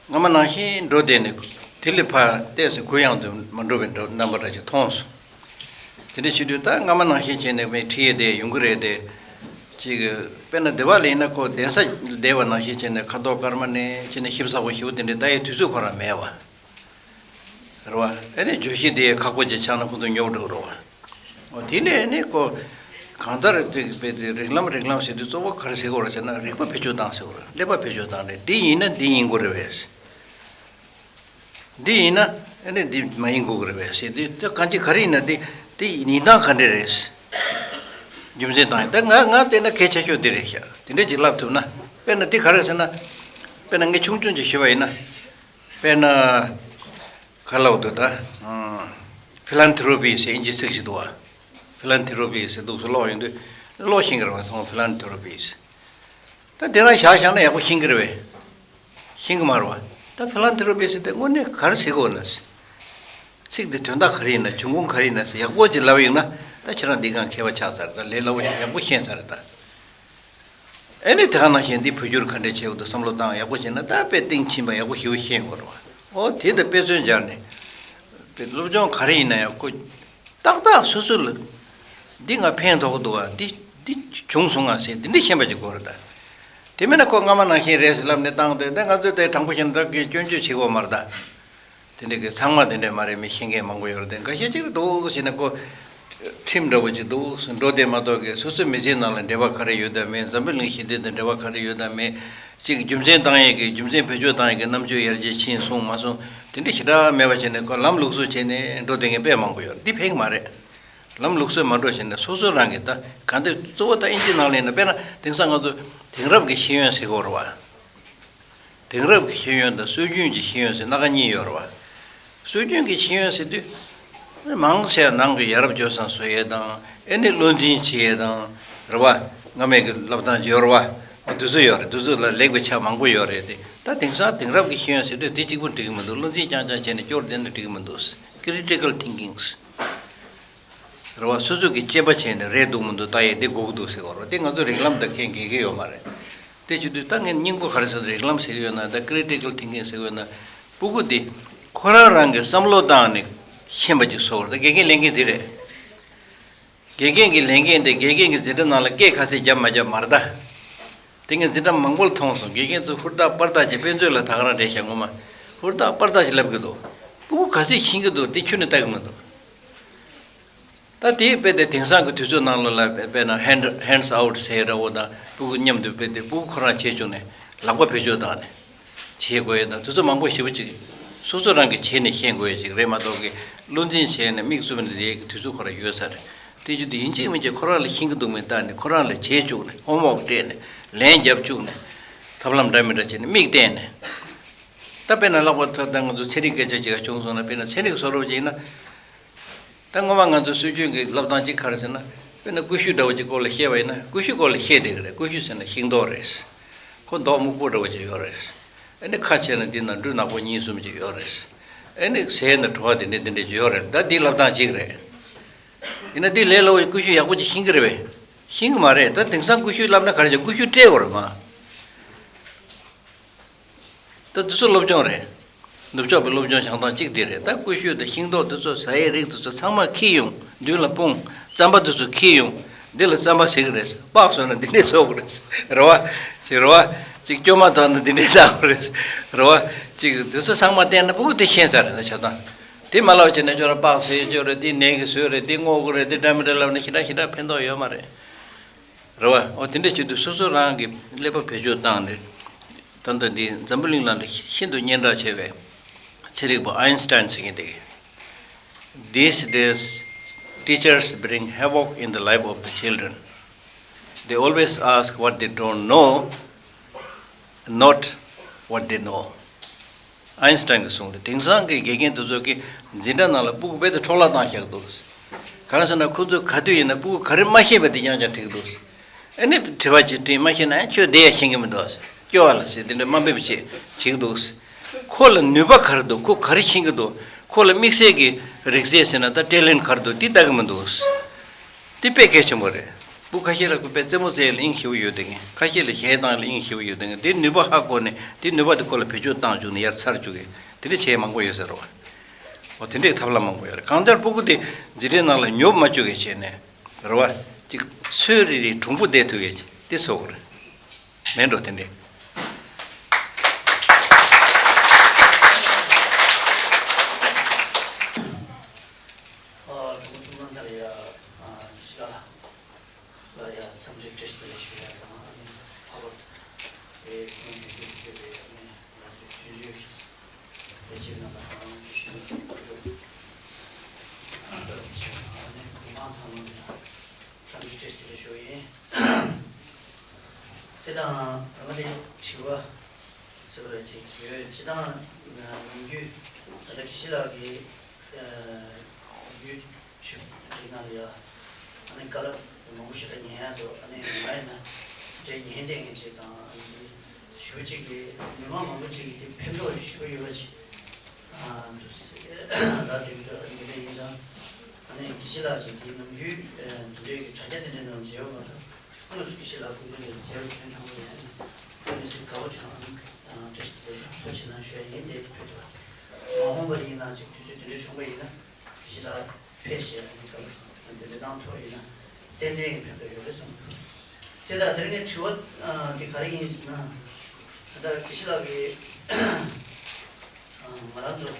སྔ་མ་ནང་བཞིན་འགྲོ་བསྡད་ནས་དེ་ལས་ཕར་ཏོག་ཙམ་གུ་ཡངས་དུ་མ་འགྲོ་བའི་འགྲོ་རྣམ་པ་འདྲ་ཞིག་མཐོང་སོང་། དེ་འདྲ་བྱེད་དུས་ད་སྔ་མ་ནང་བཞིན་བྱས་ནས་མི་ཁྲིད་ཡས་དེ་ཡོང་གི་རེད་དེ། ཅིག་གི་དཔེར་ན་སྡེ་བ་ལ་ཡིན་ན་ཁོ་གདན་ས་བསྡད་པ་ནང་བཞིན་བྱས་ནས་ཁ་དོག་དཀར་དམར་ནས་བྱས་ནས་ཞིབ་ཚགས་པོ་ཞེ་པོ་དེ་འདྲའི་ལྟ་ཡས་དུས་ཚོད་ཁོ་རང་མེད་པ། རེད་བ། ཨ་ནི་བརྗོད་གཞི་དེ་ཁག་པོ་ཅིག་ཆགས་ན་ཁོ་ཚོ་ཉོབ་འགྲོ་རེད་བ། འོ་དེ་ནས་ཨ་ནི་ཁོ་གང་ལྟར་དེ་དཔེ་དེ་རིགས་ལམ་རིགས་ལམ་ཟེར་དུས་གཙོ་བོ་ག་རེ་ཟེར་དགོས་རེད་ཟེར་ན་རིག་པ་བེད་སྤྱོད་བཏང་ཟེར་དགོས་རེད། ཀླད་པ་བེད་སྤྱོད་བཏང་རེད། འདི་ཡིན་ན་འདི་ཡིན་དགོས་རེད་བས། འདི་ཡིན་ན་ཨ་ནི་འདི་མ་ཡིན་དགོས་ཀྱི་རེད་བས་ཟེར་དུས་དེ་གང་ཅི་ག་རེ་ཡིན་ན་འདི་འདི་ཡིན་སྟངས་ག་འདྲ་རེད། རྒྱུ་མཚན་བཏང་ཡིན་ད་ང་ང་བལྟས་ན་གལ་ཆེ་ཤོས་འདི་རེད་ཤག་དེ་འདྲས་ཅིག་ལབ་ཐུབ་ན། དཔེར་ན་འདི་ག་རེ་ཟེར་ན། དཔེར་ན་ངས་ཆུང་ཆུང་ཅིག་ཞུས་པ་ཡིན་ན། དཔེར་ན། ག་ལབ་འདུག་ད། ཕི་ལན་ཐི་རོ་པི་ཟེར་ཨིན་ཇི་ཚིག་ཞིག་འདུག་བ། ཕི་ལན་ཐི་རོ་པི་ཟེར་འདུག་སུ་ཀློག་ཡོང་དུས། ཀློག་ཤེས་ཀྱི་རེད་བ་ཚང་མ་ཕི་ལན་ཐི་རོ་པི་ཟེར། ད་དེ་རང་བཞག་བཞག་ན་ཡག་པོ་ཤེས་ཀྱི་རེད་བས། ཤེས་ཀྱི་མ་རེད་བ། ད་ཕི་ལན་ཐི་རོ་པི་ཟེར་དེ་དངོས་གནས་ག་རེ་ཟེར་དགོས་ན། ཚིག་འདི་དོན་དག་ག་རེ་ཡིན་ན་འབྱུང་ཁུངས་ག་རེ་ཡིན་ན་ཟེར་ཡག་པོ་ཅིག་ལབ་ཡོང་ན་ད་ཁྱེད་རང་འདི་གང་མཁས་པ་ཆགས་ཚར་ད་ལས་སླ་བོ་ཞིག་ཡག་པོ་ཤེས་ཚར་ད། ཨེ་ནི་དེ་ག་ནང་བཞིན་འདི་བོད་བསྒྱུར་ག་འདྲས་བྱེད་དགོས་འདུག་བསམ་བློ་བཏང་ཡག་པོ་བྱས་ན་ད་དཔེ་གཏིང་ཕྱིན་པ་ཡག་པོ་ཞེ་པོ་ཤེས་ཡོང་གི་རེད་བ། ཨོ་དེ་ད་དཔེ་མཚོན་སྦྱར་ནས། དཔེ་སློབ་སྦྱོང་ག་རེ་ཡིན་ན་ཡང་ཁོ། ཏག་ཏག་སོ་སོ་ལ། འདི་ང་ཕན་ཐོགས་འདུག་བ་འདི་འདི་བྱུང་སོང་ང་ཟེར་འདི་འདྲས་ཤེས་པ་ཅིག་དགོས་རེད་ད། དེ་མིན་ན་ཁོ་སྔ་མ་ནང་བཞིན་རེད་ཟེར་ལབ་ནས་བཏང་སྟེ་ད་ང་ཚོས་དེ་དྲང་པོ་བཤད་ན་ད་གི་སྐྱོན་བརྗོད་བྱེད་དགོས་མ་རེད་ད། དེ་འདྲ་གི་ཚང་མ་དེ་འདྲ་མ་རེད། མི་ཤེས་མཁན་མང་པོ་ཡོད་རེད་དེ་འགའ་ཤས་ཅིག་འདུག་ཟེར་ན་ཁོ། ཁྲིམས་འདྲ་བོ་ཅིག་འདུག་ཟེར་འགྲོ་བསྡད་མ་གཏོགས་གི་སོ་སོའི་མི་ཚེའི་ནང་ལ་འབྲེལ་བ་ག་རེ་ཡོད་དམ་མེད། འཛམ་བུ་གླིང་ཞི་བདེ་དང་འབྲེལ་བ་ག་རེ་ཡོད་དམ་མེད། ཅིག་རྒྱུ་མཚན་བཏང་ཡས་ཀྱི་རྒྱུ་མཚན་བེད་སྤྱོད་བཏང་ཡས་ཀྱི་རྣམ་དཔྱོད་ཡར་རྒྱས་ཕྱིན་སོང་མ་སོང་དེ་འདྲ་ཞེ་དྲག་མེད་པ་བྱས་ནས་ཁོ་ལམ་ལུགས་སྲོལ་བྱས་ནས་འགྲོ་བསྡད་མཁན་དཔེ་མང་པོ་ཡོད་རེད། འདི་ཕན་གི་མ་རེད། ལམ་ལུགས་སྲོལ་མ་འགྲོ་བྱས་ནས་སོ་སོ་རང་གི་ད་ག་འདི་གཙོ་བོ་ད་ཨིན་ཇི་ནང་ལ་ཡིན་ན་དཔེར་ན་དེང་སང་ང་ཚོ་དེང་རབས་ཀྱི་ཤེས་ཡོན་ཟེར་གྱི་ཡོད་རེད་བ། དེང་རབས་ཀྱི་ཤེས་ཡོན་དང་སྲོལ་རྒྱུན་གྱི་ཤེས་ཡོན་ཟེར་སྣ་ཁ་གཉིས་ཡོད་རེད་བ། སྲོལ་རྒྱུན་གྱི་ཤེས་ཡོན་ཟེར་དུས། མང་ཆེ་བ་ནང་གི་ཡ་རབས་སྤྱོད་བཟང་བཟོ་ཡས་དང་ཨེ་ནི་བློ་འཛིན་བྱེད་ཡས་དང་། རེད་བ། སྔ་མའི་གི་བསླབ་སྟངས་ཅིག་ཡོད་རེད་བ། འོ་དེ་ཚོ་ཡོད་རེད། དེ་ཚོ་ལ་ལེགས་པའི་ཆ་མང་པོ་ཡོད་རེད་དེ། ད་དེང་སང་དེང་རབས་ཀྱི་ཤེས་ཡོན་ཟེར་དུས་དེ་གཅིག་པུ་འགྲིག་གི་མི་འདུག་བློ་འཛིན་རྐྱང་རྐྱང་བྱས་ནས་སྐྱོར་བསྡད་ན་འགྲིག་གི་མི་འདུག Critical thinking རེད་བ། སོ་སོ་གི་དཔྱད་པ་བྱས་ནས་རེད་འདུག་མི་འདུག་ལྟ་ཡས་འདི་དགོས་ཀྱི་འདུག་ཟེར་བ་རེད། དེ་ང་ཚོ་རིགས་ལམ་དང་ཁས་འགལ་གྱི་ཡོད་མ་རེད། དེ་བྱེད་དུས་ད་ངས་སྙིང་པོ་ག་རེ་ཟེར་རིགས་ལམ་ཟེར་གྱི་ཡོད་ན་ད་Critical thinking ཟེར་གྱི་ཡོད་ན། སྤུ་གུ་འདི་ཁོ་རང་རང་གི་བསམ་བློ་བཏང་ནས་ཤེས་པ་ཅིག་བཟོ་བ་རེད། ད་དགེ་རྒན་ལས་འགན་དེ་རེད། དགེ་རྒན་གྱི་ལས་འགན་དེ་དགེ་རྒན་གྱི་འཛིན་གྲྭ་ནང་ལ་སྐད་ག་ཚད་བརྒྱབ་མ་བརྒྱབ་མ་རེད་ད། དེ་ངས་འཛིན་གྲྭ་མང་པོ་ལ་མཐོང་སོང་། དགེ་རྒན་ཚོ་ཧུར་ཐག་པར་ཐག་བྱས། དཔེ་མཛོད་ལ་ད་ག་རང་བསྡད་ཤག་ངོ་མ། ཧུར་ཐག་པར་ཐག་བྱས་ལབ་ཀྱི་འདུག་སྤུ་གུ་ག་ཚད་ཤེས་ཀྱི་འདུག་དེ་ཁྱོན་ནས་ལྟ་གི་མི་འདུག་ད་དེ་དཔེ་དེ་དེང་སང་གི་དུས་ཚོད་ནང་ལོགས་ལ་དཔེ་དཔེར་ན་hand hands out ཟེར་འདྲ་བོ་དང་སྤུ་གུ་མཉམ་དུ་དཔེ་དེ་སྤུ་གུ་ཁོ་རང་བྱེད་བཅུག་ནས་ལག་པ་བེད་སྤྱོད་བཏང་ནས་བྱེད་དགོས་ཡས་དང་དུས་ཚོད་མང་པོ་ཞེ་པོ་ཅིག་སོ་སོ་རང་གིས་བྱས་ནས་ཤེས་དགོས་ཡས་ཅིག་རེད་མ་གཏོགས་ཀྱི་བློ་འཛིན་བྱས་ནས་མིག་བཙུམ་ནས་བསྡད་ཡས་ཀྱི་དུས་ཚོད་ཁོ་རང་ཡོད་ས་རེད། དེ་བྱེད་དུས་ཡིན་གཅིག་མིན་གཅིག་ཁོ་རང་ལ་ཤེས་ཀྱི་འདུག་མིན་བལྟས་ནས་ཁོ་རང་ལ་བྱེད་བཅུག་ནས་ཧོམ་ཝོག་སྤྲད་ནས་ལན་རྒྱབ་བཅུག་ནས་ཐབས་ལམ་འདྲ་མི་འདྲ་བྱས་ནས་མིག་བསྟན་ནས། ད་དཔེར་ན་ལྷག་པར་དུ་ད་ང་ཚོ་ཚན་རིག་སྐད་ཆ་ཅིག་བྱུང་སོང་ན་དཔེར་ན་ཚན་རིག་བཟོ་འདྲ་བོ་ཅིག་ཡིན་ན། ད་སྔོན་མ་ང་ཚོ་སྲོལ་རྒྱུན་གྱི་བསླབ་སྟངས་གཅིག་ག་རེ་ཟེར་ན། དཔེར་ན་ཀུ་ཤུ་འདྲ་བོ་གཅིག་སྐོར་ལ་བཤད་པ་ཡིན་ན་ཀུ་ཤུ་སྐོར་ལ་བཤད་བསྡད་ཀྱི་རེད། ཀུ་ཤུ་ཟེར་ན་ཤིང་ཏོག་རེད། ཁོ་མདོག་སྨུག་པོ་འདྲ་བོ་གཅིག་ཡོད་རེད། ཨ་ནི་ཁ་ཕྱེ་ན་འདི་ན་འབྲུ་ནག་པོ་གཉིས་གསུམ་གཅིག་ཡོད་རེད། ཨ་ནི་ཟས་ན་བྲོ་བ་དེ་འདྲ་དེ་འདྲ་གཅིག་ཡོད་རེད། ད་འདི་བསླབ་སྟངས་གཅིག་རེད། ཡིན་ན་འདི་ལས་སླ་བོ་ཀུ་ཤུ་ཡག་པོ་ཅིག་ཤེས་ཀྱི་རེད་པས། ཤེས་ཀྱི་མ་རེད། ད་དེང་སང་ཀུ་ཤུ་བསླབ་ན་ག་རེ་བྱ། ཀུ་ཤུ་སྤྲད་དགོས་རེད་མ། ད་འདི་ཚོ་སློབ་སྦྱོང་རེད། ནུབ་ཕྱོགས་པའི་སློབ་སྦྱོང་བྱེད་སྟངས་གཅིག་དེ་རེད། ད་ཀུ་ཤུ་དང་ཤིང་ཏོག་འདི་ཚོ་ཟ་ཡའི་རིགས་འདི་ཚོ་ཚང་མ་འཁྱེར་ཡོང་། མདུན་ལ་སྤུངས། རྩམ་པ་འདི་ཚོ་འཁྱེར་ཡོང་། འདི་ལ་རྩམ་པ་ཟེར་གི་རེད། སྤགས་བཟོས་ན་འདི་འདྲས་བཟོ་དགོས་རེད། རེད་བ། ཅིག་རེད་བ། ཅིག་སྐྱོ་མ་དག་ན་འདི་འདྲས་བཟོ་དགོས་རེད། རེད་བ། ཅིག་འདི་ཚོ་ཚང་མ་བསྟན་ན་སྤུ་གུ་དེ་ཤེས་ས་རེད། ད་བྱ་སྟངས་དེ་མ་ལབ་བྱས་ན་ཁྱོད་རང་སྤགས་ཟེར་ཡོད་རེད། འདི་ནས་གི་བཟོས་རེད། འདི་སྔོ་གི་རེད། འདི་འདྲ་མི་འདྲ་ལབ་ན་ཞེ་དྲག་ཞེ་དྲག་ཕན་ཐོགས་ཡོད་མ་རེད། རེད་བ། འོ་དེ་འདྲ་བྱེད་དུས་སོ་སོ་རང་གི་ཀླད་པ་བེད་སྤྱོད་བཏང་ནས། ད་ལྟ་འདི་འཛམ་བུ་གླིང་ནང་ལ་ཤིན་ཏུ་སྙན་གྲགས་ཆེ་བའི་ཚན་རིག་པ་ཨའིན་སི་ཏཱིན་ཟེར་མཁན་དེ། These days, teachers bring havoc in the life of the children. They always ask what they don't know, not what they know. ཨའིན་སི་ཏཱིན་གྱིས་གསུངས་རེད། དེང་སང་གི་དགེ་རྒན་དེ་ཚོ་གིས་འཛིན་གྲྭ་ནང་ལ་སྤུ་གུ་རྦད་དེ་འཕྲོ་བརླག་བཏང་བཞག་འདུག་གང་ཟེར་ན་ཁོ་ཚོས་ག་དུས་ཡིན་ན་སྤུ་གུ་ག་རེ་མ་ཤེས་པ་དེ་རྐྱང་རྐྱང་དྲིས་འདུག་ཨ་ནི་དྲི་བ་ཅིག་དྲིས་མ་ཤེས་ན་ཁྱོད་དེ་ཡང་ཤེས་ཀྱི་མི་འདུག་སྐྱོ་བ་ལ་ཟེར་དེ་འདྲ་དམའ་འབེབས་བྱེད་བྱེད་ཀྱི་འདུག་ཁོ་ལ་ནུས་པ་ག་རེ་འདུག་ཁོ་ག་རེ་ཤེས་ཀྱི་འདུག་ཁོ་ལ་དམིགས་བསལ་གྱི་རིག་རྩལ་ཟེར་ན་ད་ཊེ་ལེན་ག་རེ་འདུག་དེ་ལྟ་གི་མི་འདུག་དེ་དཔེ་གལ་ཆེན་པོ་རེད། སྤུ་ཁ་ཤས་ལ་ཁོ་པའི་རྩེད་མོ་རྩེ་ཡ་ལ་དབྱིངས་ཞེ་པོ་ཡོད་དེ་ངས། ཁ་ཤས་ལ་གཞས་བཏང་ཡ་ལ་དབྱིངས་ཞེ་པོ་ཡོད་དེ་ངས། དེ་ནུས་པ་ཧ་གོ་ནས་དེ་ནུས་པ་དེ་ཁོ་ལ་བེད་སྤྱོད་བཏང་བཅུག་ནས་ཡར་ཚར་བཅུག་གི། དེ་འདྲ་བྱས་མང་པོ་ཡོད་ཟེར་རོ། འོ་དེ་འདྲའི་ཐབས་ལམ་མང་པོ་ཡོད་རེད། གང་ལྟར་སྤུ་གུ་དེ་འཛིན་གྲྭའི་ནང་ལ་ཉོབ་མ་བཅུག་གི་བྱས་ནས་རེད་བ། ཅིག་སོས་རེ་རེ་གྲུང་པོ་བསྡད་ཐུབ་ཡ་ཅིག་དེ་བཟོ་དགོས་རེད། མེད་འགྲོ་དེ་འདྲའི། ཨ། དང་པོ་ཐུགས་སྣང་ལྟར་ཡ། ཨ། ཤི་ལ། ལ་ཡ་འཚམས་འདྲི་བཀྲ་ཤིས་བདེ་ལེགས་ཞུ་ཡ་དང་། ཨ་ནི་ལྷག་པར་དུ་དེ་ཁོང་དུ་བཞུགས་ཚེ་བའི་ཨ་ནི་ང་ཚོའི་དུས་ཚོད་ལས་བྱེད་རྣམ་པ་དང་ཞུ་མི་ཐུབ་རུང་། ཨ་ནི་མི་མང་ཚང་མ་ལ་འཚམས་འདྲི་བཀྲ་ཤིས་བདེ་ལེགས་ཞུ་ཡིན། དེ་དང་ད་ང་དེ་དྲི་བ་ཟེར་བ་ཅིག་ཡོད། སྤྱིར་བཏང་ནམ་རྒྱུན་ད་ལྟ་དགེ་བཤེས་ལགས་ཀྱིས་ཡུལ་ཆུ་འདི་ནང་ལ་ཡ་ཨ་ནི་བཀའ་སློབ་མང་པོ་ཞིག་ད་ཉན་ཡ་འདུག་ཨ་ནི་ང་ཡིན་ན་དེ་ཉན་བསྡད་མཁན་ཅིག་དང་། ཨ་ནི་ཞུ་ཅིག་གི་མི་མང་མང་པོ་ཅིག་གིས་དེ་ཕན་ཐོགས་ཞུ་གི་ཡོད་པ་ཅིག་ཨ་འདུག་ཟེར་ལབ་བསྡད་ཀྱི་འདུག་ཨ་ནི་དེ་འདྲ་ཡིན་ཙང་ཨ་ནི་དགེ་བཤེས་ལགས་ཀྱིས་དེ་ནམ་རྒྱུན་དེ་འདྲའི་གི་དྲ་རྒྱ་དེ་འདྲའི་ནང་མཇལ་བ་མ་གཏོགས། དངོས་སུ་དགེ་བཤེས་ལགས་སྐུ་མདུན་ནས་མཇལ་བའི་ཕན་ཐོགས་ཡོད་ན་ཨ་ནི་སེམས་དགའ་པོ་བྱུང་། ཨ་ནི་བཀྲ་ཤིས་བདེ་ལེགས་ཐུགས་རྗེ་གནང་ཞུ་ཡ་ཡིན། དེ་ཕུལ་ཐུབ་པ། མ་འོངས་པ་ཡིན་ན་ཅིག་དུས་ཚོད་དེ་འདྲ་བྱུང་བ་ཡིན་ན་དགེ་བཤེས་ལགས་ཕེབས་ཞེས་ཨ་ནི་བཀའ་སློབ་གསུངས། དེ་འདྲ་གནང་ཐུབ་པ་ཡིན་ན་ཏན་ཏན་གྱི་ཕན་ཐོགས་ཡོད་རེད་བསམ་གྱི་འདུག་དེ་དང་དེ་རིང་ངའི་དྲི་བ་ཨ་དེ་ག་རེ་ཡིན་ཟེར་ན། ད་ལྟ་དགེ་བཤེས་ལགས་ཀྱིས་ཨ་ང་རང་ཚོ་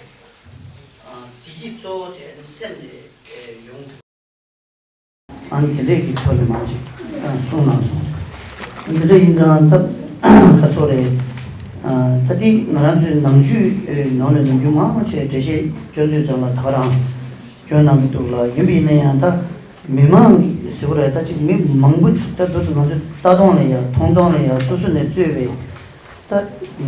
ཨ་བདེ་སྐྱིད་གཙོ་བོ་དེ་ཨ་ནི་སེམས་ནས་ཨེ་ཡོང་། ཨང་དེ་འདྲས་ཀྱི་ཐོག་ནས་མང་ཅིག་གསུངས་གནང་སོང་། འདི་འདྲ་ཡིན་ཙང་ད་ཁ་ཚོ་རེད། ད་ལྟའི་ང་རང་ཚོའི་ནང་ཆོས་ནང་ནས་ནམ་རྒྱུན་མང་ཆེ་འགྲེལ་བཤད་སྐྱོན་དུས་ཙམ་ལ་ད་ག་རང་སྐྱོན་གནང་གི་འདུག་ལ། ཡིན་པ་ཡིན་ན་ཡང་ད་མི་མང་གི་ཟེར་བ་རེད། ད་ཅིག་མི་མང་པོ་ཅིག་ད་དུ་ང་ཚོའི་ལྟ་སྟངས་ལ་ཡང་མཐོང་སྟངས་ལ་ཡང་སོ་སོ་ནས་གཙོས་པའི་ད་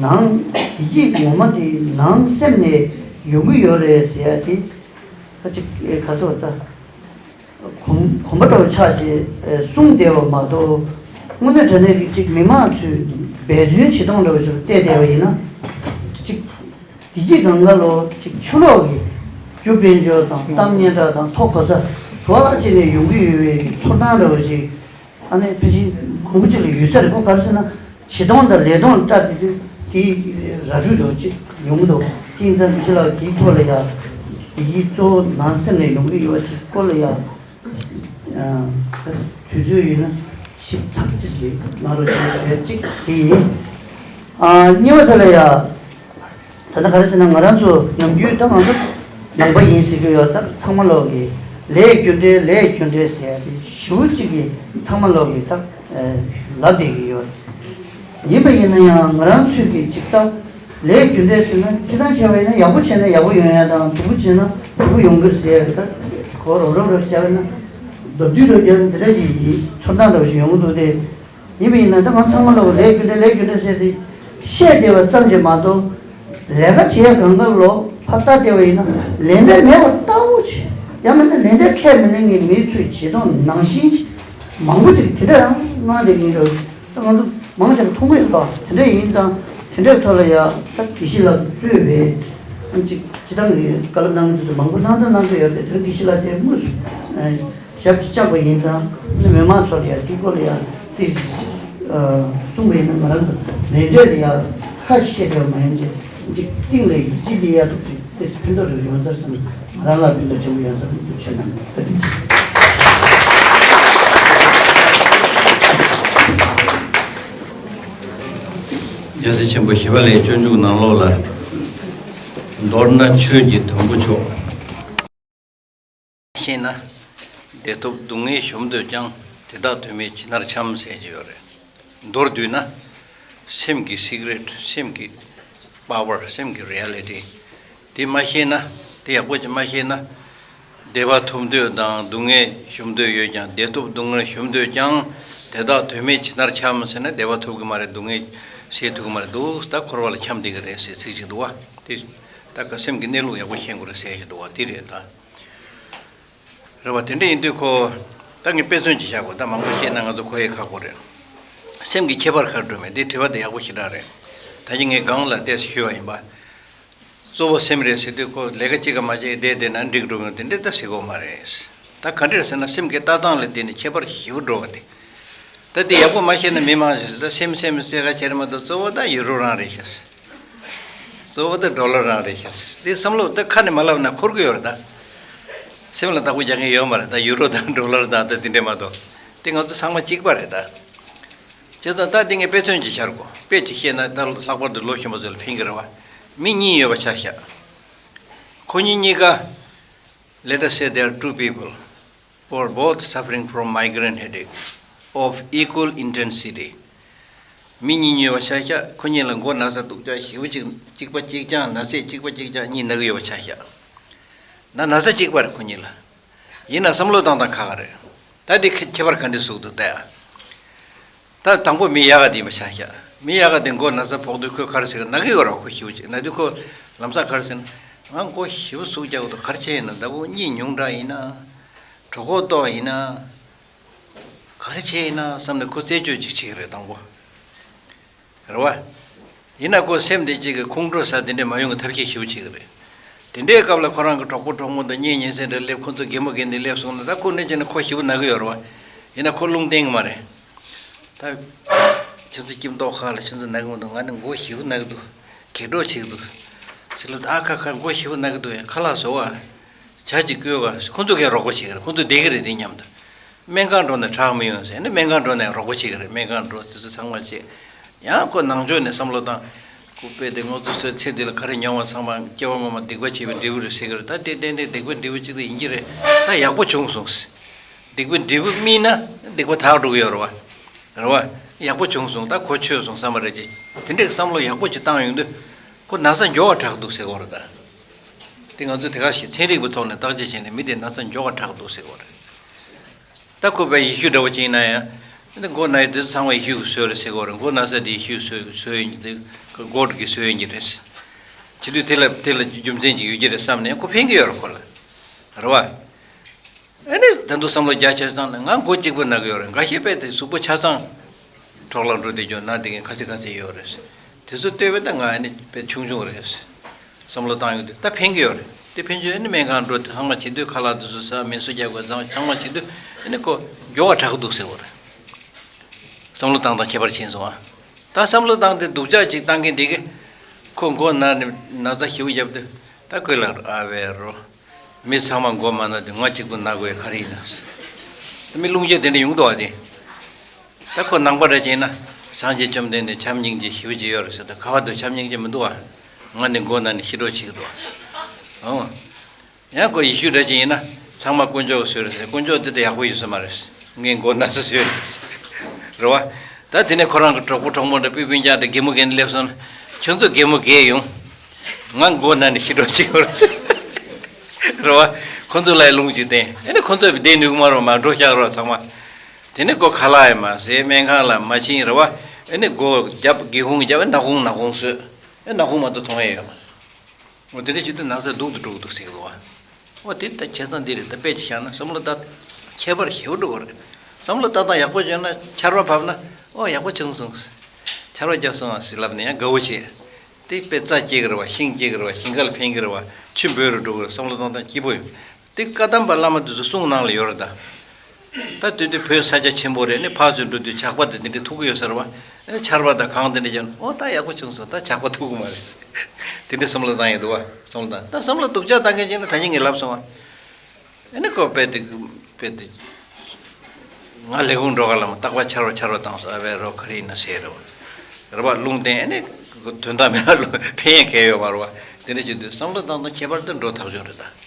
ནང་བདེ་སྐྱིད་ངོ་མ་དེ་ནང་སེམས་ནས་ཡོང་གི་ཡོད་རེད་ཟེར་ཡ་དེ་ད་ཅིག་ག་ཚོད་ད། གོམ་གོམ་པ་འདྲ་བོ་ཆགས་བྱས་གསུངས་བསྡད་པ་མ་གཏོགས། དངོས་གནས་དྲང་གནས་ཀྱི་ཅིག་མི་མང་ཚོས་འབད་བརྩོན་བྱེད་སྟངས་འདྲ་བོ་ཞིག་བལྟས་བསྡད་པ་ཡིན་ན། ཅིག་བདེ་སྐྱིད་གང་ག་ལོ་ཅིག་ཕྱི་ལོགས་ཀྱི་རྒྱུ་དཔལ་འབྱོར་དང་གཏམ་སྙན་གྲགས་དང་ཐོབ་གོ་ས་དུ་བ་ཅིག་ནས་ཡོང་གི་ཡོད་པའི་ཚོར་སྣང་འདྲ་བོ་ཅིག་ཨ་ནི་ཕལ་ཆེར་མང་པོ་ཅིག་ལ་ཡོད་ས་རེད། ཁོ་ག་རེ་ཟེར་ན་བྱེད་སྟངས་དང་ལས་སྟངས་ལྟར་དུ་དེའི་ར་སྤྲོད་འདྲ་བོ་ཅིག་ཡོང་གི་འདུག་དེ་ཡིན་ཙང་ཕལ་ཆེར་ལ་དེའི་ཐོག་ལ་ཡ་བདེ་སྐྱིད་གཙོ་བོ་ནང་སེམས་ནས་ཡོང་གི་ཡོད་པ་དེ་སྐོར་ལ་ཡ། ཨ། དུས་ཚོད་ཡོད་ན་ཞིབ་ཚགས་ཚིག་ཞིག་གནང་རོགས་ཞེས་ཞུ་ཡ་གཅིག་དེ་ཡིན། ཨ། གཉིས་པ་དེ་ལ་ཡ། ད་ལྟ་ག་རེ་ཟེར་ན་ང་རང་ཚོ་ནམ་རྒྱུན་ད་ང་ཚོ་ནང་པ་ཡིན་ཟེར་གྱི་ཡོད། ད་ཚང་མ་ལོག་གི་ལས་རྒྱུ་འབྲས་ལས་རྒྱུ་འབྲས་ཟེར་ཡ་དེ་ཞེ་པོ་གཅིག་གིས་ཚང་མ་ལོག་གི་ད་ལབ་བསྡད་ཀྱི་ཡོད། ཡིན་པ་ཡིན་ན་ཡང་ང་རང་ཚོས་ཀྱི་ཅིག་ད། ལས་རྒྱུ་འབྲས་ཟེར་ན་སྤྱིར་བཏང་བྱས་པ་ཡིན་ན་ཡག་པོ་བྱས་ན་ཡག་པོ་ཡོང་ཡ་དང་། སྡུག་པོ་བྱས་ན་སྡུག་པོ་ཡོང་གི་རེད་ཟེར་ཡ་གི་ད་གོ་རོབ་རོབ་རོབ་བྱས་པ་ཡིན་ན་མདོར་བསྡུས་རོབ་ཀྱང་འདི་འདྲ་ཞིག་ཡིན་ཚོར་སྣང་འདྲ་བོ་ཞིག་ཡོང་གི་འདུག་སྟེ། ཡིན་པ་ཡིན་ན་ད་ང་ཚང་མ་ལོག་ལས་རྒྱུ་འབྲས་ལས་རྒྱུ་འབྲས་ཟེར་ཏེ་བཤད་བསྡད་པ་ཙམ་གྱིས་མ་གཏོགས། ལས་ཀ་བྱེད་ཡ་གང་ག་ལོག་ཕར་ལྟ་བསྡད་པ་ཡིན་ན་ལས་འབྲས་མེད་པ་ལྟ་བུ་བྱས། ཡང་མིན་ན་ལས་འབྲས་ཁས་མི་ལེན་མཁན་མི་ཚོའི་བྱེད་སྟངས་ནང་བཞིན་ཅིག་མང་པོ་ཅིག་དེ་འདྲ་རང་གནང་བསྡད་མཁན་འདྲ་བོ། ད་ང་ཚོ་མང་ཆེ་བ་མཐོང་གི་ཡོད་པ། དེ་འདྲ་ཡིན་ཙང་དེ་འདྲའི་ཐོག་ལ་ཡ་ད་དགེ་བཤེས་ལགས་གཙོས་པའི་ཨ་ཅིག་སྤྱིར་བཏང་གི་བཀའ་སློབ་གནང་མཁན་ཚོ་མང་པོ་གནང་དང་གནང་གི་ཡོད་པས། དེ་དགེ་བཤེས་ལགས་དེ་དངོས་སུ་ཨ་ཞབས་ཀྱིས་བཅགས་པ་ཡིན་ཙང་ནི་མི་མང་ཚོ་ལ་ཡ་དེ་སྐོར་ལ་ཡ་དེ་གསུངས་པ་ཡིན་ན་ང་རང་ཚོ་ལས་འབྲས་ལ་ཡ་ཁ་བཤད་བསྡད་པ་མ་ཡིན་ཅིག་ཅིག་གཏིང་ལ་ཡིད་ཆེས་སླེབས་ཡ་འདུག་ཅིག་དེ་ཕན་ཐོགས་རེ་ཡོང་ས་རེད་བསམ། ང་རང་ལ་ཕན་ཐོགས་ཆེན་པོ་ཡོང་ས་རེད་འདུག་ཆོས་ནང་བཀའ་དྲིན་ཆེ། རྒྱལ་སྲས་ཆེན་པོ་ཞི་བ་ལྷའི་སྤྱོད་འཇུག་ནང་ལོགས་ལ། མདོར་ན་ཆོས་ཀྱི་དོན་པོ་མཆོག་ཤེས་ན། བདེ་ཐོབ་སྡུག་བསྔལ་ཞུམ་འདོད་ཀྱང་། དེ་དག་དོན་མེད་ཇི་ལྟར་འཁྱམས་ཟེར་གྱི་ཡོད་རེད། མདོར་བསྡུས་ན། སེམས་ཀྱི་སི་ཀི་རེཊ། སེམས་ཀྱི་པ་ཝར། སེམས་ཀྱི་རི་ཡ་ལི་ཊི་དེ་མ་ཤེས་ན། དེ་ཡག་པོ་ཅིག་མ་ཤེས་ན། བདེ་བ་ཐོབ་འདོད་དང་སྡུག་བསྔལ་ཞུམ་འདོད་ཡོད་ཀྱང་། བདེ་ཐོབ་སྡུག་བསྔལ་ཞུམ་འདོད་ཀྱང་། དེ་དག་དོན་མེད་ཇི་ལྟར་འཁྱམས་ཟེར་ན། བདེ་བ་ཐོབ་ཀྱི་མ་རེད། སྡུག་བསྔལ་སེལ་ཐུབ་ཀྱི་མ་རེད། འདུག་ད་འཁོར་བ་ལ་འཁྱམས་བསྡད་ཀྱི་རེད་ཟེར་ཚིག་ཅིག་འདུག་བ། དེ་ད་ག་སེམས་ཀྱི་གནས་ལུགས་ཡག་པོ་ཤེས་དགོས་རེད་ཟེར་ཞིག་འདུག་བ། དེ་རེད་ད། རེད་བ། དེ་འདྲ་ཡིན་དུས་ཁོ། ད་ངས་དཔེ་མཚོན་ཅིག་བཞག་གོ། ད་མང་པོ་བཤད་ན་ང་ཚོ་གོ་ཡས་ཁག་པོ་རེད། སེམས་ཀྱི་ཁྱད་པར་ག་རེ་འགྲོ་མེད་དེ་དྲི་བ་དེ་ཡག་པོ་ཞེ་དྲག་རེད། ད་གིན་ངས་སྒང་ལ་ཏོག་ཙམ་ཞུས་པ་ཡིན་པ། གཙོ་བོ་སེམས་རེད་ཟེར་དུས་ཁོ་ལས་ཀ་གཅིག་ག་མ་བྱས་བསྡད་བསྡད་ན་འགྲིག་འགྲོ་མྱོང་དེ་འདྲ་ད་ཟེར་གོ་མ་རེད། ད་ག་འདྲ་ཟེར་ན་སེམས་ཀྱི་ལྟ་སྟངས་ལ་བརྟེན་ནས་ཁྱད་པར་ཞེ་པོ་འགྲོ་བ་དེ། ད་དེ་ཡག་པོ་མ་ཤེས་ན་མི་མང་ཞིག་ད་སེམས་སེམས་ཟེར་ག་བྱེད་མ་གཏོགས་གཙོ་བོ་ད་ཡུ་རོ་རང་རེད་ཤག་གཙོ་བོ་ད་ཌོ་ལར་རང་རེད་ཤག་དེ་བསམ་བློ་ད་ཁ་ནས་མ་ལབ་ན་འཁོར་གི་ཡོད་རེད་ད། སེམས་ལ་བདག་པོ་རྒྱག་མཁན་ཡོད་མ་རེད་ད། ཡུ་རོ་དང་ཌོ་ལར་དང་ད་དེ་འདྲས་མ་གཏོགས། དེ་ང་ཚོ་ཚང་མ་གཅིག་པ་རེད་ད། བྱས་ཙང་ད་དེ་ངས་དཔེ་མཚོན་ཅིག་བཞག་གོ་དཔེ་ཅིག་བཤད་ན་ད་ལྷག་པར་དུ་ལོ་གཞོན་པ་ཚོ་ལ་ཕན་གི་རེད་བ། མི་གཉིས་ཡོད་པ་ཆ་བཞག་ཁོ་གཉིས་གཉིས་ཀ Let us say there are two people who are both suffering from migraine headache of equal intensity. མི་གཉིས་ཉོས་པ་ཤ་ཤ་ཁོ་གཉིས་ལ་མགོ་ན་ཚ་སྡུག་ཅག་ཞེ་པོ་ཅིག་གཅིག་པ་གཅིག་རྐྱང་ན་ཚས་གཅིག་པ་གཅིག་རྐྱང་གཉིས་ན་གི་ཡོད་པ་ཆ་བཞག་ན་ན་ཚ་གཅིག་པ་རེད་ཁོ་གཉིས་ལ། ཡིན་ན་བསམ་བློ་བཏང་སྟངས་ཁ་ཁ་རེད། ད་འདི་ཁྱད་པར་ག་འདྲ་ཟུག་འདུག་ལྟ་ཡ། ད་དང་པོ་མི་ཡག་ག་དེ་ཡིན་པ་ཆ་བཞག་མི་ཡག་ག་དེ་མགོ་ན་ཚ་ཕོག་དུས་ཁོས་ག་རེ་ཟེར་གི་ན་གི་ཡོད་ར་ཁོ་ཞེ་པོ་ཅིག་ན་དུས་ཁོ་ལམ་སང་ག་རེ་ཟེར་ན། ང་མགོ་ཞེ་པོ་ཟུག་རྒྱག་གི་འདུག་ག་རེ་བྱས་ཡིན་ན་ཟླ་གོང་གཉིད་ཉུང་དྲགས་ཡིན་ན། གྲོད་ཁོག་ལྟོགས་ཡིན་ན། ག་རེ་བྱས་ཡིན་ན་བསམ་ནས་ཁོ་རྩད་གཅོད་ཅིག་བྱེད་ཀྱི་རེད་དང་པོ། རེད་བ། ཡིན་ན་ཁོ་སེམས་བདེ་སྐྱིད་ཀྱི་ཁོང་ཁྲོ་ཟ་དེ་འདྲས་མ་ཡོང་གི་ཐབས་ཤེས་ཞེ་པོ་བྱེད་ཀྱི་རེད། དེ་འདྲའི་སྐབས་ལ་ཁོ་རང་གི་གྲོགས་པོ་གྲོགས་མོ་དང་གཉེན་ཉེ་ཚན་འདྲ་སླེབས་ཁོ་ཚོ་གད་མོ་བགད་ནས་སླེབས་སོང་ན་ད་ཁོ་འདྲ་བྱས་ན་ཁོ་ཞེ་པོ་ན་གི་ཡོད་རེད་བ། ཡིན་ན་ཁོ་རླུང་བསྟེན་གི་མ་རེད། ད། ཁྱོད་ཚོ་སྐྱིད་མདོག་ཁ་ལ་ཁྱོད་ཚོ་ན་གི་མི་འདུག་ང་ནི་མགོ་ཞེ་པོ་ན་གི་འདུག་གད་སྒྲོག་བྱེད་ཀྱི་འདུག་ཟེར་ལ་ཨ་ཁ་ཁ་མགོ་ཞེ་པོ་ན་གི་འདུག་ཡ་ཁ་ལག་བཟོ་བ། ཇ་ཅིག་བསྐོལ་བ། ཁོང་ཚོ་གས་རོགས་པ་བྱེད་ཀྱི་རེད། ཁོང་ཚོ་བསྡད་ཀྱི་རེད་དེ་མཉམ་དུ། སྨན་ཁང་འགྲོ་ན་དྲག་མི་ཡོང་ཟེར་ནས་སྨན་ཁང་འགྲོ་ནས་རོགས་པ་བྱེད་ཀྱི་རེད། སྨན་ཁང་འགྲོ་དེ་ཚོ་ཚང་མ་བྱེད། ཡང་ཁོ་ནང་ཆོས་ནས་བསམ་བློ་བཏང་། ཁོ་དཔེ་དེ་ང་ཚོ་སོའི་ཚེ་འདི་ལ་ག་རེ་མྱོང་བ་ཚང་མ་སྐྱེ་བ་སྔོན་མ་སྡིག་པ་བྱས་པའི་འབྲས་བུ་རེད་ཟེར་གྱི་རེད། ད་དེ་ཏན་ཏན་སྡིག་པའི་འབྲས་བུ་གཅིག་ད་ཡིན་གྱི་རེད། ད་ཡག་པོ་བྱུང་སོང་ཟེར། སྡིག་པའི་འབྲས་བུ་སྨིན་ན་སྡིག་པ་དག་འགྲོ་གི་ཡོད་རེད་བ། རེད་བ། ཡག་པོ་བྱུང་སོང་ད་གོ་ཆོད་སོང་བསམ་པ་རེད་ཅེས་དེ་འདྲའི་བསམ་བློ་ཡག་པོ་ཅིག་བཏང་ཡོང་དུས། ཁོ་ན་ཚ་མགྱོགས་པ་དྲག་འདུག་ཟེར་གོ་རེད་ད། དེ་ང་ཚོས་དེ་ག་ཞིག་ཚན་རིག་པའི་ཐོག་ནས་བརྟག་དཔྱད་བྱས་ནས་མི་དེ་ན་ཚ་མགྱོགས་པ་དྲག་འདུག་ཟེར་གོ་རེད། ད་ཁོ་པའི་ཡེ་ཤུ་འདྲ་བོ་ཅིག་ཡིན་ན་ཡང་། འདི་མགོ་ན་ཡི་དེ་ཚོ་ཚང་མ་ཡེ་ཤུ་གི་སྲོལ་རེད་ཟེར་གོ་རེད། མགོ་ན་ཚ་དེ་ཡེ་ཤུ་གི་སྲོལ་སྲོལ་ཡིན་གྱི་དེ་གོ་ཌ་གི་སྲོལ་ཡིན་གྱི་རེད། བྱེད་དུས་དེ་ལ་དེ་ལ་རྒྱུ་མཚན་ཅིག་ཡོད་ཀྱི་རེད་བསམ་ནས་ཁོ་ཕན་གྱི་ཡོད་རེད་ཁོ་ལ། རེད་བ། ཨ་ནི་ད་དུང་བསམ་བློ་རྒྱ་ཆེ་བཏང་ནས་ང་མགོ་གཅིག་པུ་ན་གི་ཡོད་རེད། འགའ་ཤས་དཔེ་དེ་གཟུགས་པོ་ཆ་ཚང་འཕྲོག་ལ་འགྲོ་དེ་ཅོ་ན་དེ་གིན་ཁ་ཚིག་ཁ་ཚིག་ཡོད་རེད། དེ་ཚོ་ལྟོས་པས་ད་ང་ཨ་ནི་དཔེ་ཆུང་ཆུང་རེད། བསམ་བློ་བཏང་ཡོང་དུས་ད་ཕན་གི་ཡོད་རེད། དེ་ཕན་ཆོད་ཨ་ནི་སྨན་ཁང་འགྲོ་དེ་ཚང་མ་བྱེད་དུས་ཁ་ལག་དེ་ཚོ་ཟ་མེ་སོ་རྒྱག་དགོས་ཚང་མ་ཚང་མ་བྱེད་དུས་ཨ་ནི་ཁོ་མགྱོགས་པ་དྲག་གི་འདུག་ཟེར་བ་རེད། བསམ་བློ་བཏང་སྟངས་ཁྱད་པར་ཕྱིན་སོང་ཨ། ད་བསམ་བློ་བཏང་སྟེ་སྡུག་ཅག་ཅིག་བཏང་མཁན་དེ་གིས་ཁོ་མགོ་ན་ནས་ན་ཚ་ཞེ་པོ་བརྒྱབ་དུས་ད་ཁོས་ལ་ཨ་བའི་རོ། མི་ཚང་མ་མགོ་མ་ན་དུས་ང་གཅིག་པུ་ན་དགོས་ག་རེ་ཡིན་ན། ད་མི་རླུང་རྒྱག་དེ་འདྲ་ཡོང་གི་འདུག་བ་དེ། ད་ཁོ་ནང་པ་འདྲ་ཅིག་ཡིན་ན་སངས་རྒྱས་བཅོམ་ལྡན་འདས་བྱམས་སྙིང་རྗེ་ཞེ་པོ་ཅིག་ཡོད་རེད་ཟེར། ད་ག་བ་དུ་བྱམས་སྙིང་རྗེ་མི་འདུག་བ། ང་ནི་མགོ་ན་ནས་ཤི་གྲོགས་བྱེད་ཀྱི་འདུག་བ། ཨང་། ཡང་ཁོ་ཡེ་ཤུ་འདྲ་ཅིག་ཡིན་ན་ཚང་མ་དཀོན་མཆོག་གི་སྲོལ་རེད་ཟེར། དཀོན་མཆོག་འདི་ད་ཡག་པོ་ཡོད་ས་མ་རེད། ངའི་མགོ་ན་ཚ་སྲོལ་རེད། རེད་བ། ད་དེ་ནས་ཁོ་རང་གི་གྲོགས་པོ་གྲོགས་མོ་འདྲ་སྤུན་སྤུན་ཀྱག་འདྲ་གད་མོ་བགད་ནས་སླེབས་སོང་ན་ཁྱོད་ཚོ་གད་མོ་བགད་ཡོང་། ང་མགོ་ན་ནས་ཤི་གྲོགས་བྱེད་ཀྱི་ཡོད་རེད། རེད་བ། ཁོ་ཚོ་ལ་ཡང་རླུང་ཅིག་བསྟན། ཨེ་ནས་ཁོ་ཚོ་བསྡད་ནུས་ཀྱི་མ་རེད། མ་འགྲོ་བཞག་རོགས་ཚང་མ། དེ་ནས་ཁོ་ཁ་ལག་ཡང་མ་ཟས་སྨན་ཁང་ལ་མ་ཕྱིན་རེད་བ། ཨེ་ནས་སྒོ་བརྒྱབ་སྒེའུ་ཁུང་བརྒྱབ་ཨེ་ནག་ཁུང་ནག་ཁུང་བཟོས། ཨེ་ནག་ཁུང་མ་གཏོགས་མཐོང་ཡས་ཡོད་མ་རེད། འོ་དེ་འདྲ་བྱེད་དུས་ན་ཚ་སྡུག་ཏུ་འགྲོ་གི་འདུག་ཟེར་གི་འདུག་བ། འོ་དེ་ལྟ་བྱས་ཙང་འདི་རེད། ད་དཔེ་ཅིག་བཞག་ན་བསམ་བློ་ལྟ་ཁྱད་པར་ཞེ་པོ་འགྲོ་གི་རེད། བསམ་བློ་ལྟ་སྟངས་ཡག་པོ་བྱས་ན་ཆར་པ་བབས་ན་འོ་ཡག་པོ་བྱུང་སོང་། ཆར་པ་བརྒྱབ་སོང་བ་ཟེར་ལབ་ནས་ཡང་དགའ་བོ་བྱེད། དེ་དཔེ་རྩྭ་སྐྱེ་གི་རེད་བ། ཤིང་སྐྱེ་གི་རེད་བ། ཞིང་ཁ་ལ་ཕན་གི་རེད་བ། ཆུ་འབོལ་རུ་འགྲོ་གི་རེད། བསམ་བློ་བཏང་སྟངས་སྐྱིད་པོ་ཡོད། དེ་བཀའ་གདམས་པ་བླ་མ་དེ་ཚོ་གསུང་ནང་ལ་ཡོད་རེད་ད། ད་དུས་དུས་བོད་ས་ཆ་ཆེན་པོ་རེད། ནི་ཕར་ཚུར་འགྲོ་དུས་ཇག་པ་དེ་དེ་འདྲས་ཐུག་གི་ཡོད་ས་རེད་བ། ཨེ་ཆར་པ་དང་གངས་དེ་འདྲས་ཀྱང་འོ་ད་ཡག་པོ་བྱུང་སོང་། ད་ཇག་པ་ཐུག་གི་མ་རེད། དེ་འདྲས་བསམ་བློ་བཏང་ཡོད་འདུག་བ། བསམ་བློ་བཏང་ད་བསམ་བློ་སྡུག་ཅག་བཏང་མཁན་ཅིག་ནི་ད་ཉིན་ངས་ལབ་སོང་བ། ཨེ་ནི་ཁོ་དཔེ་དེ་དཔེ་དེ། ང་ལས་ཁུངས་འགྲོ་ག་ལ་མ་རྟག་པར་ཆར་པ་ཆར་པ་བཏང་སོང་། ཨ་བའི་རོ་ག་རེ་ཡིན་ན་ཟེར་རོ། རེད་བ། རླུང་བསྟན་ཨེ་ནི་དོན་དག་མེད་པ་ལ་ཕན་ཡས་གལ་ཡོད་མ་རེད་བ། དེ་འདྲས་བྱེད་དུས་བསམ་བློ་བཏང་སྟངས་ཁྱད་པར་དུ་འགྲོ་ཐག་ཆོད་རེད་ད།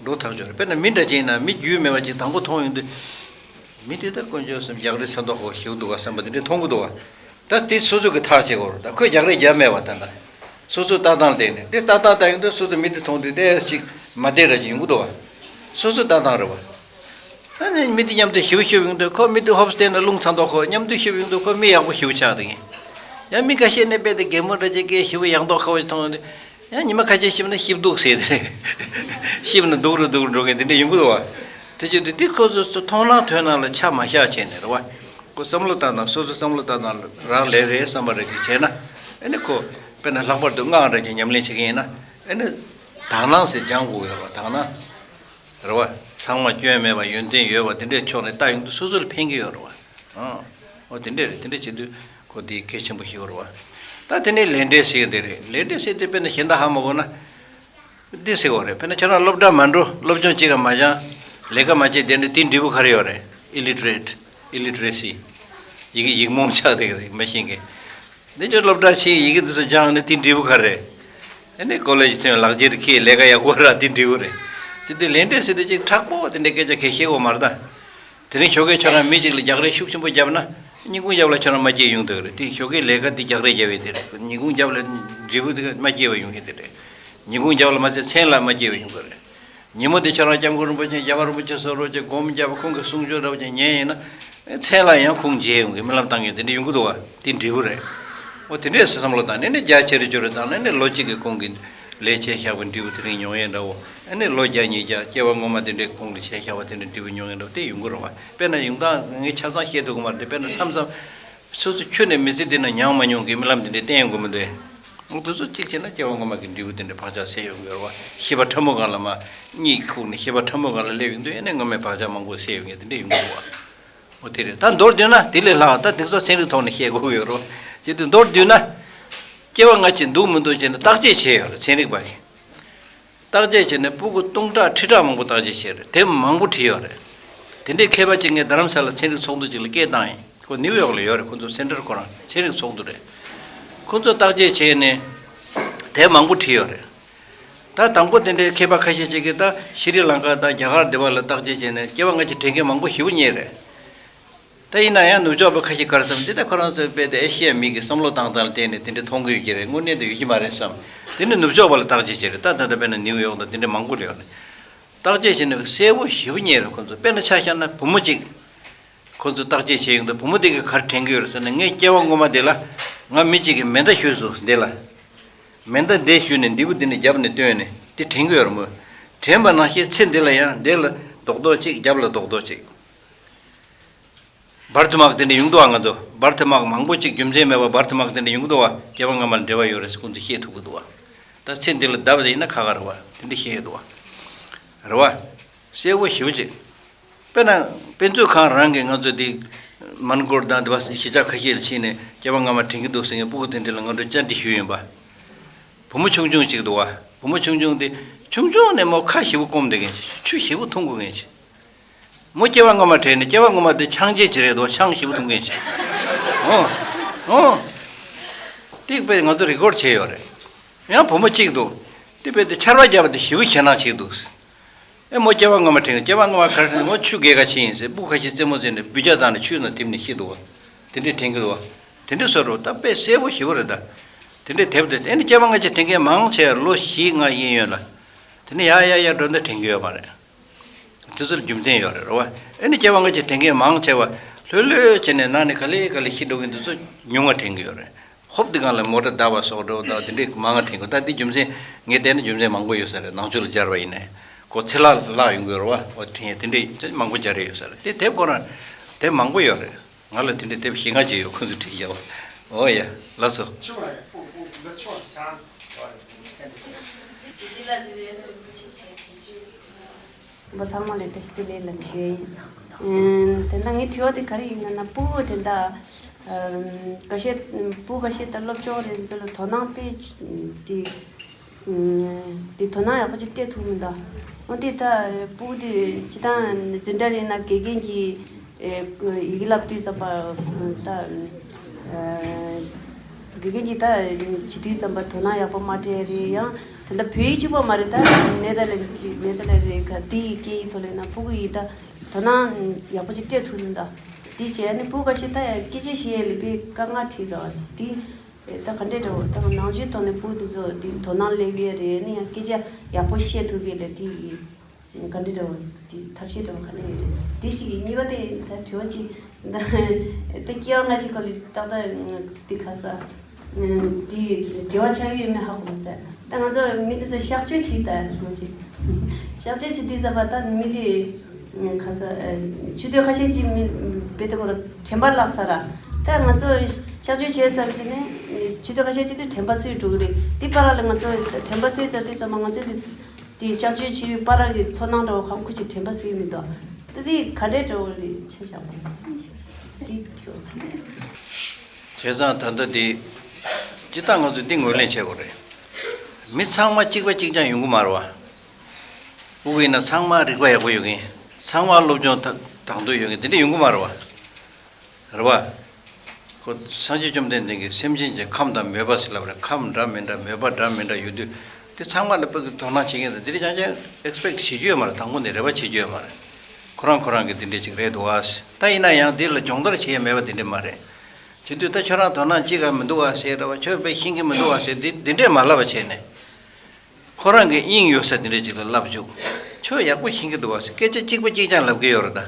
འགྲོ་ཐག་ཆོད་རེད། དཔེར་ན་མི་འདྲ་ཅིག་ཡིན་ན་མི་རྒྱུས་མེད་པ་ཅིག་དང་པོ་མཐོང་ཡོང་དུས། མི་དེ་ད་དཀོན་མཆོག་གསུམ་རྒྱག་རེས་ཚ་མདོག་ཁ་པོ་ཞེ་པོ་འདུག་ག་བསམ་པ་དེ་འདྲས་མཐོང་གི་འདུག་ག་ད་དེ་སོ་སོ་གི་ཐག་བཅད་དགོས་རེད། ད་ཁོས་རྒྱག་རེས་བརྒྱབ་མེད་པ་ད་ད། སོ་སོའི་ལྟ་སྟངས་ལ་བལྟས་ནས་དེ་ལྟ་སྟངས་ལྟ་ཡོང་དུས་སོ་སོ་མི་དེ་མཐོང་དུས་དེ་ཅིག་མ་བདེ་འདྲ་ཅིག་ཡོང་གི་འདུག་ག་སོ་སོའི་ལྟ་སྟངས་རེད་བ། ད་ནི་མི་དེ་མཉམ་དུ་ཞེ་པོ་ཤི་བ་ཡོང་དུས་ཁོ་མི་དེ་ཧོབ་སྟེ་ན་རླུང་ཚ་མདོག་ཁ་པོ། མཉམ་དུ་ཤི་བ་ཡོང་དུས་ཁོ་མི་ཡག་པོ་ཞེ་པོ་ཆགས་འདུག་གི་ཡང་མི་ཁ་ཤས་ནས་དཔེ་དེ་རྒན་མོ་འདྲ་ཅིག་གིས་ཞེ་པོ་ཡག་མདོག་ཁ་པོ་ཞིག་མཐོང་ཡོང་དུས། ཡང་ཉི་མ་ཁ་ཤས་ཤི་བ་ན་ཤི་སྡུག་ཟེར་དེ་རེད། ཤི་བ་ན་སྡུག་རུ་སྡུག་རུ་འགྲོ་མཁན་དེ་འདྲ་ཡོང་གི་འདུག་བ། དེ་བྱེད་དུས་དེ་ཁོ་ཚོ་ཚོ་མཐོང་སྣང་ཐོས་སྣང་ལ་ཆ་མ་བཞག་བྱས་ནས་རེད་བ། ཁོ་བསམ་བློ་བཏང་སྟངས་སོ་སོ་བསམ་བློ་བཏང་སྟངས་རག་ལས་རེད་བསམ་པ་རེད་ཅིག་བྱས་ན། ཨེ་ནི་ཁོ་དཔེར་ན་ལྷག་པར་དུ་སྔགས་འདྲ་ཅིག་ཉམས་ལེན་བྱེད་མཁན་ཡིན་ན་ཨེ་ནི་དག་སྣང་ཟེར་སྦྱང་དགོས་ཡོད་རེད་བ། དག་སྣང་རེད་བ། ཚང་མ་སྐྱོན་མེད་པ་ཡོན་ཏན་ཡོད་པ་དེ་འདྲའི་ཕྱོགས་ནས་ལྟ་ཡོང་དུས་སོ་སོ་ལ་ཕན་གྱི་ཡོད་རེད་བ། ཨང་། འོ་དེ་འདྲས་རེད། དེ་འདྲས་བྱེད་དུས་ཁོ་དེ་གལ་ཆེན་པོ་ཞིག་རེད་བ། ད་དེ་ནས་ལས་འབྲས་ཟེར་དེ་རེད། ལས་འབྲས་ཟེར་དེ་དཔེར་ན་གཞན་དག་ཧ་མ་གོ་ན། འདི་ཟེར་བ་རེད། དཔེར་ན་ཁྱོད་རང་སློབ་གྲྭ་མ་འགྲོ། སློབ་སྦྱོང་བྱེད་ག་མ་སྦྱང་། ལས་ཀ་མ་བྱེད། དེ་འདྲ་དེའི་འབྲས་བུ་ག་རེ་ཡོད་རེད། Illiterate, illiteracy. ཡི་གེ་ཡིག་རྨོངས་ཆགས་དེ་རེད། མི་ཤེས་མཁན། འདི་ཚོ་སློབ་གྲྭ་ཕྱིན། ཡི་གེ་འདི་ཚོ་སྦྱངས་ནས་དེའི་འབྲས་བུ་ག་རེ་རེད། ཨ་ནི་ཀོ་ལེཇ་ཐོན། ལག་འཁྱེར་འཁྱེར། ལས་ཀ་ཡག་པོ་རག། དེའི་འབྲས་བུ་རེད། ཟེར་དུས་ལས་འབྲས་ཟེར་དུས་ཅིག་དྲག་པོ་དེ་འདྲའི་སྐད་ཆ་གང་བཤད་དགོས་མ་རེད་ད། དེ་རིང་ཞོགས་ཀས་ཁྱོད་རང་མི་གཅིག་ལ་རྒྱག་རེས་ཤུགས་ཆེན་པོ་བརྒྱབ་ན། ཉིན་གུང་རྒྱབ་ལ་ཁྱོད་རང་མ་སྐྱེས་ཡོང་འདུག་རེད། དེ་ཞོགས་ཀས་ལས་ཀ་དེ་རྒྱག་རེས་བརྒྱབ་པའི་དེ་རེད། ཉིན་གུང་རྒྱབ་ལ་འབྲས་བུ་དེ་མ་སྐྱེས་པ་ཡོང་གི་དེ་རེད། ཉིན་གུང་རྒྱབ་ལ་མ་ཚད་མཚན་ལ་མ་སྐྱེས་པ་ཡོང་གི་རེད། ཉིན་མོ་དེ་ཁྱོད་རང་སྐྱབས་མགོན་རིན་པོ་ཆེ་རྒྱལ་བ་རིན་པོ་ཆེ་སོགས་རོགས་ཀྱི་སྒོམ་བརྒྱབ། ཁོང་གི་གསུང་ཆོས་འདྲ་བོ་ཅིག་ཉན་ཡིན་ན། མཚན་ལ་ཡང་ཁུངས་འབྱེད་ཡོང་གི། རྨི་ལམ་བཏང་མཁན་དེ་འདྲ་ཡོང་གི་འདུག་བ། དེ་འབྲས་བུ་རེད། འོ་དེ་འདྲས་སེ་བསམ་བློ་བཏང་ནས་ནི་རྒྱ་ཆེར་བསྐྱུར་བཏང་ནས་ནི་ལོ་གཅིག་གི་གོང་གི་ལས་བྱས་བཞག་པའི་འབྲས་བུ་དེ་རིང་མྱོང་ཡས་འདྲ་བོ། ཨ་ནི་ལོ་བརྒྱ་ཉིས་བརྒྱ་སྐྱེ་བ་སྔོན་མ་དེ་འདྲའི་གོང་ལ་བྱས་བཞག་པ་དེ་འདྲའི་འབྲས་བུ་མྱོང་ཡས་འདྲ་བོ་དེ་ཡོང་གི་རེད་བ། དཔེར་ན་ཡོང་སྟངས་ངས་ཆ་ཚང་བཤད་ཐུབ་ཀྱི་མ་རེད་དེ། དཔེར་ན་མཚམས་མཚམས་སོ་སོ་ཁྱོན་ནས་མི་ཚེ་འདི་ན་མྱངས་མ་མྱོང་གི་རྨི་ལམ་དེ་འདྲའི་བསྟན་ཡོང་གི་མི་འདུག་འོ་དེ་ཚོ་གཅིག་བྱས་ན་སྐྱེ་བ་སྔོན་མ་གི་འབྲས་བུ་དེ་འདྲའི་བག་ཆགས་སད་ཡོང་གི་རེད་བ། ཤེས་པ་ཕྲ་མོ་སྒང་ལ་མར་གཉིད་ཁུག་ནས་ཤེས་པ་ཕྲ་མོ་སྒང་ལ་སླེབས་ཡོང་དུས་ཨ་ནི་སྔོན་མའི་བག་ཆགས་མང་པོ་སད་ཡོང་མཁན་དེ་འདྲ་ཡོང་གི་རེད་བ། འོ་དེ་རེད། ད་མདོར་བསྡུས་ན་དེ་ལས་ལྷག་ད་དེ་ཚོ་ཚན་རིག་ཐོག་ནས་བཤད་དགོས་ཀྱི་ཡོད་རེད། བྱེད་དུས་མདོར་བསྡུས་ན། སྐྱེ་བ་སྔ་ཕྱི་འདུག་མི་འདུག་བྱས་ནས་བརྟག་དཔྱད་བྱས་ཡོད་རེད། ཚན་རིག་པ་གིས་བརྟག་དཔྱད་བྱས་ནས་སྤུ་གུ་སྟོང་ཕྲག་ཁྲི་ཕྲག་མང་པོ་བརྟག་དཔྱད་བྱས་རེད། དེབ་མང་པོ་བྲིས་ཡོད་རེད། དེ་འདྲའི་མཁས་པ་གཅིག་ངས་རྡ་རམ་ས་ལ་ཚན་རིག་ཚོགས་འདུ་གཅིག་ལ་སྐད་བཏང་ཡིན། ཁོ་ནིའུ་ཡོག་ལ་ཡོད་རེད། ཁོ་ཚོ་སེན་ཊར་ཁོ་རང་ཚན་རིག་ཚོགས་འདུ་རེད། ཁོ་ཚོས་བརྟག་དཔྱད་བྱས་ནས་དེབ་མང་པོ་བྲིས་ཡོད་རེད། ད་དང་པོ་དེ་འདྲའི་མཁས་པ་ཁ་ཤས་ཅིག་གིས་ད་ཤྲི་ལང་ཀ་དང་རྒྱ་གར་འདི་པ་ལ་བརྟག་དཔྱད་བྱས་ནས་སྐྱེ་བ་སྔ་ཕྱི་དྲན་མཁན་མང་པོ་ཞེ་པོ་རྙེད་རེད། ད་ཡིན་ན་ཡང་ནུབ་ཕྱོགས་པ་ཁ་ཤས་ག་རེ་བསམ་སྟེ། ད་ཁོ་རང་ཚོའི་དཔེ་དེ་ཨེ་ཤི་ཡའི་མི་གི་བསམ་བློ་བཏང་སྟངས་ལ་བལྟས་ནས་དེ་འདྲ་མཐོང་གི་ཡོད་ཀྱི་རེད། དངོས་གནས་དེ་ཡོད་ཀྱི་མ་རེད་བསམ། དེ་ནི་ནུབ་ཕྱོགས་པ་ལ་བརྟག་དཔྱད་བྱས་རེད། ད་ད་ལྟ་དཔེར་ན་ནིའུ་ཡོག་དང་དེ་འདྲ་མང་པོ་ལ་ཡོད་རེད། བརྟག་དཔྱད་བྱས་ནས་གསལ་པོ་ཞེ་པོ་རྙེད་རེད་ཁོ་ཚོ། དཔེར་ན་ཆ་བཞག་ན་བུ་མོ་གཅིག་ཁོ་ཚོས་བརྟག་དཔྱད་བྱས་ཡོང་དུས་བུ་མོ་དེ་གིས་ག་རེ་དྲན་གྱི་ཡོད་རེད་ཟེར་ན། ངས་སྐྱེ་བ་སྔོན་མ་དེ་ལ་ང་མི་གཅིག་གིས་མེ་མདའ་གཞུས་སོང་ཟེར། དེ་ལ་མེ་མདའ་འདི་གཞུས་ནས་འདི་པོ་འདི་ནས་རྒྱབ་ནས་བཏོན་ནས་དེ་དྲན་གྱི་ཡོད་རེད་མོད། དྲན་པ་ནང་བཞིན་ཚེ་འདི་ལ་ཡང་འདི་ལ་རྡོག་རྡོག་གཅིག་རྒྱབ་ལ་རྡོག་རྡོག་གཅིག་བར་དུ་མག་དེ་འདྲ་ཡོང་འདུག་ཨ། ང་ཚོ་བར་དུ་མག་མང་པོ་གཅིག་རྒྱུ་མཚན་མེད་པ་བར་དུ་མག་དེ་འདྲ་ཡོང་གི་འདུག་བ། སྐྱེ་བ་སྔ་མ་ལ་འབྲེལ་བ་ཡོད་རེད་ཟེར་ཁོང་ཚོས་བཤད་ཐུབ་ཀྱི་འདུག་བ། ད་ཚེ་འདི་ལ་བརྡབ་དེ་ཡིན་ན་ཁ་ཁ་རེད་བ། དེ་འདྲ་བཤད་ཡོད་འདུག་བ། རེད་བ། གསལ་པོ་ཞེ་པོ་ཅིག་དཔེར་ན་དཔེ་མཛོད་ཁང་རང་གིས་ང་ཚོ་འདི་མན་གོར་དང་འདི་པ་གཞིས་ཆགས་ཁ་ཤས་ལ་ཕྱིན་ནས་སྐྱེ་བ་སྔ་མ་དྲན་གྱི་འདུག་ཟེར་མཁན་སྤུ་གུ་དེ་འདྲ་ལ་ང་ཚོས་བཅར་འདྲི་ཞུས་ཡིན་པ། བུ་མོ་ཆུང་ཆུང་ཅིག་འདུག་བ། བུ་མོ་ཆུང་ཆུང་དེ་ཆུང་ཆུང་ནས་མོ་ཁ་ཞེ་པོ་སྐོམ་བསྡད་མཁན་ཅིག་ཆུ་ཞེ་པོ་འཐུང་དགོས་མཁན་ཅིག་མོ་སྐྱེ་བ་སྔོན་མ་དྲན་ནས། སྐྱེ་བ་སྔོན་མ་དེ་ཆང་རྐྱལ་ཅིག་རེད་འདུག་ཆང་ཞེ་པོ་འཐུང་མཁན་ཅིག་ཨོ། ཨོ། དེ་དཔེ་ང་ཚོ་རི་ཀོར་ཌི་བྱས་ཡོད་རེད། ཡང་བུ་མོ་གཅིག་འདུག་དེ་དཔེ་དེ་ཆར་པ་བརྒྱབ་པ་དེ་ཞེ་པོ་ཞེད་སྣང་བྱེད་འདུག་ཨེ་མོ་སྐྱེ་བ་སྔོན་མ་དྲན། སྐྱེ་བ་སྔོན་མ་ག་རེ་དྲན། མོ་ཆུ་རྐྱལ་ག་ཕྱིན་ཡིན་ཟེར། སྤུ་གུ་ཁ་ཤས་རྩེད་མོ་རྩེས་ནས་སྦུལ་ལྕག་བཏང་ནས་ཆུའི་ནང་ཐིམ་ནས་ཤི་འདུག་བ། དེ་འདྲས་དྲན་གྱི་འདུག་བ། དེ་འདྲས་བཟོ་འདྲ་བོ་ད་དཔེ་གསལ་པོ་ཞེ་པོ་རེད་ད། དེ་འདྲས་དེབ་དེ་ཨེ་ནི་སྐྱེ་བ་སྔ་ཕྱི་དྲན་མཁན་མང་ཆེ་བ་ལོ་བཞི་ལྔ་གཡས་གཡོན་ལ། དེ་ནས་ཡར་ཡར་ཡར་འགྲོ་ན་དྲན་གྱི་ཡོད་མ་རེད། དེ་ཚོ་ལ་རྒྱུ་མཚན་ཡོད་རེད། རེད་བ། ཨེ་ནི་སྐྱེ་བ་སྔ་ཕྱི་དྲན་མཁན་མང་ཆེ་བ་ལྷོད་ལྷོད་བྱས་ནས་ནང་ནས་ག་ལེ་ག་ལེ་ཤི་འགྲོ་མཁན་དེ་ཚོ་ཉུང་ང་དྲན་གྱི་ཡོད་རེད། ཧོབ་དེ་སྒང་ལ་མོ་ཊ་བརྡབས་པ་སོགས་འགྲོ་དང་དེ་འདྲས་མང་ང་དྲན་གྱི་ཡོད། ད་དེ་རྒྱུ་མཚན་ངས་བལྟས་ན་རྒྱུ་མཚན་མང་པོ་ཡོད་ས་རེད། ནང་ཆོས་ལ་སྦྱར་བ་ཡིན་ནའི་ཁོ་ཚེ་ལྷག་ལྷག་ཡོང་གི་ཡོད་རེད་བ། འོ་དེ་དེ་འདྲས་མང་པོ་སྦྱར་རེ་ཡོད་ས་རེད། དེ་དེབ་ཁོ་རང་དེབ་མང་པོ་ཡོད་རེད། ང་ལ་དེ་འདྲའི་དེབ་བཞི་ལྔ་ཅིག་ཡོད། ཁོང་ཚོས་བྲིས་བཞག་པ། འོ་ཡ། ལགས་སོ། བ་ཚང་མ་ལ་བཀྲ་ཤིས་བདེ་ལེགས་ལབ་ཞུ་ཡ་ཡིན། ཨ། དེ་འདྲ་ངའི་དྲི་བ་དེ་ག་རེ་ཡིན་ན་ན། སྤུ་གུ་དེ་འདྲ། ཨ། ཁ་ཤས་སྤུ་གུ་ཁ་ཤས་ད་སློབ་སྦྱོང་རེད་ཚོ་ལ་དོ་སྣང་དཔེ་དེ། ཨ། དེ་དོ་སྣང་ཡག་པོ་ཅིག་སྤྲད་ཐུབ་མི་འདུག་འོ་དེ་ད་སྤུ་གུ་དེ་སྤྱིར་བཏང་འཛིན་གྲྭ་རེད་ན་དགེ་རྒན་གྱིས། ཨེ། ཡི་གེ་བསླབ་དུས་ཙམ་པ་ད། ཨ། དགེ་རྒན་གྱིས་ད་བྱེད་དུས་ཙམ་པ་དོ་སྣང་ཡག་པོ་མ་སྤྲད་རེད། ཡང་དེ་འདྲ་བོད་ཡིག་གཅིག་པོ་མ་རེད། ད་ནེ་དར་ལེན་ནེ་དར་ལེན་རེད་ག་དེ་ཡི་སྐད་ཡིག་ཐོག་ལ་ཡིན་ན་སྤུ་གུ་ཡིས་ད་དོ་སྣང་ཡག་པོ་ཅིག་སྤྲད་ཐུབ་མི་འདུག་དེ་བྱས་ནས་སྤུ་གུ་ཁ་ཤས་ད་ཡང་སྐད་ཆ་བཤད་ལས་པའི་དཀའ་ངལ་འཕྲད་འདུག་དེ་ད་ག་འདྲས་འདྲ་བོ་ད་ནང་ཆོས་ཐོག་ནས་སྤུ་གུ་དེ་ཚོ་དེ་དོ་སྣང་སླེབས་ཡས་རེད། ནི་ཡང་སྐད་ཆ་ཡག་པོ་བཤད་ཐུབ་ཡས་ལས་དེ་ཡིན། ག་འདྲ་འདྲ་བོ་དེ་ཐབས་ཤེས་འདྲ་བོ་ག་འདྲ་ཡོད་རེད། དེ་གཅིག་གཉིས་པ་དེ་ད་དྲི་བ་གཅིག་ད་ད་སྐྱེ་བ་སྔ་ཕྱི་སྐོར་ལ་ཏག་ཏག་དེ་ག་ས་དེ་འབྲེལ་བ་ཆགས་ཡོད་མེད་ཧ་གོ་མ་སོང་། ད་ང་ཚོ་མི་དེ་ཚོ་གཤག་བཅོས་བྱེད་ད་ལོ་གཅིག་གཤག་བཅོས་བྱེད་དུས་ཙམ་པ་ད་མི་དེ་ག་ས་ཆུ་ཚོད་ཁ་ཤས་ཅིག་མི་བེད་དེ་ཁོ་ར་དྲན་པ་བརླག་ཚར་ར། ད་ང་ཚོ་གཤག་བཅོས་བྱས་ཙམ་ཞིག་ནས་ཆུ་ཚོད་ཁ་ཤས་ཅིག་ཏུ་དྲན་པ་གསོས་འགྲོ་གི་རེད། དེ་བར་ལ་ང་ཚོ་དྲན་པ་གསོས་ཚར་དུས་ཙམ་པ་ང་ཚོ་དེ། དེ་གཤག་བཅོས་བྱས་པའི་བར་གྱི་ཚོར་སྣང་འདྲ་བོ་ཁམ་ཁུ་ཅིག་དྲན་པ་སུ་ཡིན་མི་འདུག་ད་དེ་ག་འདྲའི་འདྲ་བོ་རེད་ཆ་བཞག་པ་དེ་ཁྱོད། བྱས་ཙང་ད་ལྟ་དེ་ཇི་ལྟར་ང་ཚོས་འདི་ངོས་ལེན་བྱེད་དགོས་རེད། མི་ཚང་མ་གཅིག་པ་གཅིག་རྐྱང་ཡོང་གི་མ་རེད་བ། ཕྲུ་གུ་ཡིན་ན་ཚང་མ་རིག་པ་ཡག་པོ་ཡོད་མཁན། ཚང་མ་སློབ་སྦྱོང་ད་དང་དུ་ཡོད་མཁན་དེ་འདྲ་ཡོང་གི་མ་རེད་བ། རེད་བ། ཁོ་སངས་རྒྱས་བཅོམ་ལྡན་འདས་ཀྱིས་སེམས་ཅན་གྱི་ཁམས་དང་མོས་པ་ཟེར་ལབ་རེད། ཁམས་འདྲ་མི་འདྲ་མོས་པ་འདྲ་མི་འདྲ་ཡོད་དུས་དེ་ཚང་མ་ལ་དཔེ་གི་དོ་སྣང་བྱེད་མཁན་དང་དེ་འདྲ་ཅང་ཅང་ཨེག་སི་པེག་བྱེད་རྒྱུ་ཡོད་མ་རེད། དང་པོ་ནས་རེ་བ་བྱེད་རྒྱུ་ཡོད་མ་རེད། ཁོ་རང་ཁོ་རང་གི་དེ་འདྲ་ཅིག་རེད་འདུག་ཨ། ད་ཡིན་ན་ཡང་དེ་ལ་སྦྱོང་བརྡར་བྱེད་ཡ་མེད་པ་དེ་འདྲ་མ་རེད། བྱེད་དུས་ད་ཁྱོད་རང་དོ་སྣང་ཅིག་ག་མི་འདུག་ཨ་ཟེར་རེད་བ། ཁྱོད་དཔེ་ཤེས་ཀྱི་མི་འདུག་ཨ་ཟེར་དེ་དེ་འདྲས་མ་ལབ་པ་བྱས་ནས། ཁོ་རང་གི་དབྱིངས་ཡོད་ས་དེ་འདྲས་ཅིག་ལ་ལབ་བཅུག་ཁྱོད་ཡག་པོ་ཤེས་ཀྱི་འདུག་བ་ཟེར། སྐད་ཆ་གཅིག་པ་གཅིག་རྐྱང་ལབ་ཀྱི་ཡོད་རེད་ད།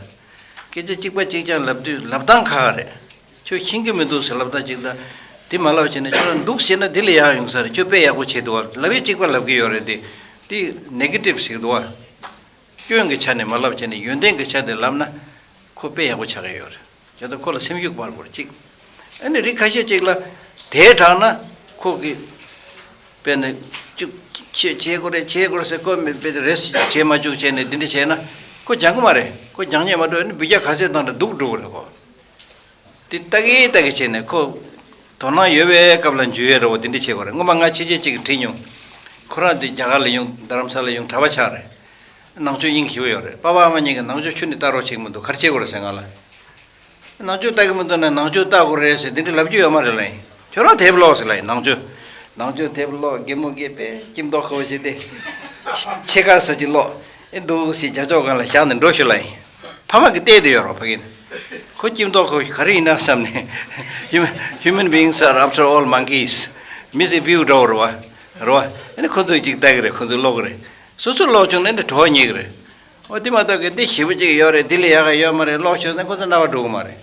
སྐད་ཆ་གཅིག་པ་གཅིག་རྐྱང་ལབ་དུས་ལབ་སྟངས་ཁག་རེད། ཁྱོད་ཤེས་ཀྱི་མི་འདུག་ཟེར་ལབ་སྟངས་གཅིག་དང་། དེ་མ་ལབ་བྱས་ན་ཁྱོད་རང་འདུག་བྱས་ན་དེ་ལས་ཡག་ཡོང་ས་རེད། ཁྱོད་དཔེ་ཡག་པོ་བྱས་འདུག་བ། ལབ་ཡས་གཅིག་པ་ལབ་ཀྱི་ཡོད་རེད་དེ། དེ་ནེ་གེ་ཊིབ་ཟེར་གྱི་འདུག་བ། སྐྱོན་གྱི་ཆ་ནས་མ་ལབ་བྱས་ནས་ཡོན་ཏན་གྱི་ཆ་དེ་ལབ་ན། ཁོ་དཔེ་ཡག་པོ་ཆགས་ཀྱི་ཡོད་རེད། བྱས་ཙང་ཁོ་ལ་སེམས་ཤུགས་སྤར་དགོས་རེད་གཅིག་ཨ་ནི་རིགས་ཁ་ཤས་གཅིག་ལ་དེའི་དྲག་ན་ཁོ་གི་དཔེ་ནི་གཅིག་བྱེད་བྱེད་དགོས་རེད་བྱེད་དགོས་རེད་ཟེར་ཁོ་མི་དཔེ་རེས་བྱེད་མ་བཅུག་བྱས་ནས་འདི་འདྲ་བྱས་ན་ཁོ་སྦྱང་གི་མ་རེད། ཁོ་སྦྱང་ཉན་མ་འགྲོ། ཨ་ནི་འབུད་རྒྱག་ག་ཚད་བཏང་འདྲ་སྡུག་འགྲོ་གི་རེད་ཁོ། དེ་ལྟ་གི་ལྟ་གི་བྱས་ནས་ཁོ་དོ་སྣང་ཡོད་པའི་སྐབས་ལ་འཇུ་ཡས་རེད་བ། དེ་འདྲ་བྱེད་དགོས་རེད། སྔོན་མ་ང་ཕྱི་རྒྱལ་གཅིག་གིས་དྲིས་མྱོང་། ཁོ་རང་དེ་རྒྱ་གར་ལ་ཡོང་རྡ་རམ་ས་ལ་ཡོང་གྲྭ་པ་ཆགས་རེད། ནང་ཆོས་དབྱིངས་ཞེ་པོ་ཡོད་རེད། པ་ཕ་ཨ་མ་གཉིས་ཀྱིས་ནང་ཆོས་ཁྱོན་ནས་ལྟ་རོགས་བྱེད་ཀྱི་མི་འདུག་ག་རེ་བྱེད་དགོས་རེད་ཟེར་ང་ལ། ནང་ཆོས་ལྟ་གི་མི་འདུག་ན་ནང་ཆོས་ལྟ་དགོས་རེད་ཟེར་དེ་འདྲ་ལབ་རྒྱུ་ཡོད་མ་རེད་ལ་ཡིན། ཁྱོད་རང་དེབ་ཀློག་ཟེར་ལ་ཡིན། ནང་ཆོས། ནང་ཆོས་དེབ་ཀློག་གད་མོ་བགད་པས་སྐྱིད་མདོག་ཁ་པོ་བྱས་ཏེ། ཕྱེད་ཀ་ས་ཅིག་ཀློག་ཨེ་འདུག་ཟེར་རྒྱ་ཕྱོགས་སྒང་ལ་བཞག་ནས་འགྲོ་ཤོག་ལ་ཡིན། ཕ་མ་གིས་བལྟས་བསྡད་ཡོད་རོགས་ཕ་གི་ནས། ཁོ་སྐྱིད་མདོག་ཁ་པོ་ག་རེ་ཡིན་ན་བསམ་ནས། Human- Human beings are after all monkeys. མི་ཚོས་བེའུ་འདྲ་བོ་རེད་བ། རེད་བ། ཨ་ནི་ཁོ་ཚོས་ཅིག་ལྟ་གི་རེད། ཁོ་ཚོས་ཀློག་གི་རེད། སོ་སོས་ཀློག་བྱུང་ན་ནི་བྲོ་བ་རྙེད་གི་རེད། འོ་དེ་མ་གཏོགས་གི་འདི་ཞེ་པོ་ཅིག་ཡོད་རེད། འདི་ལས་ཡག་ག་ཡོད་མ་རེད། ཀློག་ཤོག་ཟེར་ན་ཁོ་ཚོ་རྣ་བ་འགྲོ་གི་མ་རེད།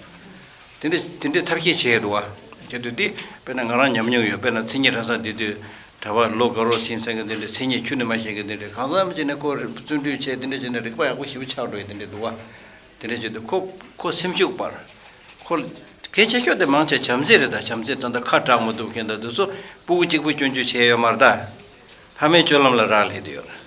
དེ་འདྲ་དེ་འདྲའི་ཐབས་ཤེས་བྱས་འདུག་བ། བྱས་དུས་འདི་དཔེར་ན་ང་རང་ཉམས་མྱོང་ཡོད། དཔེར་ན་མཚན་ཉིད་གྲྭ་ཚང་བསྡད་དུས་གྲྭ་པ་ལོ་དགའ་རོགས་ཟིན་ཚང་གི་འདི་འདྲའི་མཚན་ཉིད་ཁྱོན་ནས་མ་ཤེས་གི་འདི་འདྲའི་གང་འཚམ་བྱས་ནས་ཁོ་བརྩོན་འགྲུས་བྱས་འདི་འདྲ་བྱས་ནས་རིག་པ་ཡག་པོ་ཞེ་པོ་ཆགས་འགྲོ་ཡི་འདི་འདྲ་འདུག་བ། དེ་འདྲ་བྱས་དུས་ཁོ་ཁོ་སེམས་ཤུགས་སྤར། ཁོ་གལ་ཆེ་ཤོས་དེ་མང་ཆེ་བྱམས་བརྩེ་རེད། ད་བྱམས་བརྩེ་ད་ལྟ་ཁ་གྲག་མི་ཐུབ་མཁན་ད་དེ་ཚོ་ཕྲུ་གུ་གཅིག་པུ་སྐྱོན་བརྗོད་བྱས་ཡོད་མ་རེད་ད། ཕ་མའི་སྤྱོད་ལམ་ལ་རག་ལས་བསྡད་ཡོད་རེད།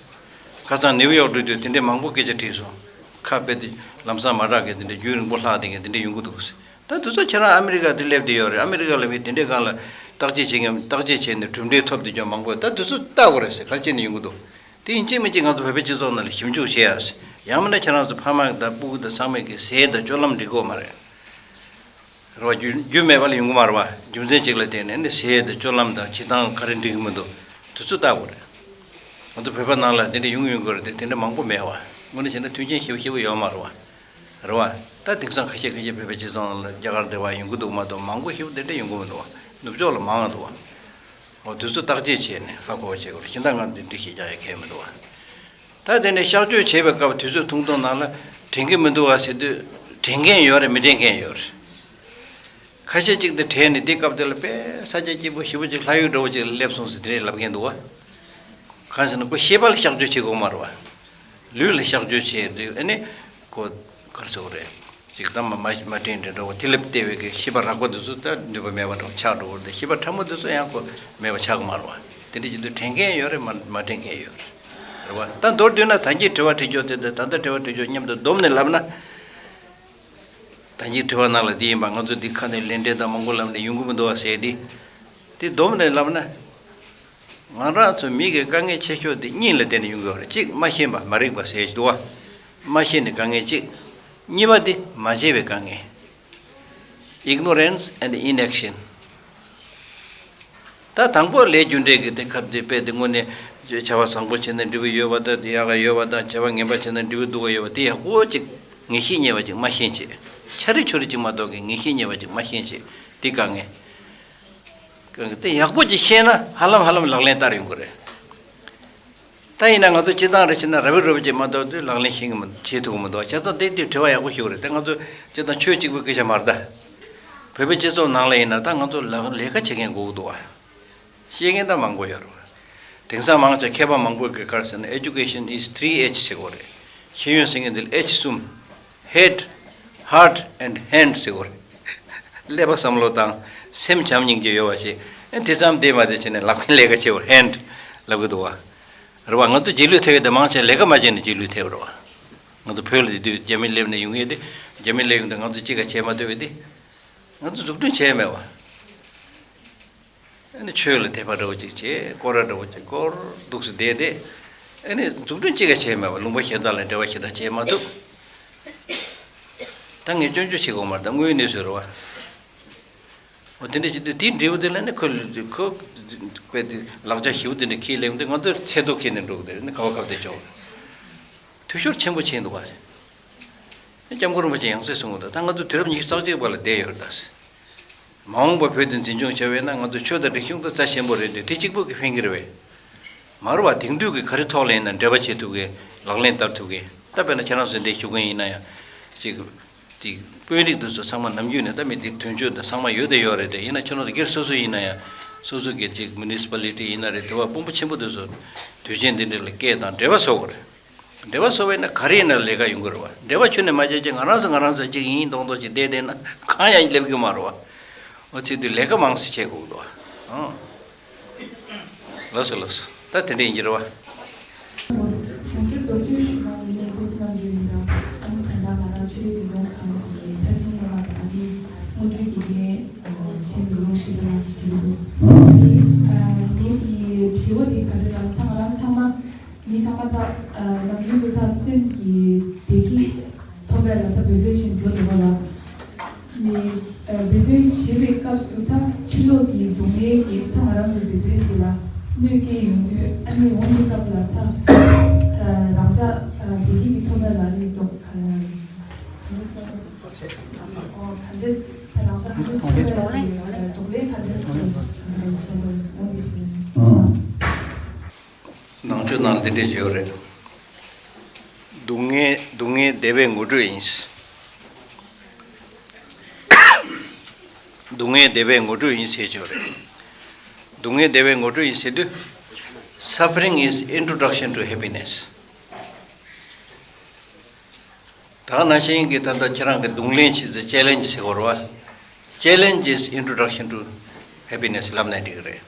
ཁ་སང་ནེའུ་ཡོག་འགྲོ་དུས་དེ་འདྲས་མང་པོ་སྐད་ཆ་དྲིས་སོང་། ཁ་དཔེ་དེ་ལམ་སང་མ་རག་གི་དེ་འདྲས་རྒྱུན་རིང་པོ་ལྷག་བསྡད་མཁན་དེ་འདྲས་ཡོང་གི་འདུག་ཟེར། ད་དེ་ཚོ་ཁྱེད་རང་ཨ་མི་རི་ཀ་དེ་སླེབས་བསྡད་ཡོད་རེད། ཨ་མི་རི་ཀ་ལ་བས་དེ་འདྲས་སྒང་ལ་བརྟག་དཔྱད་བྱེད་མཁན་བརྟག་དཔྱད་བྱས་ནས་གྲུབ་འབྲས་ཐོབ་བསྡད་ཀྱང་མང་པོ། ད་དེ་ཚོ་ལྟ་དགོས་རེད་ཟེར། ག་རེ་བྱས་ནས་ཡོང་གི་འདུག་དེ་ཡིན་གཅིག་མིན་གཅིག་ང་ཚོ་བོད་པའི་སྤྱི་ཚོགས་ནང་ལ་ཞིབ་འཇུག་བྱེད་ཡ་ཟེར། ཡང་མིན་ན་ཁྱེད་རང་ཚོ་ཕ་མ་དང་ཕྲུ་གུ་དང་ཚང་མས་ཀྱི་ཟས་དང་སྤྱོད་ལམ་འགྲིག་གི་ཡོད་མ་རེད། རེད་བ། རྒྱུ་རྒྱུ་མེད་པ་ལ་ཡོང་གི་མ་རེད་བ། རྒྱུ་མཚན་གཅིག་ལ་བརྟེན་ནས་ནི་ཟས་དང་སྤྱོད་ལམ་དང་བྱེད་སྟངས་ག་རེ་འགྲིག་གི་མི་འདུག་དེ་ཚོ་ལྟ་དགོས་རེད། ང་ཚོ་བོད་པ་ནང་ལ་དེ་འདྲ་ཡོང་ཡོང་གི་རེད་དེ། དེ་འདྲ་མང་པོ་མེད་བ། དངོས་གནས་བྱས་ན་མཐུན་རྐྱེན་ཞེ་པོ་ཞེ་པོ་ཡོད་མ་རེད་བ། རེད་བ། ད་དེང་སང་ཁ་ཤས་ཁ་ཤས་བོད་པའི་སྤྱི་ཚོགས་ནང་ལ་རྒྱ་གར་སྡེ་བ་ཡོང་གི་འདུག་མ་གཏོགས་མང་པོ་ཞེ་པོ་དེ་འདྲ་ཡོང་གི་མི་འདུག་བ། ནུབ་ཕྱོགས་ལ་མང་ང་འདུག་བ། འོ་དེ་ཚོ་བརྟག་དཔྱད་བྱས་ནས་ཧ་གོ་བ་བྱེད་དགོས་རེད། གཞན་དག་ང་འདི་འདྲ་ཞིག་རྒྱག་ཡ་གལ་མི་འདུག་བ། ད་དེ་ནས་གཤག་བཅོས་བྱས་པའི་སྐབས་དུས་ཚོད་ཐུང་ཐུང་ནང་ལ་དྲན་གྱི་མི་འདུག་བ་ཟེར་དུས་དྲན་མཁན་ཡོད་རེད། མི་དྲན་མཁན་ཡོད་རེད། ཁ་ཤས་ཅིག་དེ་དྲན་ནས་དེ་སྐབས་དེ་ལ་དཔེ་ས་ཆ་སྐྱིད་པོ་ཞེ་པོ་ཅིག་ལྷ་ཡུལ་འདྲ་བོ་ཅིག་ལ་སླེབས་སོང་ཟེར་དེ་རེད་ལབ་མཁན་འདུག་བ། གང་ཟེར་ན་ཁོ་ཤེས་པ་ལ་གཤག་བཅོས་བྱེད་དགོས་མ་རེད་བ། ལུས་ལ་གཤག་བཅོས་བྱས་དུས་ཨ་ནི་ཁོ་ག་རེ་ཟེར་དགོས་རེད། ཅིག་གཏམ་མ་མ་མ་དྲན་དྲན་འདྲ་བོ་དེ་ལ་བལྟས་པའི་གི་ཤེས་པ་རགས་པ་དེ་ཚོ་ད་ནུས་པ་མེད་པ་འདྲ་བོ་ཆགས་འགྲོ་གི་རེད་དེ། ཤེས་པ་ཕྲ་མོ་དེ་ཚོ་ཡང་ཁོ་མེད་པ་ཆགས་ཀྱི་མ་རེད་བ། དེ་འདྲ་བྱེད་དུས་དྲན་མཁན་ཡོད་རེད། མ་མ་དྲན་མཁན་ཡོད་རེད། རེད་བ། ད་མདོར་བསྡུས་ན་ད་གིན་དྲི་བ་དྲིས་ཕྱོགས་དེ་དང་ད་ལྟ་དྲི་བ་དྲིས་ཕྱོགས་མཉམ་དུ་བསྡོམས་ནས་ལབ་ན། ད་གིན་དྲི་བ་ནང་ལ་འདི་ཡིན་པ། ང་ཚོ་འདི་ཁ་ནས་ལན་འདྲེན་དང་མང་པོ་ལབ་ནས་ཡོང་གི་མི་འདུག་བ་ཟེར་ཏེ། དེ་བསྡོམས་ནས་ལབ་ན། ང་རང་ཚོ་མི་གི་དཀའ་ངལ་ཆེ་ཤོས་དེ་གཉིས་ལ་བརྟེན་ནས་ཡོང་གི་ཡོད་རེད། གཅིག་མ་ཤེས་པ་མ་རིག་པ་ཟེར་གྱི་འདུག་བ། མ་ཤེས་ནས་དཀའ་ངལ་གཅིག་གཉིས་པ་དེ་མ་བྱས་པའི་དཀའ་ངལ། Ignorance and inaction། ད་དང་པོ་ལས་རྒྱུ་འབྲས་ཀྱི་དེ་ཁ་དེ་དཔེ་དེ་དངོས་གནས་བྱ་བ་བཟང་པོ་བྱས་ན་འབྲས་བུ་ཡོད་པ་དང་ཡག་ག་ཡོད་པ་དང་བྱ་བ་ངན་པ་བྱས་ན་འབྲས་བུ་སྡུག་ག་ཡོད་པ་དེ་ཡག་པོ་ཅིག་ངེས་ཤེས་རྙེད་པ་ཅིག་མ་ཤེས་བྱས། ཆ་རེ་ཆོ་རེ་ཅིག་མ་གཏོགས་ཀྱི་ངེས་ཤེས་རྙེད་པ་ཅིག་མ་ཤེས་བྱས་དེ་དཀའ་ངལ། དེ་ཡག་པོ་ཅིག་ཤེས་ན་ཧ་ལམ་ཧ་ལམ་ལག་ལེན་བསྟར་ཡོང་གི་རེད། ད་ཡིན་ན་ང་ཚོ་སྤྱིར་བཏང་རེ་བྱས་ན་རབ་རིབ་རུབ་ཅིག་མ་གཏོགས་དུས་ལག་ལེན་ཤེས་ཀྱི་མི་བྱེད་ཐུབ་ཀྱི་མི་འདུག་བྱས་ཙང་དེ་དེ་དྲི་བ་ཡག་པོ་ཞིག་རེད། དེ་ང་ཚོ་སྤྱིར་བཏང་ཆོས་གཅིག་པུའི་སྐད་ཆ་མ་རེད་ད། བོད་པའི་སྤྱི་ཚོགས་ནང་ལ་ཡིན་ན་ད་ང་ཚོ་ལག་ལས་ཀ་བྱེད་མཁན་དགོས་ཀྱི་འདུག་བ། ཤེས་མཁན་ད་མང་པོ་ཡོད་རེད་བ། དེང་སང་མང་ཆེ་མཁས་པ་མང་པོས་གི་ག་རེ་ཟེར་ན་Education is three H ཟེར་གྱི་ཡོད་རེད། ཤེས་ཡོན་ཟེར་མཁན་དེ་ལ་H གསུམ། Head, heart and hand ཟེར་གྱི་ཡོད་རེད། ཀླད་པ་བསམ་བློ་དང་སེམས་བྱམས་སྙིང་རྗེ་ཡོད་པ་ཞིག་ཨེ་དེ་ཙམ་བསྡད་མ་བསྡད་བྱས་ནས་ལག་པའི་ལས་ཀ་བྱེད་པར་hand ལབ་ཀྱི་འདུག་བ། རེད་བ། ང་ཚོ་རྗེས་ལུས་ཐེབས་ཡོད་དེ་མང་ཆེ་ལས་ཀ་མ་བྱས་ནས་རྗེས་ལུས་ཐེབས་རེད་བ། ང་ཚོ་བོད་ལ་དེ་དུས་རྒྱ་མི་སླེབས་ནས་ཡོང་ཡས་དེ། རྒྱ་མི་སླེབས་ཡོང་དུས་ང་ཚོ་གཅིག་ག་བྱས་མ་ཐུབ་པས་དེ། ང་ཚོ་འཛུགས་སྐྲུན་བྱས་མེད་བ། ཨ་ནི་ཆོས་ལ་དད་པ་འདྲ་བོ་ཅིག་བྱས། སྐོར་ར་འདྲ་བོ་ཅིག་སྐོར་འདུག་སེ་བསྡད་དེ། ཨ་ནི་འཛུགས་སྐྲུན་གཅིག་ག་བྱས་མེད་བ། ལུང་པ་གཞན་དག་ལ་འབྲེལ་བ་ཞེ་དྲག་བྱས་མ་ཐུབ། ད་ངས་སྐྱོན་བརྗོད་བྱེད་དགོས་མ་རེད། ད་དངོས་ཡོད་གནས་ཚུལ་རེད་བ། འོ་དེ་འདྲ་བྱེད་དུས་དེའི་འབྲས་བུ་དེ་ལ་ནི་ཁོ་ལ་ཁོ་དཔེ་དེ་ལག་ཆ་ཞེ་པོ་དེ་འདྲ་འཁྱེར་སླེབས་དུས་ང་ཚོར་ཚེ་ཐོ་འཁྱེར་ནས་འགྲོ་གི། དེ་ནི་ཁ་བ་ཁ་བདེ་ཆོག། འཐུས་ཤོར་ཆེན་པོ་ཕྱིན་འདུག་བ། སྐྱབས་མགོན་རིན་པོ་ཆེ་ཡང་སེ་གསུངས་འདུག། ད་ང་ཚོ་དུས་རབས་ཉི་ཤུ་རྩ་གཅིག་པ་ལ་བསྡད་ཡོད་རེད་ད། མ་འོངས་པ་བོད་དུ་འཛིན་སྐྱོང་བྱ་བས་ན་ང་ཚོ་ཆོས་དང་རིག་གཞུང་དེ་རྩ་ཆེན་པོ་རེད་དེ། དེ་གཅིག་པོ་གིས་ཕན་གྱི་རེད་པས། མ་རེད་བ། དེང་དུས་ཀྱི་ག་རེ་ཐོག་ལ་ཡིན་ན་འབྲེལ་བ་བྱེད་ཐུབ་མཁན། ལག་ལེན་བསྟར་ཐུབ་མཁན། ད་དཔེར་ན་ཁྱེད་རང་ཚོ་འདི་ཞུ་མཁན་ཡིན་ན་ཡང་ཅིག་དེ་དཔོན་རིགས་དེ་ཚོ་ཚང་མ་ནམ་རྒྱུན་ནས་ད་མི་དེ་དོན་གཅོད་དང་ཚང་མ་ཡོད་དེ་ཡོད་རེད་དེ། ཡིན་ན་ཁྱེད་རང་ཚོ་སྒེར་སོ་སོ་ཡིན་ན་ཡང་། སོ་སོ་གི་ཅིག་མུ་ནི་སི་པ་ལི་ཊི་ཡིན་ན་རེད། དེ་བ་དཔོན་པོ་ཆེན་པོ་དེ་ཚོ་དུས་ཆེན་འདི་འདྲ་ལ་སྐད་དང་འབྲེལ་བ་བཟོ་དགོས་རེད། འབྲེལ་བ་བཟོ་བས་ན་ག་རེ་ཡིན་ན་ལས་ཀ་ཡོང་གི་རེད་བ། འབྲེལ་བ་ཁྱོན་ནས་མ་བྱས་ཀྱི་ང་རང་ཚོ་ང་རང་ཚོ་གཅིག་ཡིན་མདོག་མདོག་ཅིག་བསྡད་བསྡད་ན་གང་ཡང་སླེབས་ཀྱི་མ་རེད་བ། འོ་ཚེ་དུས་ལས་ཀ་མང་ཙམ་བྱེད་དགོས་འདུག་བ། ཨང་། ལགས་སོ་ལགས་སོ། ད་དེ་འདྲ་ཡིན་གྱི་རེད་བ། གྲོང་ཁྱེར་རྡོ་རྗེ་ཤུལ་ནང་ཡིན་ནའི་བོད་ནང་ཡོད་ཡིན་ན། ཨ་ནི་ད་ལྟ་ང་རང་ཆོས་འཛིན་སྐྱོང་ཁང་གི་མཐར་ཕྱིན་སློབ་མ་ཚོ་ཨ་ནི་སྔོན་འགྲོའི་དགེ་རྒན་ཆེན་པོ་ལུང་ཤེས་པ་ལགས་སུ་གྱུར་འདུག། ཨ་ནི་ངའི་གི་དྲི་བ་དེ་ག་རེ་ལབ་ན། ད་ང་རང་ཚང་མ། མི་ཚང་མ་ད་ནམ་རྒྱུན་དུ་ད་སེམས་ཀྱི་བདེ་སྐྱིད་ཐོབ་པ་ལ་ད་འབད་བརྩོན་བྱེད་འགྲོ་འདུག་པ་ལ། ནི་འབད་བརྩོན་བྱེད་པའི་སྐབས་སུ་ད་ཕྱི་ལོགས་ཀྱི་སྡུག་བསྔལ་གྱིས་ད་ང་རང་ཚོའི་བདེ་སྐྱིད་དེ་ལ་གནོད་སྐྱེལ་ཡོང་དུས། ཨ་ནི་འོ་དེའི་སྐབས་ལ་ད་རང་ཅག་བདེ་སྐྱིད་ཀྱི་ཐོབ་པ་ལ་ནི་ཏོག་ག་འདྲས་ད་རང་ཅག་ག་འདྲས་ཐོབ་པ་ལ་སྡུག་བསྔལ་ག་འདྲས་བྱེད་དགོས་འོ་དེ་དྲིས། ནང་ཆོས་ནང་འདི་འདྲས་བརྗོད་རེད། སྡུག་བསྔལ་སྡུག་བསྔལ་བདེ་བའི་ངོ་སྤྲོད་ཡིན། སྡུག་བསྔལ་བདེ་བའི་ངོ་སྤྲོད་ཡིན་ཟེར་བརྗོད་རེད། སྡུག་བསྔལ་བདེ་བའི་ངོ་སྤྲོད་ཡིན་ཟེར་དུས། Suffering is introduction to happiness. ད་ག་ནང་བཞིན་གྱི་ད་ལྟ་ཁྱེད་རང་གི་རྡུང་ལེན་བྱེད་ཚེ་ཅེ་ལེན་ཇི་ཟེར་དགོས་རེད་བ། Challenge is introduction to happiness ལབ་ན་འགྲིག་གི་རེད།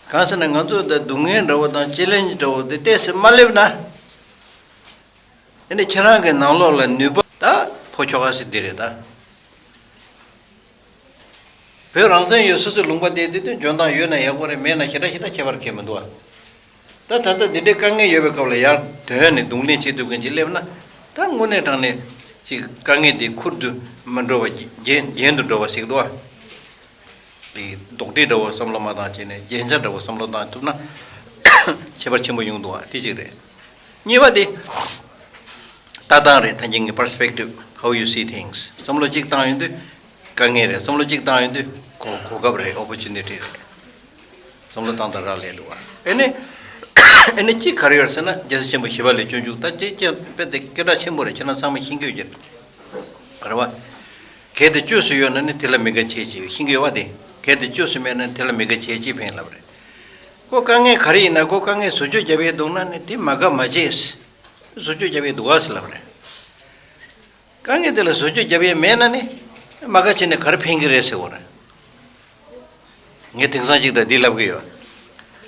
གང་ཟེར་ན་ང་ཚོ་ད་སྡུག་བསྔལ་འདྲ་བོ་དང་ཅེ་ལེན་ཇི་འདྲ་བོ་དེ་ཏོག་ཙམ་མ་སླེབས་ན། ཨ་ནི་ཁྱེད་རང་གི་ནང་ལོགས་ལ་ནུས་པ་ད་ཕོ་ཁྱོ་ག་ཟེར་འདི་རེད་ད། བོད་རང་བཙན་ཡོད་སོ་སོའི་ལུང་པ་དེ་དེ་དུས་འཇོན་ཐང་ཡོད་ན་ཡག་པོ་རེད། མེད་ན་ཞེ་དྲག་ཞེ་དྲག་ཁྱད་པར་གང་ཡང་མི་འདུག་བ། ད་ད་ལྟ་འདི་འདྲའི་དཀའ་ངལ་ཡོད་པའི་སྐབས་ལ་ཡར་དོན་ནས་རྡུང་ལེན་བྱེད་ཐུབ་མཁན་ཅིག་སླེབས་ན། ད་དངོས་གནས་དྲང་གནས་ཅིག་དཀའ་ངལ་དེ་ཁུར་དུ་མི་འགྲོ་བ། རྒྱན་རྒྱན་དུ་འགྲོ་བ་ཞིག་འདུག་བ། དེ་རྡོག་ཁྲེས་འདྲ་བོ་བསམ་བློ་མ་བཏང་བྱས་ནས་རྒྱན་ཆ་འདྲ་བོ་བསམ་བློ་བཏང་ཐུབ་ན་ཁྱད་པར་ཆེན་པོ་ཡོང་འདུག་བ། དེ་གཅིག་རེད། གཉིས་པ་དེ་ལྟ་སྟངས་རེད། ད་གིན་གྱི་perspective, how you see things. བསམ་བློ་གཅིག་བཏང་ཡོང་དུས་དཀའ་ངལ་རེད། བསམ་བློ་གཅིག་བཏང་ཡོང་དུས་གོ་གོ་སྐབས་རེད། opportunity རེད། བསམ་བློ་བཏང་སྟངས་རག་ལས་འདུག་བ། ཨ་ནི་ཨ་ནི་གཅིག་ག་རེ་ཡོད་ཟེར་ན། རྒྱལ་སྲས་ཆེན་པོ་ཞི་བ་ལྷས་སྤྱོད་འཇུག་ད་ཅེ་ཅེ་དཔེ་དེ་སྐད་གྲགས་ཆེན་པོ་རེད། ཁྱེད་རང་ཚང་མ་ཤེས་ཀྱི་ཡོད་ཀྱི་རེད། རེད་བ། གལ་ཏེ་བཅོས་སུ་ཡོད་ན་ནི་དེ་ལ་མི་དགའ་བྱེད་ཅེས། ཤེས་ཀྱི་ཡོད་བ་དེ། གལ་ཏེ་བཅོས་སུ་མེད་ན་དེ་ལ་མི་དགའ་བྱེད་ཅེས་ཕན་ལབ་རེད། ཁོ་དཀའ་ངལ་ག་རེ་ཡིན་ན། ཁོ་དཀའ་ངལ་བཟོ་བཅོས་རྒྱབ་ཡས་འདུག་ན་ནི་དེ་མ་དགའ་མ་བྱེད། བཟོ་བཅོས་རྒྱབ་ཡས་འདུག་ག་ཟེར་ལབ་རེད། དཀའ་ངལ་དེ་ལ་བཟོ་བཅོས་རྒྱབ་ཡས་མེད་ན་ནི་མ་དགའ་བྱས་ནས་ག་རེ་ཕན་གྱི་རེད་ཟེར་བ་རེད། ངས་དེང་སང་ཅིག་ད་འདི་ལབ་ཀྱི་ཡོད།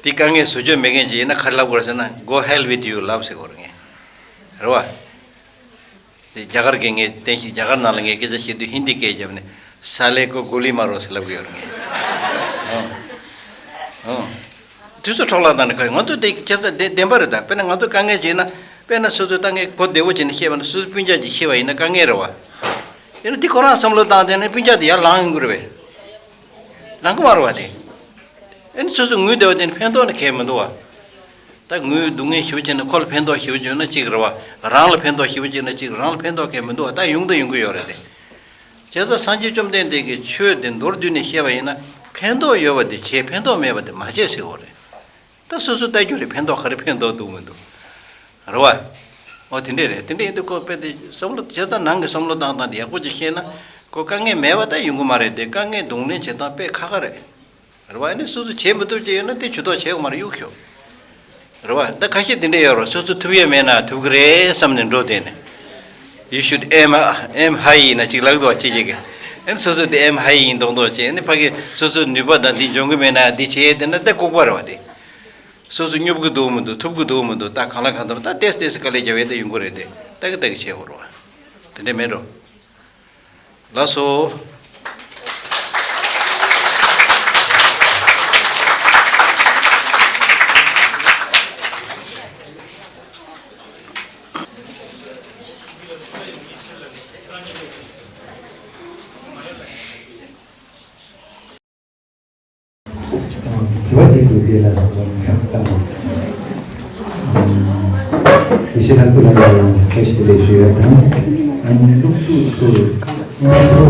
འདི་དཀའ་ངལ་བཟོ་བཅོས་མེད་མཁན་ཅིག་ཡིན་ན་ག་རེ་ལབ་དགོས་རེད་ཟེར་ན། Go hell with you ལབ་ཟེར་དགོས་རེད་ངས། རེད་བ། དེ་རྒྱ་གར་གྱི་ངས་བསྟན་བཤིག་རྒྱ་གར་ནང་ལ་ངས་སྐད་ཆ་བཤད་དུས་ཧིན་དི་སྐད་བརྒྱབ་ནས། སཱ་ལེ་ཀོ་གོ་ལི་མ་རོ་ཟེར་ལབ་ཀྱི་ཡོད་རེད་ངས། ཨང་། ཨང་། དུས་ཚོད་འཕྲོ་བརླག་བཏང་ནས་ག་ང་ཚོ་དེ་ཁྱེད་ཚོ་བདེན་བདེན་པ་རེད་ད། དཔེར་ན་ང་ཚོ་དཀའ་ངལ་ཅིག་ཡིན་ན། དཔེར་ན་སོ་སོའི་ད་ངས་གོ་བདེ་བོ་བྱས་ནས་བཤད་པ་ན། སོ་སོའི་སྤུན་ཀྱག་ཅིག་ཤི་བ་ཡིན་ན་དཀའ་ངལ་རེད་བ། ཡིན་ན་དེ་ཁོ་རང་བསམ་བློ་བཏང་བསྡད་ན་སྤུན་ཀྱག་དེ་ཡར་ལངས་ཡོང་གི་རེད་པས། ལངས་གི་མ་རེད་བ་དེ། ཨ་ནི་སོ་སོ་ངུས་བསྡད་པ་དེ་ནི་ཕན་ཐོགས་ནི་གང་ཡང་མི་འདུག་བ། ད་ངུས་སྡུག་བསྔལ་ཞེ་པོ་བྱས་ནས་ཁོ་ལ་ཕན་ཐོགས་ཞེ་པོ་བྱུང་ན་གཅིག་རེད་བ། རང་ལ་ཕན་ཐོགས་ཞེ་པོ་བྱས་ན་གཅིག་རང་ལ་ཕན་ཐོགས་གང་ཡང་མི་འདུག་བ། ད་ཡོང་དང་ཡོང་གི་ཡོད་རེད་དེ། བྱས་ཙང་སངས་རྒྱས་བཅོམ་ལྡན་འདས་ཀྱིས་ཆོས་དེ་མདོར་བསྡུས་ནས་བཤད་པ་ཡིན་ན། ཕན་ཐོགས་ཡོད་པ་དེ་བྱས། ཕན་ཐོགས་མེད་པ་དེ་མ་བྱས་ཟེར་བ་རེད། ད་སོ་སོས་ལྟ་རྒྱུ་རེད། ཕན་ཐོགས་ག་རེ་ཕན་ཐོགས་འདུག་མི་འདུག་རེད་བ། འོ་དེ་འདྲས་རེད། དེ་འདྲས་ཡིན་དུས་ཁོ་དཔེ་དེ་བསམ་བློ་བྱས་ཙང་། ནང་གི་བསམ་བློ་བཏང་སྟངས་དེ་ཡག་པོ་ཅིག་ཤེས་ན། ཁོ་དཀའ་ངལ་མེད་པ་ད་ཡོང་གི་མ་རེད་དེ། དཀའ་ངལ་གདོང་ལེན་བྱེད་སྟངས་དཔེ་ཁག་ཁག་རེད། རེད་བ། ཨ་ནི་སོ་སོ་བྱེད་མི་ཐུབ་ཅིག་ཡོད་ན་དེ་ཇུས་གཏོགས་བྱེད་དགོས་མ་རེད། གཡུག་ཞོག། རེད་བ། ད་ཁ་ཤས་དེ་འདྲས་ཡོད་རེད། སོ་སོ་ཐུབ་ཡས་མེད་ན་ཐུབ་ཀྱི་རེད་བསམ་ནས་འགྲོ་བསྡད་ནས། You should aim, aim high ཡིན་ན་ཅིག་ལབ་འདུག་བ། ཅི་ཅིག་གིས། ཨ་ནི་སོ་སོ་དེ་aim high ཡིན་མདོག་མདོག་བྱས། ཨ་ནི་ཕ་གི་སོ་སོའི་ནུས་པ་དང་འདི་འཇོན་གི་མེད་ན་འདི་བྱས་བསྡད་ན་ད་ལྐུགས་པ་རེད་བ་དེ། སོ་སོ་སྙོབ་གི་འདུག་མི་འདུག་ཐུབ་གི་འདུག་མི་འདུག་ད་གང་ལ་གང་འདྲ་ད་ཏེས་ཏེས་དཀའ་ལས་རྒྱབ་ཡས་ད་ཡོང་གི་རེད་དེ་ད་གི་ད་གི་བྱེད་དགོས་རེད་བ། དེ་འདྲ་མེད་འགྲོ། ལགས་སོ། དྲི་བ་གཅིག་འདུག་དེ་ལ་ཁྱབ་བསྒྲགས་གནང་སོང་། ཡེ་ཤེས་ལྷ་སྐུ་ལ་ཡང་བཀྲ་ཤིས་བདེ་ལེགས་ཞུ་ཡ་དང་། ཨ་ནི་སློབ་ཕྲུག་ཚོར་སྔོན་འགྲོ་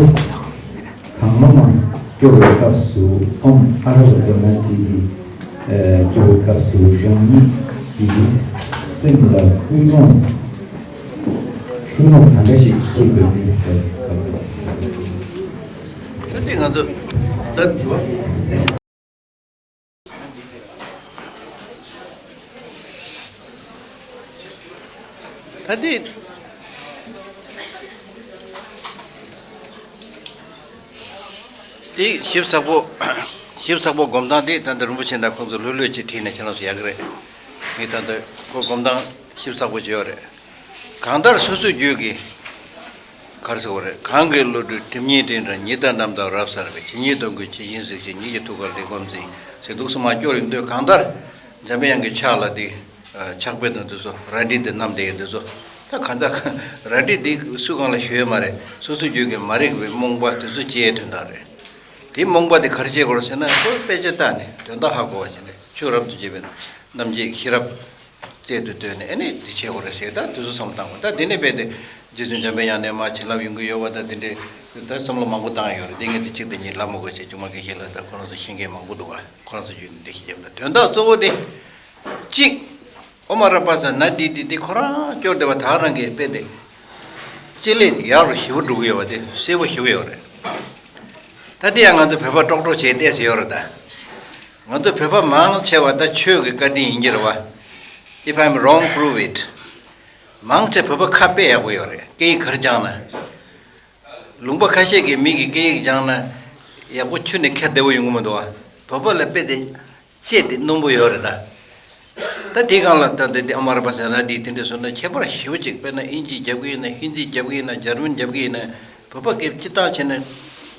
གང་མང་མང་སྐྱོར་བའི་སྐབས་སུ་ཨོཾ་ཨ་ར་པ་ཙ་ན་དྷཱིཿསྐྱོར་བའི་སྐབས་སུ་རང་ཉིད་ཀྱི་སེམས་ལ་ཀུན་སློང་ཀུན་སློང་གང་འདྲ་ཞིག་སྐྱེ་དགོས་མིན་དེ་ད་ལྟ་ང་ཚོ་ད་དྲི་བ། ད་དེ་དེ་ཞིབ་ཚགས་པོ་ཞིབ་ཚགས་པོ་སྒོམ་སྟངས་དེ་ད་ལྟ་རིན་པོ་ཆེ་དང་ཁོང་ཚོ་ལྷོད་ལྷོད་ཅིག་བྲིས་ནས་ཁྱེད་རང་ཚོ་ཡག་གི་རེད། ངས་ད་ལྟ་ཁོ་སྒོམ་སྟངས་ཞིབ་ཚགས་པོ་བྱས་ཡོད་རེད། གང་ལྟར་སོ་སོའི་རྒྱུད་ཀྱི་གར་ཟེར་བ་རེད། གང་གི་བློ་གྲོས་སྒྲིབ་གཉིས་དེ་འདྲ་ཉི་ཟླ་གནམ་དང་རབ་གསལ་བའི་ཇི་སྙེད་སྡོང་གི་ཇི་བཞིན་གཟིགས་ཤིང་ཉིད་ཀྱི་ཐུགས་ཀར་ལེགས་པར་འཛིན་ཟེར་འདུག་སེ་མར་སྐྱོར་ཡོང་དུས་གང་ལྟར་འཇམ་པའི་དབྱངས་ཀྱི་ཕྱག་ལ་དེ་ཕྱག་དཔེ་དང་དེ་ཚོ་རལ་གྲི་དེ་བསྣམས་བསྡད་ཡོད་དེ་ཚོ་ད་གང་ལྟར་རལ་གྲི་དེ་སུ་གང་ལ་ཞུ་ཡས་མ་རེད། སོ་སོའི་རྒྱུད་ཀྱི་མ་རིག་པའི་རྨོངས་པ་དེ་ཚོ་སྐྱེ་ཡས་དོན་དག་རེད། དེ་རྨོངས་པ་དེ་ག་རེ་བྱེད་དགོས་རེད་ཟེར་ན་ཁོས་དཔེ་ཆ་བལྟས་ནས་དོན་དག་ཧ་གོ་བ་བྱས་ནས་ཆོས་རབ་ཏུ་བྱེད་པའི་རྣམ་འབྱེད་ཤེས་རབ། རྩལ་དུ་བཏོན་ནས་ཨ་ནི་འདི་བྱེད་དགོས་རེད་ཟེར། ད་དེ་ཚོ་བསམ་བློ་བཏང་དགོས། ད་དེ་ནས་རྦད་དེ་རྗེ་བཙུན་འཇམ་པའི་དབྱངས་ནས་མར་བྱིན་རླབས་ཡོང་གི་ཡོད་པ་ད་དེ་འདྲའི་ད་བསམ་བློ་མང་པོ་བཏང་ཡོད་རེད། དེ་ངས་དེ་གཅིག་དང་གཉིས་ལབ་མི་དགོས་ཟེར། ཆུང་མ་དགེ་བཤེས་ལགས་ད་ཁོ་རང་ཚོ་ཤེས་མཁན་མང་པོ་འདུག་ག་ཁོ་རང་ཚོ་བརྒྱུད་ནས་འདི་ཞིག་བརྒྱབ་ན་དོན་དག་གཙོ་བོ་དེ་གཅིག་ཨོཾ་ཨ་ར་པ་ཙ་ན་དྷཱིཿསྡེ་དེ་ཁོ་རང་སྐྱོར་བསྡད་པ་ད་རང་གིས་དཔེ་དེ་ལྕེ་ལས་ཡག་རུ་ཞེ་པོ་འགྲོ་གི་ཡོད་པ་དེ་གསལ་པོ་ཞེ་པོ་ཡོད་རེད། ད་དེ་ཡང་ང་ཚོ་བོད་པ་ཀྲོག་ཀྲོག་བྱས་བལྟས་ཟེར་ཡོད་རེད་ད། ང་ཚོ་བོད་པ་མང་ཆེ་བ་ད་ཆོས་ཀྱི་བཀའ་དྲིན་ཡིན་གྱི་རེད་བ། If I'm wrong, prove it. མང་ཆེ་བོད་པ་ཁ་དཔེ་ཡག་པོ་ཡོད་རེད། སྐད་ཡིག་ག་རེ་སྦྱངས་ན། ལུང་པ་ཁ་ཤས་ཀྱི་མི་གིས་སྐད་ཡིག་སྦྱངས་ན་ཡག་པོ་ཁྱོན་ནས་ཁ་བདེ་པོ་ཡོང་གི་མི་འདུག་བ། བོད་པ་ལ་དཔེ་དེ་ལྕེ་དེ་རྣོན་པོ་ཡོད་རེད་ད། ད་དེའི་སྒང་ལ་ད་འདི་འདི་ཨོཾ་ཨ་ར་པ་ཙ་ན་དྷཱིཿསྡེ་དེ་འདྲ་སོང་ན་ཁྱད་པར་ཞེ་པོ་ཅིག་དཔེར་ན་ཨིན་ཇི་རྒྱབ་ཀྱི་ཡིན་ན་ཧིན་དི་རྒྱབ་ཀྱི་ཡིན་ན་འཇར་མན་རྒྱབ་ཀྱི་ཡིན་ན་བོད་པ་སྐད་སྤྱིར་བཏང་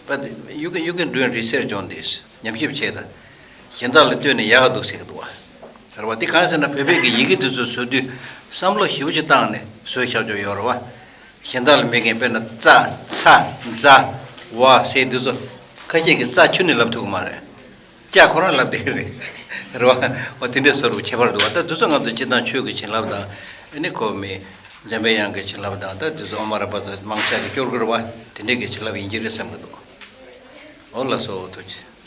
བྱས་ན་you can, you can do a research on this. ཉམས་ཞིབ་བྱས་ད། གཞན་དག་ལ་ལྟོས་ནས་ཡག་ག་འདུག་ཟེར་གི་འདུག་བ། རེད་བ། འདི་གང་ཟེར་ན་བོད་པའི་གི་ཡི་གེ་དེ་ཚོ་བཟོ་དུས་བསམ་བློ་ཞེ་པོ་ཅིག་བཏང་ནས་བཟོས་བཞག་ཆོག་ཡོད་རེད་བ། གཞན་དག་ལ་མེད་མཁན་དཔེར་ན་ཙ་ཚ་ཛ་ཝ་ཟེར་དེ་ཚོ་ཁ་ཤས་ཀྱིས་ཙ་ཁྱོན་ནས་ལབ་ཐུབ་ཀྱི་མ་རེད། ཅ་ཁོ་རང་ལབ་བསྡད་ཀྱི་རེད། རེད་བ། འོ་དེ་འདྲའི་བཟོ་རུ་ཁྱད་པར་འདུག་བ། ད་དེ་ཚོ་ང་ཚོ་སྤྱིར་བཏང་ཆོས་ཀྱི་བྱིན་རླབས་དང་ཨ་ནི་ཁོ་མི་འཇམ་པའི་དབྱངས་ཀྱི་བྱིན་རླབས་དང་ད་དེ་ཚོ་ཨོཾ་ཨ་ར་པ་ཙ་མང་ཆེ་གིས་སྐྱོར་གྱི་རེད་བ། དེ་འདྲའི་གི་བྱིན་རླབས་ཡིན་གྱི་རེད་བསམ་གྱི་འདུག་འོ་ལགས་སོ། ཐུགས་རྗེ་ཆེ།